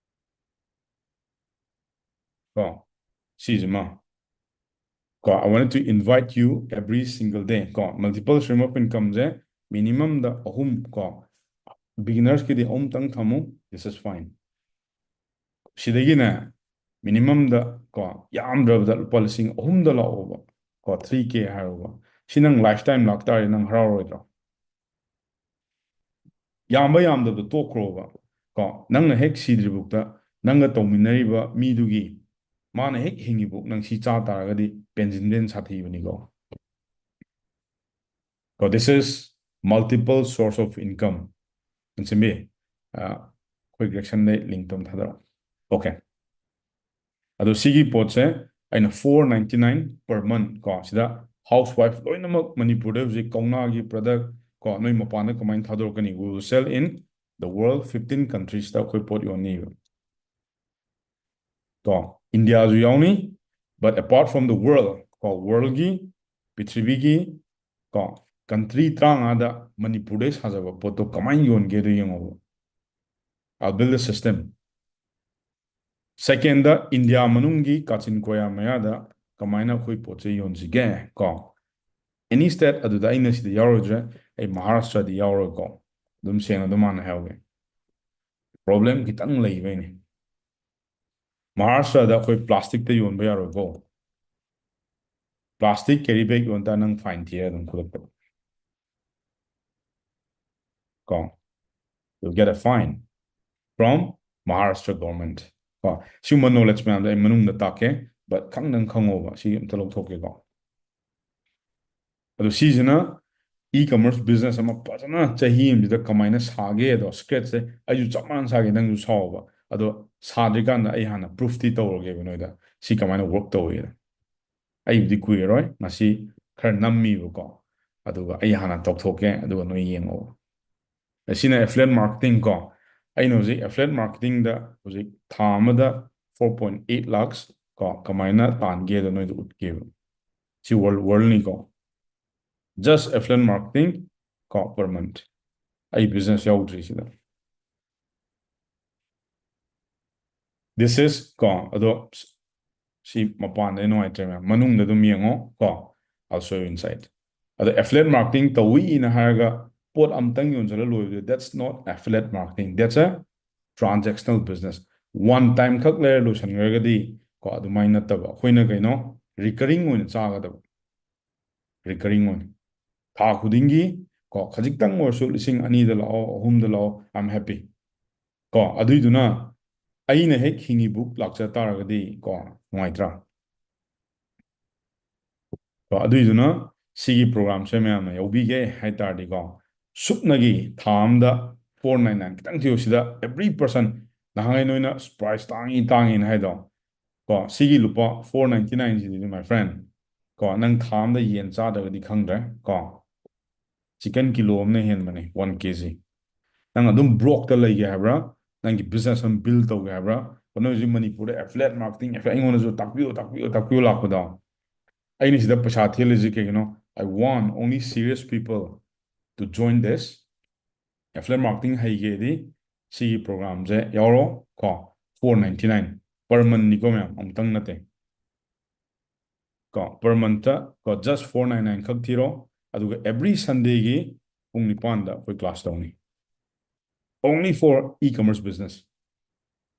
ꯀꯣ, ꯁꯤꯁꯤꯃ꯫ ꯀꯣ, I wanted to invite you every single day꯫ ꯀꯣ, multiple stream of incomeꯁꯦ minimumꯗ ꯑꯍꯨꯝ, ꯀꯣ, beginnersꯀꯤꯗꯤ ꯑꯍꯨꯝꯇꯪ ꯊꯝꯃꯨ, this is fine꯫ ꯁꯤꯗꯒꯤꯅꯦ, minimumꯗ, ꯀꯣ, ꯌꯥꯝꯗ꯭ꯔꯕꯗ ꯂꯨꯄꯥ ꯂꯤꯁꯤꯡ ꯑꯍꯨꯝꯗ ꯂꯥꯛꯑꯣꯕ, ꯀꯣ, three K ꯍꯥꯏꯔꯣꯕ꯫ ꯁꯤ ꯅꯪ lifetime ꯂꯥꯛꯇꯥꯔꯗꯤ ꯅꯪ ꯍꯔꯥꯎꯔꯣꯏꯗ꯭ꯔꯣ? ꯌꯥꯝꯕ ꯌꯥꯝꯗꯕꯗꯣ ꯇꯣꯛꯈ꯭ꯔꯣꯕ꯫ ꯀꯣ, ꯅꯪꯅ ꯍꯦꯛ ꯁꯤꯗ꯭ꯔꯤꯐꯥꯎꯗ ꯅꯪꯒ ꯇꯧꯃꯤꯟꯅꯔꯤꯕ ꯃꯤꯗꯨꯒꯤ, ꯃꯥꯅ ꯍꯦꯛ ꯍꯤꯡꯉꯤꯐꯥꯎ ꯅꯪ ꯁꯤ ꯆꯥ ꯇꯥꯔꯒꯗꯤ ꯄꯦꯟꯁꯤꯟꯕ ꯍꯦꯟꯅ ꯁꯥꯊꯤꯕꯅꯤꯀꯣ꯫ ꯀꯣ, this is multiple source of income꯫ ꯄꯨꯟꯁꯤꯟꯕꯤ, ꯑ, ꯑꯩꯈꯣꯏ Gregson ꯗ link ꯇꯣ ꯑꯃ ꯊꯥꯗꯔꯛꯑꯣ꯫ Okay꯫ ꯑꯗꯣ ꯁꯤꯒꯤ ꯄꯣꯠꯁꯦ ꯑꯩꯅ four ninety nine per month ꯀꯣ, ꯁꯤꯗ housewife ꯂꯣꯏꯅꯃꯛ ꯃꯅꯤꯄꯨꯔꯗ ꯍꯧꯖꯤꯛ ꯀꯧꯅꯥꯒꯤ product ꯀꯣ, ꯅꯣꯏ ꯃꯄꯥꯟꯗ ꯀꯃꯥꯏꯅ ꯊꯥꯗꯣꯔꯛꯀꯅꯤ? We will sell in the world fifteen countries ꯇ ꯑꯩꯈꯣꯏ ꯄꯣꯠ ꯌꯣꯟꯅꯤꯕ꯫ ꯀꯣ, ꯏꯟꯗꯤꯌꯥꯁꯨ ꯌꯥꯎꯅꯤ, but apart from the world, ꯀꯣ, worldꯒꯤ, ꯄ꯭ꯔꯤꯊꯤꯕꯤꯒꯤ, ꯀꯣ, country ꯇꯔꯥꯃꯉꯥꯗ ꯃꯅꯤꯄꯨꯔꯗꯩ ꯁꯥꯖꯕ ꯄꯣꯠꯇꯣ ꯀꯃꯥꯏꯅ ꯌꯣꯟꯒꯦꯗꯣ ꯌꯦꯡꯉꯣꯕ꯫ I'll build a system꯫ Second, India ꯃꯅꯨꯡꯒꯤ ꯀꯥꯆꯤꯟ ꯀꯣꯌꯥ ꯃꯌꯥꯗ ꯀꯃꯥꯏꯅ ꯑꯩꯈꯣꯏ ꯄꯣꯠ ꯆꯩ ꯌꯣꯟꯁꯤꯒꯦ ꯀꯣ? Any state ꯑꯗꯨꯗ, ꯑꯩꯅ ꯁꯤꯗ ꯌꯥꯎꯔꯣꯏꯗ꯭ꯔꯦ, ꯑꯩ ꯃꯍꯥꯔꯥꯁꯇ꯭ꯔꯗꯤ ꯌꯥꯎꯔꯣꯏꯀꯣ꯫ ꯑꯗꯨꯝ ꯁꯦꯡꯅ ꯑꯗꯨꯝ ꯍꯥꯟꯅ ꯍꯥꯏꯍꯧꯒꯦ, ꯄ꯭ꯔꯣꯕ꯭ꯂꯦꯝ ꯈꯤꯇꯪ ꯂꯩꯕꯩꯅꯦ꯫ ꯃꯍꯥꯔꯥꯁꯇ꯭ꯔꯗ ꯑꯩꯈꯣꯏ ꯄ꯭ꯂꯥꯁꯇꯤꯛꯇ ꯌꯣꯟꯕ ꯌꯥꯔꯣꯏꯀꯣ꯫ ꯄ꯭ꯂꯥꯁꯇꯤꯛ ꯀꯦꯔꯤ ꯕꯦꯒ ꯌꯣꯟ ꯇꯥꯔ ꯅꯪ ꯐꯥꯏꯟ ꯊꯤꯔꯦ ꯑꯗꯨꯝ ꯈꯨꯗꯛꯇ ꯀꯣ꯫ You'll get a fine from Maharashtra government ꯀꯣ꯫ ꯁꯤꯒꯨꯝꯕ ꯅꯣꯂꯦꯖ ꯃꯌꯥꯝꯗꯣ ꯑꯩ ꯃꯅꯨꯡꯗ ꯇꯥꯛꯀꯦ, but ꯈꯪꯗꯪ ꯈꯪꯉꯣꯕ, ꯁꯤ ꯑꯝꯇ ꯂꯧꯊꯣꯛꯀꯦꯀꯣ꯫ ꯑꯗꯣ ꯁꯤꯁꯤꯅ e-commerce business ꯑꯃ ꯐꯖꯅ ꯆꯍꯤ ꯑꯃꯁꯤꯗ ꯀꯃꯥꯏꯅ ꯁꯥꯒꯦ ꯑꯗꯣ, ꯁ꯭ꯀ꯭ꯔꯦꯠꯁꯦ ꯑꯩꯁꯨ ꯆꯞ ꯃꯥꯟꯅ ꯁꯥꯒꯦ, ꯅꯪꯁꯨ ꯁꯥꯎꯕ꯫ ꯑꯗꯣ ꯁꯥꯗ꯭ꯔꯤꯀꯥꯟꯗ ꯑꯩ ꯍꯥꯟꯅ ꯄ꯭ꯔꯨꯐꯇꯤ ꯇꯧꯔꯒꯦꯕ ꯅꯣꯏꯗ, ꯁꯤ ꯀꯃꯥꯏꯅ ꯋꯔꯛ ꯇꯧꯋꯦꯗ꯫ ꯑꯩꯕꯨꯗꯤ ꯀꯨꯏꯔꯔꯣꯏ, ꯉꯁꯤ ꯈꯔ ꯅꯝꯃꯤꯕꯀꯣ, ꯑꯗꯨꯒ ꯑꯩ ꯍꯥꯟꯅ ꯇꯧꯊꯣꯛꯀꯦ, ꯑꯗꯨꯒ ꯅꯣꯏ ꯌꯦꯡꯉꯣ꯫ ꯑꯁꯤꯅ affiliate marketing ꯀꯣ꯫ ꯑꯩꯅ ꯍꯧꯖꯤꯛ affiliate marketingꯗ ꯍꯧꯖꯤꯛ ꯊꯥ ꯑꯃꯗ four point eight lakhs ꯀꯣ ꯀꯃꯥꯏꯅ ꯇꯥꯟꯒꯦꯗꯣ ꯅꯣꯏꯗ ꯎꯠꯀꯦꯕ꯫ ꯁꯤ world, worldꯅꯤꯀꯣ꯫ Just affiliate marketing ꯀꯣ, per month꯫ ꯑꯩ business ꯌꯥꯎꯗ꯭ꯔꯤꯁꯤꯗ꯫ This is ꯀꯣ, ꯑꯗꯣ ꯁꯤ ꯃꯄꯥꯟꯗ ꯅꯨꯡꯉꯥꯏꯇ꯭ꯔꯦ ꯃꯌꯥꯝ, ꯃꯅꯨꯡꯗ ꯑꯗꯨꯝ ꯌꯦꯡꯉꯣ ꯀꯣ, I'll show you inside꯫ ꯑꯗꯣ affiliate marketing ꯇꯧꯏꯅ ꯍꯥꯏꯔꯒ ꯄꯣꯠ ꯑꯝꯇꯪ ꯌꯣꯟꯁꯤꯜꯂ ꯂꯣꯏꯕꯗꯨ, that's not affiliate marketing, that's a transactional business꯫ One time ꯈꯛ ꯂꯩꯔ ꯂꯣꯏꯁꯤꯟꯈ꯭ꯔꯒꯗꯤ ꯀꯣ, ꯑꯗꯨꯃꯥꯏꯅ ꯅꯠꯇꯕ, ꯑꯩꯈꯣꯏꯅ ꯀꯩꯅꯣ, recurring ꯑꯣꯏꯅ ꯆꯥꯒꯗꯕ꯫ Recurring ꯑꯣꯏꯅ ꯊꯥ ꯈꯨꯗꯤꯡꯒꯤ ꯀꯣ, ꯈꯖꯤꯛꯇꯪ ꯑꯣꯏꯔꯁꯨ, ꯂꯤꯁꯤꯡ ꯑꯅꯤꯗ ꯂꯥꯛꯑꯣ, ꯑꯍꯨꯝꯗ ꯂꯥꯛꯑꯣ, I'm happy ꯀꯣ꯫ ꯑꯗꯨꯏꯗꯨꯅ ꯑꯩꯅ ꯍꯦꯛ ꯍꯤꯡꯉꯤꯕꯨꯛ ꯂꯥꯛꯆ ꯇꯥꯔꯒꯗꯤ ꯀꯣ, ꯅꯨꯡꯉꯥꯏꯇ꯭ꯔꯥ? ꯀꯣ, ꯑꯗꯨꯏꯗꯨꯅ ꯁꯤꯒꯤ programꯁꯦ ꯃꯌꯥꯝꯅ ꯌꯥꯎꯕꯤꯒꯦ ꯍꯥꯏ ꯇꯥꯔꯗꯤꯀꯣ, ꯁꯨꯞꯅꯒꯤ ꯊꯥ ꯑꯝꯗ four nine nine ꯈꯤꯇꯪ ꯊꯤꯌꯨ꯫ ꯁꯤꯗ every person, ꯅꯍꯥꯟꯒꯩ ꯅꯣꯏꯅ price ꯇꯥꯡꯉꯤ ꯇꯥꯡꯉꯤꯅ ꯍꯥꯏꯗꯣ ꯀꯣ, ꯁꯤꯒꯤ ꯂꯨꯄꯥ four ninety nine CD, my friend, ꯀꯣ, ꯅꯪ ꯊꯥ ꯑꯝꯗ ꯌꯦꯟ ꯆꯥꯗ꯭ꯔꯒꯗꯤ ꯈꯪꯗ꯭ꯔꯦ ꯀꯣ꯫ Chicken ꯀꯤꯂꯣ ꯑꯃꯅ ꯍꯦꯟꯕꯅꯦ, one K G꯫ ꯅꯪ ꯑꯗꯨꯝ brokeꯇ ꯂꯩꯒꯦ ꯍꯥꯏꯕ꯭ꯔꯥ? ꯅꯪꯒꯤ business ꯑꯃ build ꯇꯧꯒꯦ ꯍꯥꯏꯕ꯭ꯔꯥ? ꯀꯣ, ꯅꯣꯏ ꯍꯧꯖꯤꯛ ꯃꯅꯤꯄꯨꯔꯗ affiliate marketing, affiliate, ꯑꯩꯉꯣꯟꯗꯁꯨ ꯇꯥꯛꯄꯤꯌꯨ, ꯇꯥꯛꯄꯤꯌꯨ, ꯇꯥꯛꯄꯤꯌꯨ ꯂꯥꯛꯄꯗꯣ, ꯑꯩꯅ ꯁꯤꯗ ꯄꯩꯁꯥ ꯊꯤꯍꯜꯂꯤꯁꯦ ꯀꯩꯒꯤꯅꯣ? I want only serious people to join this꯫ Affiliate marketing ꯍꯩꯒꯦꯗꯤ ꯁꯤꯒꯤ programꯁꯦ ꯌꯥꯎꯔꯣ ꯀꯣ, four ninety nine꯫ Per month ꯅꯤꯀꯣ ꯃꯌꯥꯝ, ꯑꯃꯨꯛꯇꯪ ꯅꯠꯇꯦ꯫ ꯀꯣ, per month ꯇ ꯀꯣ, just four nine nine ꯈꯛ ꯊꯤꯔꯣ, ꯑꯗꯨꯒ every Sunday ꯒꯤ ꯄꯨꯡ ꯅꯤꯄꯥꯟꯗ ꯑꯩꯈꯣꯏ class ꯇꯧꯅꯤ, only for e-commerce business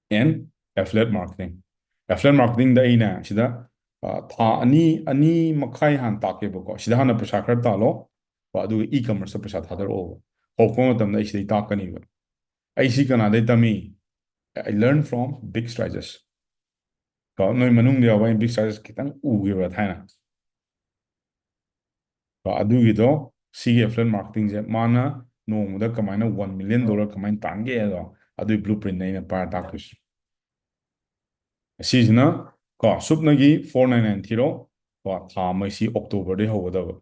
and affiliate marketing. Affiliate marketing ꯗ ꯑꯩꯅ ꯁꯤꯗ, ꯑ, ꯊꯥ ꯑꯅꯤ, ꯑꯅꯤ ꯃꯈꯥꯏ ꯍꯥꯟꯅ ꯇꯥꯛꯀꯦꯕꯀꯣ, ꯁꯤꯗ ꯍꯥꯟꯅ ꯄꯩꯁꯥ ꯈꯔ ꯇꯥꯜꯂꯣ, ꯀꯣ, ꯑꯗꯨꯒ e-commerce ꯇ ꯄꯩꯁꯥ ꯊꯥꯗꯔꯛꯑꯣꯕ꯫ ꯍꯧꯔꯛꯄ ꯃꯇꯝꯗ ꯑꯩ ꯁꯤꯗꯩ ꯇꯥꯛꯀꯅꯤꯕ꯫ ꯑꯩ ꯁꯤ ꯀꯅꯥꯗꯩ ꯇꯝꯃꯤ? I learn from big strategist. ꯀꯣ, ꯅꯣꯏ ꯃꯅꯨꯡꯗ ꯌꯥꯎꯕ ꯑꯩ big strategist ꯈꯤꯇꯪ ꯎꯈꯤꯕ꯭ꯔꯥ ꯊꯥꯏꯅ? ꯀꯣ, ꯑꯗꯨꯒꯤꯗꯣ, ꯁꯤꯒꯤ affiliate marketing ꯁꯦ ꯃꯥꯅ ꯅꯣꯡꯃꯗ ꯀꯃꯥꯏꯅ one million dollar ꯀꯃꯥꯏꯅ ꯇꯥꯟꯒꯦ ꯍꯥꯏꯗꯣ, ꯑꯗꯨꯒꯤ blueprint ꯅꯦ ꯑꯩꯅ ꯄꯥꯏꯔ ꯇꯥꯛꯇꯣꯏꯁꯦ꯫ ꯁꯤꯁꯤꯅ, ꯀꯣ, ꯁꯨꯞꯅꯒꯤ four nine nine ꯊꯤꯔꯣ, ꯀꯣ, ꯊꯥ ꯑꯃꯒꯤ ꯁꯤ October ꯗꯩ ꯍꯧꯒꯗꯕ꯫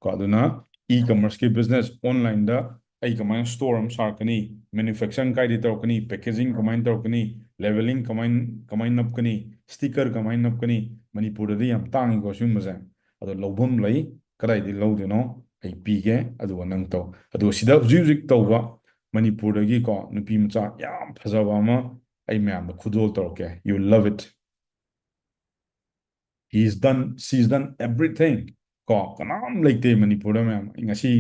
ꯀꯣ, ꯑꯗꯨꯅ e-commerce ꯀꯤ business, online ꯗ ꯑꯩ ꯀꯃꯥꯏꯅ store ꯑꯃ ꯁꯥꯔꯛꯀꯅꯤ, manufacturing ꯀꯥꯏꯗꯩ ꯇꯧꯔꯛꯀꯅꯤ, packaging ꯀꯃꯥꯏꯅ ꯇꯧꯔꯛꯀꯅꯤ, labeling ꯀꯃꯥꯏꯅ, ꯀꯃꯥꯏꯅ ꯅꯞꯀꯅꯤ, sticker ꯀꯃꯥꯏꯅ ꯅꯞꯀꯅꯤ, ꯃꯅꯤꯄꯨꯔꯗꯗꯤ ꯌꯥꯝ ꯇꯥꯡꯉꯤꯀꯣ ꯁꯤꯒꯨꯝꯕꯁꯦ꯫ ꯑꯗꯣ ꯂꯧꯐꯝ ꯂꯩ, ꯀꯗꯥꯏꯗꯒꯤ ꯂꯧꯗꯣꯏꯅꯣ ꯑꯩ ꯄꯤꯒꯦ, ꯑꯗꯨꯒ ꯅꯪ ꯇꯧ꯫ ꯑꯗꯨꯒ ꯁꯤꯗ ꯍꯧꯖꯤꯛ ꯍꯧꯖꯤꯛ ꯇꯧꯕ ꯃꯅꯤꯄꯨꯔꯗꯒꯤꯀꯣ ꯅꯨꯄꯤ ꯃꯆꯥ ꯌꯥꯝ ꯐꯖꯕ ꯑꯃ ꯑꯩ ꯃꯌꯥꯝꯗ ꯈꯨꯗꯣꯜ ꯇꯧꯔꯛꯀꯦ, you love it. He is done, she is done everything. ꯀꯣ, ꯀꯅꯥꯝ ꯂꯩꯇꯦ ꯃꯅꯤꯄꯨꯔꯗ ꯃꯌꯥꯝ, ꯑꯩ ꯉꯁꯤ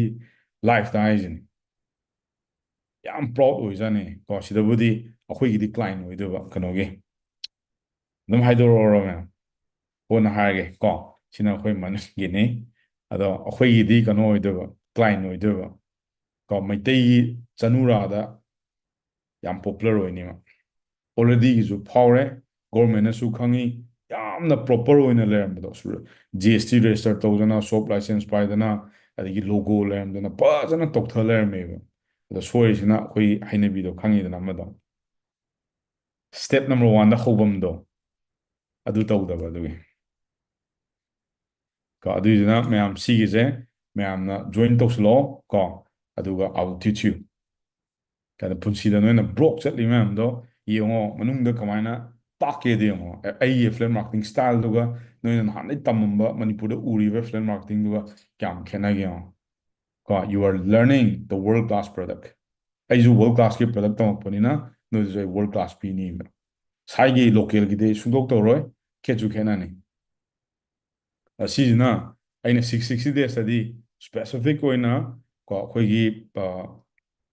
live ꯇ ꯍꯥꯏꯁꯤꯅꯤ꯫ ꯌꯥꯝ proud ꯑꯣꯏꯖꯥꯠꯅꯤ꯫ ꯀꯣ, ꯁꯤꯗꯕꯨꯗꯤ ꯑꯩꯈꯣꯏꯒꯤꯗꯤ client ꯑꯣꯏꯗꯣꯏꯕ, ꯀꯩꯅꯣꯒꯤ, ꯑꯗꯨꯝ ꯍꯥꯏꯗꯣꯔꯛꯑꯣꯔꯣ ꯃꯌꯥꯝ? ꯀꯣꯟꯅ ꯍꯥꯏꯔꯒꯦ ꯀꯣ, ꯁꯤꯅ ꯑꯩꯈꯣꯏ ꯃꯅꯨꯡꯒꯤꯅꯤ꯫ ꯑꯗꯣ ꯑꯩꯈꯣꯏꯒꯤꯗꯤ ꯀꯩꯅꯣ ꯑꯣꯏꯗꯣꯏꯕ, client ꯑꯣꯏꯗꯣꯏꯕ꯫ ꯀꯣ, ꯃꯩꯇꯩꯒꯤ ꯆꯅꯨꯔꯥꯗ ꯌꯥꯝ popular ꯑꯣꯏꯅꯤꯕ꯫ Already ꯒꯤꯁꯨ ꯐꯥꯎꯔꯦ, government ꯅꯁꯨ ꯈꯪꯉꯤ, ꯌꯥꯝꯅ proper ꯑꯣꯏꯅ ꯂꯩꯔꯝꯕꯗꯣ꯫ G S T register ꯇꯧꯗꯅ, shop license ꯄꯥꯏꯗꯅ, ꯑꯗꯒꯤ logo ꯂꯩꯔꯝꯗꯅ, ꯐꯖꯅ ꯇꯧꯊ ꯂꯩꯔꯝꯃꯦꯕ꯫ ꯑꯗꯣ ꯁꯣꯏꯔꯤꯁꯤꯅ ꯑꯩꯈꯣꯏ ꯍꯩꯅꯕꯤꯗꯣ, ꯈꯪꯉꯤꯗꯅ ꯑꯃꯗꯣ꯫ Step number one ꯗ ꯍꯧꯐꯝꯗꯣ ꯑꯗꯨ ꯇꯧꯗꯕ ꯑꯗꯨꯒꯤ꯫ ꯀꯣ, ꯑꯗꯨꯏꯗꯨꯅ ꯃꯌꯥꯝ ꯁꯤꯒꯤꯁꯦ ꯃꯌꯥꯝꯅ join ꯇꯧꯁꯤꯜꯂꯛꯑꯣ ꯀꯣ, ꯑꯗꯨꯒ I will teach you꯫ ꯀꯩꯅꯣ, ꯄꯨꯟꯁꯤꯗ ꯅꯣꯏꯅ broke ꯆꯠꯂꯤ ꯃꯌꯥꯝꯗꯣ ꯌꯦꯡꯉꯣ, ꯃꯅꯨꯡꯗ ꯀꯃꯥꯏꯅ ꯇꯥꯛꯀꯦꯗꯣ ꯌꯦꯡꯉꯣ꯫ ꯑꯦ, ꯑꯩꯒꯤ affiliate marketing style ꯗꯨꯒ ꯅꯣꯏꯅ ꯅꯍꯥꯟꯗꯩ ꯇꯝꯃꯝꯕ ꯃꯅꯤꯄꯨꯔꯗ ꯎꯔꯤꯕ affiliate marketing ꯗꯨꯒ ꯀꯌꯥꯝ ꯈꯦꯠꯅꯒꯦ ꯌꯦꯡꯉꯣ꯫ ꯀꯣ, you are learning the world class product꯫ ꯑꯩꯁꯨ world class ꯀꯤ product ꯇꯝꯃꯛꯄꯅꯤꯅ ꯅꯣꯏꯗꯁꯨ ꯑꯩ world class ꯄꯤꯅꯤꯕ꯫ ꯁꯥꯏꯒꯤ ꯂꯣꯀꯦꯜꯒꯤꯗꯤ ꯁꯨꯡꯗꯣꯛ ꯇꯧꯔꯣꯏ, ꯈꯦꯠꯁꯨ ꯈꯦꯠꯅꯅꯤ꯫ ꯑꯁꯤꯁꯤꯅ ꯑꯩꯅ ꯁꯤꯛꯁ ꯁꯤꯛꯁꯇꯤ ꯗꯦꯖꯇꯗꯤ ꯁ꯭ꯄꯦꯁꯤꯐꯤꯛ ꯑꯣꯏꯅ ꯀꯣ ꯑꯩꯈꯣꯏꯒꯤ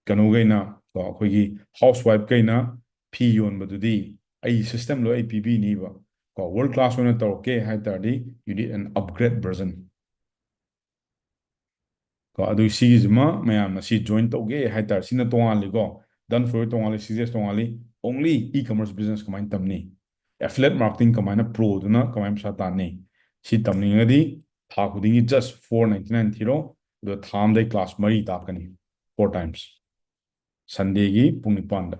ꯀꯩꯅꯣꯈꯩꯅ ꯀꯣ ꯑꯩꯈꯣꯏꯒꯤ ꯍꯥꯎꯁ ꯋꯥꯏꯐꯈꯩꯅ ꯐꯤ ꯌꯣꯟꯕꯗꯨꯗꯤ ꯑꯩ ꯁꯤꯁꯇꯦꯝ ꯂꯣꯏ ꯑꯩ ꯄꯤꯕꯤꯅꯤꯕ꯫ ꯀꯣ ꯋꯥꯔꯜ ꯀ꯭ꯂꯥꯁ ꯑꯣꯏꯅ ꯇꯧꯔꯛꯀꯦ ꯍꯥꯏ ꯇꯥꯔꯗꯤ you need an upgrade version꯫ ꯀꯣ ꯑꯗꯨ ꯁꯤꯒꯤꯁꯤꯃ ꯃꯌꯥꯝꯅ ꯁꯤ ꯖꯣꯏꯟ ꯇꯧꯒꯦ ꯍꯥꯏ ꯇꯥꯔꯗꯤ ꯁꯤꯅ ꯇꯣꯉꯥꯜꯂꯤꯀꯣ꯫ Done for ꯇꯣꯉꯥꯜꯂꯤ, ꯁꯤꯛꯁ ꯗꯦꯖ ꯇꯣꯉꯥꯜꯂꯤ꯫ Only e-commerce business ꯀꯃꯥꯏꯅ ꯇꯝꯅꯤ? Affiliate marketing ꯀꯃꯥꯏꯅ ꯄ꯭ꯔꯣꯗꯨꯅ ꯀꯃꯥꯏꯅ ꯄꯩꯁꯥ ꯇꯥꯟꯅꯤ? ꯁꯤ ꯇꯝꯅꯤꯡꯉꯒꯗꯤ ꯊꯥ ꯈꯨꯗꯤꯡꯒꯤ just four ninety nine ꯊꯤꯔꯣ, ꯑꯗꯨꯒ ꯊꯥ ꯑꯃꯗꯩ ꯀ꯭ꯂꯥꯁ ꯃꯔꯤ ꯇꯥꯛꯀꯅꯤ, four times꯫ ꯁꯟꯗꯦꯒꯤ ꯄꯨꯡ ꯅꯤꯄꯥꯟꯗ꯫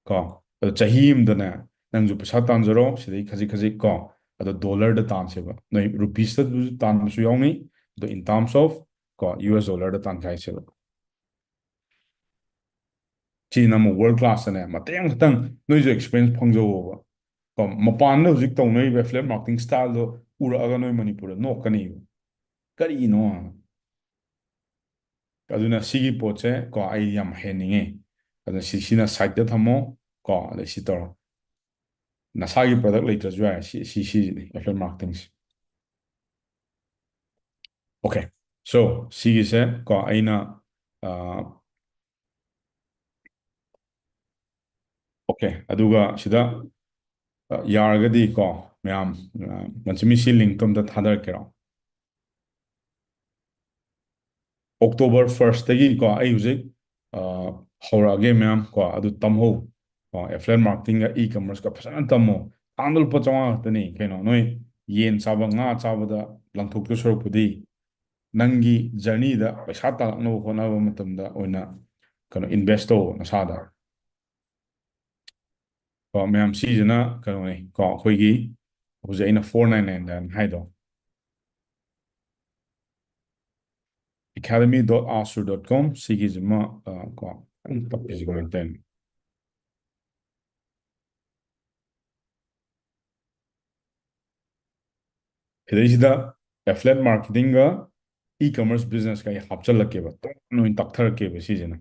ꯀꯣ ꯑꯗꯣ ꯆꯍꯤ ꯑꯃꯗꯅꯦ ꯅꯪꯁꯨ ꯄꯩꯁꯥ ꯇꯥꯟꯖꯔꯣ ꯁꯤꯗꯩ ꯈꯖꯤꯛ ꯈꯖꯤꯛ ꯀꯣ꯫ ꯑꯗꯣ ꯗꯣꯂꯔꯗ ꯇꯥꯟꯁꯦꯕ꯫ ꯅꯣꯏ ꯔꯨꯄꯤꯁꯇꯁꯨ ꯇꯥꯟꯕꯁꯨ ꯌꯥꯎꯅꯤ꯫ ꯑꯗꯣ in terms of ꯀꯣ ꯌꯨ ꯑꯦꯁ ꯗꯣꯂꯔꯗ ꯇꯥꯟꯈꯥꯏꯁꯦꯕ꯫ ꯁꯤꯅ ꯑꯃꯨꯛ ꯋꯥꯔꯜ ꯀ꯭ꯂꯥꯁꯇꯅꯦ ꯃꯇꯦꯛ ꯑꯃꯈꯛꯇꯪ ꯅꯣꯏꯁꯨ ꯑꯦꯛꯁꯄꯤꯔꯤꯌꯦꯟꯁ ꯐꯪꯖꯧꯕ꯫ ꯀꯣ ꯃꯄꯥꯟꯗ ꯍꯧꯖꯤꯛ ꯇꯧꯅꯔꯤꯕ affiliate marketing styleꯗꯣ ꯎꯔꯛꯑꯒ ꯅꯣꯏ ꯃꯅꯤꯄꯨꯔꯗ ꯅꯣꯛꯀꯅꯤꯕ꯫ ꯀꯔꯤꯅꯣ? ꯑꯗꯨꯅ ꯁꯤꯒꯤ ꯄꯣꯠꯁꯦ ꯀꯣ ꯑꯩ ꯌꯥꯝ ꯍꯩꯍꯟꯅꯤꯡꯉꯤ꯫ ꯑꯗꯨꯅ ꯁꯤ ꯁꯤꯅ ꯁꯥꯏꯠꯇ ꯊꯝꯃꯣ ꯀꯣ, ꯑꯗꯩ ꯁꯤ ꯇꯧꯔꯣ꯫ ꯅꯁꯥꯒꯤ ꯄ꯭ꯔꯗꯛ ꯂꯩꯇ꯭ꯔꯁꯨ ꯌꯥꯏ꯫ ꯁꯤ ꯁꯤ ꯁꯤꯁꯤꯅꯤ affiliate marketingꯁꯦ꯫ Okay, so ꯁꯤꯒꯤꯁꯦ ꯀꯣ ꯑꯩꯅ okay ꯑꯗꯨꯒ ꯁꯤꯗ ꯌꯥꯔꯒꯗꯤ ꯀꯣ ꯃꯌꯥꯝ ꯃꯟꯁꯤꯃꯤ ꯁꯤ ꯂꯤꯡꯇꯣ ꯑꯝꯇ ꯊꯥꯗꯔꯛꯀꯦꯔꯣ? ꯑꯣꯛꯇꯣꯕꯔ ꯐꯥꯔꯁꯇꯒꯤ ꯀꯣ ꯑꯩ ꯍꯧꯖꯤꯛ ꯍꯧꯔꯛꯑꯒꯦ ꯃꯌꯥꯝ ꯀꯣ꯫ ꯑꯗꯨ ꯇꯝꯍꯧ ꯀꯣ꯫ Affiliate marketingꯒ e-commerceꯀ ꯐꯖꯅ ꯇꯝꯃꯣ꯫ ꯊꯥ ꯑꯃꯗ ꯂꯨꯄꯥ ꯆꯥꯝꯃꯉꯥ ꯈꯛꯇꯅꯤ ꯀꯩꯅꯣ꯫ ꯅꯣꯏ ꯌꯦꯟ ꯆꯥꯕ ꯉꯥ ꯆꯥꯕꯗ ꯂꯪꯊꯣꯛꯇꯣꯏ ꯁꯔꯨꯛꯄꯨꯗꯤ ꯅꯪꯒꯤ journeyꯗ ꯄꯩꯁꯥ ꯇꯥꯜꯂꯛꯅꯕ ꯍꯣꯠꯅꯕ ꯃꯇꯝꯗ ꯑꯣꯏꯅ ꯀꯩꯅꯣ invest ꯇꯧ ꯅꯁꯥꯗ꯫ ꯀꯣ ꯃꯌꯥꯝ ꯁꯤꯁꯤꯅ ꯀꯩꯅꯣꯅꯤ ꯀꯣ ꯑꯩꯈꯣꯏꯒꯤ ꯍꯧꯖꯤꯛ ꯑꯩꯅ four nine nine nine ꯍꯥꯏꯗꯣ꯫ Academy dot asur dot com ꯁꯤꯒꯤꯁꯤꯃ ꯀꯣ ꯇꯞꯄꯤꯁꯤ ꯀꯃꯥꯏꯅ ꯇꯧꯔꯤꯅꯣ? ꯁꯤꯗꯩꯁꯤꯗ affiliate marketingꯒ e-commerce businessꯀ ꯑꯩ ꯍꯥꯞꯆꯤꯜꯂꯛꯀꯦꯕ, ꯇꯣꯉꯥꯟꯅ ꯑꯣꯏꯅ ꯇꯥꯛꯊꯔꯛꯀꯦꯕ ꯁꯤꯁꯤꯅ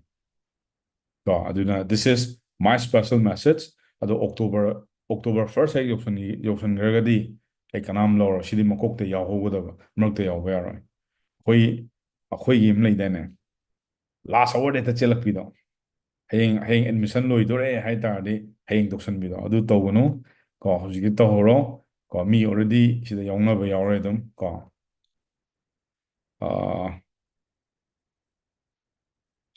ꯀꯣ꯫ ꯑꯗꯨꯅ this is my special message꯫ ꯑꯗꯣ October October first ꯍꯦꯛ ꯌꯧꯁꯟ ꯌꯧꯁꯟꯈ꯭ꯔꯒꯗꯤ ꯑꯩ ꯀꯅꯥꯝ ꯂꯧꯔꯣꯏ꯫ ꯁꯤꯗꯤ ꯃꯀꯣꯛꯇ ꯌꯥꯎꯍꯧꯒꯗꯕ, ꯃꯔꯛꯇ ꯌꯥꯎꯕ ꯌꯥꯔꯣꯏ꯫ ꯑꯩꯈꯣꯏ ꯑꯩꯈꯣꯏꯒꯤ ꯑꯃ ꯂꯩꯗꯥꯏꯅꯦ, last hour ꯗ ꯍꯦꯛꯇ ꯆꯦꯜꯂꯛꯄꯤꯗꯣ꯫ ꯍꯌꯦꯡ ꯍꯌꯦꯡ admission ꯂꯣꯏꯗꯣꯔꯦ ꯍꯥꯏ ꯇꯥꯔꯗꯤ ꯍꯌꯦꯡ ꯇꯧꯁꯟꯕꯤꯗꯣ ꯑꯗꯨ ꯇꯧꯒꯅꯨ꯫ ꯀꯣ, ꯍꯧꯖꯤꯛꯇꯤ ꯇꯧꯍꯧꯔꯣ꯫ ꯀꯣ, ꯃꯤ already ꯁꯤꯗ ꯌꯥꯎꯅꯕ ꯌꯥꯎꯔꯦ ꯑꯗꯨꯝ꯫ ꯀꯣ, ꯑꯥ,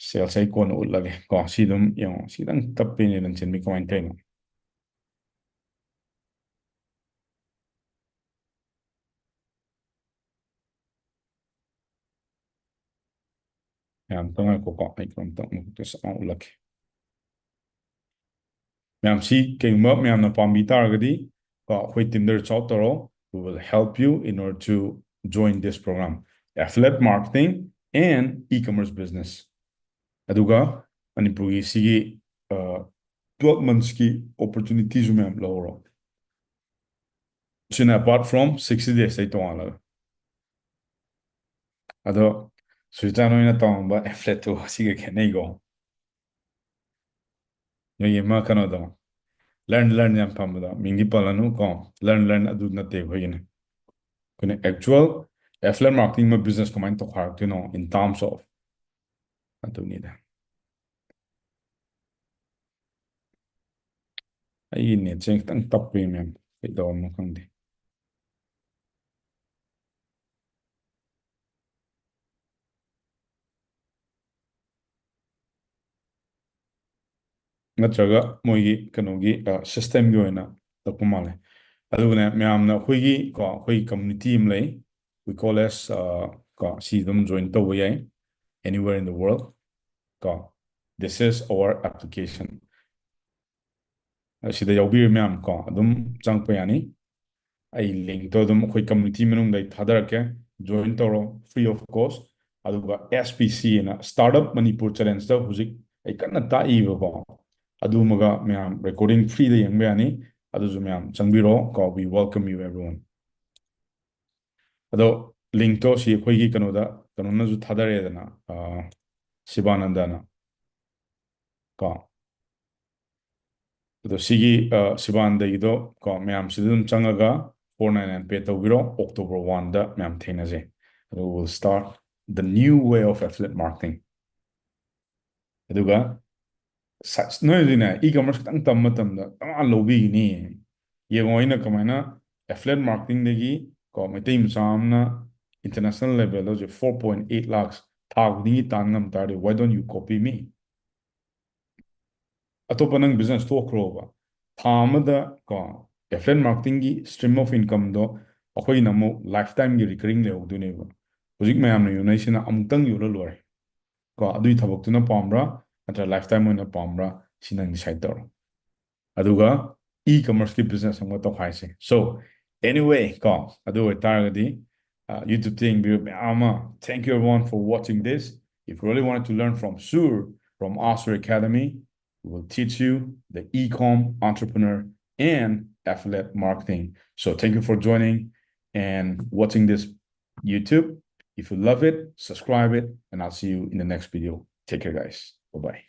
sales ꯑꯩ ꯀꯣꯟꯅ ꯎꯠꯂꯒꯦ꯫ ꯀꯣ, ꯁꯤ ꯑꯗꯨꯝ ꯌꯦꯡꯉꯣ꯫ ꯁꯤ ꯈꯤꯇꯪ ꯇꯞꯄꯤꯅꯦ, ꯂꯟꯆꯦꯟꯕꯤ, ꯀꯃꯥꯏꯅ ꯇꯧꯔꯤꯅꯣ? ꯃꯌꯥꯝ ꯑꯝꯇ ꯉꯥꯏꯈꯣꯀꯣ, ꯑꯩ ꯀꯩꯅꯣꯝꯇ ꯑꯃꯨꯛ just ꯑꯃꯨꯛ ꯎꯠꯂꯛꯀꯦ꯫ ꯃꯌꯥꯝ, ꯁꯤ ꯀꯩꯒꯨꯝꯕ ꯃꯌꯥꯝꯅ ꯄꯥꯝꯕꯤ ꯇꯥꯔꯒꯗꯤ, ꯀꯣ, ꯑꯩꯈꯣꯏ team ꯗ reach out ꯇꯧꯔꯣ, we will help you in order to join this program, affiliate marketing and e-commerce business꯫ ꯑꯗꯨꯒ ꯃꯅꯤꯄꯨꯔꯒꯤ ꯁꯤꯒꯤ, ꯑ, twelve months ꯀꯤ opportunity ꯁꯨ ꯃꯌꯥꯝ ꯂꯧꯔꯣ꯫ ꯁꯤꯅ apart from sixty days ꯇꯩ ꯇꯣꯉꯥꯜꯂꯒ꯫ ꯑꯗꯣ ꯁꯨꯖꯤꯇꯥ, ꯅꯣꯏꯅ ꯇꯧꯔꯝꯕ affiliate ꯇꯨ ꯁꯤꯒ ꯈꯦꯠꯅꯩꯀꯣ꯫ ꯅꯣꯏꯒꯤ ꯑꯃ ꯀꯩꯅꯣꯗꯣ, learn learn ꯌꯥꯝ ꯐꯝꯕꯗꯣ, ꯃꯤꯡꯗꯤ ꯄꯜꯂꯅꯨ ꯀꯣ, learn learn ꯑꯗꯨ ꯅꯠꯇꯦ ꯑꯩꯈꯣꯏꯒꯤꯅ꯫ ꯑꯩꯈꯣꯏꯅ actual affiliate marketing ꯑꯃ business ꯀꯃꯥꯏꯅ ꯇꯧꯈꯥꯏꯔꯛꯇꯣꯏꯅꯣ in terms of ꯑꯗꯨꯅꯤꯗ꯫ ꯑꯩꯒꯤ net ꯁꯦ ꯈꯤꯇꯪ ꯇꯞꯄꯦ ꯃꯦꯝ, ꯀꯩꯗꯧꯔꯝꯅꯣ ꯈꯪꯗꯦ꯫ ꯅꯠꯇ꯭ꯔꯒ ꯃꯣꯏꯒꯤ ꯀꯩꯅꯣꯒꯤ, ꯑ, system ꯒꯤ ꯑꯣꯏꯅ ꯇꯞꯄ ꯃꯥꯜꯂꯦ꯫ ꯑꯗꯨꯒꯅꯦ, ꯃꯌꯥꯝꯅ ꯑꯩꯈꯣꯏꯒꯤ, ꯀꯣ, ꯑꯩꯈꯣꯏꯒꯤ community ꯑꯃ ꯂꯩ, we call as, ꯑ, ꯀꯣ, ꯁꯤ ꯑꯗꯨꯝ join ꯇꯧꯕ ꯌꯥꯏ, anywhere in the world꯫ ꯀꯣ, this is our application꯫ ꯑꯁꯤꯗ ꯌꯥꯎꯕꯤꯔꯤꯕ ꯃꯌꯥꯝ, ꯀꯣ, ꯑꯗꯨꯝ ꯆꯪꯉꯛꯄ ꯌꯥꯅꯤ꯫ ꯑꯩ link ꯇꯣ ꯑꯗꯨꯝ ꯑꯩꯈꯣꯏ community ꯃꯅꯨꯡꯗ ꯑꯩ ꯊꯥꯗꯔꯛꯀꯦ, join ꯇꯧꯔꯣ, free of cost꯫ ꯑꯗꯨꯒ S P C ꯑꯅ Startup Manipur Challenge ꯇ ꯍꯧꯖꯤꯛ ꯑꯩ ꯀꯟꯅ ꯇꯥꯛꯏꯕꯀꯣ, ꯑꯗꯨꯃꯒ ꯃꯌꯥꯝ recording free ꯗ ꯌꯦꯡꯕ ꯌꯥꯅꯤ꯫ ꯑꯗꯨꯁꯨ ꯃꯌꯥꯝ ꯆꯪꯕꯤꯔꯣ, ꯀꯣ, we welcome you everyone꯫ ꯑꯗꯣ link ꯇꯣ ꯁꯤ ꯑꯩꯈꯣꯏꯒꯤ ꯀꯩꯅꯣꯗ, ꯀꯩꯅꯣꯅꯁꯨ ꯊꯥꯗꯔꯛꯑꯦꯗꯅ, ꯑ, ꯁꯤꯕꯥꯅꯟꯗꯅ, ꯀꯣ꯫ ꯑꯗꯣ ꯁꯤꯒꯤ ꯁꯤꯕꯥꯟꯗꯒꯤꯗꯣ ꯀꯣ ꯃꯌꯥꯝꯁꯤꯗ ꯑꯗꯨꯝ ꯆꯪꯉꯒ four nine nine pay ꯇꯧꯕꯤꯔꯣ꯫ October one ꯗ ꯃꯌꯥꯝ ꯊꯦꯡꯅꯁꯦ꯫ ꯑꯗꯨ we'll start the new way of affiliate marketing. ꯑꯗꯨꯒ ꯅꯣꯏ ꯍꯧꯖꯤꯛꯅꯦ e-commerce ꯈꯤꯇꯪ ꯇꯝꯕ ꯃꯇꯝꯗ ꯇꯉꯥꯟ ꯂꯧꯕꯤꯒꯅꯤ꯫ ꯌꯦꯡꯉꯣ ꯑꯩꯅ ꯀꯃꯥꯏꯅ affiliate marketingꯗꯒꯤ ꯀꯣ ꯃꯩꯇꯩ ꯃꯆꯥ ꯑꯃꯅ international levelꯗ ꯍꯧꯖꯤꯛ four point eight lakhs ꯊꯥ ꯈꯨꯗꯤꯡꯒꯤ ꯇꯥꯟ ꯉꯝ ꯇꯥꯔꯗꯤ why don't you copy me? ꯑꯇꯣꯞꯄ ꯅꯪ business ꯇꯣꯛꯈ꯭ꯔꯣꯕ, ꯊꯥ ꯑꯃꯗ ꯀꯣ affiliate marketingꯒꯤ stream of incomeꯗꯣ ꯑꯩꯈꯣꯏꯅ ꯑꯃꯨꯛ lifetimeꯒꯤ recurring ꯂꯩꯍꯧꯗꯣꯏꯅꯦꯕ꯫ ꯍꯧꯖꯤꯛ ꯃꯌꯥꯝꯅ ꯌꯣꯟꯅꯩꯁꯤꯅ ꯑꯃꯨꯛꯇꯪ ꯌꯣꯜꯂ ꯂꯣꯏꯔꯦ꯫ ꯀꯣ ꯑꯗꯨꯒꯤ ꯊꯕꯛꯇꯨꯅ ꯄꯥꯝꯕ꯭ꯔꯥ ꯅꯠꯇ꯭ꯔꯒ lifetime ꯑꯣꯏꯅ ꯄꯥꯝꯕ꯭ꯔꯥ, ꯁꯤ ꯅꯪ decide ꯇꯧꯔꯣ꯫ ꯑꯗꯨꯒ e-commerceꯀꯤ business ꯑꯃ ꯇꯧꯈꯥꯏꯁꯦ꯫ So anyway ꯀꯣ ꯑꯗꯨ ꯑꯣꯏꯇꯥꯔꯒꯗꯤ YouTube ꯇ ꯌꯦꯡꯕꯤꯔꯤꯕ ꯃꯌꯥꯝ ꯑꯃ, thank you everyone for watching this. If you really wanted to learn from Sur, from Asur Academy, we will teach you the e-com entrepreneur and affiliate marketing. So thank you for joining and watching this YouTube. If you love it, subscribe it, and I'll see you in the next video. Take care, guys. Bye-bye.